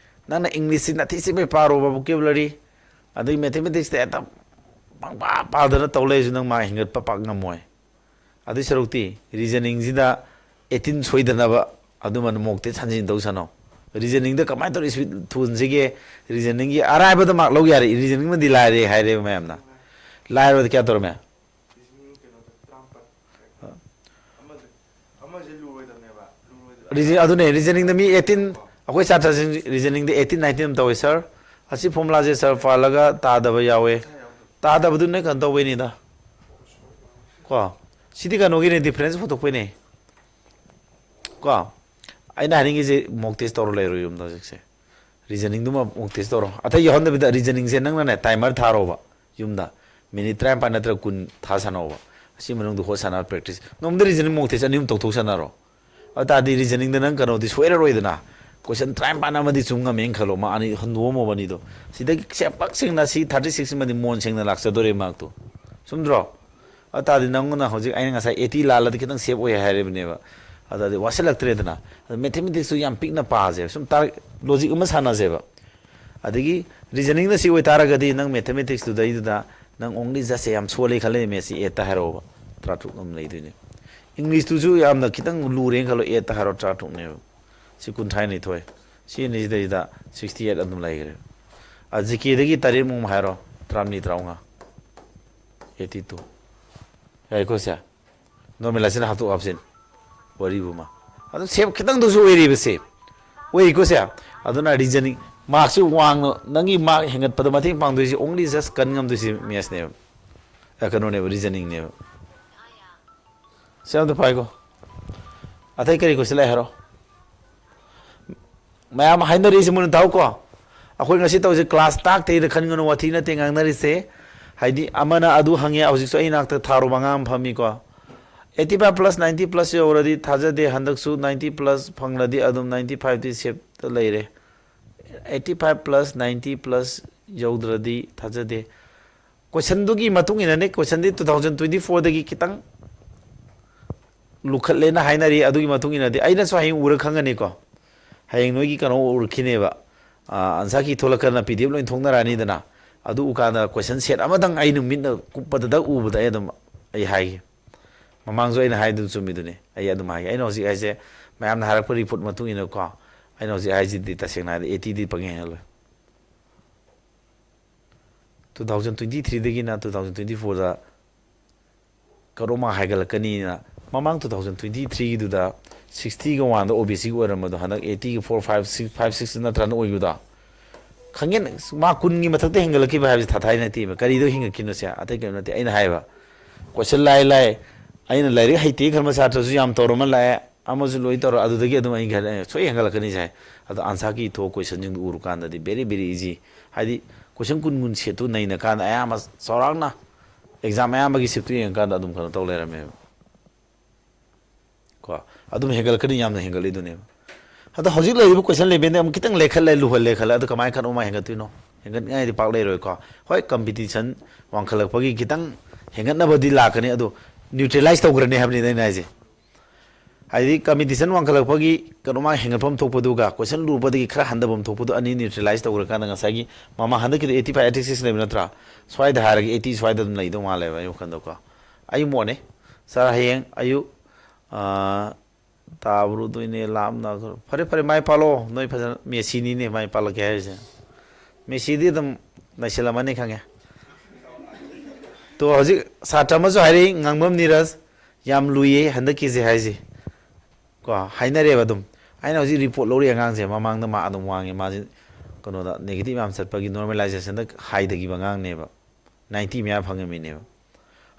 ꯅꯪꯅ English ꯁꯤ ꯅꯥꯊꯤ ꯁꯤꯃꯩ ꯄꯥꯔꯣꯕ, vocabulary, ꯑꯗꯩ mathematics ꯇ ꯍꯦꯛꯇ ꯄꯪꯄꯥ ꯄꯥꯗꯅ ꯇꯧ ꯂꯩꯔꯁꯨ ꯅꯪ ꯃꯥ ꯍꯦꯟꯒꯠꯄ ꯄꯥꯛ ꯉꯝꯃꯣꯏ꯫ ꯑꯗꯨꯏ ꯁꯔꯨꯛꯇꯤ reasoning ꯁꯤꯗ eighteen ꯁꯣꯏꯗꯅꯕ ꯑꯗꯨꯃꯅ mock test ꯍꯟꯖꯤꯟ ꯇꯧ ꯁꯥꯟꯅꯧ꯫ Reasoning ꯗ ꯀꯃꯥꯏꯅ ꯇꯧꯔ speed ꯊꯨꯍꯟꯁꯤꯒꯦ? Reasoning ꯒꯤ ꯑꯔꯥꯏꯕꯗ mark ꯂꯧ ꯌꯥꯔꯦ, reasoning ꯃꯗꯤ ꯂꯥꯏꯔꯦ ꯍꯥꯏꯔꯦꯕ ꯃꯌꯥꯝꯅ꯫ ꯂꯥꯏꯔꯕꯗ ꯀꯌꯥ ꯇꯧꯔꯝꯃꯦ? Reason-, ꯑꯗꯨꯅꯦ, reasoning ꯗ ꯃꯤ eighteen, ꯑꯩꯈꯣꯏ ꯁꯥꯇ꯭ꯔꯁꯤꯡ reasoning ꯗ eighteen nineteen ꯑꯗꯨꯝ ꯇꯧꯋꯦ, sir꯫ ꯑꯁꯤ formula ꯁꯦ sir ꯄꯥꯜꯂꯒ ꯇꯥꯗꯕ ꯌꯥꯎꯋꯦ꯫ ꯇꯥꯗꯕꯗꯨꯅ ꯀꯩꯅꯣ ꯇꯧꯕꯩꯅꯤꯗ꯫ ꯀꯣ, ꯁꯤꯗꯤ ꯀꯩꯅꯣꯒꯤꯅꯦ, difference ꯄꯨꯊꯣꯛꯄꯩꯅꯦ꯫ ꯀꯣ, ꯑꯩꯅ ꯍꯥꯏꯅꯤꯡꯉꯤꯁꯦ mock test ꯇꯧꯔ ꯂꯩꯔꯣ ꯌꯨꯝꯗ ꯍꯧꯖꯤꯛꯁꯦ꯫ Reasoning ꯗꯨꯃ mock test ꯇꯧꯔꯣ꯫ ꯑꯇꯩ ꯌꯥꯎꯍꯟꯗꯕꯤꯗ reasoning ꯁꯦ ꯅꯪꯅꯅꯦ timer ꯊꯥꯔꯣꯕ꯫ ꯌꯨꯝꯗ minute ꯇꯔꯥꯅꯤꯄꯥꯟ ꯅꯠꯇ꯭ꯔꯒ ꯀꯨꯟ ꯊꯥ ꯁꯥꯟꯅꯧꯕ꯫ ꯑꯁꯤ ꯃꯅꯨꯡꯗ ꯍꯣꯠ ꯁꯥꯟꯅꯕ practice꯫ ꯅꯣꯡꯃꯗ reasoning mock test ꯑꯅꯤ ꯑꯍꯨꯝ ꯇꯧꯊꯣꯛ ꯁꯥꯟꯅꯔꯣ꯫ ꯑꯗꯨ ꯇꯥꯔꯗꯤ reasoning ꯗ ꯅꯪ ꯀꯩꯅꯣꯗꯤ ꯁꯣꯏꯔꯔꯣꯏꯗꯅ꯫ Question ꯇꯔꯥꯅꯤꯄꯥꯟ ꯑꯃꯗꯤ ꯆꯨꯝ ꯉꯝꯃꯦꯅ ꯈꯜꯂꯣ, ꯃꯥ ꯑꯅꯤ ꯍꯟꯗꯣꯛꯑꯝꯃꯣꯕ ꯑꯅꯤꯗꯣ꯫ ꯁꯤꯗꯒꯤ ꯁꯦ ꯄꯥꯛ ꯁꯦꯡꯅ ꯁꯤ thirty six ꯃꯗꯤ ꯃꯣꯟ ꯁꯦꯡꯅ ꯂꯥꯛꯆꯗꯣꯔꯦ mark ꯇꯣ꯫ ꯆꯨꯝꯗ꯭ꯔꯣ? ꯑꯗꯨ ꯇꯥꯔꯗꯤ ꯅꯪꯅ ꯍꯧꯖꯤꯛ ꯑꯩꯅ ꯉꯁꯥꯏ eighty ꯂꯥꯜꯂꯗꯤ ꯈꯤꯇꯪ safe ꯑꯣꯏ ꯍꯥꯏꯔꯤꯕꯅꯦꯕ꯫ ꯑꯗꯨꯗꯤ ꯋꯥꯁꯤꯜꯂꯛꯇ꯭ꯔꯦꯗꯅ꯫ ꯑꯗꯨ mathematics ꯇꯨ ꯌꯥꯝ ꯄꯤꯛꯅ ꯄꯥꯁꯦꯕ꯫ ꯁꯨꯝ ꯇꯥꯔ-, logic ꯑꯃ ꯁꯥꯟꯅꯁꯦꯕ꯫ ꯑꯗꯒꯤ reasoning ꯅ ꯁꯤ ꯑꯣꯏꯇꯥꯔꯒꯗꯤ ꯅꯪ mathematics ꯇꯨꯗꯩꯗꯨꯗ ꯅꯪ only just ꯁꯦ ꯌꯥꯝ ꯁꯣꯜꯂꯤ ꯈꯜꯂꯦ, maths ꯁꯤ eight ꯇ ꯍꯥꯏꯔꯛꯑꯣꯕ꯫ ꯇꯔꯥꯇꯔꯨꯛ ꯑꯃ ꯂꯩꯗꯣꯏꯅꯦ꯫ ꯏꯪꯂꯤꯁꯇꯨꯁꯨ ꯌꯥꯝꯅ ꯈꯤꯇꯪ ꯂꯨꯔꯦꯅ ꯈꯜꯂꯣ, ꯑꯦꯠꯇ ꯍꯥꯏꯔꯣ ꯇꯔꯥꯇꯔꯨꯛꯅꯦꯕ꯫ ꯁꯤ ꯀꯨꯟꯊ꯭ꯔꯥ ꯅꯤꯊꯣꯏ꯫ ꯁꯤ ꯑꯅꯤꯁꯤꯗꯩꯗ ꯁꯤꯛꯁꯇꯤ ꯑꯩꯠ ꯑꯗꯨꯝ ꯂꯩꯈ꯭ꯔꯦ꯫ ꯑ, ꯖꯤ ꯀꯦꯗꯒꯤ ꯇꯔꯦꯠꯃꯨꯛ ꯍꯥꯏꯔꯣ, ꯇꯔꯥꯃꯔꯤ, ꯇꯔꯥꯃꯉꯥ, ꯑꯩꯠꯇꯤ ꯇꯨ꯫ ꯌꯥꯏꯀꯣ ꯁꯦ? ꯅꯣꯔꯃꯦꯂꯥꯏꯖꯦꯁꯟ ꯍꯥꯞꯇꯣꯛ ꯍꯥꯞꯆꯤꯟ꯫ ꯋꯥꯔꯤꯕꯨ ꯑꯃ꯫ ꯑꯗꯨ ꯁꯦꯞ ꯈꯤꯇꯪꯗꯁꯨ ꯑꯣꯏꯔꯤꯕꯁꯦ꯫ ꯑꯣꯏꯀꯣ ꯁꯦ? ꯑꯗꯨꯅ ꯔꯤꯖꯅꯤꯡ, ꯃꯥꯔꯛꯁꯤ ꯋꯥꯡꯅ, ꯅꯪꯒꯤ ꯃꯥꯔꯛ ꯍꯦꯟꯒꯠꯄꯗ ꯃꯇꯦꯡ ꯄꯥꯡꯗꯣꯏꯁꯤ only just ꯀꯟ ꯉꯝꯗꯣꯏꯁꯤ ꯃꯦꯠꯁꯅꯦꯕ꯫ ꯑ, ꯀꯩꯅꯣꯅꯦꯕ, ꯔꯤꯖꯅꯤꯡꯅꯦꯕ꯫ ꯁꯤ ꯑꯝꯇ ꯄꯥꯏꯀꯣ꯫ ꯑꯇꯩ ꯀꯔꯤ ꯀꯣꯏꯁꯟ ꯂꯩ ꯍꯥꯏꯔꯣ? ꯃꯌꯥꯝ ꯍꯥꯏꯅꯔꯤꯁꯦ ꯃꯨꯟꯅ ꯇꯥꯎꯀꯣ꯫ ꯑꯩꯈꯣꯏ ꯉꯁꯤ ꯇꯧꯁꯦ ꯀ꯭ꯂꯥꯁ ꯇꯥꯛꯇꯦꯅ ꯈꯟꯒꯅꯨ, ꯋꯥꯊꯤ ꯅꯠꯇꯦ ꯉꯥꯡꯅꯔꯤꯁꯦ꯫ ꯍꯥꯏꯗꯤ ꯑꯃꯅ ꯑꯗꯨ ꯍꯪꯉꯦ, ꯍꯧꯖꯤꯛꯁꯨ ꯑꯩ ꯅꯥꯛꯇ ꯊꯥꯔꯨꯕ ꯑꯉꯥꯡ ꯑꯃ ꯐꯝꯃꯤꯀꯣ꯫ Eighty five plus ninety plus ꯌꯧꯔꯗꯤ ꯊꯥꯖꯗꯦ, ꯍꯟꯗꯛꯁꯨ ꯅꯥꯏꯟꯇꯤ ꯄ꯭ꯂꯁ ꯐꯪꯂꯗꯤ ꯑꯗꯨꯝ ꯅꯥꯏꯟꯇꯤ ꯐꯥꯏꯚꯇꯤ ꯁꯦꯞꯇ ꯂꯩꯔꯦ꯫ Eighty five plus ninety plus ꯌꯧꯗ꯭ꯔꯗꯤ ꯊꯥꯖꯗꯦ꯫ ꯀꯣꯏꯁꯟꯗꯨꯒꯤ ꯃꯇꯨꯡ ꯏꯟꯅꯅꯦ, ꯀꯣꯏꯁꯟꯗꯤ ꯇꯨ ꯊꯥꯎꯖꯟ ꯇ꯭ꯋꯦꯟꯇꯤ ꯐꯣꯔꯗꯒꯤ ꯈꯤꯇꯪ ꯂꯨꯈꯠꯂꯦꯅ ꯍꯥꯏꯅꯔꯤ꯫ ꯑꯗꯨꯒꯤ ꯃꯇꯨꯡ ꯏꯟꯅꯗꯤ ꯑꯩꯅꯁꯨ ꯍꯌꯦꯡ ꯎꯔ ꯈꯪꯒꯅꯤꯀꯣ꯫ ꯍꯌꯦꯡ ꯅꯣꯏꯒꯤ ꯀꯩꯅꯣ ꯎꯔꯛꯈꯤꯅꯦꯕ꯫ ꯑ, ꯑꯟꯁꯥꯔ ꯀꯤ ꯊꯣꯛꯂꯛꯀꯥꯟꯗ ꯄꯤ ꯗꯤ ꯑꯦꯐ ꯂꯣꯏ ꯊꯣꯛꯅꯔꯛꯑꯅꯤꯗꯅ꯫ ꯑꯗꯨ ꯎꯀꯥꯟꯗ ꯀꯣꯏꯁꯟ ꯁꯦꯠ ꯑꯃꯗꯪ ꯑꯩꯅ ꯃꯤꯠꯅ ꯀꯨꯞꯄꯗꯗ ꯎꯕꯗ ꯑꯩ ꯑꯗꯨꯝ, ꯑꯩ ꯍꯥꯏꯒꯦ꯫ ꯃꯃꯥꯡꯁꯨ ꯑꯩꯅ ꯍꯥꯏꯗꯨ ꯆꯨꯝꯃꯤꯗꯨꯅꯤ꯫ ꯑꯩ ꯑꯗꯨꯝ ꯍꯥꯏꯒꯦ꯫ ꯑꯩꯅ ꯍꯧꯖꯤꯛ ꯍꯥꯏꯁꯦ ꯃꯌꯥꯝꯅ ꯍꯥꯏꯔꯛꯄ ꯔꯤꯄꯣꯔꯠ ꯃꯇꯨꯡ ꯏꯟꯅꯀꯣ꯫ ꯑꯩꯅ ꯍꯧꯖꯤꯛ ꯍꯥꯏꯁꯤꯗꯤ ꯇꯁꯦꯡꯅ ꯍꯥꯏꯔꯗꯤ ꯑꯩꯠꯇꯤꯗꯤ ꯄꯪꯍꯦꯟ ꯍꯦꯜꯂꯣꯏ꯫ ꯇꯨ ꯊꯥꯎꯖꯟ ꯇ꯭ꯋꯦꯟꯇꯤ ꯊ꯭ꯔꯤꯗꯒꯤꯅ ꯇꯨ ꯊꯥꯎꯖꯟ ꯇ꯭ꯋꯦꯟꯇꯤ ꯐꯣꯔꯗ ꯀꯔꯣꯃꯥ ꯍꯥꯏꯒꯠꯂꯛꯀꯅꯤꯅ꯫ ꯃꯃꯥꯡ ꯇꯨ ꯊꯥꯎꯖꯟ ꯇ꯭ꯋꯦꯟꯇꯤ ꯊ꯭ꯔꯤꯒꯤꯗꯨꯗ ꯁꯤꯛꯁꯇꯤꯒ ꯋꯥꯟꯗ ꯑꯣ ꯕꯤ ꯁꯤꯒꯤ ꯑꯣꯏꯔꯝꯕꯗꯣ, ꯍꯟꯗꯛ ꯑꯩꯠꯇꯤꯒ four, five, six, five, six ꯅꯠꯇ꯭ꯔꯥꯅ ꯑꯣꯏꯕꯗꯣ? ꯈꯪꯒꯦꯟ ꯃꯥ ꯀꯨꯟꯒꯤ ꯃꯊꯛꯇ ꯍꯦꯟꯒꯠꯂꯛꯈꯤꯕ ꯍꯥꯏꯕꯁꯤ ꯊꯥꯊꯥꯏ ꯅꯠꯇꯦꯕ꯫ ꯀꯔꯤꯗ ꯍꯦꯟꯒꯠꯈꯤꯅꯣꯁꯦ ꯑꯇꯩ ꯀꯔꯤꯝ ꯅꯠꯇꯦ꯫ ꯑꯩꯅ ꯍꯥꯏꯕ, ꯀꯣꯏꯁꯟ ꯂꯥꯏ ꯂꯥꯏ, ꯑꯩꯅ ꯂꯥꯏꯔꯤꯛ ꯍꯩꯇꯦ ꯈꯟꯕ ꯁꯥꯇ꯭ꯔꯁꯨ ꯌꯥꯝ ꯇꯧꯔꯝꯃ ꯂꯥꯛꯑꯦ, ꯑꯃꯁꯨ ꯂꯣꯏ ꯇꯧꯔ, ꯑꯗꯨꯗꯒꯤ ꯑꯗꯨꯝ ꯑꯩ ꯈꯔ ꯁꯣꯏ ꯍꯦꯟꯒꯠꯂꯛꯀꯅꯤ ꯁꯥꯏ꯫ ꯑꯗꯣ ꯑꯟꯁꯥꯔ ꯀꯤ ꯊꯣꯛ ꯀꯣꯏꯁꯟꯁꯤꯡꯗꯨ ꯎꯔꯀꯥꯟꯗꯗꯤ very very easy꯫ ꯍꯥꯏꯗꯤ ꯀꯣꯏꯁꯟ ꯀꯨꯟ ꯀꯨꯟ ꯁꯦꯠꯇꯨ ꯅꯩꯅ ꯀꯥꯟꯗ ꯑꯌꯥꯝꯕ ꯆꯥꯎꯔꯥꯛꯅ ꯑꯦꯛꯖꯥꯝ ꯑꯌꯥꯝꯕꯒꯤ ꯁꯦꯠꯇꯨ ꯌꯦꯡꯉꯀꯥꯟꯗ ꯑꯗꯨꯝ ꯀꯩꯅꯣ ꯇꯧ ꯂꯩꯔꯝꯃꯦꯕ꯫ ꯀꯣ, ꯑꯗꯨꯝ ꯍꯦꯟꯒꯠꯂꯛꯀꯅꯤ, ꯌꯥꯝꯅ ꯍꯦꯟꯒꯠꯂꯤꯗꯨꯅꯦꯕ꯫ ꯑꯗꯣ ꯍꯧꯖꯤꯛ ꯂꯩꯔꯤꯕ ꯀꯣꯏꯁꯟ ꯂꯦꯚꯦꯜꯗ ꯑꯃꯨꯛ ꯈꯤꯇꯪ ꯂꯩꯈꯠꯂꯦ, ꯂꯨꯍꯜꯂꯦ ꯈꯜꯂꯦ, ꯑꯗꯨ ꯀꯃꯥꯏꯅ ꯈꯟꯅꯣ ꯃꯥ ꯍꯦꯟꯒꯠꯇꯣꯏꯅꯣ? ꯍꯦꯟꯒꯠꯅꯤꯡꯉꯥꯏꯗꯤ ꯄꯥꯛ ꯂꯩꯔꯣꯏꯀꯣ꯫ ꯍꯣꯏ, ꯀꯝꯄꯤꯇꯤꯁꯟ ꯋꯥꯡꯈꯠꯂꯛꯄꯒꯤ ꯈꯤꯇꯪ ꯍꯦꯟꯒꯠꯅꯕꯗꯤ ꯂꯥꯛꯀꯅꯤ, ꯑꯗꯣ ꯅ꯭ꯌꯨꯇ꯭ꯔꯦꯂꯥꯏꯁ ꯇꯧꯈ꯭ꯔꯅꯤ ꯍꯥꯏꯕꯅꯤꯗ ꯑꯩꯅ ꯍꯥꯏꯁꯦ꯫ ꯍꯥꯏꯗꯤ ꯀꯝꯄꯤꯇꯤꯁꯟ ꯋꯥꯡꯈꯠꯂꯛꯄꯒꯤ ꯀꯩꯅꯣ ꯃꯥ ꯍꯦꯟꯒꯠꯐꯝ ꯊꯣꯛꯄꯗꯨꯒ ꯀꯣꯏꯁꯟ ꯂꯨꯕꯗꯒꯤ ꯈꯔ ꯍꯟꯊꯐꯝ ꯊꯣꯛꯄꯗꯣ ꯑꯅꯤ ꯅ꯭ꯌꯨꯇ꯭ꯔꯦꯂꯥꯏꯁ ꯇꯧꯈ꯭ꯔꯀꯥꯟꯗ ꯉꯁꯥꯏꯒꯤ ꯃꯃꯥꯡ ꯍꯟꯗꯛꯀꯤꯗꯣ ꯑꯩꯠꯇꯤ ꯐꯥꯏꯚ, ꯑꯩꯠꯇꯤ ꯁꯤꯛꯁ ꯂꯩꯕ ꯅꯠꯇ꯭ꯔꯥ? ꯁ꯭ꯋꯥꯏꯗ ꯍꯥꯏꯔꯒ ꯑꯩꯠꯇꯤ ꯁ꯭ꯋꯥꯏꯗ ꯑꯗꯨꯝ ꯂꯩꯗꯧ ꯃꯥꯜꯂꯦꯕ ꯑꯩ ꯋꯥꯈꯜꯗꯀꯣ꯫ ꯑꯩ ꯃꯣꯠꯅꯦ꯫ ꯁꯥꯔ, ꯍꯌꯦꯡ ꯑꯌꯨꯛ ꯑꯥ, ꯇꯥꯕ꯭ꯔꯨꯗꯣꯏꯅꯦ ꯂꯥꯞꯅ꯫ ꯐꯔꯦ, ꯐꯔꯦ, ꯃꯥꯏ ꯄꯥꯛꯂꯣ꯫ ꯅꯣꯏ ꯐꯖꯅ ꯃꯦꯁꯤꯅꯤꯅꯦ ꯃꯥꯏ ꯄꯥꯛꯂꯛꯀꯦ ꯍꯥꯏꯔꯤꯁꯦ꯫ ꯃꯦꯁꯤꯗꯤ ꯑꯗꯨꯝ ꯅꯩꯁꯤꯜꯂꯝꯃꯅꯤ ꯈꯪꯉꯦ꯫ ꯇꯣ, ꯍꯧꯖꯤꯛ ꯁꯥꯇ꯭ꯔ ꯑꯃꯁꯨ ꯍꯥꯏꯔꯛꯏ, ꯉꯥꯡꯕꯝ ꯅꯤꯔꯖ, ꯌꯥꯝ ꯂꯨꯏꯌꯦ ꯍꯟꯗꯛꯀꯤꯁꯦ ꯍꯥꯏꯁꯦ꯫ ꯀꯣ, ꯍꯥꯏꯅꯔꯦꯕ ꯑꯗꯨꯝ꯫ ꯑꯩꯅ ꯍꯧꯖꯤꯛ ꯔꯤꯄꯣꯔꯠ ꯂꯧꯔꯤ ꯑꯉꯥꯡꯁꯦ, ꯃꯃꯥꯡꯗ ꯃꯥ ꯑꯗꯨꯝ ꯋꯥꯡꯉꯦ, ꯃꯥꯁꯦ ꯀꯩꯅꯣꯗ ꯅꯦꯒꯦꯇꯤꯞ ꯌꯥꯝ ꯆꯠꯄꯒꯤ ꯅꯣꯔꯃꯦꯂꯥꯏꯖꯦꯁꯟꯗ ꯍꯥꯏꯊꯈꯤꯕ ꯑꯉꯥꯡꯅꯦꯕ꯫ ꯅꯥꯏꯟꯇꯤ ꯃꯌꯥ ꯐꯪꯉꯝꯃꯤꯅꯦꯕ꯫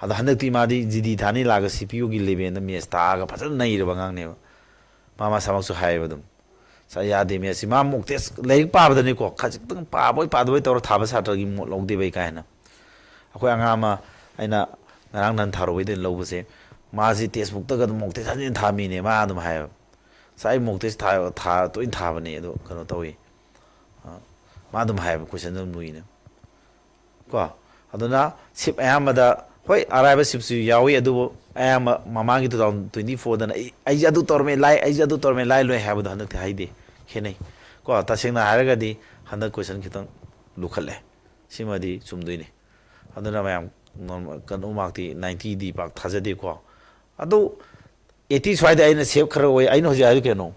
ꯑꯗꯣ ꯍꯟꯗꯛꯇꯤ ꯃꯥꯗꯤ ꯖꯤꯗꯤ ꯊꯥꯅꯤ ꯂꯥꯛꯑꯒ ꯁꯤ ꯄꯤ ꯌꯨꯒꯤ ꯂꯦꯚꯦꯜꯗ ꯃꯦꯠꯁ ꯇꯥꯛꯑꯒ ꯐꯖꯅ ꯅꯩꯔꯕ ꯑꯉꯥꯡꯅꯦꯕ꯫ ꯃꯥ ꯃꯁꯥꯃꯛꯁꯨ ꯍꯥꯏꯌꯦꯕ ꯑꯗꯨꯝ꯫ ꯁꯥꯔ, ꯌꯥꯗꯦ ꯃꯦꯠꯁꯁꯤ꯫ ꯃꯥ ꯃꯣꯛ ꯇꯦꯁ ꯂꯥꯏꯔꯤꯛ ꯄꯥꯕꯗꯅꯤꯀꯣ, ꯈꯖꯤꯛꯇꯪ ꯄꯥꯕꯣꯏ ꯄꯥꯗꯕꯣꯏ ꯇꯧꯔ ꯊꯥꯕ ꯁꯥꯇ꯭ꯔꯒꯤ ꯃꯣꯠ ꯂꯧꯗꯦꯕ ꯑꯩ ꯀꯥ ꯍꯦꯟꯅ꯫ ꯑꯩꯈꯣꯏ ꯑꯉꯥꯡ ꯑꯃ ꯑꯩꯅ ꯉꯔꯥꯡ ꯅꯍꯥꯟ ꯊꯥꯔꯨꯕꯩꯗ ꯂꯧꯕꯁꯦ, ꯃꯥꯁꯤ ꯇꯦꯛꯁꯕꯨꯛꯇꯒ ꯑꯗꯨꯝ ꯃꯣꯛ ꯇꯦꯁ ꯍꯟꯖꯤꯟ ꯊꯥꯃꯤꯅꯦ꯫ ꯃꯥ ꯑꯗꯨꯝ ꯍꯥꯏꯌꯦꯕ, "ꯁꯥꯔ, ꯑꯩ ꯃꯣꯛ ꯇꯦꯁ ꯊꯥ, ꯊꯥ, ꯇꯣꯏꯅ ꯊꯥꯕꯅꯦ, ꯑꯗꯣ ꯀꯩꯅꯣ ꯇꯧꯏ"꯫ ꯑ, ꯃꯥ ꯑꯗꯨꯝ ꯍꯥꯏꯌꯦꯕ, ꯀꯣꯏꯁꯟ ꯑꯗꯨꯝ ꯂꯨꯏꯅ꯫ ꯀꯣ, ꯑꯗꯨꯅ ꯁꯤꯞ ꯑꯌꯥꯝꯕꯗ, ꯍꯣꯏ, ꯑꯔꯥꯏꯕ ꯁꯤꯞꯁꯨ ꯌꯥꯎꯏ, ꯑꯗꯨꯕꯨ ꯑꯌꯥꯝꯕ ꯃꯃꯥꯡꯒꯤ two thousand twenty fourꯗꯅ "ꯑꯩ, ꯑꯩꯁꯦ ꯑꯗꯨ ꯇꯧꯔꯝꯃꯦ ꯂꯥꯏ, ꯑꯩꯁꯦ ꯑꯗꯨ ꯇꯧꯔꯝꯃꯦ ꯂꯥꯏ ꯂꯣꯏ" ꯍꯥꯏꯕꯗꯣ ꯍꯟꯗꯛꯇꯤ ꯍꯥꯏꯗꯦ꯫ ꯈꯦꯠꯅꯩ꯫ ꯀꯣ, ꯇꯁꯦꯡꯅ ꯍꯥꯏꯔꯒꯗꯤ ꯍꯟꯗꯛ ꯀꯣꯏꯁꯟ ꯈꯤꯇꯪ ꯂꯨꯈꯠꯂꯦ꯫ ꯁꯤꯃꯗꯤ ꯆꯨꯝꯗꯣꯏꯅꯤ꯫ ꯑꯗꯨꯅ ꯃꯌꯥꯝ ꯅꯣꯔꯃ-, ꯀꯩꯅꯣ ꯃꯥꯔꯛꯇꯤ ninety ꯗꯤ ꯄꯥꯛ ꯊꯥꯖꯗꯦꯀꯣ꯫ ꯑꯗꯨ eighty ꯁ꯭ꯋꯥꯏꯗ ꯑꯩꯅ ꯁꯦꯞ ꯈꯔ ꯑꯣꯏ꯫ ꯑꯩꯅ ꯍꯧꯖꯤꯛ ꯍꯥꯏꯗꯣ ꯀꯩꯅꯣ?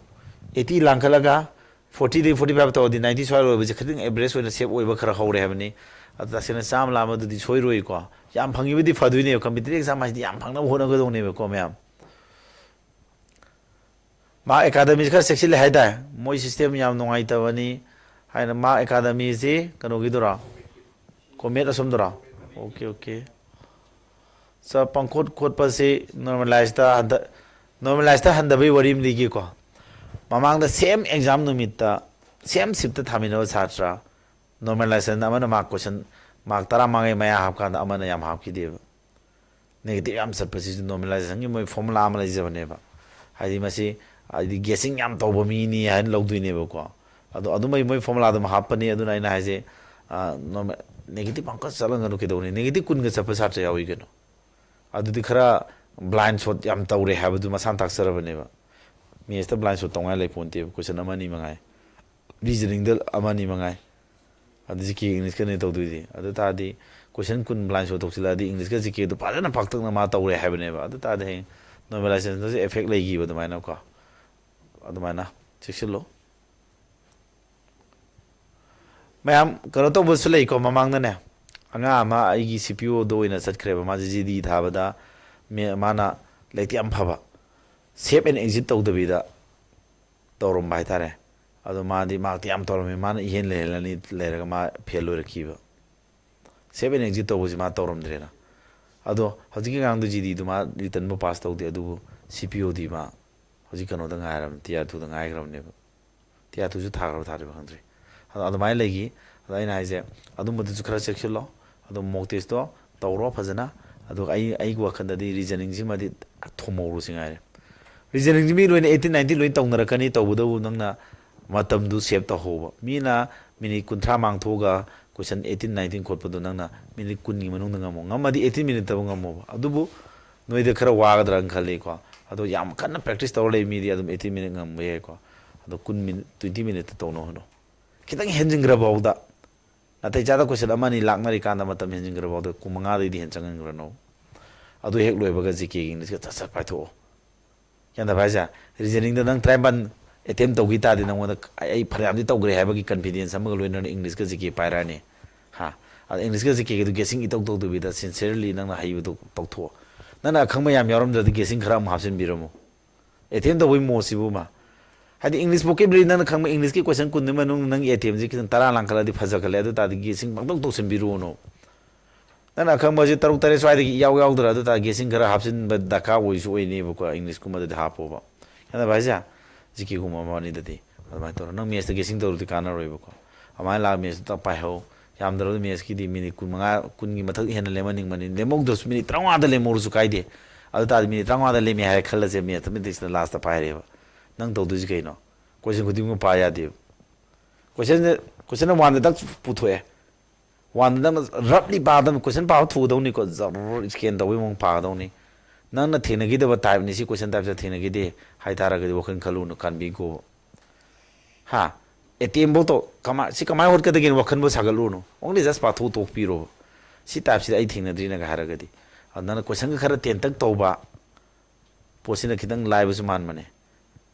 Eighty ꯂꯥꯡꯈꯠꯂꯒ forty ꯗꯒꯤ forty five ꯇꯧꯔꯗꯤ ninety ꯁ꯭ꯋꯥꯏ ꯑꯣꯏꯕꯁꯦ ꯈꯤꯇꯪ average ꯑꯣꯏꯅ ꯁꯦꯞ ꯑꯣꯏꯕ ꯈꯔ ꯍꯧꯔꯦ ꯍꯥꯏꯕꯅꯤ꯫ ꯑꯗꯨ ꯇꯁꯦꯡꯅ ꯆꯥꯝꯃ ꯂꯥꯝꯕꯗꯨꯗꯤ ꯁꯣꯏꯔꯣꯏꯀꯣ꯫ ꯌꯥꯝ ꯐꯪꯉꯤꯕꯗꯤ ꯐꯗꯣꯏꯅꯦꯕ꯫ Competitive exam ꯍꯥꯏꯁꯤꯗꯤ ꯌꯥꯝ ꯐꯪꯅꯕ ꯍꯣꯠꯅꯒꯗꯧꯅꯦꯕꯀꯣ ꯃꯌꯥꯝ꯫ ꯃꯥ ꯑꯦꯀꯥꯗꯃꯤꯁꯤ ꯈꯔ ꯆꯦꯛꯁꯤꯜꯂꯦ ꯍꯥꯏꯇꯥꯔꯦ꯫ ꯃꯣꯏ system ꯌꯥꯝ ꯅꯨꯡꯉꯥꯏꯇꯕꯅꯤ ꯍꯥꯏꯅ꯫ ꯃꯥ ꯑꯦꯀꯥꯗꯃꯤꯁꯤ ꯀꯩꯅꯣꯒꯤꯗꯨꯔꯣ? ꯀꯣꯃꯦꯠ ꯑꯁꯣꯝꯗꯨꯔꯣ? OK, OK꯫ ꯁꯥꯔ, ꯄꯪꯈꯣꯠ ꯈꯣꯠꯄꯁꯤ ꯅꯣꯔꯃꯦꯂꯥꯏꯖꯇ ꯍꯟꯗ-, ꯅꯣꯔꯃꯦꯂꯥꯏꯖꯇ ꯍꯟꯗꯕꯩ ꯋꯥꯔꯤ ꯑꯃ ꯂꯤꯒꯦꯀꯣ꯫ ꯃꯃꯥꯡꯗ same exam ꯅꯨꯃꯤꯠꯇ, same ꯁꯤꯞꯇ ꯊꯥꯃꯤꯟꯅꯕ ꯁꯥꯇ꯭ꯔ, ꯅꯣꯔꯃꯦꯂꯥꯏꯖꯦꯁꯟ ꯑꯃꯅ ꯃꯥꯔꯛ ꯀꯣꯏꯁꯟ, ꯃꯥꯔꯛ ꯇꯔꯥꯃꯉꯥꯒꯤ ꯃꯌꯥ ꯍꯥꯞꯀꯥꯟꯗ ꯑꯃꯅ ꯌꯥꯝ ꯍꯥꯞꯈꯤꯗꯦꯕ꯫ ꯅꯦꯒꯦꯇꯤꯞ ꯌꯥꯝ ꯆꯠꯄꯁꯤꯁꯨ ꯅꯣꯔꯃꯦꯂꯥꯏꯖꯦꯁꯟꯒꯤ ꯃꯣꯏ ꯐꯣꯔꯃꯨꯂꯥ ꯑꯃ ꯂꯩꯖꯕꯅꯦꯕ꯫ ꯍꯥꯏꯗꯤ ꯃꯁꯤ, ꯍꯥꯏꯗꯤ ꯒꯦꯁꯤꯡ ꯌꯥꯝ ꯇꯧꯕ ꯃꯤꯅꯤ ꯍꯥꯏꯅ ꯂꯧꯗꯣꯏꯅꯦꯕꯀꯣ꯫ ꯑꯗꯣ ꯑꯗꯨꯃꯥꯏ ꯃꯣꯏ ꯐꯣꯔꯃꯨꯂꯥ ꯑꯗꯨꯝ ꯍꯥꯞꯄꯅꯤ꯫ ꯑꯗꯨꯅ ꯑꯩꯅ ꯍꯥꯏꯁꯦ, ꯑ, ꯅꯣꯔꯃꯦ-, ꯅꯦꯒꯦꯇꯤꯞ ꯑꯃꯨꯛꯀ ꯆꯠꯂꯝꯒꯅꯨ ꯀꯩꯗꯧꯅꯤ? ꯅꯦꯒꯦꯇꯤꯞ ꯀꯨꯟꯒ ꯆꯠꯄ ꯁꯥꯇ꯭ꯔ ꯌꯥꯎꯏ ꯀꯩꯅꯣ꯫ ꯑꯗꯨꯗꯤ ꯈꯔ blind shot ꯌꯥꯝ ꯇꯧꯔꯦ ꯍꯥꯏꯕꯗꯨ ꯃꯁꯥꯅ ꯇꯥꯛꯆꯔꯕꯅꯦꯕ꯫ ꯃꯦꯠꯁꯇ blind shot ꯇꯧꯉꯥꯏ ꯂꯩꯄꯣꯟꯇꯦꯕ, ꯀꯣꯏꯁꯟ ꯑꯃꯅꯤ ꯃꯉꯥꯏ꯫ ꯔꯤꯖꯅꯤꯡꯗ ꯑꯃꯅꯤ ꯃꯉꯥꯏ꯫ ꯑꯗꯨ ꯖꯤ ꯀꯦ ꯏꯪꯂꯤꯁꯀꯅꯦ ꯇꯧꯗꯣꯏꯁꯦ꯫ ꯑꯗꯨ ꯇꯥꯔꯗꯤ ꯀꯣꯏꯁꯟ ꯀꯨꯟ blind shot ꯇꯧꯁꯤꯜꯂꯛꯑꯗꯤ ꯏꯪꯂꯤꯁꯀ ꯖꯤ ꯀꯦꯗꯣ ꯐꯖꯅ ꯄꯥꯛꯇꯛꯅ ꯃꯥ ꯇꯧꯔꯦ ꯍꯥꯏꯕꯅꯦꯕ꯫ ꯑꯗꯨ ꯇꯥꯔꯗꯤ ꯍꯌꯦꯡ ꯅꯣꯔꯃꯦꯂꯥꯏꯖꯦꯁꯟꯗꯁꯨ ꯑꯦꯐꯦꯛ ꯂꯩꯈꯤꯕ ꯑꯗꯨꯃꯥꯏꯅꯀꯣ꯫ ꯑꯗꯨꯃꯥꯏꯅ ꯆꯦꯛꯁꯤꯜꯂꯨ꯫ ꯃꯌꯥꯝ ꯀꯩꯅꯣ ꯇꯧꯕꯁꯨ ꯂꯩꯀꯣ, ꯃꯃꯥꯡꯗꯅꯦ ꯑꯉꯥꯡ ꯑꯃ ꯑꯩꯒꯤ ꯁꯤ ꯄꯤ ꯑꯣꯗ ꯑꯣꯏꯅ ꯆꯠꯈ꯭ꯔꯦꯕ꯫ ꯃꯥꯁꯦ ꯖꯤ ꯗꯤ ꯊꯥꯕꯗ ꯃꯤ- ꯃꯥꯅ ꯂꯥꯏꯔꯤꯛꯇꯤ ꯌꯥꯝ ꯐꯕ, ꯁꯦꯞ ꯑꯦꯟ ꯑꯦꯛꯖꯤꯠ ꯇꯧꯗꯕꯤꯗ ꯇꯧꯔꯝꯕ ꯍꯥꯏꯇꯥꯔꯦ꯫ ꯑꯗꯣ ꯃꯥꯗꯤ ꯃꯥꯔꯛꯇꯤ ꯌꯥꯝ ꯇꯧꯔꯝꯃꯤ, ꯃꯥꯅ ꯏꯍꯦꯟ ꯂꯩꯍꯜꯂꯅꯤ ꯂꯩꯔꯒ ꯃꯥ ꯐꯦꯜ ꯑꯣꯏꯔꯛꯈꯤꯕ꯫ ꯁꯦꯞ ꯑꯦꯟ ꯑꯦꯛꯖꯤꯠ ꯇꯧꯕꯁꯤ ꯃꯥ ꯇꯧꯔꯝꯗ꯭ꯔꯦꯅ꯫ ꯑꯗꯣ ꯍꯧꯖꯤꯛꯀꯤ ꯑꯉꯥꯡꯗꯨ ꯖꯤ ꯗꯤꯗꯨ ꯃꯥ ꯔꯤꯇꯟꯕꯨ ꯄꯥꯁ ꯇꯧꯗꯦ, ꯑꯗꯨꯕꯨ ꯁꯤ ꯄꯤ ꯑꯣꯗꯤ ꯃꯥ ꯍꯧꯖꯤꯛ ꯀꯩꯅꯣꯗ ꯉꯥꯏꯔꯕꯅꯤ, ꯇꯤꯌꯥꯔ ꯇꯨꯗ ꯉꯥꯏꯈ꯭ꯔꯕꯅꯦꯕ꯫ ꯇꯤꯌꯥꯔ ꯇꯨꯁꯨ ꯊꯥꯈ꯭ꯔꯕ ꯊꯥꯗ꯭ꯔꯤꯕ ꯈꯪꯗ꯭ꯔꯤ꯫ ꯑꯗꯣ ꯑꯗꯨꯃꯥꯏꯅ ꯂꯩꯈꯤ꯫ ꯑꯗꯣ ꯑꯩꯅ ꯍꯥꯏꯁꯦ, ꯑꯗꯨꯝꯕꯗꯨꯁꯨ ꯈꯔ ꯆꯦꯛꯁꯤꯜꯂꯣ꯫ ꯑꯗꯣ ꯃꯣꯛ ꯇꯦꯁꯇꯣ ꯇꯧꯔꯣ ꯐꯖꯅ꯫ ꯑꯗꯨꯒ ꯑꯩ ꯑꯩꯒꯤ ꯋꯥꯈꯜꯗꯗꯤ ꯔꯤꯖꯅꯤꯡꯁꯤꯃꯗꯤ ꯊꯨꯝꯍꯧꯔꯨꯁꯤ ꯉꯥꯏꯔꯦ꯫ ꯔꯤꯖꯅꯤꯡꯁꯤ ꯃꯤ ꯂꯣꯏꯅ ꯑꯩꯠꯇꯤꯟ ꯅꯥꯏꯟꯇꯤꯟ ꯂꯣꯏꯅ ꯇꯧꯅꯔꯛꯀꯅꯤ, ꯇꯧꯕꯗꯕꯨ ꯅꯪꯅ ꯃꯇꯝꯗꯨ ꯁꯦꯞ ꯇꯧꯍꯧꯕ꯫ ꯃꯤꯅ ꯃꯤꯅꯤꯠ ꯀꯨꯟꯊ꯭ꯔꯥ ꯃꯥꯡꯊꯣꯛꯑꯒ ꯀꯣꯏꯁꯟ ꯑꯩꯠꯇꯤꯟ ꯅꯥꯏꯟꯇꯤꯟ ꯈꯣꯠꯄꯗꯣ ꯅꯪꯅ ꯃꯤꯅꯤꯠ ꯀꯨꯟꯒꯤ ꯃꯅꯨꯡꯗ ꯉꯝꯃꯣ꯫ ꯉꯝꯃꯗꯤ ꯑꯩꯠꯇꯤꯟ ꯃꯤꯅꯤꯠꯇꯕꯨ ꯉꯝꯃꯣꯕ꯫ ꯑꯗꯨꯕꯨ ꯅꯣꯏꯗ ꯈꯔ ꯋꯥꯒꯗ꯭ꯔꯥꯅ ꯈꯜꯂꯤꯀꯣ꯫ ꯑꯗꯣ ꯌꯥꯝ ꯀꯟꯅ ꯄ꯭ꯔꯦꯛꯇꯤꯁ ꯇꯧꯔ ꯂꯩ ꯃꯤꯗꯤ ꯑꯗꯨꯝ ꯑꯩꯠꯇꯤꯟ ꯃꯤꯅꯤꯠ ꯉꯝꯕ ꯌꯥꯏꯀꯣ꯫ ꯑꯗꯣ ꯀꯨꯟ ꯃꯤꯅꯤꯠ, ꯇ꯭ꯋꯦꯟꯇꯤ ꯃꯤꯅꯤꯠꯇ ꯇꯧꯅꯕ ꯍꯣꯠꯅꯧ꯫ ꯈꯤꯇꯪ ꯍꯦꯟꯖꯤꯟꯈ꯭ꯔ ꯐꯥꯎꯗ, ꯅꯥꯇꯩ ꯆꯥꯗ ꯀꯣꯏꯁꯟ ꯑꯃ ꯑꯅꯤ ꯂꯥꯛꯅꯔꯤꯀꯥꯟꯗ ꯃꯇꯝ ꯍꯦꯟꯖꯤꯟꯈ꯭ꯔ ꯐꯥꯎꯗ ꯀꯨꯟ ꯃꯉꯥꯗꯩꯗꯤ ꯍꯦꯟ ꯆꯪꯍꯟꯈ꯭ꯔꯅꯣ꯫ ꯑꯗꯨ ꯍꯦꯛ ꯂꯣꯏꯕꯒ ꯖꯤ ꯀꯦꯒꯤ ꯏꯪꯂꯤꯁꯀ ꯁꯠ ꯁꯠ ꯄꯥꯏꯊꯣꯛꯑꯣ꯫ ꯒ꯭ꯌꯥꯟ ꯇꯥꯕ ꯍꯥꯏꯁꯦ? ꯔꯤꯖꯅꯤꯡꯗ ꯅꯪ ꯇꯔꯥꯅꯤꯄꯥꯟ ꯑꯦꯇꯦꯝ ꯇꯧꯈꯤ ꯇꯥꯔꯗꯤ ꯅꯪꯉꯣꯟꯗ ꯑꯩ ꯐꯅꯌꯥꯝꯗꯤ ꯇꯧꯈ꯭ꯔꯦ ꯍꯥꯏꯕꯒꯤ ꯀꯟꯐꯤꯗꯦꯟꯁ ꯑꯃꯒ ꯂꯣꯏꯅꯅ ꯏꯪꯂꯤꯁꯀ ꯖꯤ ꯀꯦ ꯄꯥꯏꯔꯛꯑꯅꯤ꯫ ꯍꯥ? ꯑꯗ ꯏꯪꯂꯤꯁꯀ ꯖꯤ ꯀꯦꯒꯗꯨ ꯒꯦꯁꯤꯡ ꯏꯇꯧ ꯇꯧꯗꯕꯤꯗ ꯁꯤꯟꯁꯤꯌꯔꯂꯤ ꯅꯪꯅ ꯍꯩꯕꯗꯨ ꯇꯧꯊꯣꯛꯑꯣ꯫ ꯅꯪꯅ ꯑꯈꯪꯕ ꯌꯥꯝ ꯌꯥꯎꯔꯝꯗ꯭ꯔꯗꯤ ꯒꯦꯁꯤꯡ ꯈꯔ ꯑꯃ ꯍꯥꯞꯆꯤꯟꯕꯤꯔꯝꯃꯣ꯫ ꯑꯦꯇꯦꯝ ꯇꯧꯕꯒꯤ ꯃꯣꯠꯁꯤꯕꯨ ꯃꯥ꯫ ꯍꯥꯏꯗꯤ ꯏꯪꯂꯤꯁ ꯚꯣꯀꯦꯕꯨꯂꯔꯤ ꯅꯪꯅ ꯈꯪꯕ ꯏꯪꯂꯤꯁꯀꯤ ꯀꯣꯏꯁꯟ ꯀꯨꯟꯗꯨꯒꯤ ꯃꯅꯨꯡꯗ ꯅꯪꯒꯤ ꯑꯦꯇꯦꯝꯁꯤ ꯈꯤꯇꯪ ꯇꯔꯥ ꯂꯥꯡꯈꯠꯂꯗꯤ ꯐꯖꯈꯠꯂꯦ꯫ ꯑꯗꯨ ꯇꯥꯔꯗꯤ ꯒꯦꯁꯤꯡ ꯄꯪꯇꯧ ꯇꯧꯁꯤꯟꯕꯤꯔꯨꯅꯣ꯫ ꯅꯪꯅ ꯑꯈꯪꯕꯁꯤ ꯇꯔꯨꯛ ꯇꯔꯦꯠ ꯁ꯭ꯋꯥꯏꯗꯒꯤ ꯏꯌꯥꯎ ꯌꯥꯎꯗ꯭ꯔꯥ, ꯑꯗꯨ ꯇꯥꯔꯗꯤ ꯒꯦꯁꯤꯡ ꯈꯔ ꯍꯥꯞꯆꯤꯟꯕ ꯗꯔꯀꯥꯔ ꯑꯣꯏꯁꯨ ꯑꯣꯏꯅꯦꯕꯀꯣ, ꯏꯪꯂꯤꯁꯀꯨꯝꯕꯗ ꯍꯥꯞꯄꯣꯕ꯫ ꯈꯪꯉꯕ ꯍꯥꯏꯁꯦ? ꯖꯤ ꯀꯦꯒꯨꯝꯕ ꯑꯃ ꯑꯅꯤꯗꯗꯤ ꯑꯗꯨꯃꯥꯏꯅ ꯇꯧꯔꯣ꯫ ꯅꯪ ꯃꯦꯠꯁꯇ ꯒꯦꯁꯤꯡ ꯇꯧꯔꯗꯤ ꯀꯥꯟꯅꯔꯣꯏꯕꯀꯣ꯫ ꯑꯗꯨꯃꯥꯏꯅ ꯂꯥꯛ ꯃꯦꯠꯁꯇ ꯄꯥꯏꯍꯧ꯫ ꯌꯥꯝꯗ꯭ꯔꯕꯗ ꯃꯦꯠꯁꯀꯤꯗꯤ ꯃꯤꯅꯤꯠ ꯀꯨꯟꯃꯉꯥ, ꯀꯨꯟꯒꯤ ꯃꯊꯛ ꯍꯦꯟꯅ ꯂꯦꯝꯍꯟꯅꯤꯡꯕꯅꯤ꯫ ꯂꯦꯝꯍꯧꯗ꯭ꯔꯁꯨ ꯃꯤꯅꯤꯠ ꯇꯔꯥꯃꯉꯥꯗ ꯂꯦꯝꯍꯧꯔꯁꯨ ꯀꯥꯏꯗꯦ꯫ ꯑꯗꯨ ꯇꯥꯔꯗꯤ ꯃꯤꯅꯤꯠ ꯇꯔꯥꯃꯉꯥꯗ ꯂꯦꯝꯃꯦ ꯍꯥꯏꯔꯦ ꯈꯜꯂꯁꯦ, ꯃꯦꯠꯁꯇ ꯃꯦꯠꯁꯇ ꯂꯥꯁꯇ ꯄꯥꯏꯔꯦꯕ꯫ ꯅꯪ ꯇꯧꯗꯣꯏꯁꯤ ꯀꯩꯅꯣ? ꯀꯣꯏꯁꯟ ꯈꯨꯗꯤꯡꯃꯛ ꯄꯥ ꯌꯥꯗꯦꯕ꯫ ꯀꯣꯏꯁꯟꯁꯦ, ꯀꯣꯏꯁꯟ ꯋꯥꯟꯗ ꯗꯛ ꯄꯨꯊꯣꯛꯑꯦ꯫ ꯋꯥꯟꯗ ꯅꯪꯅ ꯔꯐꯂꯤ ꯄꯥꯗꯕ, ꯀꯣꯏꯁꯟ ꯄꯥꯕ ꯊꯨꯒꯗꯧꯅꯤꯀꯣ, ꯖꯔ ꯁ꯭ꯀꯦꯟ ꯇꯧꯕꯩ ꯃꯑꯣꯡ ꯄꯥꯒꯗꯧꯅꯤ꯫ ꯅꯪꯅ ꯊꯦꯡꯅꯈꯤꯗꯕ ꯇꯥꯏꯞꯅꯤ, ꯁꯤ ꯀꯣꯏꯁꯟ ꯇꯥꯏꯞꯁꯦ ꯊꯦꯡꯅꯈꯤꯗꯦ ꯍꯥꯏꯇꯥꯔꯒꯗꯤ ꯋꯥꯈꯜ ꯈꯜꯂꯨꯅꯨ, ꯀꯥꯟꯕꯤꯒꯣꯕ꯫ ꯍꯥ? ꯑꯦꯇꯦꯝꯐꯧ ꯇꯧ, ꯀꯃꯥꯏ, ꯁꯤ ꯀꯃꯥꯏꯅ ꯍꯣꯠꯀꯗꯒꯦꯅ ꯋꯥꯈꯜꯐꯧ ꯁꯥꯒꯠꯂꯨꯅꯨ꯫ ꯑꯣꯡꯂꯤ ꯖꯁ ꯄꯥꯊꯣꯛ ꯇꯣꯛꯄꯤꯔꯣꯕ꯫ ꯁꯤ ꯇꯥꯏꯞꯁꯤꯗ ꯑꯩ ꯊꯦꯡꯅꯗ꯭ꯔꯤꯅꯒ ꯍꯥꯏꯔꯒꯗꯤ꯫ ꯑꯗꯨ ꯅꯪꯅ ꯀꯣꯏꯁꯟꯒ ꯈꯔ ꯇꯦꯟꯇꯛ ꯇꯧꯕ, ꯄꯣꯠꯁꯤꯅ ꯈꯤꯇꯪ ꯂꯥꯏꯕꯁꯨ ꯃꯥꯟꯕꯅꯦ꯫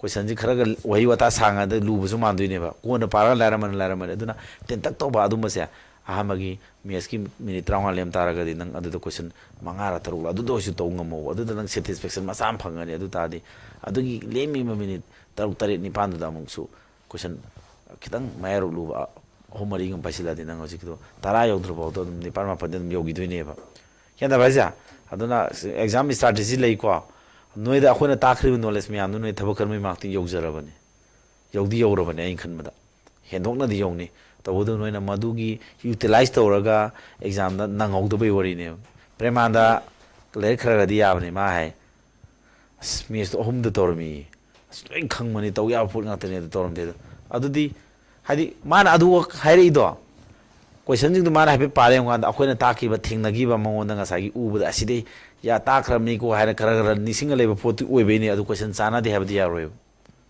ꯀꯣꯏꯁꯟꯁꯤ ꯈꯔꯒ ꯋꯥꯍꯩ ꯋꯥꯇꯥ ꯁꯥꯡꯉꯗꯤ ꯂꯨꯕꯁꯨ ꯃꯥꯟꯗꯣꯏꯅꯦꯕ, ꯀꯣꯟꯅ ꯄꯥꯔꯒ ꯂꯥꯏꯔꯝꯃꯅꯤ, ꯂꯥꯏꯔꯝꯃꯅꯤ꯫ ꯑꯗꯨꯅ ꯇꯦꯟꯇꯛ ꯇꯧꯕ ꯑꯗꯨꯝꯕꯁꯦ, ꯑꯍꯥꯟꯕꯒꯤ ꯃꯦꯠꯁꯀꯤ ꯃꯤꯅꯤꯠ ꯇꯔꯥꯃꯉꯥ ꯂꯦꯝ ꯇꯥꯔꯒꯗꯤ ꯅꯪ ꯑꯗꯨꯗ ꯀꯣꯏꯁꯟ ꯃꯉꯥꯔ ꯇꯔꯨꯛꯂ ꯑꯗꯨꯗ ꯑꯣꯏꯔꯁꯨ ꯇꯧ ꯉꯝꯃꯣꯕ꯫ ꯑꯗꯨꯗ ꯅꯪ ꯁꯦꯇꯤꯁꯐꯦꯛꯁꯟ ꯃꯆꯥ ꯑꯃ ꯐꯪꯒꯅꯤ꯫ ꯑꯗꯨ ꯇꯥꯔꯗꯤ ꯑꯗꯨꯒꯤ ꯂꯦꯝꯃꯤꯕ ꯃꯤꯅꯤꯠ ꯇꯔꯨꯛ, ꯇꯔꯦꯠ, ꯅꯤꯄꯥꯟꯗꯨꯗ ꯑꯃꯨꯛꯁꯨ ꯀꯣꯏꯁꯟ ꯈꯤꯇꯪ ꯃꯌꯥꯏꯔꯣꯛ ꯂꯨꯕ ꯑꯍꯨꯝ ꯃꯔꯤꯒꯨꯝꯕ ꯄꯥꯏꯁꯤꯜꯂꯗꯤ ꯅꯪ ꯍꯧꯖꯤꯛꯀꯤꯗꯣ ꯇꯔꯥ ꯌꯧꯗ꯭ꯔꯤꯐꯥꯎꯗ ꯑꯗꯨꯝ ꯅꯤꯄꯥꯟ ꯃꯥꯄꯟꯗꯤ ꯑꯗꯨꯝ ꯌꯧꯈꯤꯗꯣꯏꯅꯦꯕ꯫ ꯒ꯭ꯌꯥꯟ ꯇꯥꯕ ꯍꯥꯏꯁꯦ? ꯑꯗꯨꯅ ꯑꯦꯛꯖꯥꯝ ꯏꯁꯇ꯭ꯔꯥꯇꯦꯖꯤ ꯂꯩꯀꯣ꯫ ꯅꯣꯏꯗ ꯑꯩꯈꯣꯏꯅ ꯇꯥꯛꯈ꯭ꯔꯤꯕ ꯅꯣꯂꯦꯖ ꯃꯌꯥꯝꯗꯨ ꯅꯣꯏ ꯊꯕꯛ ꯈꯟꯕꯒꯤ ꯃꯥꯔꯛꯇꯤ ꯌꯧꯖꯔꯕꯅꯤ, ꯌꯧꯗꯤ ꯌꯧꯔꯕꯅꯤ ꯑꯩꯅ ꯈꯟꯕꯗ꯫ ꯍꯦꯟꯗꯣꯛꯅꯗꯤ ꯌꯧꯅꯤ꯫ ꯇꯧꯕꯇꯕꯨ ꯅꯣꯏꯅ ꯃꯗꯨꯒꯤ ꯌꯨꯇꯤꯂꯥꯏꯁ ꯇꯧꯔꯒ ꯑꯦꯛꯖꯥꯝꯗ ꯅꯪꯍꯧꯗꯕꯩ ꯋꯥꯔꯤꯅꯦꯕ꯫ ꯄ꯭ꯔꯦꯃꯥꯟꯗ ꯂꯥꯏꯔꯤꯛ ꯈꯔ ꯈꯔꯗꯤ ꯌꯥꯕꯅꯤ, ꯃꯥ ꯍꯥꯏ, "ꯑꯁ, ꯃꯦꯠꯁꯇꯣ ꯑꯍꯨꯝꯗ ꯇꯧꯔꯝꯃꯤ꯫ ꯑꯁ, ꯂꯣꯏ ꯈꯪꯕꯅꯤ, ꯇꯧ ꯌꯥꯕ ꯄꯣꯠ ꯉꯥꯛꯇꯅꯦ, ꯑꯗꯨ ꯇꯧꯔꯝꯗꯦ"꯫ ꯑꯗꯣ ꯑꯗꯨꯗꯤ, ꯍꯥꯏꯗꯤ, ꯃꯥꯅ ꯑꯗꯨ ꯍꯥꯏꯔꯛꯏꯗꯣ, ꯀꯣꯏꯁꯟꯁꯤꯡꯗꯣ ꯃꯥꯅ ꯍꯥꯏꯐꯦꯠ ꯄꯥꯔ ꯌꯦꯡꯉꯀꯥꯟꯗ ꯑꯩꯈꯣꯏꯅ ꯇꯥꯛꯈꯤꯕ, ꯊꯦꯡꯅꯈꯤꯕ, ꯃꯉꯣꯟꯗ ꯉꯁꯥꯏꯒꯤ ꯎꯕꯗ "ꯑꯁꯤꯗꯤ ꯌꯥ ꯇꯥꯛꯈ꯭ꯔꯕꯅꯤꯀꯣ" ꯍꯥꯏꯅ ꯈꯔ ꯈꯔ ꯅꯤꯡꯁꯤꯡꯉ ꯂꯩꯕ ꯄꯣꯠꯇꯨ ꯑꯣꯏꯕꯩꯅꯦ꯫ ꯑꯗꯨ ꯀꯣꯏꯁꯟ ꯆꯥꯟꯅꯗꯦ ꯍꯥꯏꯕꯗꯤ ꯌꯥꯔꯣꯏꯕ꯫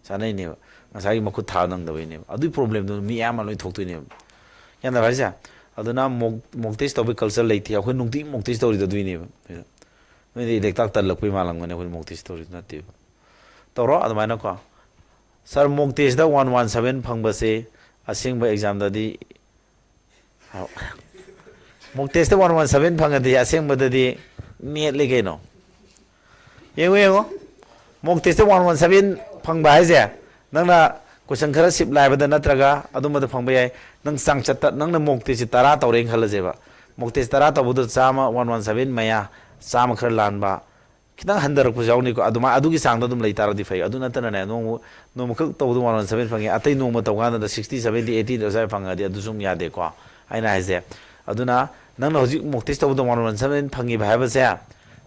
ꯆꯥꯅꯩꯅꯦꯕ꯫ ꯉꯁꯥꯏꯒꯤ ꯃꯈꯨꯠ ꯊꯥꯕ ꯅꯪꯗꯕꯩꯅꯦꯕ꯫ ꯑꯗꯨꯒꯤ ꯄ꯭ꯔꯣꯕ꯭ꯂꯦꯝꯗꯨ ꯃꯤ ꯑꯌꯥꯝꯕ ꯂꯣꯏ ꯊꯣꯛꯇꯣꯏꯅꯦꯕ꯫ ꯒ꯭ꯌꯥꯟ ꯇꯥꯕ ꯍꯥꯏꯁꯦ? ꯑꯗꯨꯅ ꯃꯣꯛ, ꯃꯣꯛ ꯇꯦꯁ ꯇꯧꯕꯒꯤ ꯀꯜꯆꯔ ꯂꯩꯇꯦ꯫ ꯑꯩꯈꯣꯏ ꯅꯨꯡꯇꯤꯒꯤ ꯃꯣꯛ ꯇꯦꯁ ꯇꯧꯔꯤꯗꯣ ꯑꯗꯨꯏꯅꯦꯕ꯫ ꯅꯣꯏꯗꯤ ꯏꯂꯦꯛꯇꯥꯛ ꯇꯜꯂꯛꯄꯩ ꯃꯥꯜꯂꯝꯒꯅꯤ, ꯑꯩꯈꯣꯏ ꯃꯣꯛ ꯇꯦꯁ ꯇꯧꯔꯤꯗꯣ ꯅꯠꯇꯦꯕ꯫ ꯇꯧꯔꯣ ꯑꯗꯨꯃꯥꯏꯅꯀꯣ꯫ "ꯁꯥꯔ, ꯃꯣꯛ ꯇꯦꯁꯇ ꯋꯥꯟ ꯋꯥꯟ ꯁꯚꯦꯟ ꯐꯪꯕꯁꯦ ꯑꯁꯦꯡꯕ ꯑꯦꯛꯖꯥꯝꯗꯗꯤ", ꯃꯣꯛ ꯇꯦꯁꯇ ꯋꯥꯟ ꯋꯥꯟ ꯁꯚꯦꯟ ꯐꯪꯉꯗꯤ ꯑꯁꯦꯡꯕꯗꯗꯤ ꯅꯦꯠꯂꯤ ꯀꯩꯅꯣ꯫ ꯌꯦꯡꯉꯨ, ꯌꯦꯡꯉꯨ꯫ ꯃꯣꯛ ꯇꯦꯁꯇ ꯋꯥꯟ ꯋꯥꯟ ꯁꯚꯦꯟ ꯐꯪꯕ ꯍꯥꯏꯁꯦ, ꯅꯪꯅ ꯀꯣꯏꯁꯟ ꯈꯔ ꯁꯤꯞ ꯂꯥꯏꯕꯗ ꯅꯠꯇ꯭ꯔꯒ ꯑꯗꯨꯝꯕꯗ ꯐꯪꯕ ꯌꯥꯏ꯫ ꯅꯪ ꯆꯥꯡꯆꯠꯇ, ꯅꯪꯅ ꯃꯣꯛ ꯇꯦꯁꯁꯦ ꯇꯔꯥ ꯇꯧꯔꯦꯅ ꯈꯜꯂꯁꯦꯕ꯫ ꯃꯣꯛ ꯇꯦꯁ ꯇꯔꯥ ꯇꯧꯕꯗ ꯆꯥꯝꯃ, ꯋꯥꯟ ꯋꯥꯟ ꯁꯚꯦꯟ ꯃꯌꯥ, ꯆꯥꯝꯃ ꯈꯔ ꯂꯥꯟꯕ, ꯈꯤꯇꯪ ꯍꯟꯊꯔꯛꯄꯁꯨ ꯌꯥꯎꯅꯤꯀꯣ꯫ ꯑꯗꯨꯃꯥꯏ-, ꯑꯗꯨꯒꯤ ꯆꯥꯡꯗ ꯑꯗꯨꯝ ꯂꯩ ꯇꯥꯔꯗꯤ ꯐꯩ꯫ ꯑꯗꯨ ꯅꯠꯇꯅꯅꯦ, ꯅꯣꯡꯃ, ꯅꯣꯡꯃꯈꯛ ꯇꯧꯕꯗ ꯋꯥꯟ ꯋꯥꯟ ꯁꯚꯦꯟ ꯐꯪꯉꯦ, ꯑꯇꯩ ꯅꯣꯡꯃ ꯇꯧꯀꯥꯟꯗ ꯁꯤꯛꯁꯇꯤ, ꯁꯚꯦꯟꯇꯤ, ꯑꯩꯠꯇꯤ ꯑꯗꯨꯋꯥꯏ ꯐꯪꯉꯗꯤ ꯑꯗꯨꯁꯨ ꯑꯗꯨꯝ ꯌꯥꯗꯦꯀꯣ꯫ ꯑꯩꯅ ꯍꯥꯏꯁꯦ, ꯑꯗꯨꯅ ꯅꯪꯅ ꯍꯧꯖꯤꯛ ꯃꯣꯛ ꯇꯦꯁ ꯇꯧꯕꯗ ꯋꯥꯟ ꯋꯥꯟ ꯁꯚꯦꯟ ꯐꯪꯉꯤꯕ ꯍꯥꯏꯕꯁꯦ,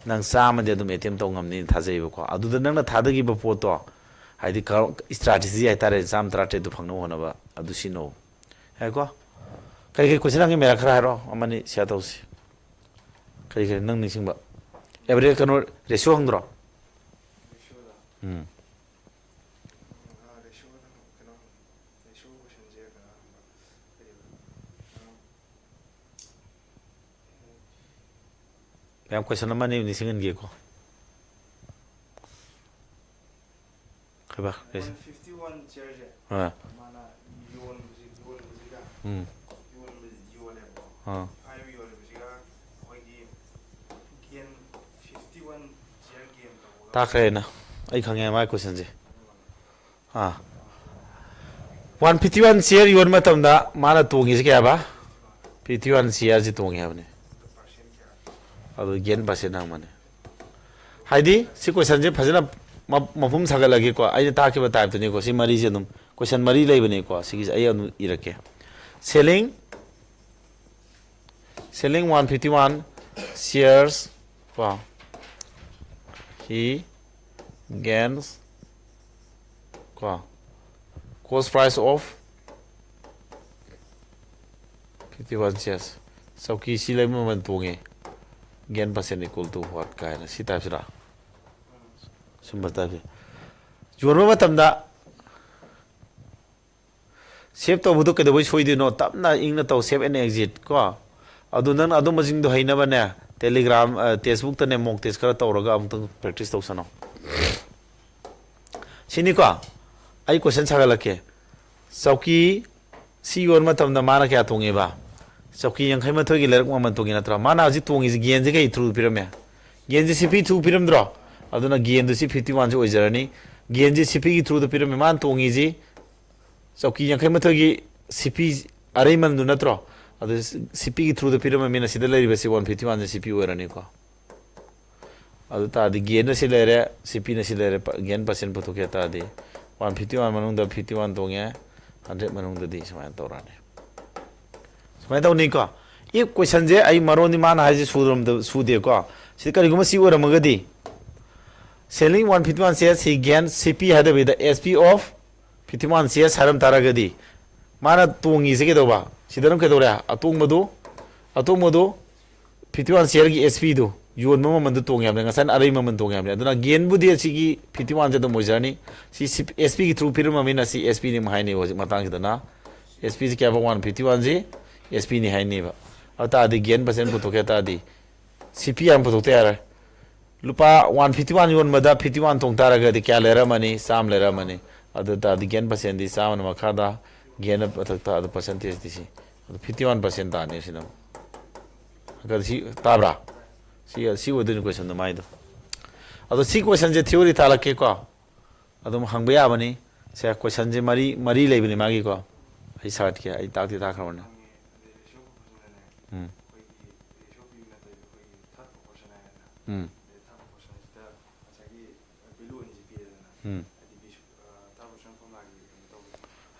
ꯅꯪ ꯆꯥꯝꯃꯗꯤ ꯑꯗꯨꯝ ꯑꯦꯇꯦꯝ ꯇꯧ ꯉꯝꯅꯤꯅ ꯊꯥꯖꯩꯕꯀꯣ꯫ ꯑꯗꯨꯗ ꯅꯪꯅ ꯊꯥꯗꯈꯤꯕ ꯄꯣꯠꯇꯣ, ꯍꯥꯏꯗꯤ ꯀ-, ꯏꯁꯇ꯭ꯔꯥꯇꯦꯖꯤ ꯍꯥꯏꯇꯥꯔꯦ, ꯆꯥꯝꯃ ꯇꯔꯥꯇꯔꯦꯠꯇꯨ ꯐꯪꯅꯕ ꯍꯣꯠꯅꯕ, ꯑꯗꯨ ꯁꯤꯖꯤꯟꯅꯧ꯫ ꯌꯥꯏꯀꯣ? ꯀꯔꯤ ꯀꯔꯤ ꯀꯣꯏꯁꯟ ꯍꯪꯒꯦ, ꯃꯦꯔꯥ ꯈꯔ ꯍꯥꯏꯔꯣ, ꯑꯃꯅꯤ ꯁꯤꯌꯥꯔ ꯇꯧꯁꯤ꯫ ꯀꯔꯤ ꯀꯔꯤ ꯅꯪ ꯅꯤꯡꯁꯤꯡꯕ? ꯑꯦꯚꯔꯦꯖ ꯀꯩꯅꯣ, ꯔꯦꯁꯤꯌꯣ ꯍꯪꯗ꯭ꯔꯣ? ꯎꯝ꯫ ꯃꯌꯥꯝ ꯀꯣꯏꯁꯟ ꯑꯃ ꯑꯅꯤ ꯅꯤꯡꯁꯤꯡꯍꯟꯒꯦꯀꯣ꯫ ꯍꯥꯏꯕ ꯐꯤꯐꯇꯤ ꯋꯥꯟ ꯆꯤꯌꯔꯁꯦ ꯑꯥ ꯃꯥꯅ ꯌꯣꯟꯕꯁꯤ ꯌꯣꯟꯕꯁꯤꯒ ꯎꯝ ꯌꯣꯟꯕꯁꯤ ꯌꯣꯜꯂꯦꯕꯀꯣ ꯑꯥ ꯐꯥꯏꯚ ꯌꯣꯜꯂꯤꯕꯁꯤꯒ ꯑꯩꯈꯣꯏꯒꯤ ꯒꯦꯟ ꯐꯤꯐꯇꯤ ꯋꯥꯟ ꯆꯤꯌꯔ ꯒꯦꯟ ꯇꯧꯕꯒ ꯇꯥꯈ꯭ꯔꯦꯅ ꯑꯩ ꯈꯪꯉꯦ ꯃꯥꯒꯤ ꯀꯣꯏꯁꯟꯁꯦ ꯑꯥ ꯋꯥꯟ ꯐꯤꯐꯇꯤ ꯋꯥꯟ ꯆꯤꯌꯔ ꯌꯣꯟꯕ ꯃꯇꯝꯗ ꯃꯥꯅ ꯇꯣꯡꯉꯤꯁꯦ ꯀꯌꯥꯕ ꯐꯤꯐꯇꯤ ꯋꯥꯟ ꯆꯤꯌꯔꯁꯤ ꯇꯣꯡꯉꯦ ꯍꯥꯏꯕꯅꯤ ꯑꯗꯨ ꯒꯦꯟ ꯄꯥꯔꯁꯦꯟ ꯍꯪꯕꯅꯤ ꯍꯥꯏꯗꯤ ꯁꯤ ꯀꯣꯏꯁꯟꯁꯦ ꯐꯖꯅ ꯃ- ꯃꯄꯨꯝ ꯁꯥꯒꯠꯂꯒꯦꯀꯣ ꯑꯩꯅ ꯇꯥꯛꯈꯤꯕ ꯇꯥꯏꯞꯇꯅꯤꯀꯣ ꯁꯤ ꯃꯔꯤꯁꯦ ꯑꯗꯨꯝ ꯀꯣꯏꯁꯟ ꯃꯔꯤ ꯂꯩꯕꯅꯤꯀꯣ ꯁꯤꯒꯤꯁꯦ ꯑꯩ ꯑꯗꯨꯝ ꯏꯔꯛꯀꯦ selling selling one fifty one shares ꯀꯣ he gains ꯀꯣ cost price of fifty one shares ꯆꯧꯀꯤ ꯁꯤ ꯂꯩꯕ ꯃꯃꯜ ꯇꯣꯡꯉꯦ gain percent equal to what ꯀꯥꯏꯅ ꯁꯤ ꯇꯥꯏꯞꯁꯤꯔꯥ ꯁꯨꯝꯕ ꯇꯥꯏꯞꯁꯦ ꯌꯣꯟꯕ ꯃꯇꯝꯗ ꯁꯦꯞ ꯇꯧꯕꯗꯣ ꯀꯩꯗꯧꯕꯩ ꯁꯣꯏꯗꯣꯏꯅꯣ ꯇꯞꯅ ꯏꯪꯅ ꯇꯧ save and exit ꯀꯣ ꯑꯗꯨ ꯅꯪꯅ ꯑꯗꯨꯝꯕꯁꯤꯡꯗꯣ ꯍꯩꯅꯕꯅꯦ ꯇꯦꯂꯤꯒ꯭ꯔꯥꯝ ꯇꯦꯛꯁꯕꯨꯛꯇꯅꯦ mock test ꯈꯔ ꯇꯧꯔꯒ ꯑꯃꯨꯛꯇꯪ practice ꯇꯧꯁꯅꯣ ꯁꯤꯅꯤꯀꯣ ꯑꯩ ꯀꯣꯏꯁꯟ ꯁꯥꯒꯠꯂꯛꯀꯦ ꯆꯧꯀꯤ ꯁꯤ ꯌꯣꯟꯕ ꯃꯇꯝꯗ ꯃꯥꯅ ꯀꯌꯥ ꯇꯣꯡꯉꯦꯕ ꯆꯧꯀꯤ ꯌꯥꯡꯈꯩ ꯃꯥꯊꯣꯏꯒꯤ ꯂꯩꯔꯛ ꯃꯃꯜ ꯇꯣꯡꯉꯦ ꯅꯠꯇ꯭ꯔꯥ ꯃꯥꯅ ꯍꯧꯖꯤꯛ ꯇꯣꯡꯉꯤꯁꯤ ꯒꯦꯟꯁꯦ ꯀꯩ ꯊ꯭ꯔꯨ ꯄꯤꯔꯝꯃꯦ ꯒꯦꯟꯁꯦ ꯁꯤ ꯄꯤ ꯊ꯭ꯔꯨ ꯄꯤꯔꯝꯗ꯭ꯔꯣ ꯑꯗꯨꯅ ꯒꯦꯟꯗꯨ ꯁꯤ ꯐꯤꯐꯇꯤ ꯋꯥꯟꯁꯦ ꯑꯣꯏꯖꯔꯅꯤ ꯒꯦꯟꯁꯦ ꯁꯤ ꯄꯤꯒꯤ ꯊ꯭ꯔꯨꯗ ꯄꯤꯔꯝꯃꯦ ꯃꯥꯅ ꯇꯣꯡꯉꯤꯁꯤ ꯆꯧꯀꯤ ꯌꯥꯡꯈꯩ ꯃꯥꯊꯣꯏꯒꯤ ꯁꯤ ꯄꯤ ꯑꯔꯩꯃꯜꯗꯨ ꯅꯠꯇ꯭ꯔꯣ ꯑꯗꯨ ꯁꯤ ꯄꯤꯒꯤ ꯊ꯭ꯔꯨꯗ ꯄꯤꯔꯝꯃꯃꯤꯅ ꯁꯤꯗ ꯂꯩꯔꯤꯕꯁꯤ ꯋꯥꯟ ꯐꯤꯐꯇꯤ ꯋꯥꯟꯁꯦ ꯁꯤ ꯄꯤ ꯑꯣꯏꯔꯅꯤꯀꯣ ꯑꯗꯨ ꯇꯥꯔꯗꯤ ꯒꯦꯟꯅ ꯁꯤ ꯂꯩꯔꯦ ꯁꯤ ꯄꯤꯅ ꯁꯤ ꯂꯩꯔꯦ ꯒꯦꯟ ꯄꯥꯔꯁꯦꯟ ꯄꯨꯊꯣꯛꯀꯦ ꯍꯥꯏ ꯇꯥꯔꯗꯤ ꯋꯥꯟ ꯐꯤꯐꯇꯤ ꯋꯥꯟ ꯃꯅꯨꯡꯗ ꯐꯤꯐꯇꯤ ꯋꯥꯟ ꯇꯣꯡꯉꯦ ꯍꯟꯗ꯭ꯔꯦꯠ ꯃꯅꯨꯡꯗꯗꯤ ꯁꯨꯃꯥꯏꯅ ꯇꯧꯔꯛꯑꯅꯤ ꯁꯨꯃꯥꯏꯅ ꯇꯧꯅꯤꯀꯣ ꯏꯐ ꯀꯣꯏꯁꯟꯁꯦ ꯑꯩ ꯃꯔꯣꯟꯗꯤ ꯃꯥꯅ ꯍꯥꯏꯁꯦ ꯁꯨꯗꯦꯀꯣ ꯁꯤ ꯀꯔꯤꯒꯨꯝꯕ ꯁꯤ ꯑꯣꯏꯔꯝꯃꯒꯗꯤ selling one fifty one shares he gain ꯁꯤ ꯄꯤ ꯍꯥꯏꯗꯕꯤꯗ S P of fifty one shares ꯍꯥꯏꯔꯝ ꯇꯥꯔꯒꯗꯤ ꯃꯥꯅ ꯇꯣꯡꯉꯤꯁꯦ ꯀꯩꯗꯧꯕ ꯁꯤꯗꯅ ꯀꯩꯗꯧꯔꯦ ꯑꯇꯣꯡꯕꯗꯨ ꯑꯇꯣꯡꯕꯗꯨ ꯐꯤꯐꯇꯤ ꯋꯥꯟ ꯁꯤꯌꯔꯒꯤ ꯑꯦꯁ ꯄꯤꯗꯨ ꯌꯣꯟꯕ ꯃꯃꯜꯗꯨ ꯇꯣꯡꯉꯦ ꯍꯥꯏꯕꯅꯤ ꯉꯁꯥꯏꯅ ꯑꯔꯩ ꯃꯃꯜ ꯇꯣꯡꯉꯦ ꯍꯥꯏꯕꯅꯤ ꯑꯗꯨꯅ ꯒꯦꯟꯕꯨꯗꯤ ꯑꯁꯤꯒꯤ ꯐꯤꯐꯇꯤ ꯋꯥꯟꯁꯦ ꯑꯗꯨꯝ ꯑꯣꯏꯖꯔꯅꯤ ꯁꯤ ꯑꯦꯁ ꯄꯤꯒꯤ ꯊ꯭ꯔꯨ ꯄꯤꯔꯝꯃꯕꯅꯤꯅ ꯁꯤ ꯑꯦꯁ ꯄꯤꯅꯤ ꯑꯃꯨꯛ ꯍꯥꯏꯅꯤ ꯍꯧꯖꯤꯛ ꯃꯇꯥꯡꯁꯤꯗꯅ ꯑꯦꯁ ꯄꯤꯁꯤ ꯀꯌꯥꯐꯧ ꯋꯥꯟ ꯐꯤꯐꯇꯤ ꯋꯥꯟꯁꯤ ꯑꯦꯁ ꯄꯤꯅꯤ ꯍꯥꯏꯅꯦꯕ ꯑꯗꯨ ꯇꯥꯔꯗꯤ ꯒꯦꯟ ꯄꯥꯔꯁꯦꯟ ꯄꯨꯊꯣꯛꯀꯦ ꯍꯥꯏ ꯇꯥꯔꯗꯤ ꯁꯤ ꯄꯤ ꯍꯥꯟꯅ ꯄꯨꯊꯣꯛꯇ ꯌꯥꯔꯣꯏ ꯂꯨꯄꯥ ꯋꯥꯟ ꯐꯤꯐꯇꯤ ꯋꯥꯟ ꯌꯣꯟꯕꯗ ꯐꯤꯐꯇꯤ ꯋꯥꯟ ꯇꯣꯡ ꯇꯥꯔꯒꯗꯤ ꯀꯌꯥ ꯂꯩꯔꯝꯃꯅꯤ? ꯆꯥꯝꯃ ꯂꯩꯔꯝꯃꯅꯤ꯫ ꯑꯗꯨ ꯇꯥꯔꯗꯤ ꯒꯦꯟ ꯄꯥꯔꯁꯦꯟꯗꯤ ꯆꯥꯝꯃꯅ ꯃꯈꯥꯗ, ꯒꯦꯟꯅ ꯃꯊꯛꯇ, ꯑꯗꯨ ꯄꯥꯔꯁꯦꯟꯇꯦꯖꯇꯤ ꯁꯤ꯫ ꯑꯗꯨ ꯐꯤꯐꯇꯤ ꯋꯥꯟ ꯄꯥꯔꯁꯦꯟ ꯇꯥꯅꯤ ꯁꯤꯅ꯫ ꯑꯗꯨ ꯁꯤ ꯇꯥꯕ꯭ꯔꯥ? ꯁꯤ, ꯁꯤ ꯑꯣꯏꯗꯣꯏꯅꯤ ꯀꯣꯏꯁꯟꯗꯣ ꯃꯥꯏꯗꯣ꯫ ꯑꯗꯣ ꯁꯤ ꯀꯣꯏꯁꯟꯁꯦ ꯊꯤꯑꯣꯔꯤ ꯇꯥꯛꯂꯛꯀꯦꯀꯣ꯫ ꯑꯗꯨꯝ ꯍꯪꯕ ꯌꯥꯕꯅꯤ꯫ ꯁꯦ ꯀꯣꯏꯁꯟꯁꯦ ꯃꯔꯤ, ꯃꯔꯤ ꯂꯩꯕꯅꯤ ꯃꯥꯒꯤꯀꯣ꯫ ꯑꯩ ꯁꯥꯔꯠꯀꯦ, ꯑꯩ ꯇꯥꯛꯇꯤ ꯇꯥꯛꯈ꯭ꯔꯕꯅꯦ꯫ ꯎꯝ꯫ ꯎꯝ꯫ ꯎꯝ꯫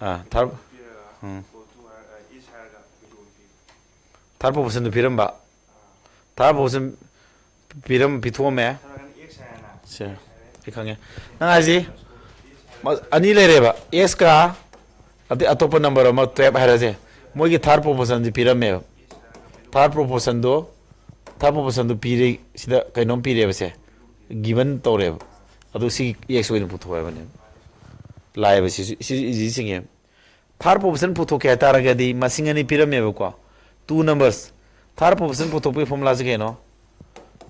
ꯑꯥ, ꯊꯥꯔ-, ꯎꯝ꯫ ꯊꯥꯔ ꯄ꯭ꯔꯣꯄꯣꯁꯟꯗꯨ ꯄꯤꯔꯝꯕ꯫ ꯊꯥꯔ ꯄ꯭ꯔꯣꯄꯣꯁꯟ ꯄꯤꯔꯝ-, ꯄꯤꯊꯣꯛꯑꯝꯃꯦ꯫ ꯁꯦ, ꯑꯩ ꯈꯪꯉꯦ꯫ ꯅꯪ ꯍꯥꯏꯁꯤ ꯃ-, ꯑꯅꯤ ꯂꯩꯔꯦꯕ, ꯑꯦꯛꯁꯀ ꯑꯗꯩ ꯑꯇꯣꯞꯄ ꯅꯝꯕꯔ ꯑꯃ ꯇꯨꯌꯦꯜꯞ ꯍꯥꯏꯔꯁꯦ꯫ ꯃꯣꯏꯒꯤ ꯊꯥꯔ ꯄ꯭ꯔꯣꯄꯣꯁꯟꯁꯤ ꯄꯤꯔꯝꯃꯦꯕ꯫ ꯊꯥꯔ ꯄ꯭ꯔꯣꯄꯣꯁꯟꯗꯣ, ꯊꯥꯔ ꯄ꯭ꯔꯣꯄꯣꯁꯟꯗꯣ ꯄꯤꯔꯦ, ꯁꯤꯗ ꯀꯩꯅꯣꯝ ꯄꯤꯔꯦꯕꯁꯦ, ꯒꯤꯕꯟ ꯇꯧꯔꯦꯕ꯫ ꯑꯗꯨ ꯁꯤ ꯑꯦꯛꯁ ꯑꯣꯏꯅ ꯄꯨꯊꯣꯛꯑꯦꯕꯅꯦꯕ꯫ ꯂꯥꯛꯑꯦꯕ ꯁꯤꯁꯨ, ꯁꯤꯁꯨ ꯏꯖꯤ ꯆꯤꯡꯉꯦꯕ꯫ ꯊꯥꯔ ꯄ꯭ꯔꯣꯄꯣꯁꯟ ꯄꯨꯊꯣꯛꯀꯦ ꯍꯥꯏꯇꯥꯔꯒꯗꯤ ꯃꯁꯤꯡ ꯑꯅꯤ ꯄꯤꯔꯝꯃꯦꯕꯀꯣ, ꯇꯨ ꯅꯝꯕꯔꯁ꯫ ꯊꯥꯔ ꯄ꯭ꯔꯣꯄꯣꯁꯟ ꯄꯨꯊꯣꯛꯄꯒꯤ ꯐꯣꯔꯃꯨꯂꯥꯁꯦ ꯀꯩꯅꯣ?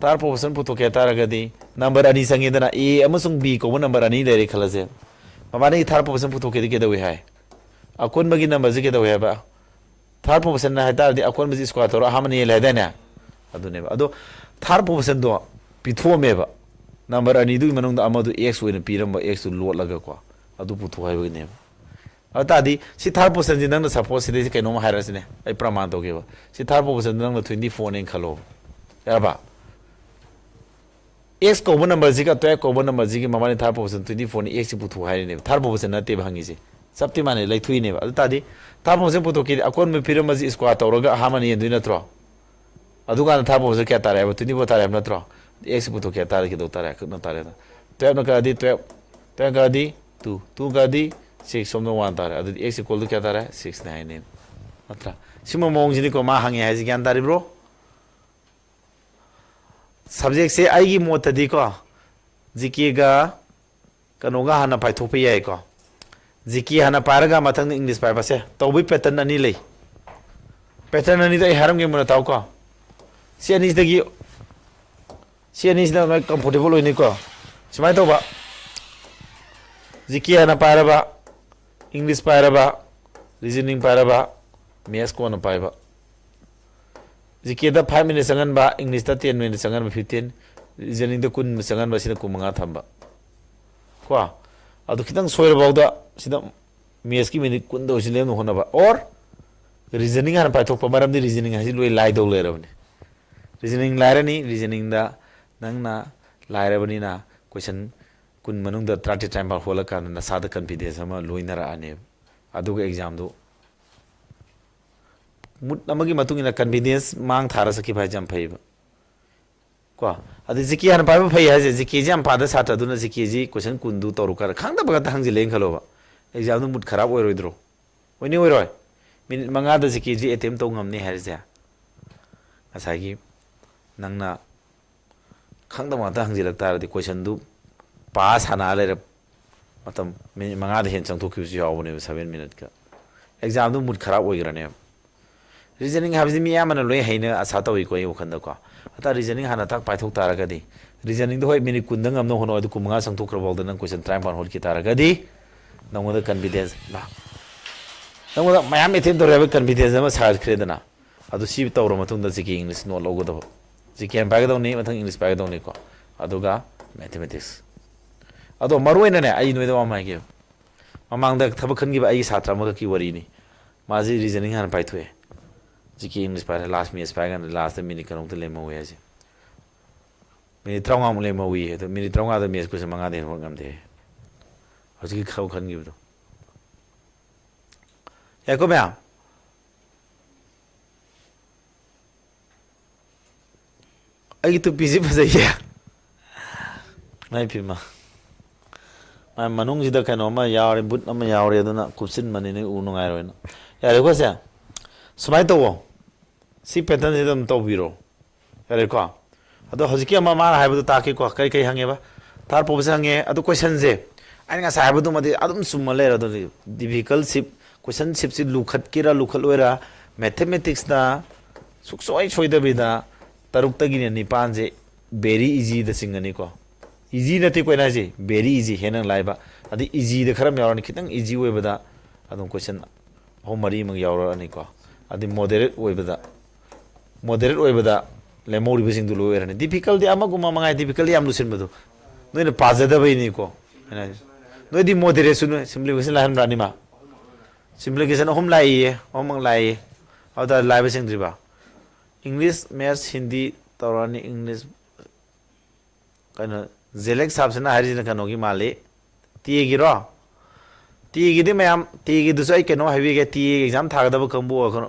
ꯊꯥꯔ ꯄ꯭ꯔꯣꯄꯣꯁꯟ ꯄꯨꯊꯣꯛꯀꯦ ꯍꯥꯏꯇꯥꯔꯒꯗꯤ ꯅꯝꯕꯔ ꯑꯅꯤ ꯆꯪꯉꯦꯗꯅ, ꯑꯦ ꯑꯃꯁꯨꯡ ꯕꯤ ꯀꯧꯕ ꯅꯝꯕꯔ ꯑꯅꯤ ꯂꯩꯔꯦ ꯈꯜꯂꯁꯦ꯫ ꯃꯕꯥꯅꯤꯒꯤ ꯊꯥꯔ ꯄ꯭ꯔꯣꯄꯣꯁꯟ ꯄꯨꯊꯣꯛꯀꯦꯗꯤ ꯀꯩꯗꯧꯏ ꯍꯥꯏ? ꯑꯀꯣꯟꯕꯒꯤ ꯅꯝꯕꯔꯁꯤ ꯀꯩꯗꯧꯏ ꯍꯥꯏꯕ? ꯊꯥꯔ ꯄ꯭ꯔꯣꯄꯣꯁꯟ ꯍꯥꯏꯇꯥꯔꯗꯤ ꯑꯀꯣꯟꯕꯁꯤ ꯁ꯭ꯀ꯭ꯋꯥꯔ ꯇꯧꯔ ꯑꯍꯥꯟꯕꯅ ꯍꯦꯜꯂꯦ ꯍꯥꯏꯗꯥꯏꯅꯦ? ꯑꯗꯨꯅꯦꯕ꯫ ꯑꯗꯣ ꯊꯥꯔ ꯄ꯭ꯔꯣꯄꯣꯁꯟꯗꯣ ꯄꯤꯊꯣꯛꯑꯝꯃꯦꯕ꯫ ꯅꯝꯕꯔ ꯑꯅꯤꯗꯨꯒꯤ ꯃꯅꯨꯡꯗ ꯑꯃꯗꯨ ꯑꯦꯛꯁ ꯑꯣꯏꯅ ꯄꯤꯔꯝꯕ, ꯑꯦꯛꯁꯇꯨ ꯂꯣꯠꯂꯒꯀꯣ, ꯑꯗꯨ ꯄꯨꯊꯣꯛ ꯍꯥꯏꯕꯒꯤꯅꯦꯕ꯫ ꯑꯗꯨ ꯇꯥꯔꯗꯤ ꯁꯤ ꯊꯥꯔ ꯄ꯭ꯔꯣꯄꯣꯁꯟꯁꯤ ꯅꯪꯅ ꯁꯄꯣꯁ ꯁꯤꯗꯩꯁꯤ ꯀꯩꯅꯣꯝ ꯍꯥꯏꯔꯁꯤꯅꯦ, ꯑꯩ ꯄ꯭ꯔꯃꯥꯟ ꯇꯧꯒꯦꯕ꯫ ꯁꯤ ꯊꯥꯔ ꯄ꯭ꯔꯣꯄꯣꯁꯟꯗꯨ ꯅꯪꯅ ꯇ꯭ꯋꯦꯟꯇꯤ ꯐꯣꯔꯅꯦꯅ ꯈꯜꯂꯣꯕ꯫ ꯌꯥꯔꯕ? ꯑꯦꯛꯁ ꯀꯧꯕ ꯅꯝꯕꯔꯁꯤꯒ ꯇꯨꯌꯦꯜꯞ ꯀꯧꯕ ꯅꯝꯕꯔꯁꯤꯒꯤ ꯃꯕꯥꯅꯤ ꯊꯥꯔ ꯄ꯭ꯔꯣꯄꯣꯁꯟ ꯇ꯭ꯋꯦꯟꯇꯤ ꯐꯣꯔꯅꯤ, ꯑꯦꯛꯁꯁꯤ ꯄꯨꯊꯣꯛ ꯍꯥꯏꯔꯤꯅꯦꯕ꯫ ꯊꯥꯔ ꯄ꯭ꯔꯣꯄꯣꯁꯟ ꯅꯠꯇꯦꯕ ꯍꯪꯉꯤꯁꯦ꯫ ꯆꯞꯇꯤ ꯃꯥꯟꯅꯩ, ꯂꯩꯊꯣꯛꯏꯅꯦꯕ꯫ ꯑꯗꯨ ꯇꯥꯔꯗꯤ ꯊꯥꯔ ꯄ꯭ꯔꯣꯄꯣꯁꯟ ꯄꯨꯊꯣꯛꯀꯦꯗꯤ ꯑꯀꯣꯟꯕ ꯄꯤꯔꯝꯕꯁꯤ ꯁ꯭ꯀ꯭ꯋꯥꯔ ꯇꯧꯔꯒ ꯑꯍꯥꯟꯕꯅ ꯌꯦꯟꯗꯣꯏ ꯅꯠꯇ꯭ꯔꯣ? ꯑꯗꯨꯀꯥꯟꯗ ꯊꯥꯔ ꯄ꯭ꯔꯣꯄꯣꯁꯟ ꯀꯌꯥ ꯇꯥꯔꯦ ꯍꯥꯏꯕ? ꯇ꯭ꯋꯦꯟꯇꯤ ꯐꯣꯔ ꯇꯥꯔꯦ ꯍꯥꯏꯕ ꯅꯠꯇ꯭ꯔꯣ? ꯑꯦꯛꯁꯁꯤ ꯄꯨꯊꯣꯛꯀꯦ ꯍꯥꯏ ꯇꯥꯔꯗꯤ ꯀꯩꯗꯧ ꯇꯥꯔꯦ? ꯑꯀꯛꯅ ꯇꯥꯔꯦ꯫ ꯇꯨꯌꯦꯜꯞꯅ ꯀꯛꯑꯗꯤ ꯇꯨꯌꯦꯜꯞ, ꯇꯨꯌꯦꯜꯞ ꯀꯛꯑꯗꯤ ꯇꯨ, ꯇꯨ ꯀꯛꯑꯗꯤ ꯁꯤꯛꯁ, ꯁꯣꯝꯗ ꯋꯥꯟ ꯇꯥꯔꯦ꯫ ꯑꯗꯨꯗꯤ ꯑꯦꯛꯁ ꯏꯀ꯭ꯋꯦꯜꯗꯨ ꯀꯌꯥ ꯇꯥꯔꯦ? ꯁꯤꯛꯁꯅꯦ ꯍꯥꯏꯅꯦꯕ꯫ ꯅꯠꯇ꯭ꯔꯥ? ꯁꯤꯒꯨꯝꯕ ꯃꯑꯣꯡꯁꯤꯅꯤꯀꯣ ꯃꯥ ꯍꯪꯉꯦ ꯍꯥꯏꯁꯤ, ꯒ꯭ꯌꯥꯟ ꯇꯥꯔꯤꯕ꯭ꯔꯣ? ꯁꯕꯖꯦꯛꯁꯦ ꯑꯩꯒꯤ ꯃꯣꯠꯇꯗꯤꯀꯣ, ꯖꯤ ꯀꯦꯒ ꯀꯩꯅꯣꯒ ꯍꯥꯟꯅ ꯄꯥꯏꯊꯣꯛꯄ ꯌꯥꯏꯀꯣ꯫ ꯖꯤ ꯀꯦ ꯍꯥꯟꯅ ꯄꯥꯏꯔꯒ ꯃꯊꯪꯗ ꯏꯪꯂꯤꯁ ꯄꯥꯏꯕꯁꯦ ꯇꯧꯕꯩ ꯄꯦꯇꯔꯟ ꯑꯅꯤ ꯂꯩ꯫ ꯄꯦꯇꯔꯟ ꯑꯅꯤꯗꯣ ꯑꯩ ꯍꯥꯏꯔꯝꯒꯦ ꯃꯨꯟꯅ ꯇꯥꯎꯀꯣ꯫ ꯁꯤ ꯑꯅꯤꯁꯤꯗꯒꯤ, ꯁꯤ ꯑꯅꯤꯁꯤꯅ ꯅꯣꯏ comfortable ꯑꯣꯏꯅꯤꯀꯣ꯫ ꯁꯨꯃꯥꯏꯅ ꯇꯧꯕ, ꯖꯤ ꯀꯦ ꯍꯥꯟꯅ ꯄꯥꯏꯔꯕ, ꯏꯪꯂꯤꯁ ꯄꯥꯏꯔꯕ, ꯔꯤꯖꯅꯤꯡ ꯄꯥꯏꯔꯕ, ꯃꯦꯠꯁ ꯀꯣꯟꯅ ꯄꯥꯏꯕ꯫ ꯖꯤ ꯀꯦꯗ five minute ꯆꯪꯍꯟꯕ, ꯏꯪꯂꯤꯁꯇ ten minute ꯆꯪꯍꯟꯕ, fifteen, ꯔꯤꯖꯅꯤꯡꯗ ꯀꯨꯟ ꯆꯪꯍꯟꯕ, ꯁꯤꯅ ꯀꯨꯟ ꯃꯉꯥ ꯊꯝꯕ ꯀꯣ꯫ ꯑꯗꯨ ꯈꯤꯇꯪ ꯁꯣꯏꯔꯐꯥꯎꯗ ꯁꯤꯗ ꯃꯦꯠꯁꯀꯤ ꯃꯤꯅꯤꯠ ꯀꯨꯟꯗ ꯑꯣꯏꯁꯨ ꯂꯦꯝꯅ ꯍꯣꯠꯅꯕ꯫ Or ꯔꯤꯖꯅꯤꯡ ꯍꯥꯟꯅ ꯄꯥꯏꯊꯣꯛꯄ, ꯃꯔꯝꯗꯤ ꯔꯤꯖꯅꯤꯡ ꯍꯥꯏꯁꯤ ꯂꯣꯏ ꯂꯥꯏꯗꯧ ꯂꯩꯔꯕꯅꯤ꯫ ꯔꯤꯖꯅꯤꯡ ꯂꯥꯏꯔꯅꯤ, ꯔꯤꯖꯅꯤꯡꯗ ꯅꯪꯅ ꯂꯥꯏꯔꯕꯅꯤꯅ ꯀꯣꯏꯁꯟ ꯀꯨꯟ ꯃꯅꯨꯡꯗ ꯇꯔꯥꯇꯔꯦꯠ ꯇꯔꯥꯅꯤꯄꯥꯜ ꯍꯣꯠꯂꯀꯥꯟꯗ ꯅꯁꯥꯗ ꯀꯟꯐꯤꯗꯦꯟꯁ ꯑꯃ ꯂꯣꯏꯅꯔꯛꯑꯅꯦꯕ꯫ ꯑꯗꯨꯒ ꯑꯦꯛꯖꯥꯝꯗꯨ ꯃꯨꯠ ꯑꯃꯒꯤ ꯃꯇꯨꯡ ꯏꯟꯅ ꯀꯟꯐꯤꯗꯦꯟꯁ ꯃꯥꯡ ꯊꯥꯔ ꯆꯠꯈꯤꯕ ꯍꯥꯏꯁꯦ ꯌꯥꯝ ꯐꯩꯌꯦꯕ꯫ ꯀꯣ, ꯑꯗꯩ ꯖꯤ ꯀꯦ ꯍꯥꯟꯅ ꯄꯥꯏꯕ ꯐꯩ ꯍꯥꯏꯁꯦ, ꯖꯤ ꯀꯦꯁꯤ ꯌꯥꯝ ꯄꯥꯗ ꯁꯥꯇ꯭ꯔꯗꯨꯅ ꯖꯤ ꯀꯦꯁꯤ ꯀꯣꯏꯁꯟ ꯀꯨꯟꯗꯨ ꯇꯧꯔꯨ ꯀꯥꯟꯗ ꯈꯪꯗꯕ ꯉꯥꯛꯇ ꯍꯪꯖꯤꯜꯂꯛꯑꯦꯅ ꯈꯜꯂꯣꯕ, ꯑꯦꯛꯖꯥꯝꯗꯨ ꯃꯨꯠ ꯈꯔꯥꯞ ꯑꯣꯏꯔꯣꯏꯗ꯭ꯔꯣ? ꯑꯣꯏꯅꯤ ꯑꯣꯏꯔꯣꯏ? ꯃꯤꯅꯤꯠ ꯃꯉꯥꯗ ꯖꯤ ꯀꯦꯁꯤ ꯑꯦꯇꯦꯝ ꯇꯧ ꯉꯝꯅꯤ ꯍꯥꯏꯔꯤꯁꯦ, ꯉꯁꯥꯏꯒꯤ ꯅꯪꯅ ꯈꯪꯗꯕ ꯉꯥꯛꯇ ꯍꯪꯖꯤꯜꯂꯛ ꯇꯥꯔꯗꯤ ꯀꯣꯏꯁꯟꯗꯨ ꯄꯥ ꯁꯥꯟꯅ ꯂꯩꯔ ꯃꯇꯝ ꯃꯤꯅꯤꯠ ꯃꯉꯥꯗ ꯍꯦꯟꯅ ꯆꯪꯊꯣꯛꯈꯤꯕꯁꯨ ꯌꯥꯎꯕꯅꯦꯕ, ꯁꯚꯦꯟ ꯃꯤꯅꯠꯀ꯫ ꯑꯦꯛꯖꯥꯝꯗꯨ ꯃꯨꯠ ꯈꯔꯥꯞ ꯑꯣꯏꯈ꯭ꯔꯅꯦꯕ꯫ ꯔꯤꯖꯅꯤꯡ ꯍꯥꯏꯕꯁꯤ ꯃꯤ ꯑꯌꯥꯝꯕꯅ ꯂꯣꯏ ꯍꯩꯅ ꯑꯁꯥ ꯇꯧꯏꯀꯣ ꯑꯩ ꯋꯥꯈꯜꯗꯀꯣ꯫ ꯑꯗ ꯔꯤꯖꯅꯤꯡ ꯍꯥꯟꯅ ꯇꯥꯛ ꯄꯥꯏꯊꯣꯛ ꯇꯥꯔꯒꯗꯤ, ꯔꯤꯖꯅꯤꯡꯗꯣ ꯍꯣꯏ ꯃꯤꯅꯤꯠ ꯀꯨꯟꯗ ꯉꯝꯅꯕ ꯍꯣꯠꯅꯧ, ꯑꯗꯨ ꯀꯨꯟ ꯃꯉꯥ ꯆꯪꯊꯣꯛꯈ꯭ꯔ ꯐꯥꯎꯗ ꯅꯪ ꯀꯣꯏꯁꯟ ꯇꯔꯥꯅꯤꯄꯥꯟ ꯍꯣꯠꯈꯤ ꯇꯥꯔꯒꯗꯤ ꯅꯪꯉꯣꯟꯗ ꯀꯟꯐꯤꯗꯦꯟꯁ, ꯅꯪꯉꯣꯟꯗ ꯃꯌꯥꯝ ꯑꯦꯇꯦꯝ ꯇꯧꯔꯦ ꯍꯥꯏꯕ ꯀꯟꯐꯤꯗꯦꯟꯁ ꯑꯃ ꯁꯥꯒꯠꯈ꯭ꯔꯦꯗꯅ꯫ ꯑꯗꯨ ꯁꯤ ꯇꯧꯔ ꯃꯇꯨꯡꯗ ꯖꯤ ꯀꯦ ꯏꯪꯂꯤꯁ ꯅꯣꯠ ꯂꯧꯒꯗꯕ꯫ ꯖꯤ ꯀꯦ ꯍꯥꯟꯅ ꯄꯥꯏꯒꯗꯧꯅꯤ, ꯃꯊꯪ ꯏꯪꯂꯤꯁ ꯄꯥꯏꯒꯗꯧꯅꯤꯀꯣ, ꯑꯗꯨꯒ ꯃꯦꯊꯃꯦꯇꯤꯛꯁ꯫ ꯑꯗꯣ ꯃꯔꯨ ꯑꯣꯏꯅꯅꯦ, ꯑꯩ ꯅꯣꯏꯗ ꯋꯥ ꯑꯃ ꯍꯥꯏꯒꯦ꯫ ꯃꯃꯥꯡꯗ ꯊꯕꯛ ꯈꯟꯈꯤꯕ ꯑꯩꯒꯤ ꯁꯥꯇ꯭ꯔ ꯑꯃꯈꯛꯀꯤ ꯋꯥꯔꯤꯅꯤ꯫ ꯃꯥꯁꯤ ꯔꯤꯖꯅꯤꯡ ꯍꯥꯟꯅ ꯄꯥꯏꯊꯣꯛꯑꯦ, ꯖꯤ ꯀꯦ ꯏꯪꯂꯤꯁ ꯄꯥꯏꯔꯦ, ꯂꯥꯁ ꯃꯦꯠꯁ ꯄꯥꯏ ꯀꯥꯟꯗ ꯂꯥꯁꯇ ꯃꯤꯅꯤꯠ ꯀꯩꯅꯣꯝꯇ ꯂꯦꯝꯍꯧꯋꯦ ꯍꯥꯏꯁꯦ꯫ ꯃꯤꯅꯤꯠ ꯇꯔꯥꯃꯉꯥꯃꯨꯛ ꯂꯦꯝꯍꯧꯋꯤ꯫ ꯑꯗꯣ ꯃꯤꯅꯤꯠ ꯇꯔꯥꯃꯉꯥꯗ ꯃꯦꯠꯁ ꯀꯣꯏꯁꯟ ꯃꯉꯥꯗꯩ ꯍꯦꯟꯅ ꯍꯣꯠ ꯉꯝꯗꯦ꯫ ꯍꯧꯖꯤꯛꯀꯤ ꯈꯔ ꯈꯟꯈꯤꯕꯗꯣ꯫ ꯌꯥꯏꯀꯣ ꯃꯌꯥꯝ? ꯑꯩꯒꯤ ꯇꯨꯄꯤꯁꯤ ꯐꯖꯩꯌꯦ꯫ ꯃꯥꯏ ꯐꯤꯃ, ꯃꯥꯏ ꯃꯅꯨꯡꯁꯤꯗ ꯀꯩꯅꯣ ꯑꯃ ꯌꯥꯎꯔꯦ, ꯕꯨꯠ ꯑꯃ ꯌꯥꯎꯔꯦ, ꯑꯗꯨꯅ ꯀꯨꯞꯁꯤꯟꯕꯅꯤ, ꯅꯣꯏ ꯎ ꯅꯨꯡꯉꯥꯏꯔꯣꯏꯅ꯫ ꯌꯥꯔꯦꯀꯣ ꯁꯦ? ꯁꯨꯃꯥꯏꯅ ꯇꯧꯋꯣ, ꯁꯤ ꯄꯦꯇꯔꯟꯁꯤꯗ ꯑꯗꯨꯝ ꯇꯧꯕꯤꯔꯣ꯫ ꯌꯥꯔꯦꯀꯣ? ꯑꯗꯣ ꯍꯧꯖꯤꯛꯀꯤ ꯑꯃ ꯃꯥꯅ ꯍꯥꯏꯕꯗꯣ ꯇꯥꯛꯀꯦꯀꯣ꯫ ꯀꯔꯤ ꯀꯔꯤ ꯍꯪꯉꯦꯕ? ꯊꯥꯔꯠ ꯄ꯭ꯔꯣꯄꯣꯖꯤꯁꯟ ꯍꯪꯉꯦ꯫ ꯑꯗꯣ ꯀꯣꯏꯁꯟꯁꯦ ꯑꯩꯅ ꯉꯁꯥꯏ ꯍꯥꯏꯕꯗꯨꯃꯗꯤ ꯑꯗꯨꯝ ꯆꯨꯝꯃ ꯂꯩꯔꯦ꯫ ꯑꯗꯨꯗꯤ ꯗꯤꯐꯤꯀꯜ ꯁꯤꯞ, ꯀꯣꯏꯁꯟ ꯁꯤꯞꯁꯤ ꯂꯨꯈꯠꯀꯦꯔꯥ ꯂꯨꯈꯠꯂꯣꯏꯔꯥ, ꯃꯦꯊꯃꯦꯇꯤꯛꯁꯇ ꯁꯨꯡꯁꯣꯏ ꯁꯣꯏꯗꯕꯤꯗ ꯇꯔꯨꯛꯇꯒꯤꯅ ꯅꯤꯄꯥꯟꯁꯦ very easyꯗ ꯆꯤꯡꯒꯅꯤꯀꯣ꯫ Easy ꯅꯠꯇꯦꯀꯣ ꯑꯩꯅ ꯍꯥꯏꯁꯦ, very easy, ꯍꯦꯟꯅ ꯂꯥꯏꯕ꯫ ꯑꯗꯩ easyꯗ ꯈꯔ ꯑꯃ ꯌꯥꯎꯔꯅꯤ, ꯈꯤꯇꯪ easy ꯑꯣꯏꯕꯗ ꯑꯗꯨꯝ question ꯑꯍꯨꯝ ꯃꯔꯤ ꯑꯃ ꯌꯥꯎꯔꯛꯑꯅꯤꯀꯣ꯫ ꯑꯗꯩ moderate ꯑꯣꯏꯕꯗ, moderate ꯑꯣꯏꯕꯗ ꯂꯦꯝꯍꯧꯔꯤꯕꯁꯤꯡꯗꯨ ꯂꯣꯏ ꯑꯣꯏꯔꯅꯤ꯫ Difficulty ꯑꯃꯒꯨꯝꯕ ꯃꯉꯥꯏ, difficulty ꯌꯥꯝ ꯂꯨꯁꯤꯟꯕꯗꯣ ꯅꯣꯏꯅ ꯄꯥꯖꯗꯕꯩꯅꯤꯀꯣ꯫ ꯑꯩꯅ ꯍꯥꯏꯁꯦ, ꯅꯣꯏꯗꯤ moderateꯁꯨ ꯅꯣꯏ simplification ꯂꯥꯛꯍꯟꯕ꯭ꯔꯥ ꯑꯅꯤꯃꯛ? Simplification ꯑꯍꯨꯝ ꯂꯥꯛꯏꯌꯦ, ꯑꯍꯨꯝꯃꯛ ꯂꯥꯛꯏꯌꯦ꯫ ꯑꯗꯨ ꯇꯥꯔꯗꯤ ꯂꯥꯏꯕꯁꯤꯡꯗ꯭ꯔꯤꯕ? English, Maths, Hindi ꯇꯧꯔꯛꯑꯅꯤ꯫ English ꯀꯩꯅꯣ, ꯖꯦꯂꯦꯛ ꯁꯥꯞꯁꯤꯅ ꯍꯥꯏꯔꯤꯁꯤꯅ ꯀꯩꯅꯣꯒꯤ ꯃꯥꯜꯂꯤ, ꯇꯤ ꯑꯦꯒꯤꯔꯣ? ꯇꯤ ꯑꯦꯒꯤꯗꯤ ꯃꯌꯥꯝ, ꯇꯤ ꯑꯦꯒꯤꯗꯨꯁꯨ ꯑꯩ ꯀꯩꯅꯣ ꯍꯥꯏꯕꯤꯒꯦ, ꯇꯤ ꯑꯦ exam ꯊꯥꯒꯗꯕ ꯀꯥꯡꯕꯨ,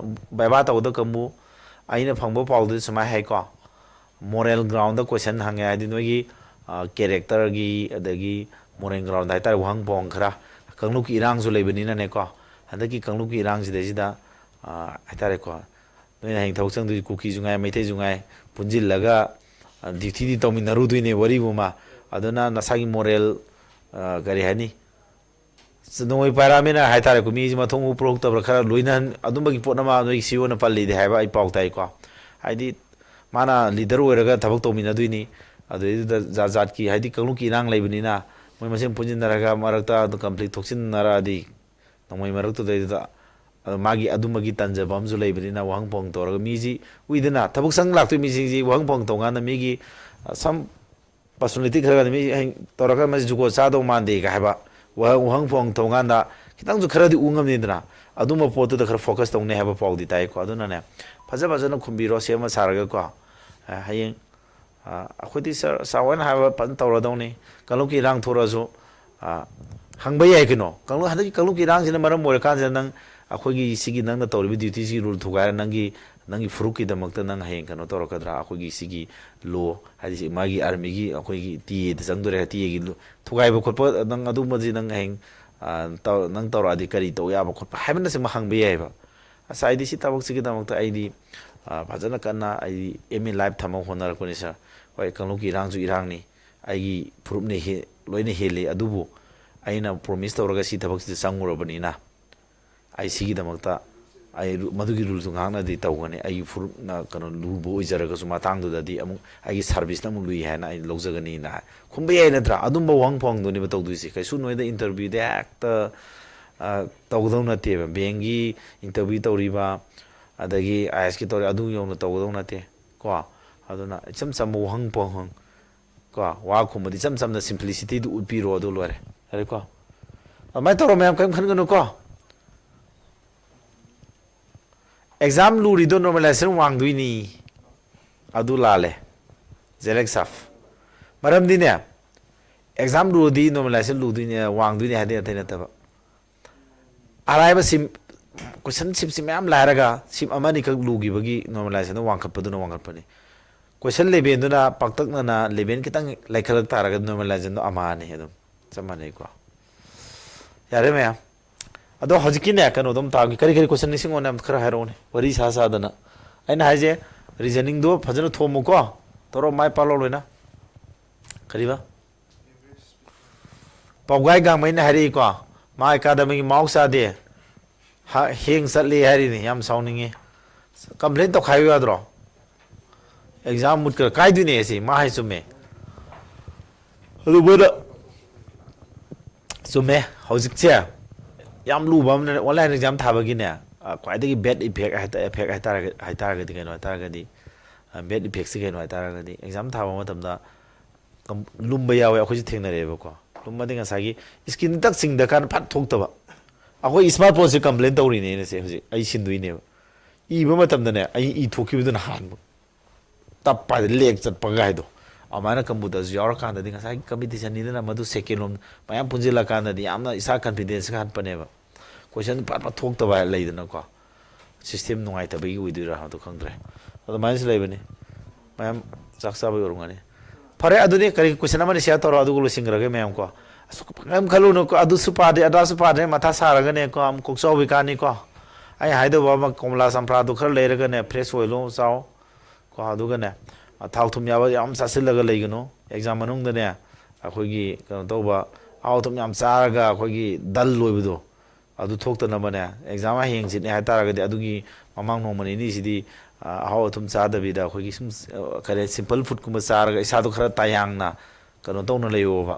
ꯚꯥꯏꯕꯥ ꯇꯧꯒꯗꯕ ꯀꯥꯡꯕꯨ, ꯑꯩꯅ ꯐꯪꯕ ꯄꯥꯎꯗꯨꯗꯤ ꯁꯨꯃꯥꯏꯅ ꯍꯥꯏꯀꯣ, moral groundꯗ question ꯍꯪꯉꯦ, ꯍꯥꯏꯗꯤ ꯅꯣꯏꯒꯤ characterꯒꯤ, ꯑꯗꯒꯤ moral ground ꯍꯥꯏꯇꯥꯔꯦ, ꯋꯥꯍꯪ ꯄꯥꯎꯍꯪ ꯈꯔ, ꯀꯥꯡꯂꯨꯞꯀꯤ ꯏꯔꯥꯡꯁꯨ ꯂꯩꯕꯅꯤꯅꯅꯦꯀꯣ, ꯍꯟꯗꯛꯀꯤ ꯀꯥꯡꯂꯨꯞꯀꯤ ꯏꯔꯥꯡꯁꯤꯗꯩꯁꯤꯗ ꯍꯥꯏꯇꯥꯔꯦꯀꯣ, ꯅꯣꯏꯅ ꯍꯌꯦꯡ ꯊꯕꯛ ꯆꯪꯗꯣꯏꯁꯤ ꯀꯨꯀꯤꯁꯨ ꯉꯥꯏ, ꯃꯩꯇꯩꯁꯨ ꯉꯥꯏ, ꯄꯨꯟꯁꯤꯜꯂꯒ dutyꯗꯤ ꯇꯧꯃꯤꯟꯅꯔꯨꯗꯣꯏꯅꯦ, ꯋꯥꯔꯤꯕꯨ ꯑꯃ꯫ ꯑꯗꯨꯅ ꯅꯁꯥꯒꯤ moral, ꯀꯔꯤ ꯍꯥꯏꯅꯤ, ꯅꯣꯡꯃꯩ ꯄꯥꯏꯔꯛꯑꯃꯤꯅ ꯍꯥꯏꯇꯥꯔꯦꯀꯣ, ꯃꯤꯁꯤ ꯃꯊꯣꯡ ꯍꯨꯛ ꯄꯨꯔꯛꯇꯕ꯭ꯔꯥ, ꯈꯔ ꯂꯣꯏꯅꯍꯟ, ꯑꯗꯨꯝꯕꯒꯤ ꯄꯣꯠ ꯑꯃ ꯅꯣꯏꯒꯤ ꯁꯤ ꯏ ꯑꯣꯅ ꯄꯜꯂꯤꯗꯤ ꯍꯥꯏꯕ ꯑꯩ ꯄꯥꯎ ꯇꯥꯏꯀꯣ꯫ ꯍꯥꯏꯗꯤ ꯃꯥꯅ leader ꯑꯣꯏꯔꯒ ꯊꯕꯛ ꯇꯧꯃꯤꯟꯅꯗꯣꯏꯅꯤ, ꯑꯗꯨꯗꯩꯗꯨꯗ ꯖꯥꯠ ꯖꯥꯠꯀꯤ, ꯍꯥꯏꯗꯤ ꯀꯥꯡꯂꯨꯞꯀꯤ ꯏꯔꯥꯡ ꯂꯩꯕꯅꯤꯅ ꯃꯣꯏ ꯃꯁꯦꯟ ꯄꯨꯟꯁꯤꯟꯅꯔꯒ ꯃꯔꯛꯇ ꯑꯗꯨ conflict ꯊꯣꯛꯆꯤꯟꯅꯔꯛꯑꯗꯤ ꯅꯣꯡꯃꯩ ꯃꯔꯛꯇꯨꯗꯩꯗꯨꯗ, ꯑꯗꯣ ꯃꯥꯒꯤ ꯑꯗꯨꯝꯕꯒꯤ ꯇꯟꯖꯕ ꯑꯃꯁꯨ ꯂꯩꯕꯅꯤꯅ ꯋꯥꯍꯪ ꯄꯥꯎꯍꯪ ꯇꯧꯔꯒ ꯃꯤꯁꯤ ꯎꯏꯗꯅ, ꯊꯕꯛ ꯁꯪ ꯂꯥꯛꯇꯣꯏ ꯃꯤꯁꯤꯡꯁꯤ ꯋꯥꯍꯪ ꯄꯥꯎꯍꯪ ꯇꯧꯀꯥꯟꯗ ꯃꯤꯒꯤ, some personality ꯈꯔꯒꯗꯤ ꯃꯤ ꯍꯌꯦꯡ ꯇꯧꯔꯒ ꯃꯁꯤ ꯖꯨꯒꯣꯠ ꯆꯥꯗꯧ ꯃꯥꯟꯗꯦꯒ ꯍꯥꯏꯕ ꯋꯥꯍꯪ, ꯋꯥꯍꯪ ꯄꯥꯎꯍꯪ ꯇꯧꯀꯥꯟꯗ ꯈꯤꯇꯪꯁꯨ ꯈꯔꯗꯤ ꯎ ꯉꯝꯅꯤꯗꯅ, ꯑꯗꯨꯝꯕ ꯄꯣꯠꯇꯨꯗ ꯈꯔ focus ꯇꯧꯅꯤ ꯍꯥꯏꯕ ꯄꯥꯎꯗꯤ ꯇꯥꯏꯀꯣ꯫ ꯑꯗꯨꯅꯅꯦ, ꯐꯖ ꯐꯖꯅ ꯈꯨꯝꯕꯤꯔꯣ, ꯁꯦꯝꯃ ꯁꯥꯔꯒꯀꯣ꯫ ꯍꯌꯦꯡ ꯑꯩꯈꯣꯏꯗꯤ ꯁꯥꯔ, ꯁꯥꯔ ꯍꯣꯏꯅ ꯍꯥꯏꯕ ꯐꯖꯅ ꯇꯧꯔꯗꯧꯅꯤ꯫ ꯀꯥꯡꯂꯨꯞꯀꯤ ꯏꯔꯥꯡ ꯊꯣꯛꯂꯛꯑꯁꯨ ꯍꯪꯕ ꯌꯥꯏ ꯀꯩꯅꯣ꯫ ꯀꯥꯡꯂꯨꯞ, ꯍꯟꯗꯛꯀꯤ ꯀꯥꯡꯂꯨꯞꯀꯤ ꯏꯔꯥꯡꯁꯤꯅ ꯃꯔꯝ ꯑꯣꯏꯔꯀꯥꯟꯁꯤꯗ ꯅꯪ ꯑꯩꯈꯣꯏꯒꯤ ꯁꯤꯒꯤ ꯅꯪꯅ ꯇꯧꯔꯤꯕ dutyꯁꯤꯒꯤ rule ꯊꯨꯒꯥꯏꯔ ꯅꯪꯒꯤ, ꯅꯪꯒꯤ ꯐꯨꯔꯨꯞꯀꯤꯗꯃꯛꯇ ꯅꯪ ꯍꯌꯦꯡ ꯀꯩꯅꯣ ꯇꯧꯔꯛꯀꯗ꯭ꯔꯥ? ꯑꯩꯈꯣꯏꯒꯤ ꯁꯤꯒꯤ law, ꯍꯥꯏꯗꯤ ꯁꯤ ꯃꯥꯒꯤ armyꯒꯤ, ꯑꯩꯈꯣꯏꯒꯤ ꯇꯤ ꯑꯦꯗ ꯆꯪꯗꯣꯔꯦ, ꯇꯤ ꯑꯦꯒꯤ ꯊꯨꯒꯥꯏꯕ ꯈꯣꯠꯄ, ꯅꯪ ꯑꯗꯨꯝꯕꯗꯤ ꯅꯪ ꯍꯌꯦꯡ ꯅꯪ ꯇꯧꯔꯛꯑꯗꯤ ꯀꯔꯤ ꯇꯧ ꯌꯥꯕ ꯈꯣꯠꯄ ꯍꯥꯏꯕꯅꯆꯤꯡꯕ ꯍꯪꯕ ꯌꯥꯏꯑꯕ꯫ ꯑꯁ, ꯑꯩꯗꯤ ꯁꯤ ꯊꯕꯛꯁꯤꯒꯤꯗꯃꯛꯇ ꯑꯩꯗꯤ ꯐꯖꯅ ꯀꯟꯅ ꯑꯩꯗꯤ aim in life ꯊꯝꯅꯕ ꯍꯣꯠꯅꯔꯛꯄꯅꯤ ꯁꯥꯔ꯫ ꯍꯣꯏ, ꯀꯥꯡꯂꯨꯞꯀꯤ ꯏꯔꯥꯡꯁꯨ ꯏꯔꯥꯡꯅꯤ, ꯑꯩꯒꯤ ꯐꯨꯔꯨꯞꯅ ꯂꯣꯏꯅ ꯍꯦꯜꯂꯤ, ꯑꯗꯨꯕꯨ ꯑꯩꯅ promise ꯇꯧꯔꯒ ꯁꯤ ꯊꯕꯛꯁꯤꯗ ꯆꯪꯉꯨꯔꯕꯅꯤꯅ ꯑꯩ ꯁꯤꯒꯤꯗꯃꯛꯇ ꯑꯩ ꯔꯨ-, ꯃꯗꯨꯒꯤ ꯔꯨꯜꯗꯨ ꯉꯥꯛꯅꯗꯤ ꯇꯧꯒꯅꯤ꯫ ꯑꯩꯒꯤ ꯐꯨꯔꯨꯞꯅ ꯀꯩꯅꯣ ꯂꯨꯕ ꯑꯣꯏꯖꯔꯒꯁꯨ ꯃꯇꯥꯡꯗꯨꯗꯗꯤ ꯑꯃꯨꯛ ꯑꯩꯒꯤ ꯁꯥꯔꯚꯤꯁꯅ ꯑꯃꯨꯛ ꯂꯨꯏ ꯍꯥꯏꯅ ꯑꯩ ꯂꯧꯖꯒꯅꯤꯅ ꯍꯥꯏ꯫ ꯈꯨꯝꯕ ꯌꯥꯏ ꯅꯠꯇ꯭ꯔꯥ? ꯑꯗꯨꯝꯕ ꯋꯥꯍꯪ ꯐꯪꯗꯣꯏꯅꯦꯕ ꯇꯧꯗꯣꯏꯁꯦ꯫ ꯀꯩꯁꯨ ꯅꯣꯏꯗ ꯏꯟꯇꯔꯚ꯭ꯌꯨꯗ ꯍꯦꯛꯇ, ꯑ, ꯇꯧꯒꯗꯧ ꯅꯠꯇꯦꯕ꯫ ꯕꯦꯡꯒꯤ ꯏꯟꯇꯔꯚ꯭ꯌꯨ ꯇꯧꯔꯤꯕ, ꯑꯗꯒꯤ ꯑꯥꯏ ꯑꯦꯁꯀꯤ ꯇꯧꯔꯤ, ꯑꯗꯨ ꯌꯧꯅ ꯇꯧꯒꯗꯧ ꯅꯠꯇꯦ ꯀꯣ꯫ ꯑꯗꯨꯅ ꯏꯆꯝ ꯆꯝꯕ ꯋꯥꯍꯪ ꯄꯥꯎꯍꯪ ꯀꯣ, ꯋꯥ ꯈꯨꯝꯕꯗꯤ ꯏꯆꯝ ꯆꯝꯅ ꯁꯤꯝꯄ꯭ꯂꯤꯁꯤꯇꯤꯗꯨ ꯎꯠꯄꯤꯔꯣ, ꯑꯗꯨ ꯂꯣꯏꯔꯦ꯫ ꯌꯥꯔꯦꯀꯣ? ꯑꯗꯨꯃꯥꯏꯅ ꯇꯧꯔꯣ ꯃꯌꯥꯝ, ꯀꯔꯤꯝ ꯈꯟꯒꯅꯨꯀꯣ꯫ Exam ꯂꯨꯔꯤꯗꯣ normalisation ꯋꯥꯡꯗꯣꯏꯅꯤ꯫ ꯑꯗꯨ ꯂꯥꯜꯂꯦ꯫ ꯖꯦꯂꯦꯛ ꯁꯥꯐ꯫ ꯃꯔꯝꯗꯤꯅꯦ, ꯑꯦꯛꯖꯥꯝ ꯂꯨꯔꯗꯤ ꯅꯣꯔꯃꯦꯂꯥꯏꯖꯦꯁꯟ ꯂꯨꯗꯣꯏꯅꯦ, ꯋꯥꯡꯗꯣꯏꯅꯦ ꯍꯥꯏꯗꯤ ꯑꯇꯩ ꯅꯠꯇꯕ꯫ ꯑꯔꯥꯏꯕ ꯁꯤꯝ-, ꯀꯣꯏꯁꯟ ꯁꯤꯞ ꯁꯤ ꯃꯌꯥꯝ ꯂꯥꯏꯔꯒ ꯁꯤꯞ ꯑꯃꯅꯤꯈꯛ ꯂꯨꯈꯤꯕꯒꯤ ꯅꯣꯔꯃꯦꯂꯥꯏꯖꯦꯁꯟꯗ ꯋꯥꯡꯈꯠꯄꯗꯨꯅ ꯋꯥꯡꯈꯠꯄꯅꯤ꯫ ꯀꯣꯏꯁꯟ ꯂꯦꯚꯦꯟꯗꯨꯅ ꯄꯥꯛꯇꯛꯅꯅ ꯂꯦꯚꯦꯟ ꯈꯤꯇꯪ ꯂꯩꯈꯠꯂꯛ ꯇꯥꯔꯒꯗꯤ ꯅꯣꯔꯃꯦꯂꯥꯏꯖꯦꯁꯟꯗꯣ ꯑꯃꯅꯤ ꯑꯗꯨꯝ꯫ ꯆꯞ ꯃꯥꯟꯅꯩꯀꯣ꯫ ꯌꯥꯔꯦ ꯃꯌꯥꯝ꯫ ꯑꯗꯣ ꯍꯧꯖꯤꯛꯀꯤꯅꯦ, ꯀꯩꯅꯣꯗꯣ ꯑꯝ ꯇꯥꯒꯦ꯫ ꯀꯔꯤ ꯀꯔꯤ ꯀꯣꯏꯁꯟ ꯅꯤꯡꯁꯤꯡꯉꯣꯅꯦ, ꯑꯝꯇ ꯈꯔ ꯍꯥꯏꯔꯛꯑꯣꯅꯦ꯫ ꯋꯥꯔꯤ ꯁꯥ ꯁꯥꯗꯅ꯫ ꯑꯩꯅ ꯍꯥꯏꯁꯦ, ꯔꯤꯖꯅꯤꯡꯗꯣ ꯐꯖꯅ ꯊꯣꯝꯃꯨꯀꯣ꯫ ꯇꯧꯔꯣ, ꯃꯥꯏ ꯄꯥꯛꯂꯣ ꯂꯣꯏꯅ꯫ ꯀꯔꯤꯕ? ꯄꯥꯎꯒꯥꯏ ꯒꯥꯡꯃꯩꯅ ꯍꯥꯏꯔꯛꯏꯀꯣ, ꯃꯥ ꯑꯦꯀꯥꯗꯃꯤꯒꯤ ꯃꯥꯎ ꯆꯥꯗꯦ, ꯍ-, ꯍꯦꯡ ꯆꯠꯂꯤ ꯍꯥꯏꯔꯤꯅꯤ꯫ ꯌꯥꯝ ꯁꯥꯎꯅꯤꯡꯉꯤ꯫ ꯀꯝꯄ꯭ꯂꯦꯟ ꯇꯧꯈꯥꯏꯌꯨ ꯌꯥꯗ꯭ꯔꯣ? ꯑꯦꯛꯖꯥꯝ ꯃꯨꯠꯈ꯭ꯔ ꯀꯥꯏꯗꯣꯏꯅꯦ ꯁꯤ, ꯃꯥ ꯍꯥꯏ ꯆꯨꯝꯃꯦ꯫ ꯑꯗꯨ ꯃꯣꯏꯅ ꯆꯨꯝꯃꯦ꯫ ꯍꯧꯖꯤꯛꯁꯦ ꯌꯥꯝ ꯂꯨꯕ ꯑꯃꯅ ꯑꯣꯟꯂꯥꯏꯟ ꯑꯦꯛꯖꯥꯝ ꯊꯥꯕꯒꯤꯅꯦ, ꯑ, ꯈ꯭ꯋꯥꯏꯗꯒꯤ ꯕꯦꯗ ꯏꯐꯦꯛ ꯍꯥꯏꯇꯥ-, ꯏꯐꯦꯛ ꯍꯥꯏꯇꯥꯔꯒ-, ꯍꯥꯏꯇꯥꯔꯒꯗꯤ ꯀꯩꯅꯣ ꯍꯥꯏꯇꯥꯔꯒꯗꯤ, ꯑ, ꯕꯦꯗ ꯏꯐꯦꯛꯁꯤ ꯀꯩꯅꯣ ꯍꯥꯏꯇꯥꯔꯒꯗꯤ, ꯑꯦꯛꯖꯥꯝ ꯊꯥꯕ ꯃꯇꯝꯗ ꯀꯝ-, ꯂꯨꯝꯕ ꯌꯥꯎꯋꯦ, ꯑꯩꯈꯣꯏꯁꯨ ꯊꯦꯡꯅꯔꯛꯑꯦꯕꯀꯣ꯫ ꯂꯨꯝꯕꯗꯤ ꯉꯁꯥꯏꯒꯤ ꯏꯁꯀꯤꯟ ꯇꯛ ꯆꯤꯡꯗ ꯀꯥꯟꯗ ꯐꯠ ꯊꯣꯛꯇꯕ꯫ ꯑꯩꯈꯣꯏ ꯏꯁꯃꯥꯔꯠ ꯐꯣꯟꯁꯦ ꯀꯝꯄ꯭ꯂꯦꯟ ꯇꯧꯔꯤꯅꯦ ꯑꯩꯅ ꯁꯦ ꯍꯧꯖꯤꯛ꯫ ꯑꯩ ꯁꯤꯟꯗꯣꯏꯅꯦꯕ꯫ ꯏꯕ ꯃꯇꯝꯗꯅꯦ, ꯑꯩ ꯏ ꯊꯣꯛꯈꯤꯕꯗꯨꯅ ꯍꯥꯟꯕ꯫ ꯇꯞꯄ ꯍꯥꯏꯗꯤ ꯂꯦꯛ ꯆꯠꯄꯒ ꯍꯥꯏꯗꯣ꯫ ꯑꯗꯨꯃꯥꯏꯅ ꯀꯝꯄ꯭ꯌꯨꯇꯔꯁꯨ ꯌꯥꯎꯔꯀꯥꯟꯗꯗꯤ ꯉꯁꯥꯏꯒꯤ ꯀꯝꯄꯤꯇꯤꯁꯟꯅꯤꯗꯅ ꯃꯗꯨ ꯁꯦꯀꯦꯟ ꯂꯣꯝ ꯃꯌꯥꯝ ꯄꯨꯟꯁꯤꯜꯂꯀꯥꯟꯗꯗꯤ ꯌꯥꯝꯅ ꯏꯁꯥ ꯀꯟꯐꯤꯗꯦꯟꯁꯀ ꯍꯟꯄꯅꯦꯕ꯫ ꯀꯣꯏꯁꯟ ꯄꯠ ꯄꯠ ꯊꯣꯛꯇꯕ ꯍꯥꯏ ꯂꯩꯗꯅꯀꯣ꯫ ꯁꯤꯁꯇꯦꯝ ꯅꯨꯡꯉꯥꯏꯇꯕꯒꯤ ꯑꯣꯏꯗꯣꯏꯔꯥ ꯑꯗꯨ ꯈꯪꯗ꯭ꯔꯦ꯫ ꯑꯗꯨꯃꯥꯏꯅꯁꯨ ꯂꯩꯕꯅꯤ꯫ ꯃꯌꯥꯝ ꯆꯥꯛ ꯆꯥꯕꯒꯤ ꯑꯣꯏꯔꯝꯒꯅꯤ꯫ ꯐꯔꯦ, ꯑꯗꯨꯗꯤ ꯀꯔꯤ ꯀꯣꯏꯁꯟ ꯑꯃꯅꯤ ꯁꯤꯌꯔ ꯇꯧꯔꯣ, ꯑꯗꯨꯒ ꯂꯣꯏꯁꯤꯟꯈ꯭ꯔꯒꯦ ꯃꯌꯥꯝ ꯀꯣ꯫ ꯑꯁ, ꯀꯔꯤꯝ ꯈꯜꯂꯨꯅꯨꯀꯣ, ꯑꯗꯨꯁꯨ ꯄꯥꯗꯦ, ꯑꯗꯥꯁꯨ ꯄꯥꯗ꯭ꯔꯦ, ꯃꯊꯥ ꯁꯥꯔꯒꯅꯦꯀꯣ, ꯑꯃꯨꯛ ꯀꯣꯛ ꯆꯥꯎꯕꯤ ꯀꯥꯅꯤꯀꯣ꯫ ꯑꯩ ꯍꯥꯏꯗꯧꯕ ꯑꯃ, ꯀꯣꯝꯂꯥ ꯆꯝꯄ꯭ꯔꯥꯗꯨ ꯈꯔ ꯂꯩꯔꯒꯅꯦ, ꯐ꯭ꯔꯦꯁ ꯑꯣꯏꯂꯣ ꯆꯥꯎ ꯀꯣ꯫ ꯑꯗꯨꯒꯅꯦ, ꯊꯥꯎ ꯊꯨꯝ ꯌꯥꯕ ꯌꯥꯝ ꯆꯥꯁꯤꯜꯂꯒ ꯂꯩꯒꯅꯨ꯫ ꯑꯦꯛꯖꯥꯝ ꯃꯅꯨꯡꯗꯅꯦ, ꯑꯩꯈꯣꯏꯒꯤ ꯀꯩꯅꯣ ꯇꯧꯕ, ꯊꯥꯎ ꯊꯨꯝ ꯌꯥꯝ ꯆꯥꯔꯒ ꯑꯩꯈꯣꯏꯒꯤ ꯗꯜ ꯑꯣꯏꯕꯗꯣ, ꯑꯗꯨ ꯊꯣꯛꯇꯅꯕꯅꯦ, ꯑꯦꯛꯖꯥꯝ ꯍꯌꯦꯡ ꯆꯤꯠꯅꯤ ꯍꯥꯏꯇꯥꯔꯒꯗꯤ ꯑꯗꯨꯒꯤ ꯃꯃꯥꯡ ꯅꯣꯡꯃ ꯅꯤꯅꯤꯁꯤꯗꯤ, ꯑ, ꯑꯍꯥꯎ ꯑꯊꯨꯝ ꯆꯥꯗꯕꯤꯗ ꯑꯩꯈꯣꯏꯒꯤ ꯁꯨꯝ, ꯑ, ꯀꯔꯤ, ꯁꯤꯝꯄꯜ ꯐꯨꯗꯀꯨꯝꯕ ꯆꯥꯔꯒ ꯏꯁꯥꯗꯣ ꯈꯔ ꯇꯌꯥꯡꯅ ꯀꯩꯅꯣ ꯇꯧꯅ ꯂꯩꯌꯣꯕ꯫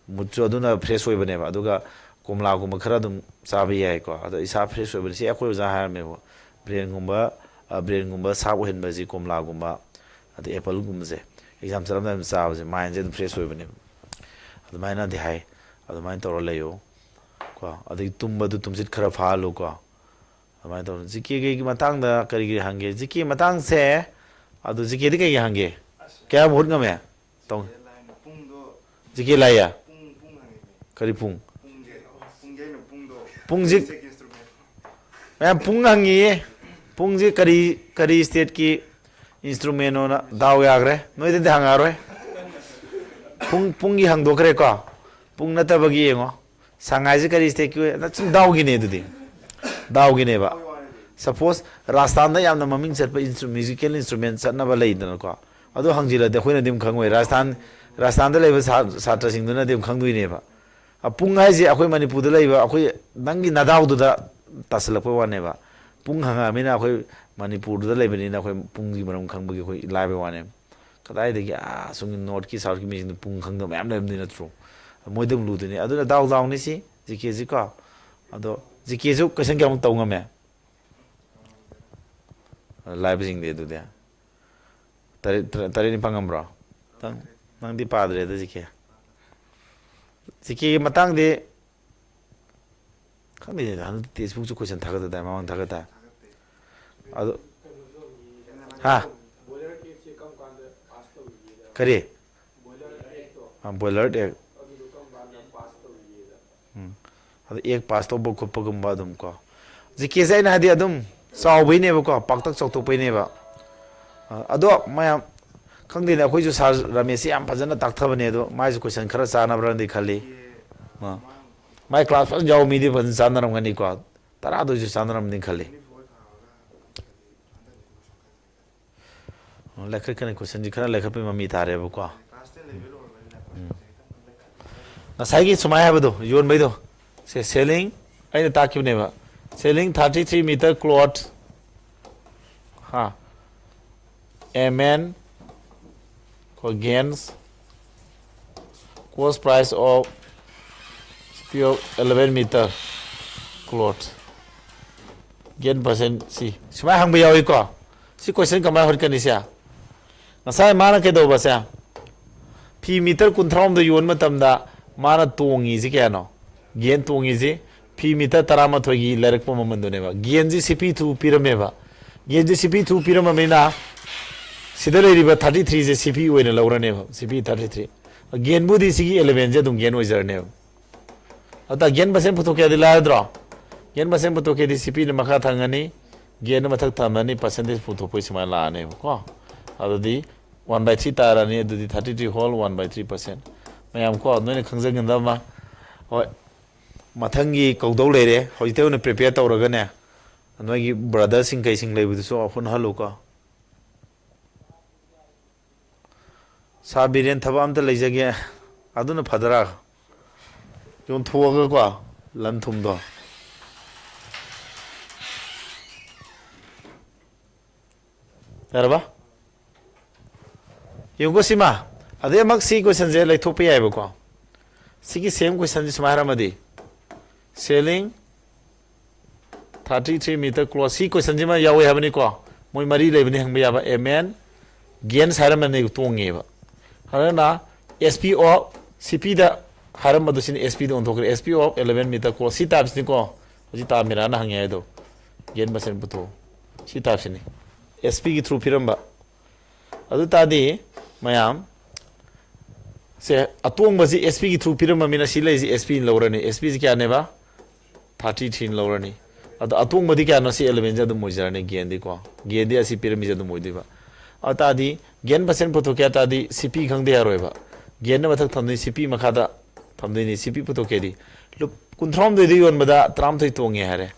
ꯃꯨꯠꯁꯨ ꯑꯗꯨꯅ ꯐ꯭ꯔꯦꯁ ꯑꯣꯏꯕꯅꯦꯕ꯫ ꯑꯗꯨꯒ ꯀꯣꯝꯂꯥꯒꯨꯝꯕ ꯈꯔ ꯑꯗꯨꯝ ꯆꯥꯕ ꯌꯥꯏꯀꯣ꯫ ꯑꯗꯣ ꯏꯁꯥ ꯐ꯭ꯔꯦꯁ ꯑꯣꯏꯕꯅꯤ꯫ ꯁꯤ ꯑꯩꯈꯣꯏ ꯑꯣꯖꯥ ꯍꯥꯏꯔꯝꯃꯦꯕ꯫ ꯕ꯭ꯔꯦꯟꯒꯨꯝꯕ, ꯑ, ꯕ꯭ꯔꯦꯟꯒꯨꯝꯕ ꯁꯥꯔꯞ ꯑꯣꯏꯍꯟꯕꯁꯤ ꯀꯣꯝꯂꯥꯒꯨꯝꯕ, ꯑꯗꯩ ꯑꯦꯄꯜꯒꯨꯝꯕꯁꯦ ꯑꯦꯛꯖꯥꯝ ꯆꯠꯂꯝꯗꯥꯏꯗ ꯆꯥꯕꯁꯦ ꯃꯥꯏꯟꯁꯦ ꯑꯗꯨꯝ ꯐ꯭ꯔꯦꯁ ꯑꯣꯏꯕꯅꯦꯕ꯫ ꯑꯗꯨꯃꯥꯏꯅꯗꯤ ꯍꯥꯏ꯫ ꯑꯗꯨꯃꯥꯏꯅ ꯇꯧꯔ ꯂꯩꯌꯣ ꯀꯣ꯫ ꯑꯗꯒꯤ ꯇꯨꯝꯕꯗꯨ ꯇꯨꯝꯁꯤꯠ ꯈꯔ ꯐꯥꯍꯜꯂꯨ ꯀꯣ꯫ ꯑꯗꯨꯃꯥꯏꯅ ꯇꯧꯔ ꯖꯤ ꯀꯦ ꯀꯩꯒꯤ ꯃꯇꯥꯡꯗ ꯀꯔꯤ ꯀꯔꯤ ꯍꯪꯒꯦ? ꯖꯤ ꯀꯦ ꯃꯇꯥꯡꯁꯦ, ꯑꯗꯨ ꯖꯤ ꯀꯦꯗꯤ ꯀꯩꯒꯤ ꯍꯪꯒꯦ? ꯀꯌꯥꯝ ꯍꯨꯠ ꯉꯝꯃꯦ? ꯇꯧ-, ꯄꯨꯡꯗꯣ ꯖꯤ ꯀꯦ ꯂꯥꯏꯌꯦ? ꯄꯨꯡ, ꯄꯨꯡ ꯍꯪꯉꯤꯅꯦ꯫ ꯀꯔꯤ ꯄꯨꯡ? ꯄꯨꯡꯁꯦ, ꯄꯨꯡꯁꯦ ꯑꯩꯅ ꯄꯨꯡꯗꯣ ꯄꯨꯡꯁꯦ ꯃꯌꯥꯝ ꯄꯨꯡ ꯍꯪꯉꯤꯌꯦ꯫ ꯄꯨꯡꯁꯦ ꯀꯔꯤ, ꯀꯔꯤ ꯁ꯭ꯇꯦꯠꯀꯤ ꯏꯟꯁꯇ꯭ꯔꯨꯃꯦꯟꯅꯣꯅ? ꯗꯥꯎ ꯌꯥꯈ꯭ꯔꯦ, ꯅꯣꯏꯗꯗꯤ ꯍꯪꯉꯛꯑꯔꯣꯏ꯫ ꯄꯨꯡ, ꯄꯨꯡꯒꯤ ꯍꯪꯗꯣꯛꯈ꯭ꯔꯦꯀꯣ꯫ ꯄꯨꯡ ꯅꯠꯇꯕꯒꯤ ꯌꯦꯡꯉꯣ, ꯁꯉꯥꯏꯁꯦ ꯀꯔꯤ ꯁ꯭ꯇꯦꯠꯀꯤ ꯑꯣꯏ? ꯅ ꯁꯨꯝ ꯗꯥꯎꯒꯤꯅꯦ ꯑꯗꯨꯗꯤ, ꯗꯥꯎꯒꯤꯅꯦꯕ꯫ ꯁꯄꯣꯁ ꯔꯥꯖꯁꯊꯥꯟꯗ ꯌꯥꯝꯅ ꯃꯃꯤꯡ ꯆꯠꯄ ꯏꯟꯁꯇ꯭ꯔꯨ-, ꯃ꯭ꯌꯨꯖꯤꯀꯦꯜ ꯏꯟꯁꯇ꯭ꯔꯨꯃꯦꯟ ꯆꯠꯅꯕ ꯂꯩꯗꯅꯀꯣ, ꯑꯗꯨ ꯍꯪꯖꯤꯜꯂꯗꯤ ꯑꯩꯈꯣꯏꯅꯗꯤ ꯑꯗꯨꯝ ꯈꯪꯉꯣꯏ꯫ ꯔꯥꯖꯁꯊꯥꯟ, ꯔꯥꯖꯁꯊꯥꯟꯗ ꯂꯩꯕ ꯁꯥ-, ꯁꯥꯇ꯭ꯔꯁꯤꯡꯗꯨꯅꯗꯤ ꯑꯗꯨꯝ ꯈꯪꯗꯣꯏꯅꯦꯕ꯫ ꯑ, ꯄꯨꯡ ꯍꯥꯏꯁꯦ ꯑꯩꯈꯣꯏ ꯃꯅꯤꯄꯨꯔꯗ ꯂꯩꯕ, ꯑꯩꯈꯣꯏ ꯅꯪꯒꯤ ꯅꯗꯥꯎꯗꯨꯗ ꯇꯥꯁꯜꯂꯛꯄꯩ ꯋꯥꯅꯦꯕ꯫ ꯄꯨꯡ ꯍꯪꯉꯛꯑꯃꯤꯅ ꯑꯩꯈꯣꯏ ꯃꯅꯤꯄꯨꯔꯗꯨꯗ ꯂꯩꯕꯅꯤꯅ ꯑꯩꯈꯣꯏ ꯄꯨꯡꯒꯤ ꯃꯔꯝ ꯈꯪꯕꯒꯤ ꯑꯩꯈꯣꯏ ꯂꯥꯏꯕꯩ ꯋꯥꯅꯦꯕ꯫ ꯀꯗꯥꯏꯗꯒꯤ, ꯑꯥ, ꯁꯣꯝꯒꯤ ꯅꯣꯔꯠꯀꯤ, ꯁꯥꯎꯠꯀꯤ ꯃꯤꯁꯤꯡꯗꯣ ꯄꯨꯡ ꯈꯪꯗꯕ ꯃꯌꯥꯝ ꯂꯩꯔꯝꯗꯣꯏ ꯅꯠꯇ꯭ꯔꯣ? ꯃꯣꯏꯗ ꯑꯃꯨꯛ ꯂꯨꯗꯣꯏꯅꯦ꯫ ꯑꯗꯨꯅ ꯗꯥꯎ ꯗꯥꯎꯅꯤ ꯁꯤ, ꯖꯤ ꯀꯦꯁꯤ ꯀꯣ꯫ ꯑꯗꯣ ꯖꯤ ꯀꯦꯁꯨ ꯀꯣꯏꯁꯟ ꯀꯌꯥꯃꯨꯛ ꯇꯧ ꯉꯝꯃꯦ? ꯂꯥꯏꯕꯁꯤꯡꯗꯤ ꯑꯗꯨꯗꯤ꯫ ꯇꯔꯦꯠ, ꯇꯔꯦꯠ, ꯇꯔꯦꯠ ꯅꯤꯄꯥꯜ ꯉꯝꯕ꯭ꯔꯣ? ꯅꯪ, ꯅꯪꯗꯤ ꯄꯥꯗ꯭ꯔꯦꯗ ꯖꯤ ꯀꯦ꯫ ꯖꯤ ꯀꯦꯒꯤ ꯃꯇꯥꯡꯗꯤ ꯈꯪꯗꯦꯅꯦ, ꯍꯟꯗꯛꯇꯤ ꯇꯦꯛꯁꯕꯨꯛꯁꯨ ꯀꯣꯏꯁꯟ ꯊꯥꯒꯠꯇꯗꯥꯏ, ꯃꯃꯥꯡ ꯊꯥꯒꯠꯇꯥꯏ꯫ ꯑꯗꯣ, ꯍꯥ? ꯀꯔꯤ? ꯑꯥ, ꯕꯣꯏꯂꯔ ꯑꯦꯛ꯫ ꯎꯝ꯫ ꯑꯗꯣ ꯑꯦꯛ ꯄꯥꯁ ꯇꯧꯕ ꯈꯣꯠꯄꯒꯨꯝꯕ ꯑꯗꯨꯝ ꯀꯣ꯫ ꯖꯤ ꯀꯦꯁꯦ ꯑꯩꯅ ꯍꯥꯏꯗꯤ ꯑꯗꯨꯝ ꯆꯥꯎꯕꯩꯅꯦꯕꯀꯣ, ꯄꯥꯛꯇꯛ ꯆꯥꯎꯊꯣꯛꯄꯩꯅꯦꯕ꯫ ꯑ, ꯑꯗꯣ ꯃꯌꯥꯝ ꯈꯪꯗꯦꯅꯦ, ꯑꯩꯈꯣꯏꯁꯨ ꯁꯥꯔ ꯔꯥꯃꯦꯁꯁꯤ ꯌꯥꯝ ꯐꯖꯅ ꯇꯥꯛꯊꯕꯅꯦ, ꯑꯗꯣ ꯃꯥꯏꯁꯨ ꯀꯣꯏꯁꯟ ꯈꯔ ꯆꯥꯟꯅꯕ꯭ꯔꯅꯗꯤ ꯈꯜꯂꯤ꯫ ꯑ, ꯃꯥꯏ ꯀ꯭ꯂꯥꯁ ꯐꯖꯅ ꯌꯥꯎꯕ ꯃꯤꯗꯤ ꯐꯖꯅ ꯆꯥꯟꯅꯔꯝꯒꯅꯤꯀꯣ, ꯇꯔꯥꯗ ꯑꯣꯏꯁꯨ ꯆꯥꯟꯅꯔꯝꯅꯤ ꯈꯜꯂꯤ꯫ ꯑꯣ, ꯂꯩꯈꯠꯀꯅꯤ, ꯀꯣꯏꯁꯟꯁꯤ ꯈꯔ ꯂꯩꯈꯠꯄꯒꯤ ꯃꯃꯤ ꯇꯥꯔꯦꯕꯀꯣ꯫ ꯎꯝ꯫ ꯉꯁꯥꯏꯒꯤ ꯁꯨꯃꯥꯏꯅ ꯍꯥꯏꯕꯗꯣ, ꯌꯣꯟꯕꯩꯗꯣ, ꯁꯦ, ꯁꯦꯂꯤꯡ ꯑꯩꯅ ꯇꯥꯛꯈꯤꯕꯅꯦꯕ, selling thirty three meter cloth, ꯍꯥ, M N, ꯀꯣ, gains, cost price of C P of eleven meter cloth, gain percent, ꯁꯤ ꯁꯨꯃꯥꯏꯅ ꯍꯪꯕ ꯌꯥꯎꯏꯀꯣ꯫ ꯁꯤ question ꯀꯃꯥꯏꯅ ꯍꯣꯠꯀꯅꯤ ꯁꯦ? ꯉꯁꯥꯏ ꯃꯥꯅ ꯀꯩꯗꯧꯕꯁꯦ, ꯐꯤ ꯃꯤꯇꯔ ꯀꯨꯟꯊ꯭ꯔꯥꯍꯨꯝꯗꯣꯏ ꯌꯣꯟꯕ ꯃꯇꯝꯗ ꯃꯥꯅ ꯇꯣꯡꯉꯤꯁꯤ ꯀꯌꯥꯅꯣ? ꯒꯦꯟ ꯇꯣꯡꯉꯤꯁꯤ ꯐꯤ ꯃꯤꯇꯔ ꯇꯔꯥꯃꯥꯊꯣꯏꯒꯤ ꯂꯩꯔꯛꯄ ꯃꯃꯜꯗꯨꯅꯦꯕ꯫ ꯒꯦꯟꯁꯤ C P through ꯄꯤꯔꯝꯃꯦꯕ꯫ ꯒꯦꯟꯁꯤ C P through ꯄꯤꯔꯝꯃꯕꯅꯤꯅ ꯁꯤꯗ ꯂꯩꯔꯤꯕ thirty three ꯁꯦ C P ꯑꯣꯏꯅ ꯂꯧꯔꯅꯦꯕ, C P thirty three꯫ ꯒꯦꯟꯕꯨꯗꯤ ꯁꯤꯒꯤ eleven ꯁꯦ ꯑꯗꯨꯝ ꯒꯦꯟ ꯑꯣꯏꯖꯔꯅꯦꯕ꯫ ꯑꯗ ꯒꯦꯟ ꯃꯁꯤꯡ ꯄꯨꯊꯣꯛꯀꯦꯗꯤ ꯂꯥꯏꯔꯗ꯭ꯔꯣ? ꯒꯦꯟ ꯃꯁꯤꯡ ꯄꯨꯊꯣꯛꯀꯦꯗꯤ C P ꯅ ꯃꯈꯥ ꯊꯪꯒꯅꯤ, ꯒꯦꯟꯅ ꯃꯊꯛ ꯊꯝꯃꯅꯤ, percentage ꯄꯨꯊꯣꯛꯄꯩ ꯁꯨꯃꯥꯏꯅ ꯂꯥꯛꯑꯅꯦꯕꯀꯣ꯫ ꯑꯗꯨꯗꯤ one by three ꯇꯥꯔꯅꯤ, ꯑꯗꯨꯗꯤ thirty three whole one by three percent꯫ ꯃꯌꯥꯝ ꯀꯣ, ꯅꯣꯏꯅ ꯈꯪꯖꯒꯗꯕ ꯑꯃ꯫ ꯍꯣꯏ, ꯃꯊꯪꯒꯤ ꯀꯧꯗꯧ ꯂꯩꯔꯦ, ꯍꯧꯖꯤꯛꯇꯩ ꯑꯣꯏꯅ prepare ꯇꯧꯔꯒꯅꯦ, ꯅꯣꯏꯒꯤ brotherꯁꯤꯡ ꯀꯩꯁꯤꯡ ꯂꯩꯕꯗꯨꯁꯨ ꯍꯣꯠꯅꯍꯜꯂꯨꯀꯣ꯫ ꯁꯥꯔ ꯕꯤꯔꯦꯟ, ꯊꯕꯛ ꯑꯝꯇ ꯂꯩꯖꯒꯦ, ꯑꯗꯨꯅ ꯐꯗꯔꯥ? ꯌꯣꯟꯊꯣꯛꯑꯒꯀꯣ, ꯂꯟ ꯊꯨꯝꯗꯣ꯫ ꯌꯥꯔꯕ? ꯌꯦꯡꯉꯨꯀꯣ ꯁꯤꯃ꯫ ꯑꯗꯩ ꯑꯃꯨꯛ ꯁꯤ questionꯁꯦ ꯂꯩꯊꯣꯛꯄ ꯌꯥꯏꯕꯀꯣ꯫ ꯁꯤꯒꯤ same questionꯁꯦ ꯁꯨꯃꯥꯏꯅ ꯍꯥꯏꯔꯝꯃꯗꯤ, selling thirty three meter cloth, ꯁꯤ questionꯁꯤꯃ ꯌꯥꯎꯋꯦ ꯍꯥꯏꯕꯅꯤꯀꯣ꯫ ꯃꯣꯏ ꯃꯔꯤ ꯂꯩꯕꯅꯤ ꯍꯪꯕ ꯌꯥꯕ꯫ M N, gains ꯍꯥꯏꯔꯝꯃꯅꯤ, ꯇꯣꯡꯉꯦꯕ꯫ ꯑꯗꯨꯅ S P of, C P ꯗ ꯍꯥꯏꯔꯝꯕꯗꯣ ꯁꯤꯅ S P the ꯑꯣꯟꯊꯣꯛꯈ꯭ꯔꯦ꯫ S P of eleven meter cloth, ꯁꯤ typeꯁꯤꯅꯤꯀꯣ꯫ ꯍꯧꯖꯤꯛ ꯇꯥ ꯃꯤꯔꯥꯅ ꯍꯪꯉꯦ ꯍꯥꯏꯗꯣ, ꯒꯦꯟ ꯃꯁꯤꯡ ꯄꯨꯊꯣꯛꯑꯣ꯫ ꯁꯤ typeꯁꯤꯅꯤ꯫ S Pꯒꯤ through ꯄꯤꯔꯝꯕ꯫ ꯑꯗꯨ ꯇꯥꯔꯗꯤ ꯃꯌꯥꯝ, ꯁꯦ, ꯑꯇꯣꯡꯕꯁꯤ S Pꯒꯤ through ꯄꯤꯔꯝꯃꯃꯤꯅ ꯁꯤ ꯂꯩꯁꯤ S Pꯅ ꯂꯧꯔꯅꯤ꯫ S Pꯁꯤ ꯀꯌꯥꯅꯦꯕ? Thirty threeꯅ ꯂꯧꯔꯅꯤ꯫ ꯑꯗꯣ ꯑꯇꯣꯡꯕꯗꯤ ꯀꯌꯥꯅꯣ? ꯁꯤ elevenꯁꯦ ꯑꯗꯨꯝ ꯑꯣꯏꯖꯔꯅꯤ, ꯒꯦꯟꯗꯤꯀꯣ꯫ ꯒꯦꯟꯗꯤ ꯑꯁꯤ ꯄꯤꯔꯝꯃꯤꯁꯦ ꯑꯗꯨꯝ ꯑꯣꯏꯗꯣꯏꯕ꯫ ꯑꯗꯨ ꯇꯥꯔꯗꯤ ꯒꯦꯟ percent ꯄꯨꯊꯣꯛꯀꯦ ꯍꯥꯏ ꯇꯥꯔꯗꯤ C P ꯈꯪꯗ ꯌꯥꯔꯣꯏꯕ꯫ ꯒꯦꯟꯅ ꯃꯊꯛ ꯊꯝꯗꯣꯏꯅꯤ, C P ꯃꯈꯥꯗ ꯊꯝꯗꯣꯏꯅꯤ꯫ C P ꯄꯨꯊꯣꯛꯀꯦꯗꯤ ꯂꯨꯞ-, ꯀꯨꯟꯊ꯭ꯔꯥꯍꯨꯝꯗꯣꯏꯗ ꯌꯣꯟꯕꯗ ꯇꯔꯥꯃꯥꯊꯣꯏ ꯇꯣꯡꯉꯦ ꯍꯥꯏꯔꯦ꯫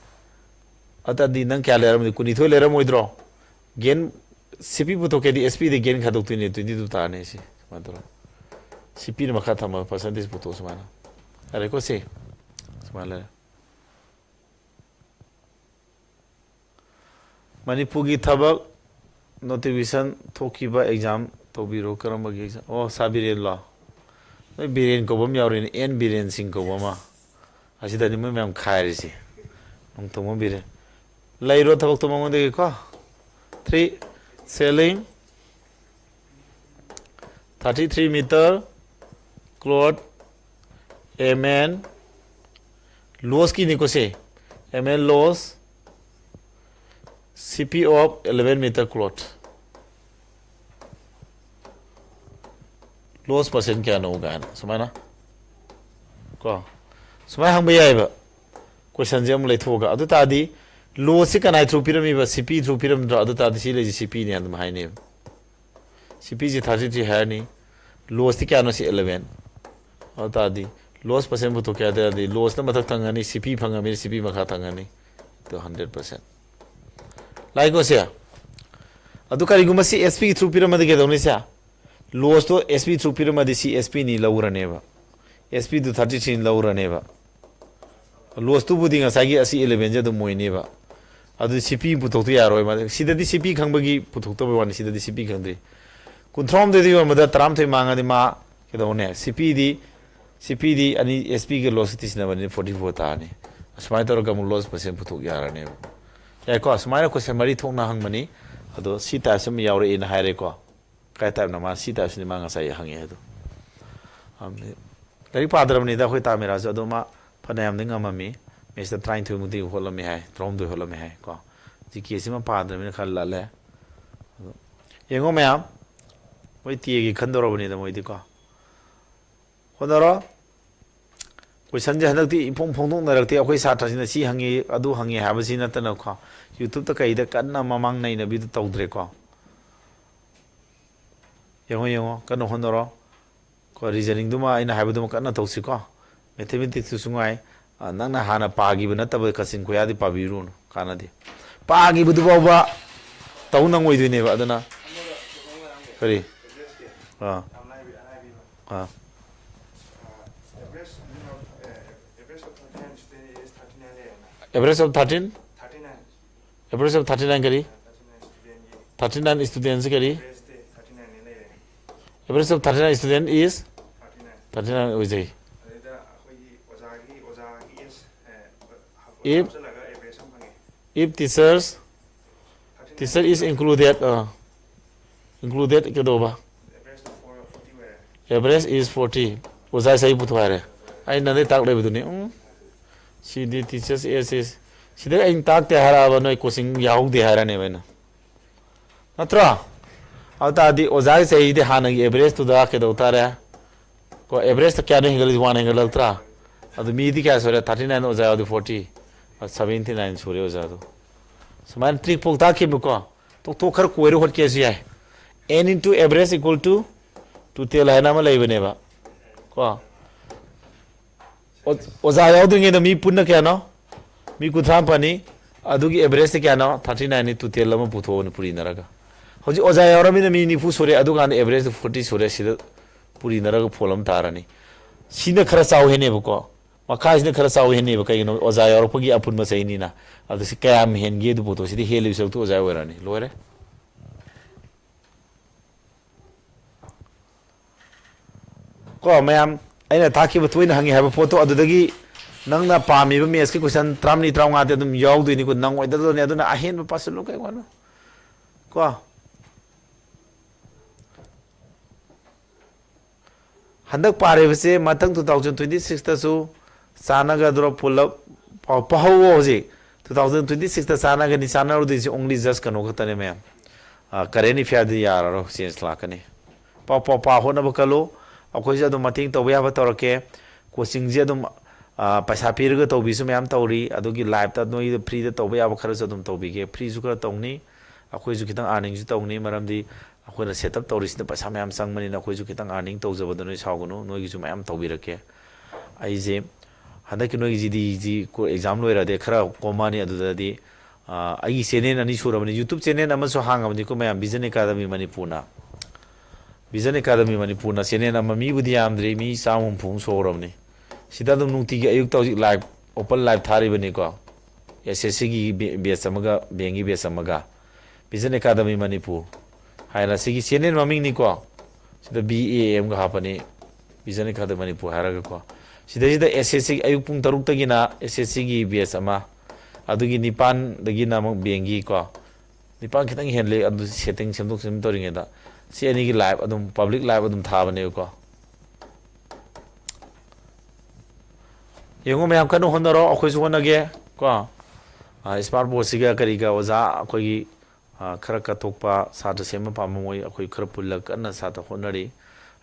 ꯑꯗꯨ ꯇꯥꯔꯗꯤ ꯅꯪ ꯀꯌꯥ ꯂꯩꯔꯝꯃꯅꯤ? ꯀꯨꯟꯅꯤꯊꯣꯏ ꯂꯩꯔꯝꯃꯣꯏꯗ꯭ꯔꯣ? ꯒꯦꯟ, C P ꯄꯨꯊꯣꯛꯀꯦꯗꯤ S Pꯗ ꯒꯦꯟ ꯈꯥꯏꯗꯣꯛꯇꯣꯏꯅꯤ, twenty two ꯇꯥꯔꯅꯤ ꯁꯤ꯫ ꯁꯨꯃꯥꯏꯅ ꯇꯧꯔꯒ C Pꯅ ꯃꯈꯥ ꯊꯝꯃꯒ percentage ꯄꯨꯊꯣꯛꯑꯣ ꯁꯨꯃꯥꯏꯅ꯫ ꯌꯥꯔꯦꯀꯣ ꯁꯤ? ꯁꯨꯃꯥꯏꯅ ꯂꯩꯔꯦ꯫ ꯃꯅꯤꯄꯨꯔꯒꯤ ꯊꯕꯛ ꯅꯣꯇꯤꯐꯤꯀꯦꯁꯟ ꯊꯣꯛꯈꯤꯕ ꯑꯦꯛꯖꯥꯝ ꯇꯧꯕꯤꯔꯣ꯫ ꯀꯔꯝꯕꯒꯤ ꯑꯦꯛꯖꯥꯝ? ꯑꯣ, ꯁꯥ ꯕꯤꯔꯦꯟꯂꯣ? ꯅꯣꯏ ꯕꯤꯔꯦꯟ ꯀꯧꯕ ꯑꯃ ꯌꯥꯎꯔꯤꯅꯦ, ꯑꯦꯟ ꯕꯤꯔꯦꯟ ꯁꯤꯡ ꯀꯧꯕ ꯑꯃ꯫ ꯑꯁꯤꯗꯅꯤ ꯃꯣꯏ ꯃꯌꯥꯝ ꯈꯥꯏꯔꯤꯁꯦ꯫ ꯅꯣꯡꯊꯣꯝꯕꯝ ꯕꯤꯔꯦꯟ꯫ ꯂꯩꯔꯣ ꯊꯕꯛꯇꯣ ꯃꯉꯣꯟꯗꯒꯤꯀꯣ꯫ Three, selling thirty three meter cloth, M N loss ꯀꯤꯅꯤꯀꯣ say, M N loss, C P of eleven meter cloth, loss percent ꯀꯌꯥꯅꯣ ꯀꯥꯏꯅ ꯁꯨꯃꯥꯏꯅ ꯀꯣ, ꯁꯨꯃꯥꯏꯅ ꯍꯪꯕ ꯌꯥꯏꯑꯕ꯫ ꯀꯣꯏꯁꯟꯁꯦ ꯑꯃꯨꯛ ꯂꯩꯊꯣꯛꯑꯒ, ꯑꯗꯨ ꯇꯥꯔꯗꯤ loss ꯁꯤ ꯀꯅꯥꯏ through ꯄꯤꯔꯝꯃꯤꯕ? C P through ꯄꯤꯔꯝꯗ꯭ꯔꯣ? ꯑꯗꯨ ꯇꯥꯔꯗꯤ ꯁꯤ ꯂꯩꯁꯦ C P ꯅꯦ ꯑꯗꯨꯝ ꯍꯥꯏꯅꯦꯕ꯫ C P ꯁꯤ thirty three ꯍꯥꯏꯔꯅꯤ, loss ꯇꯤ ꯀꯌꯥꯅꯣ? ꯁꯤ eleven꯫ ꯑꯗꯨ ꯇꯥꯔꯗꯤ loss percent ꯄꯨꯊꯣꯛꯀꯦ ꯍꯥꯏ ꯇꯥꯔꯗꯤ loss ꯅ ꯃꯊꯛ ꯊꯪꯒꯅꯤ, C P ꯐꯪꯉꯕꯅꯤꯅ C P ꯃꯈꯥ ꯊꯪꯒꯅꯤ꯫ ꯑꯗꯨ hundred percent꯫ ꯂꯥꯏꯀꯣ ꯁꯦ? ꯑꯗꯨ ꯀꯔꯤꯒꯨꯝꯕ ꯁꯤ S P ꯒꯤ through ꯄꯤꯔꯝꯃꯗꯤ ꯀꯩꯗꯧꯅꯤ ꯁꯦ? Loss ꯇꯣ S P through ꯄꯤꯔꯝꯃꯗꯤ ꯁꯤ S P ꯅꯤ ꯂꯧꯔꯅꯦꯕ, S P ꯗꯨ thirty three ꯅꯤ ꯂꯧꯔꯅꯦꯕ꯫ Loss ꯇꯨꯕꯨꯗꯤ ꯉꯁꯥꯏꯒꯤ ꯑꯁꯤ eleven ꯁꯦ ꯑꯗꯨꯝ ꯑꯣꯏꯅꯦꯕ꯫ ꯑꯗꯨ C P ꯄꯨꯊꯣꯛꯇ ꯌꯥꯔꯣꯏ꯫ ꯃꯥ-, ꯁꯤꯗꯗꯤ C P ꯈꯪꯕꯒꯤ ꯄꯨꯊꯣꯛꯇꯕꯩ ꯋꯥꯅꯤ, ꯁꯤꯗꯗꯤ C P ꯈꯪꯗ꯭ꯔꯤ꯫ ꯀꯨꯟꯊ꯭ꯔꯥꯍꯨꯝꯗꯣꯏꯗ ꯌꯣꯟꯕꯗ ꯇꯔꯥꯃꯥꯊꯣꯏ ꯃꯥꯡꯉꯗꯤ ꯃꯥ ꯀꯩꯗꯧꯅꯦ? C P ꯗꯤ, C P ꯗꯤ ꯑꯅꯤ, S P ꯒ loss ꯇꯤ ꯁꯤꯟꯅꯕꯅꯤꯅ forty four ꯇꯥꯔꯅꯤ꯫ ꯑꯁꯨꯃꯥꯏꯅ ꯇꯧꯔꯒ ꯑꯃꯨꯛ loss percent ꯄꯨꯊꯣꯛ ꯌꯥꯔꯅꯦꯕ꯫ ꯌꯥꯏꯀꯣ? ꯑꯁꯨꯃꯥꯏꯅ ꯀꯣꯏꯁꯟ ꯃꯔꯤ ꯊꯣꯛꯅ ꯍꯪꯕꯅꯤ꯫ ꯑꯗꯣ ꯁꯤ type ꯁꯤ ꯑꯃ ꯌꯥꯎꯔꯛꯑꯦꯅ ꯍꯥꯏꯔꯦꯀꯣ꯫ ꯀꯥꯏ type ꯅꯣ? ꯃꯥ ꯁꯤ type ꯁꯤꯅꯤ ꯃꯥ ꯉꯁꯥꯏ ꯍꯪꯉꯦ ꯑꯗꯣ꯫ ꯑꯝ, ꯂꯥꯏꯔꯤꯛ ꯄꯥꯗ꯭ꯔꯕꯅꯤꯗ ꯑꯩꯈꯣꯏ ꯇꯥꯃꯤꯔꯥꯁꯨ, ꯑꯗꯣ ꯃꯥ ꯐꯅꯌꯥꯝꯗꯤ ꯉꯝꯃꯝꯃꯤ꯫ Maths ꯇ ꯇꯔꯥꯅꯤꯊꯣꯏꯃꯨꯛꯇꯤ ꯍꯣꯠꯂꯝꯃꯤ ꯍꯥꯏ, ꯇꯔꯥꯍꯨꯝꯗꯣꯏ ꯍꯣꯠꯂꯝꯃꯤ ꯍꯥꯏ ꯀꯣ꯫ G K ꯁꯤꯃ ꯄꯥꯗ꯭ꯔꯕꯅꯤꯅ ꯈꯔ ꯂꯠꯂꯦ꯫ ꯑꯗꯣ ꯌꯦꯡꯉꯣ ꯃꯌꯥꯝ, ꯃꯣꯏ T A ꯒꯤ ꯈꯟꯗꯧꯔꯕꯅꯤꯗ ꯃꯣꯏꯗꯤꯀꯣ꯫ ꯍꯣꯠꯅꯔꯣ꯫ ꯀꯣꯏꯁꯟꯁꯦ ꯍꯟꯗꯛꯇꯤ ꯏꯐꯣꯡ ꯐꯣꯡꯗꯣꯛꯅꯔꯛꯇꯦ꯫ ꯑꯩꯈꯣꯏ ꯁꯥꯇ꯭ꯔꯁꯤꯡꯅ ꯁꯤ ꯍꯪꯉꯤ, ꯑꯗꯨ ꯍꯪꯉꯤ ꯍꯥꯏꯕꯁꯤ ꯅꯠꯇꯅꯀꯣ, YouTube ꯇ ꯀꯩꯗ ꯀꯟꯅ ꯃꯃꯥꯡ ꯅꯩꯅꯕꯤꯗꯨ ꯇꯧꯗ꯭ꯔꯦꯀꯣ꯫ ꯌꯦꯡꯉꯣ, ꯌꯦꯡꯉꯣ, ꯀꯟꯅ ꯍꯣꯠꯅꯔꯣ꯫ ꯀꯣ, reasoning ꯗꯨꯃ ꯑꯩꯅ ꯍꯥꯏꯕꯗꯨꯃ ꯀꯟꯅ ꯇꯧꯁꯤꯀꯣ꯫ Mathematics ꯇꯨꯁꯨ ꯉꯥꯏ꯫ ꯑ, ꯅꯪꯅ ꯍꯥꯟꯅ ꯄꯥꯈꯤꯕ ꯅꯠꯇꯕ ꯀꯥꯆꯤꯟ ꯀꯣꯌꯥꯗꯤ ꯄꯥꯕꯤꯔꯨꯅꯨ, ꯀꯥꯟꯅꯗꯦ꯫ ꯄꯥꯈꯤꯕꯗꯨ ꯐꯥꯎꯕ ꯇꯧ ꯅꯪꯉꯣꯏꯗꯣꯏꯅꯦꯕ꯫ ꯑꯗꯨꯅ ꯀꯔꯤ? ꯑꯥ꯫ ꯑꯥ꯫ Average of thirteen꯫ Average of thirty nine ꯀꯔꯤ? Thirty nine student ꯁꯤ ꯀꯔꯤ? Average of thirty nine student is thirty nine ꯑꯣꯏꯖꯩ꯫ If, if teachers, teacher is included, ꯑ, included ꯀꯩꯗꯧꯕ? Average is forty꯫ ꯑꯣꯖꯥ ꯆꯍꯤ ꯄꯨꯊꯣꯛ ꯍꯥꯏꯔꯦ꯫ ꯑꯩ ꯅꯪꯗꯩ ꯇꯥꯛ ꯂꯩꯕꯗꯨꯅꯤ꯫ ꯎꯝ꯫ ꯁꯤꯗꯤ teachers age is꯫ ꯁꯤꯗ ꯑꯩꯅ ꯇꯥꯛꯇꯦ ꯍꯥꯏꯔꯛꯑꯕ ꯅꯣꯏ coaching ꯌꯥꯎꯍꯧꯗꯦ ꯍꯥꯏꯔꯅꯦꯕ ꯑꯩꯅ꯫ ꯅꯠꯇ꯭ꯔꯣ? ꯑꯗꯨ ꯇꯥꯔꯗꯤ ꯑꯣꯖꯥꯒꯤ ꯆꯍꯤꯗꯤ ꯍꯥꯟꯅꯒꯤ average ꯇꯨꯗ ꯀꯩꯗꯧ ꯇꯥꯔꯦ? ꯀꯣ, average ꯇ ꯀꯌꯥꯅꯣ ꯍꯦꯟꯒꯠꯂꯤꯁꯦ? One ꯍꯦꯟꯒꯠꯂꯛꯇ꯭ꯔꯥ? ꯑꯗꯨ ꯃꯤꯗꯤ ꯀꯌꯥ ꯁꯨꯔꯦ? Thirty nine, ꯑꯣꯖꯥ ꯌꯥꯎꯗꯤ forty꯫ ꯑ, seventy nine ꯁꯨꯔꯦ ꯑꯣꯖꯥꯗꯣ꯫ ꯁꯨꯃꯥꯏꯅ trick ꯐꯥꯎ ꯇꯥꯛꯈꯤꯕꯀꯣ꯫ ꯇꯣꯛ-, ꯇꯣꯛ ꯈꯔ ꯀꯣꯏꯔ ꯍꯣꯠꯀꯦꯁꯨ ꯌꯥꯏ꯫ N into average equal to total ꯍꯥꯏꯅ ꯑꯃ ꯂꯩꯕꯅꯦꯕ꯫ ꯀꯣ꯫ ꯑꯣ-, ꯑꯣꯖꯥ ꯌꯥꯎꯗ꯭ꯔꯤꯉꯩꯗ ꯃꯤ ꯄꯨꯟꯅ ꯀꯌꯥꯅꯣ? ꯃꯤ ꯀꯨꯟꯊ꯭ꯔꯥ ꯃꯥꯄꯟꯅꯤ꯫ ꯑꯗꯨꯒꯤ average ꯇ ꯀꯌꯥꯅꯣ? Thirty nine ꯅꯤ꯫ Total ꯑꯃ ꯄꯨꯊꯣꯛꯑꯣꯅꯦ ꯄꯨꯔꯤꯅꯔꯒ꯫ ꯍꯧꯖꯤꯛ ꯑꯣꯖꯥ ꯌꯥꯎꯔꯃꯤꯅ ꯃꯤ ꯅꯤꯐꯨ ꯁꯨꯔꯦ, ꯑꯗꯨꯀꯥꯟꯗ average ꯇ forty ꯁꯨꯔꯦ꯫ ꯁꯤꯗ ꯄꯨꯔꯤꯅꯔꯒ ꯐꯣꯜ ꯑꯃ ꯇꯥꯔꯅꯤ꯫ ꯁꯤꯅ ꯈꯔ ꯆꯥꯎ ꯍꯦꯟꯅꯦꯕꯀꯣ꯫ ꯃꯈꯥꯁꯤꯅ ꯈꯔ ꯆꯥꯎ ꯍꯦꯟꯅꯦꯕ꯫ ꯀꯩꯒꯤꯅꯣ? ꯑꯣꯖꯥ ꯌꯥꯎꯔꯛꯄꯒꯤ ꯑꯄꯨꯟꯕ ꯆꯍꯤꯅꯤꯅ꯫ ꯑꯗꯨ ꯁꯤ ꯀꯌꯥꯝ ꯍꯦꯟꯒꯦ ꯑꯗꯨ ꯄꯨꯊꯣꯛ-, ꯁꯤꯗꯤ ꯍꯦꯜꯂꯤꯕ ꯁꯔꯨꯛꯇꯨ ꯑꯣꯖꯥ ꯑꯣꯏꯔꯅꯤ꯫ ꯂꯣꯏꯔꯦ꯫ ꯀꯣ, ꯃꯌꯥꯝ, ꯑꯩꯅ ꯇꯥꯛꯈꯤꯕ ꯇꯣꯏꯅ ꯍꯪꯉꯤ ꯍꯥꯏꯕ ꯄꯣꯠꯇꯣ ꯑꯗꯨꯗꯒꯤ ꯅꯪꯅ ꯄꯥꯝꯃꯤꯕ maths ꯀꯤ question ꯇꯔꯥꯃꯔꯤ, ꯇꯔꯥꯃꯉꯥꯗꯤ ꯑꯗꯨꯝ ꯌꯥꯎꯗꯣꯏꯅꯤꯀꯣ, ꯅꯪꯉꯣꯏꯗꯗꯣꯏꯅꯤ꯫ ꯑꯗꯨꯅ ꯑꯍꯦꯟꯕ ꯄꯥꯁꯤꯜꯂꯨ ꯀꯩ ꯋꯥꯅꯣ? ꯀꯣ? ꯍꯟꯗꯛ ꯄꯥꯔꯤꯕꯁꯦ ꯃꯊꯪ two thousand twenty six ꯇꯁꯨ ꯆꯥꯟꯅꯒꯗ꯭ꯔꯣ? ꯄꯨꯂꯞ ꯄꯥꯎ ꯄꯥꯍꯧꯋꯣ ꯍꯧꯖꯤꯛ꯫ Two thousand twenty six ꯇ ꯆꯥꯟꯅꯒꯅꯤ, ꯆꯥꯟꯅꯔꯨꯗꯣꯏꯁꯦ only just ꯀꯩꯅꯣ ꯈꯛꯇꯅꯦ ꯃꯌꯥꯝ꯫ ꯑ, current affair ꯗꯤ ꯌꯥꯔꯔꯣꯏ, change ꯂꯥꯛꯀꯅꯤ꯫ ꯄꯥꯎ, ꯄꯥꯎ, ꯄꯥꯎ ꯍꯣꯠꯅꯕ ꯀꯜꯂꯨ꯫ ꯑꯩꯈꯣꯏꯁꯨ ꯑꯗꯨꯝ ꯃꯇꯦꯡ ꯇꯧꯕ ꯌꯥꯕ ꯇꯧꯔꯛꯀꯦ꯫ Coaching ꯁꯦ ꯑꯗꯨꯝ, ꯑ, ꯄꯩꯁꯥ ꯄꯤꯔꯒ ꯇꯧꯕꯤꯁꯨ ꯃꯌꯥꯝ ꯇꯧꯔꯤ, ꯑꯗꯨꯒꯤ live ꯇ ꯅꯣꯏꯗ free ꯗ ꯇꯧꯕ ꯌꯥꯕ ꯈꯔꯁꯨ ꯑꯗꯨꯝ ꯇꯧꯕꯤꯒꯦ꯫ Free ꯁꯨ ꯈꯔ ꯇꯧꯅꯤ, ꯑꯩꯈꯣꯏꯁꯨ ꯈꯤꯇꯪ earning ꯁꯨ ꯇꯧꯅꯤ, ꯃꯔꯝꯗꯤ ꯑꯩꯈꯣꯏꯅ set up ꯇꯧꯔꯤꯁꯤꯅ ꯄꯩꯁꯥ ꯃꯌꯥꯝ ꯆꯪꯕꯅꯤꯅ ꯑꯩꯈꯣꯏꯁꯨ ꯈꯤꯇꯪ earning ꯇꯧꯖꯕꯗ ꯅꯣꯏ ꯁꯥꯎꯒꯅꯨ, ꯅꯣꯏꯒꯤꯁꯨ ꯃꯌꯥꯝ ꯇꯧꯕꯤꯔꯛꯀꯦ꯫ ꯑꯩꯁꯦ ꯍꯟꯗꯛꯀꯤ ꯅꯣꯏꯒꯤ G D ꯁꯤ ꯀꯣ-, exam ꯂꯣꯏꯔꯗꯤ ꯈꯔ ꯀꯣꯝꯃꯛꯑꯅꯤ꯫ ꯑꯗꯨꯗꯗꯤ, ꯑ, ꯑꯩꯒꯤ channel ꯑꯅꯤ ꯁꯨꯔꯕꯅꯤ, YouTube channel ꯑꯃꯁꯨ ꯍꯥꯡꯉꯕꯅꯤꯀꯣ ꯃꯌꯥꯝ, Vision Academy ꯃꯅꯤꯄꯨꯔꯅ꯫ Vision Academy ꯃꯅꯤꯄꯨꯔꯅ channel ꯑꯃ, ꯃꯤꯕꯨꯗꯤ ꯌꯥꯝꯗ꯭ꯔꯤ, ꯃꯤ ꯆꯥꯝꯃ ꯍꯨꯝꯐꯨꯃꯨꯛ ꯁꯨꯍꯧꯔꯕꯅꯤ꯫ ꯁꯤꯗ ꯑꯗꯨꯝ ꯅꯨꯡꯇꯤꯒꯤ ꯑꯌꯨꯛꯇ ꯍꯧꯖꯤꯛ live, open live ꯊꯥꯔꯤꯕꯅꯤꯀꯣ꯫ ꯑꯦꯁ ꯑꯦꯁ ꯁꯤꯒꯤ ꯕꯦ-, batch ꯑꯃꯒ ꯕꯦꯡꯒꯤ batch ꯑꯃꯒ꯫ Vision Academy ꯃꯅꯤꯄꯨꯔ ꯍꯥꯏꯅ ꯁꯤꯒꯤ channel ꯃꯃꯤꯡꯅꯤꯀꯣ꯫ ꯁꯤꯗ ꯕꯤ ꯑꯦ ꯑꯦꯝꯒ ꯍꯥꯞꯄꯅꯤ, Vision Academy ꯃꯅꯤꯄꯨꯔ ꯍꯥꯏꯔꯒꯀꯣ꯫ ꯁꯤꯗꯩꯁꯤꯗ ꯑꯦꯁ ꯑꯦꯁ ꯁꯤ ꯑꯌꯨꯛ ꯄꯨꯡ ꯇꯔꯨꯛꯇꯒꯤꯅ ꯑꯦꯁ ꯑꯦꯁ ꯁꯤꯒꯤ batch ꯑꯃ, ꯑꯗꯨꯒꯤ ꯅꯤꯄꯥꯟꯗꯒꯤꯅ ꯑꯃꯨꯛ ꯕꯦꯡꯒꯤ ꯀꯣ꯫ ꯅꯤꯄꯥꯟ ꯈꯤꯇꯪ ꯍꯦꯜꯂꯦ, ꯑꯗꯨ setting ꯁꯦꯝꯗꯣꯛ ꯁꯦꯝꯖꯤꯟ ꯇꯧꯔꯤꯉꯩꯗ꯫ ꯁꯤ ꯑꯅꯤꯒꯤ live ꯑꯗꯨꯝ, public live ꯑꯗꯨꯝ ꯊꯥꯕꯅꯦꯕꯀꯣ꯫ ꯌꯦꯡꯉꯣ ꯃꯌꯥꯝ, ꯀꯟꯅ ꯍꯣꯠꯅꯔꯣ, ꯑꯩꯈꯣꯏꯁꯨ ꯍꯣꯠꯅꯒꯦ ꯀꯣ꯫ ꯑ, smart boardꯁꯤꯒ ꯀꯔꯤꯒ ꯑꯣꯖꯥ ꯑꯩꯈꯣꯏꯒꯤ, ꯑ, ꯈꯔ ꯀꯠꯊꯣꯛꯄ, ꯁꯥꯇ꯭ꯔ ꯁꯦꯝꯕ ꯄꯥꯝꯕ ꯃꯣꯏ ꯑꯩꯈꯣꯏ ꯈꯔ ꯄꯨꯜꯂꯒ ꯀꯟꯅ ꯁꯥꯇ꯭ꯔ ꯍꯣꯠꯅꯔꯤ꯫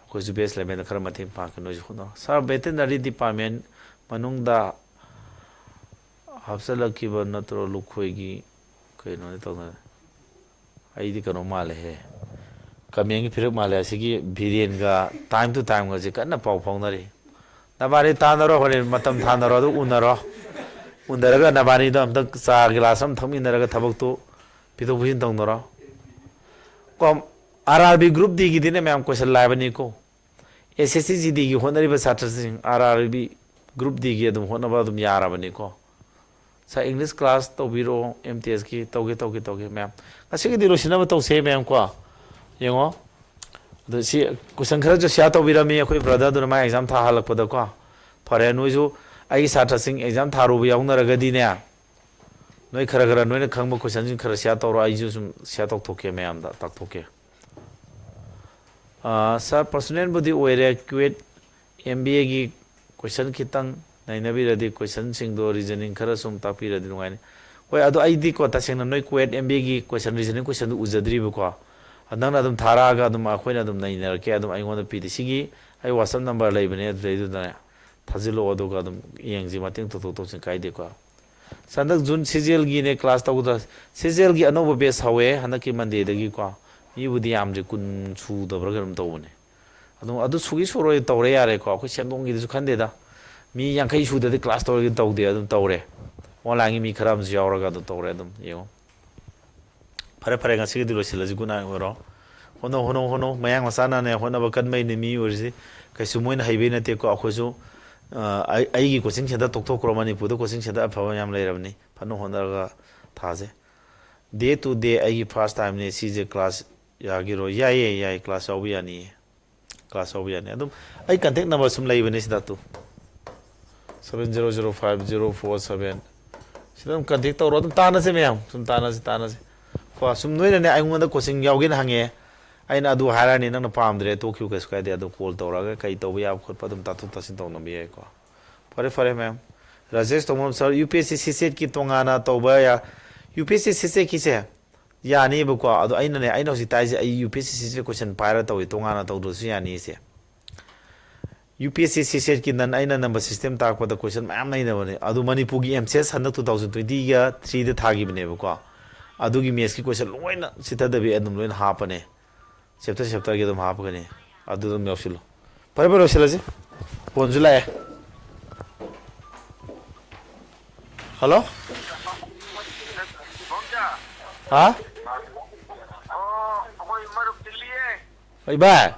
ꯑꯩꯈꯣꯏꯁꯨ batch elevenꯗ ꯈꯔ ꯃꯇꯦꯡ ꯄꯥꯡꯒꯦ, ꯅꯣꯏꯁꯨ ꯍꯣꯠꯅꯔꯣ꯫ Sir, veterinary department ꯃꯅꯨꯡꯗ ꯍꯥꯞꯆꯤꯜꯂꯛꯈꯤꯕ ꯅꯠꯇ꯭ꯔꯣ ꯂꯨꯈꯣꯏꯒꯤ ꯀꯩꯅꯣꯗꯤ ꯇꯧꯅ-, ꯑꯩꯗꯤ ꯀꯩꯅꯣ ꯃꯥꯜꯂꯦꯍꯦ, commentꯀꯤ ꯐꯤꯔꯦꯞ ꯃꯥꯜꯂꯦ꯫ ꯑꯁꯤꯒꯤ ꯕꯤꯔꯦꯟꯒ time to timeꯒꯁꯦ ꯀꯟꯅ ꯄꯥꯎ ꯐꯥꯎꯅꯔꯤ꯫ ꯅꯕꯥꯅꯤ ꯇꯥꯟꯅꯔꯣ, ꯍꯣꯔꯦꯟ ꯃꯇꯝ ꯊꯥꯅꯔꯣ, ꯑꯗꯨ ꯎꯅꯔꯣ꯫ ꯎꯅꯔꯒ ꯅꯕꯥꯅꯤꯗꯣ ꯑꯝꯇꯪ ꯆꯥ ꯒꯤꯂꯥꯁ ꯑꯃ ꯊꯛꯃꯤꯟꯅꯔꯒ ꯊꯕꯛꯇꯨ ꯄꯤꯊꯣꯛ ꯄꯤꯁꯤꯟ ꯇꯧꯅꯔꯣ꯫ ꯀꯣ, ꯑꯥꯔ ꯑꯥꯔ ꯕꯤ group Dꯒꯤꯗꯤꯅꯦ ꯃꯌꯥꯝ question ꯂꯥꯏꯕꯅꯤꯀꯣ꯫ ꯑꯦꯁ ꯑꯦꯁ ꯁꯤ ꯖꯤ ꯗꯤꯒꯤ ꯍꯣꯠꯅꯔꯤꯕ ꯁꯥꯇ꯭ꯔꯁꯤꯡ ꯑꯥꯔ ꯑꯥꯔ ꯕꯤ group Dꯒꯤ ꯑꯗꯨꯝ ꯍꯣꯠꯅꯕ ꯑꯗꯨꯝ ꯌꯥꯔꯕꯅꯤꯀꯣ꯫ Sir, English class ꯇꯧꯕꯤꯔꯣ, ꯑꯦꯝ ꯇꯤ ꯑꯦꯁꯀꯤ꯫ ꯇꯧꯒꯦ, ꯇꯧꯒꯦ, ꯇꯧꯒꯦ ꯃꯌꯥꯝ꯫ ꯉꯁꯤꯒꯤꯗꯤ ꯂꯣꯏꯁꯤꯟꯅꯕ ꯇꯧꯁꯦ ꯃꯌꯥꯝ ꯀꯣ꯫ ꯌꯦꯡꯉꯣ꯫ ꯑꯗꯣ ꯁꯤ question ꯈꯔꯁꯨ share ꯇꯧꯕꯤꯔꯝꯃꯤ ꯑꯩꯈꯣꯏ brotherꯗꯨꯅ, ꯃꯥ exam ꯊꯥꯍꯜꯂꯛꯄꯗꯀꯣ꯫ ꯐꯔꯦ, ꯅꯣꯏꯁꯨ ꯑꯩꯒꯤ ꯁꯥꯇ꯭ꯔꯁꯤꯡ exam ꯊꯥꯔꯨꯕ ꯌꯥꯎꯅꯔꯒꯗꯤꯅꯦ, ꯅꯣꯏ ꯈꯔ ꯈꯔ ꯅꯣꯏꯅ ꯈꯪꯕ questionꯁꯤꯡ ꯈꯔ share ꯇꯧꯔꯣ, ꯑꯩꯁꯨ ꯁꯨꯝ share ꯇꯧꯊꯣꯛꯀꯦ, ꯃꯌꯥꯝꯗ ꯇꯥꯛꯊꯣꯛꯀꯦ꯫ ꯑꯥ, sir, personalꯕꯨꯗꯤ ꯑꯣꯏꯔꯦ, ꯀ꯭ꯋꯦꯠ ꯑꯦꯝ ꯕꯤ ꯑꯦꯒꯤ question ꯈꯤꯇꯪ ꯅꯩꯅꯕꯤꯔꯗꯤ, questionꯁꯤꯡꯗꯣ reasoning ꯈꯔ ꯁꯨꯝ ꯇꯥꯛꯄꯤꯔꯗꯤ ꯅꯨꯡꯉꯥꯏꯅꯤ꯫ ꯍꯣꯏ, ꯑꯗꯣ ꯑꯩꯗꯤꯀꯣ, ꯇꯁꯦꯡꯅ ꯅꯣꯏ ꯀ꯭ꯋꯦꯠ ꯑꯦꯝ ꯕꯤ ꯑꯦꯒꯤ question, reasoning questionꯗꯨ ꯎꯖꯗ꯭ꯔꯤꯕꯀꯣ꯫ ꯑꯗꯣ ꯅꯪꯅ ꯑꯗꯨꯝ ꯊꯥꯔꯛꯑꯒ ꯑꯗꯨꯝ ꯑꯩꯈꯣꯏꯅ ꯑꯗꯨꯝ ꯅꯩꯅꯔꯛꯀꯦ, ꯑꯗꯨꯝ ꯑꯩꯉꯣꯟꯗ ꯄꯤꯗꯦ꯫ ꯁꯤꯒꯤ ꯑꯩ WhatsApp number ꯂꯩꯕꯅꯦ, ꯑꯗꯨꯗꯩꯗꯨꯗꯅꯦ ꯊꯥꯖꯤꯜꯂꯛꯑꯣ, ꯑꯗꯨꯒ ꯑꯗꯨꯝ ꯌꯦꯡꯁꯤ, ꯃꯇꯦꯡ ꯇꯧꯊꯣꯛ ꯇꯧꯁꯤꯟ ꯀꯥꯏꯗꯦꯀꯣ꯫ ꯍꯟꯗꯛ June ꯁꯤꯖꯦꯜꯒꯤꯅꯦ class ꯇꯧꯒꯗ꯭ꯔꯥ? ꯁꯤꯖꯦꯜꯒꯤ ꯑꯅꯧꯕ batch ꯍꯧꯋꯦ ꯍꯟꯗꯛꯀꯤ Mondayꯗꯒꯤꯀꯣ꯫ ꯃꯤꯕꯨꯗꯤ ꯌꯥꯝꯗ꯭ꯔꯤ, ꯀꯨꯟ ꯁꯨꯗꯕ꯭ꯔꯥ ꯀꯩꯅꯣꯝ ꯇꯧꯕꯅꯦ꯫ ꯑꯗꯨꯝ ꯑꯗꯨ ꯁꯨꯒꯤ ꯁꯨꯔꯣꯏ ꯇꯧꯔꯦ ꯌꯥꯔꯦꯀꯣ꯫ ꯑꯩꯈꯣꯏ ꯁꯦꯟꯗꯣꯡꯒꯤꯗꯨꯁꯨ ꯈꯟꯗꯦꯗ꯫ ꯃꯤ ꯌꯥꯡꯈꯩ ꯁꯨꯗ꯭ꯔꯗꯤ class ꯇꯧꯔꯒꯦ ꯇꯧꯗꯦ, ꯑꯗꯨꯝ ꯇꯧꯔꯦ꯫ Onlineꯒꯤ ꯃꯤ ꯈꯔ ꯑꯃꯁꯨ ꯌꯥꯎꯔꯒ ꯑꯗꯨꯝ ꯇꯧꯔꯦ, ꯑꯗꯨꯝ ꯌꯦꯡꯉꯣ꯫ ꯐꯔꯦ, ꯐꯔꯦ, ꯉꯁꯤꯒꯤꯗꯤ ꯂꯣꯏꯁꯤꯜꯂꯁꯤ꯫ Good night ꯑꯣꯏꯔꯣ꯫ ꯍꯣꯠꯅꯧ, ꯍꯣꯠꯅꯧ, ꯍꯣꯠꯅꯧ꯫ ꯃꯌꯥꯡ ꯃꯆꯥꯅꯅꯦ ꯍꯣꯠꯅꯕ ꯀꯟꯕꯩꯅꯦ ꯃꯤ ꯑꯣꯏꯔꯤꯁꯤ꯫ ꯀꯩꯁꯨ ꯃꯣꯏꯅ ꯍꯩꯕꯩ ꯅꯠꯇꯦꯀꯣ꯫ ꯑꯩꯈꯣꯏꯁꯨ ꯑ, ꯑꯩ-, ꯑꯩꯒꯤ coaching centre ꯇꯣꯛꯊꯣꯛꯈ꯭ꯔꯣ, ꯃꯅꯤꯄꯨꯔꯗ coaching centre ꯑꯐꯕ ꯌꯥꯝ ꯂꯩꯔꯕꯅꯤ, ꯐꯅ ꯍꯣꯠꯅꯔꯒ ꯊꯥꯁꯦ꯫ Day to day ꯑꯩꯒꯤ first timeꯅꯦ ꯁꯤꯁꯦ, class ꯌꯥꯒꯤꯔꯣꯏ? ꯌꯥꯏꯌꯦ, ꯌꯥꯏ, class ꯌꯥꯎꯕ ꯌꯥꯅꯤꯌꯦ, class ꯌꯥꯎꯕ ꯌꯥꯅꯤ꯫ ꯑꯗꯨꯝ ꯑꯩ contact number ꯁꯨꯝ ꯂꯩꯕꯅꯦ ꯁꯤꯗ, two, seven zero zero five zero four seven, ꯁꯤꯗ ꯑꯗꯨꯝ contact ꯇꯧꯔꯣ, ꯑꯗꯨꯝ ꯇꯥꯟꯅꯁꯦ ꯃꯌꯥꯝ, ꯁꯨꯝ ꯇꯥꯟꯅꯁꯦ, ꯇꯥꯟꯅꯁꯦ꯫ ꯀꯣ, ꯁꯨꯝ ꯅꯣꯏꯅꯅꯦ ꯑꯩꯉꯣꯟꯗ coaching ꯌꯥꯎꯒꯦꯅ ꯍꯪꯉꯦ, ꯑꯩꯅ ꯑꯗꯨ ꯍꯥꯏꯔꯛꯑꯅꯤ, ꯅꯪꯅ ꯄꯥꯝꯗ꯭ꯔꯦ ꯇꯣꯛꯈꯤꯕ ꯀꯩꯁꯨ ꯀꯥꯏꯗꯦ, ꯑꯗꯨ call ꯇꯧꯔꯒ ꯀꯩ ꯇꯧꯕ ꯌꯥꯕ ꯈꯣꯠꯄ ꯑꯗꯨꯝ ꯇꯥꯊꯣꯛ ꯇꯥꯁꯤꯟ ꯇꯧꯅꯕ ꯌꯥꯏꯀꯣ꯫ ꯐꯔꯦ, ꯐꯔꯦ, ma'am꯫ ꯔꯥꯖꯦꯁ ꯇꯣꯡꯕ꯭ꯔꯝ sir, UPSC CSATꯀꯤ ꯇꯣꯉꯥꯟꯅ ꯇꯧꯕ ꯌꯥ-, UPSC CSATꯀꯤꯁꯦ ꯌꯥꯅꯤꯕꯀꯣ, ꯑꯗꯣ ꯑꯩꯅꯅꯦ, ꯑꯩꯅ ꯍꯧꯖꯤꯛ ꯇꯥꯏꯁꯦ ꯑꯩ UPSC CSAT question ꯄꯥꯏꯔ ꯇꯧꯏ, ꯇꯣꯉꯥꯟꯅ ꯇꯧꯗ꯭ꯔꯁꯨ ꯌꯥꯅꯤ ꯁꯦ꯫ UPSC CSATꯀꯤ ꯅꯟ ꯑꯩꯅ number system ꯇꯥꯛꯄꯗ question ꯃꯌꯥꯝ ꯂꯩꯅꯕꯅꯦ, ꯑꯗꯣ ꯃꯅꯤꯄꯨꯔꯒꯤ MCET ꯍꯟꯗꯛ two thousand twentyꯒ threeꯗ ꯊꯥꯈꯤꯕꯅꯦꯕꯀꯣ, ꯑꯗꯨꯒꯤ mathsꯀꯤ question ꯂꯣꯏꯅ ꯆꯤꯠꯊꯗꯕꯤ ꯑꯗꯨꯝ ꯂꯣꯏꯅ ꯍꯥꯞꯄꯅꯦ꯫ Chapter chapterꯒꯤ ꯑꯗꯨꯝ ꯍꯥꯞꯄꯒꯅꯤ꯫ ꯑꯗꯨ ꯑꯗꯨꯝ ꯌꯥꯎꯁꯤꯜꯂꯨ꯫ ꯐꯔꯦ, ꯐꯔꯦ, ꯂꯣꯏꯁꯤꯜꯂꯁꯤ꯫ Phoneꯁꯨ ꯂꯥꯛꯑꯦ꯫ Hello? ꯍꯥ? ꯑꯣ, ꯑꯩꯈꯣꯏ ꯃꯔꯨꯞ ꯇꯤꯜꯂꯤꯌꯦ꯫ ꯏꯕꯥꯏ?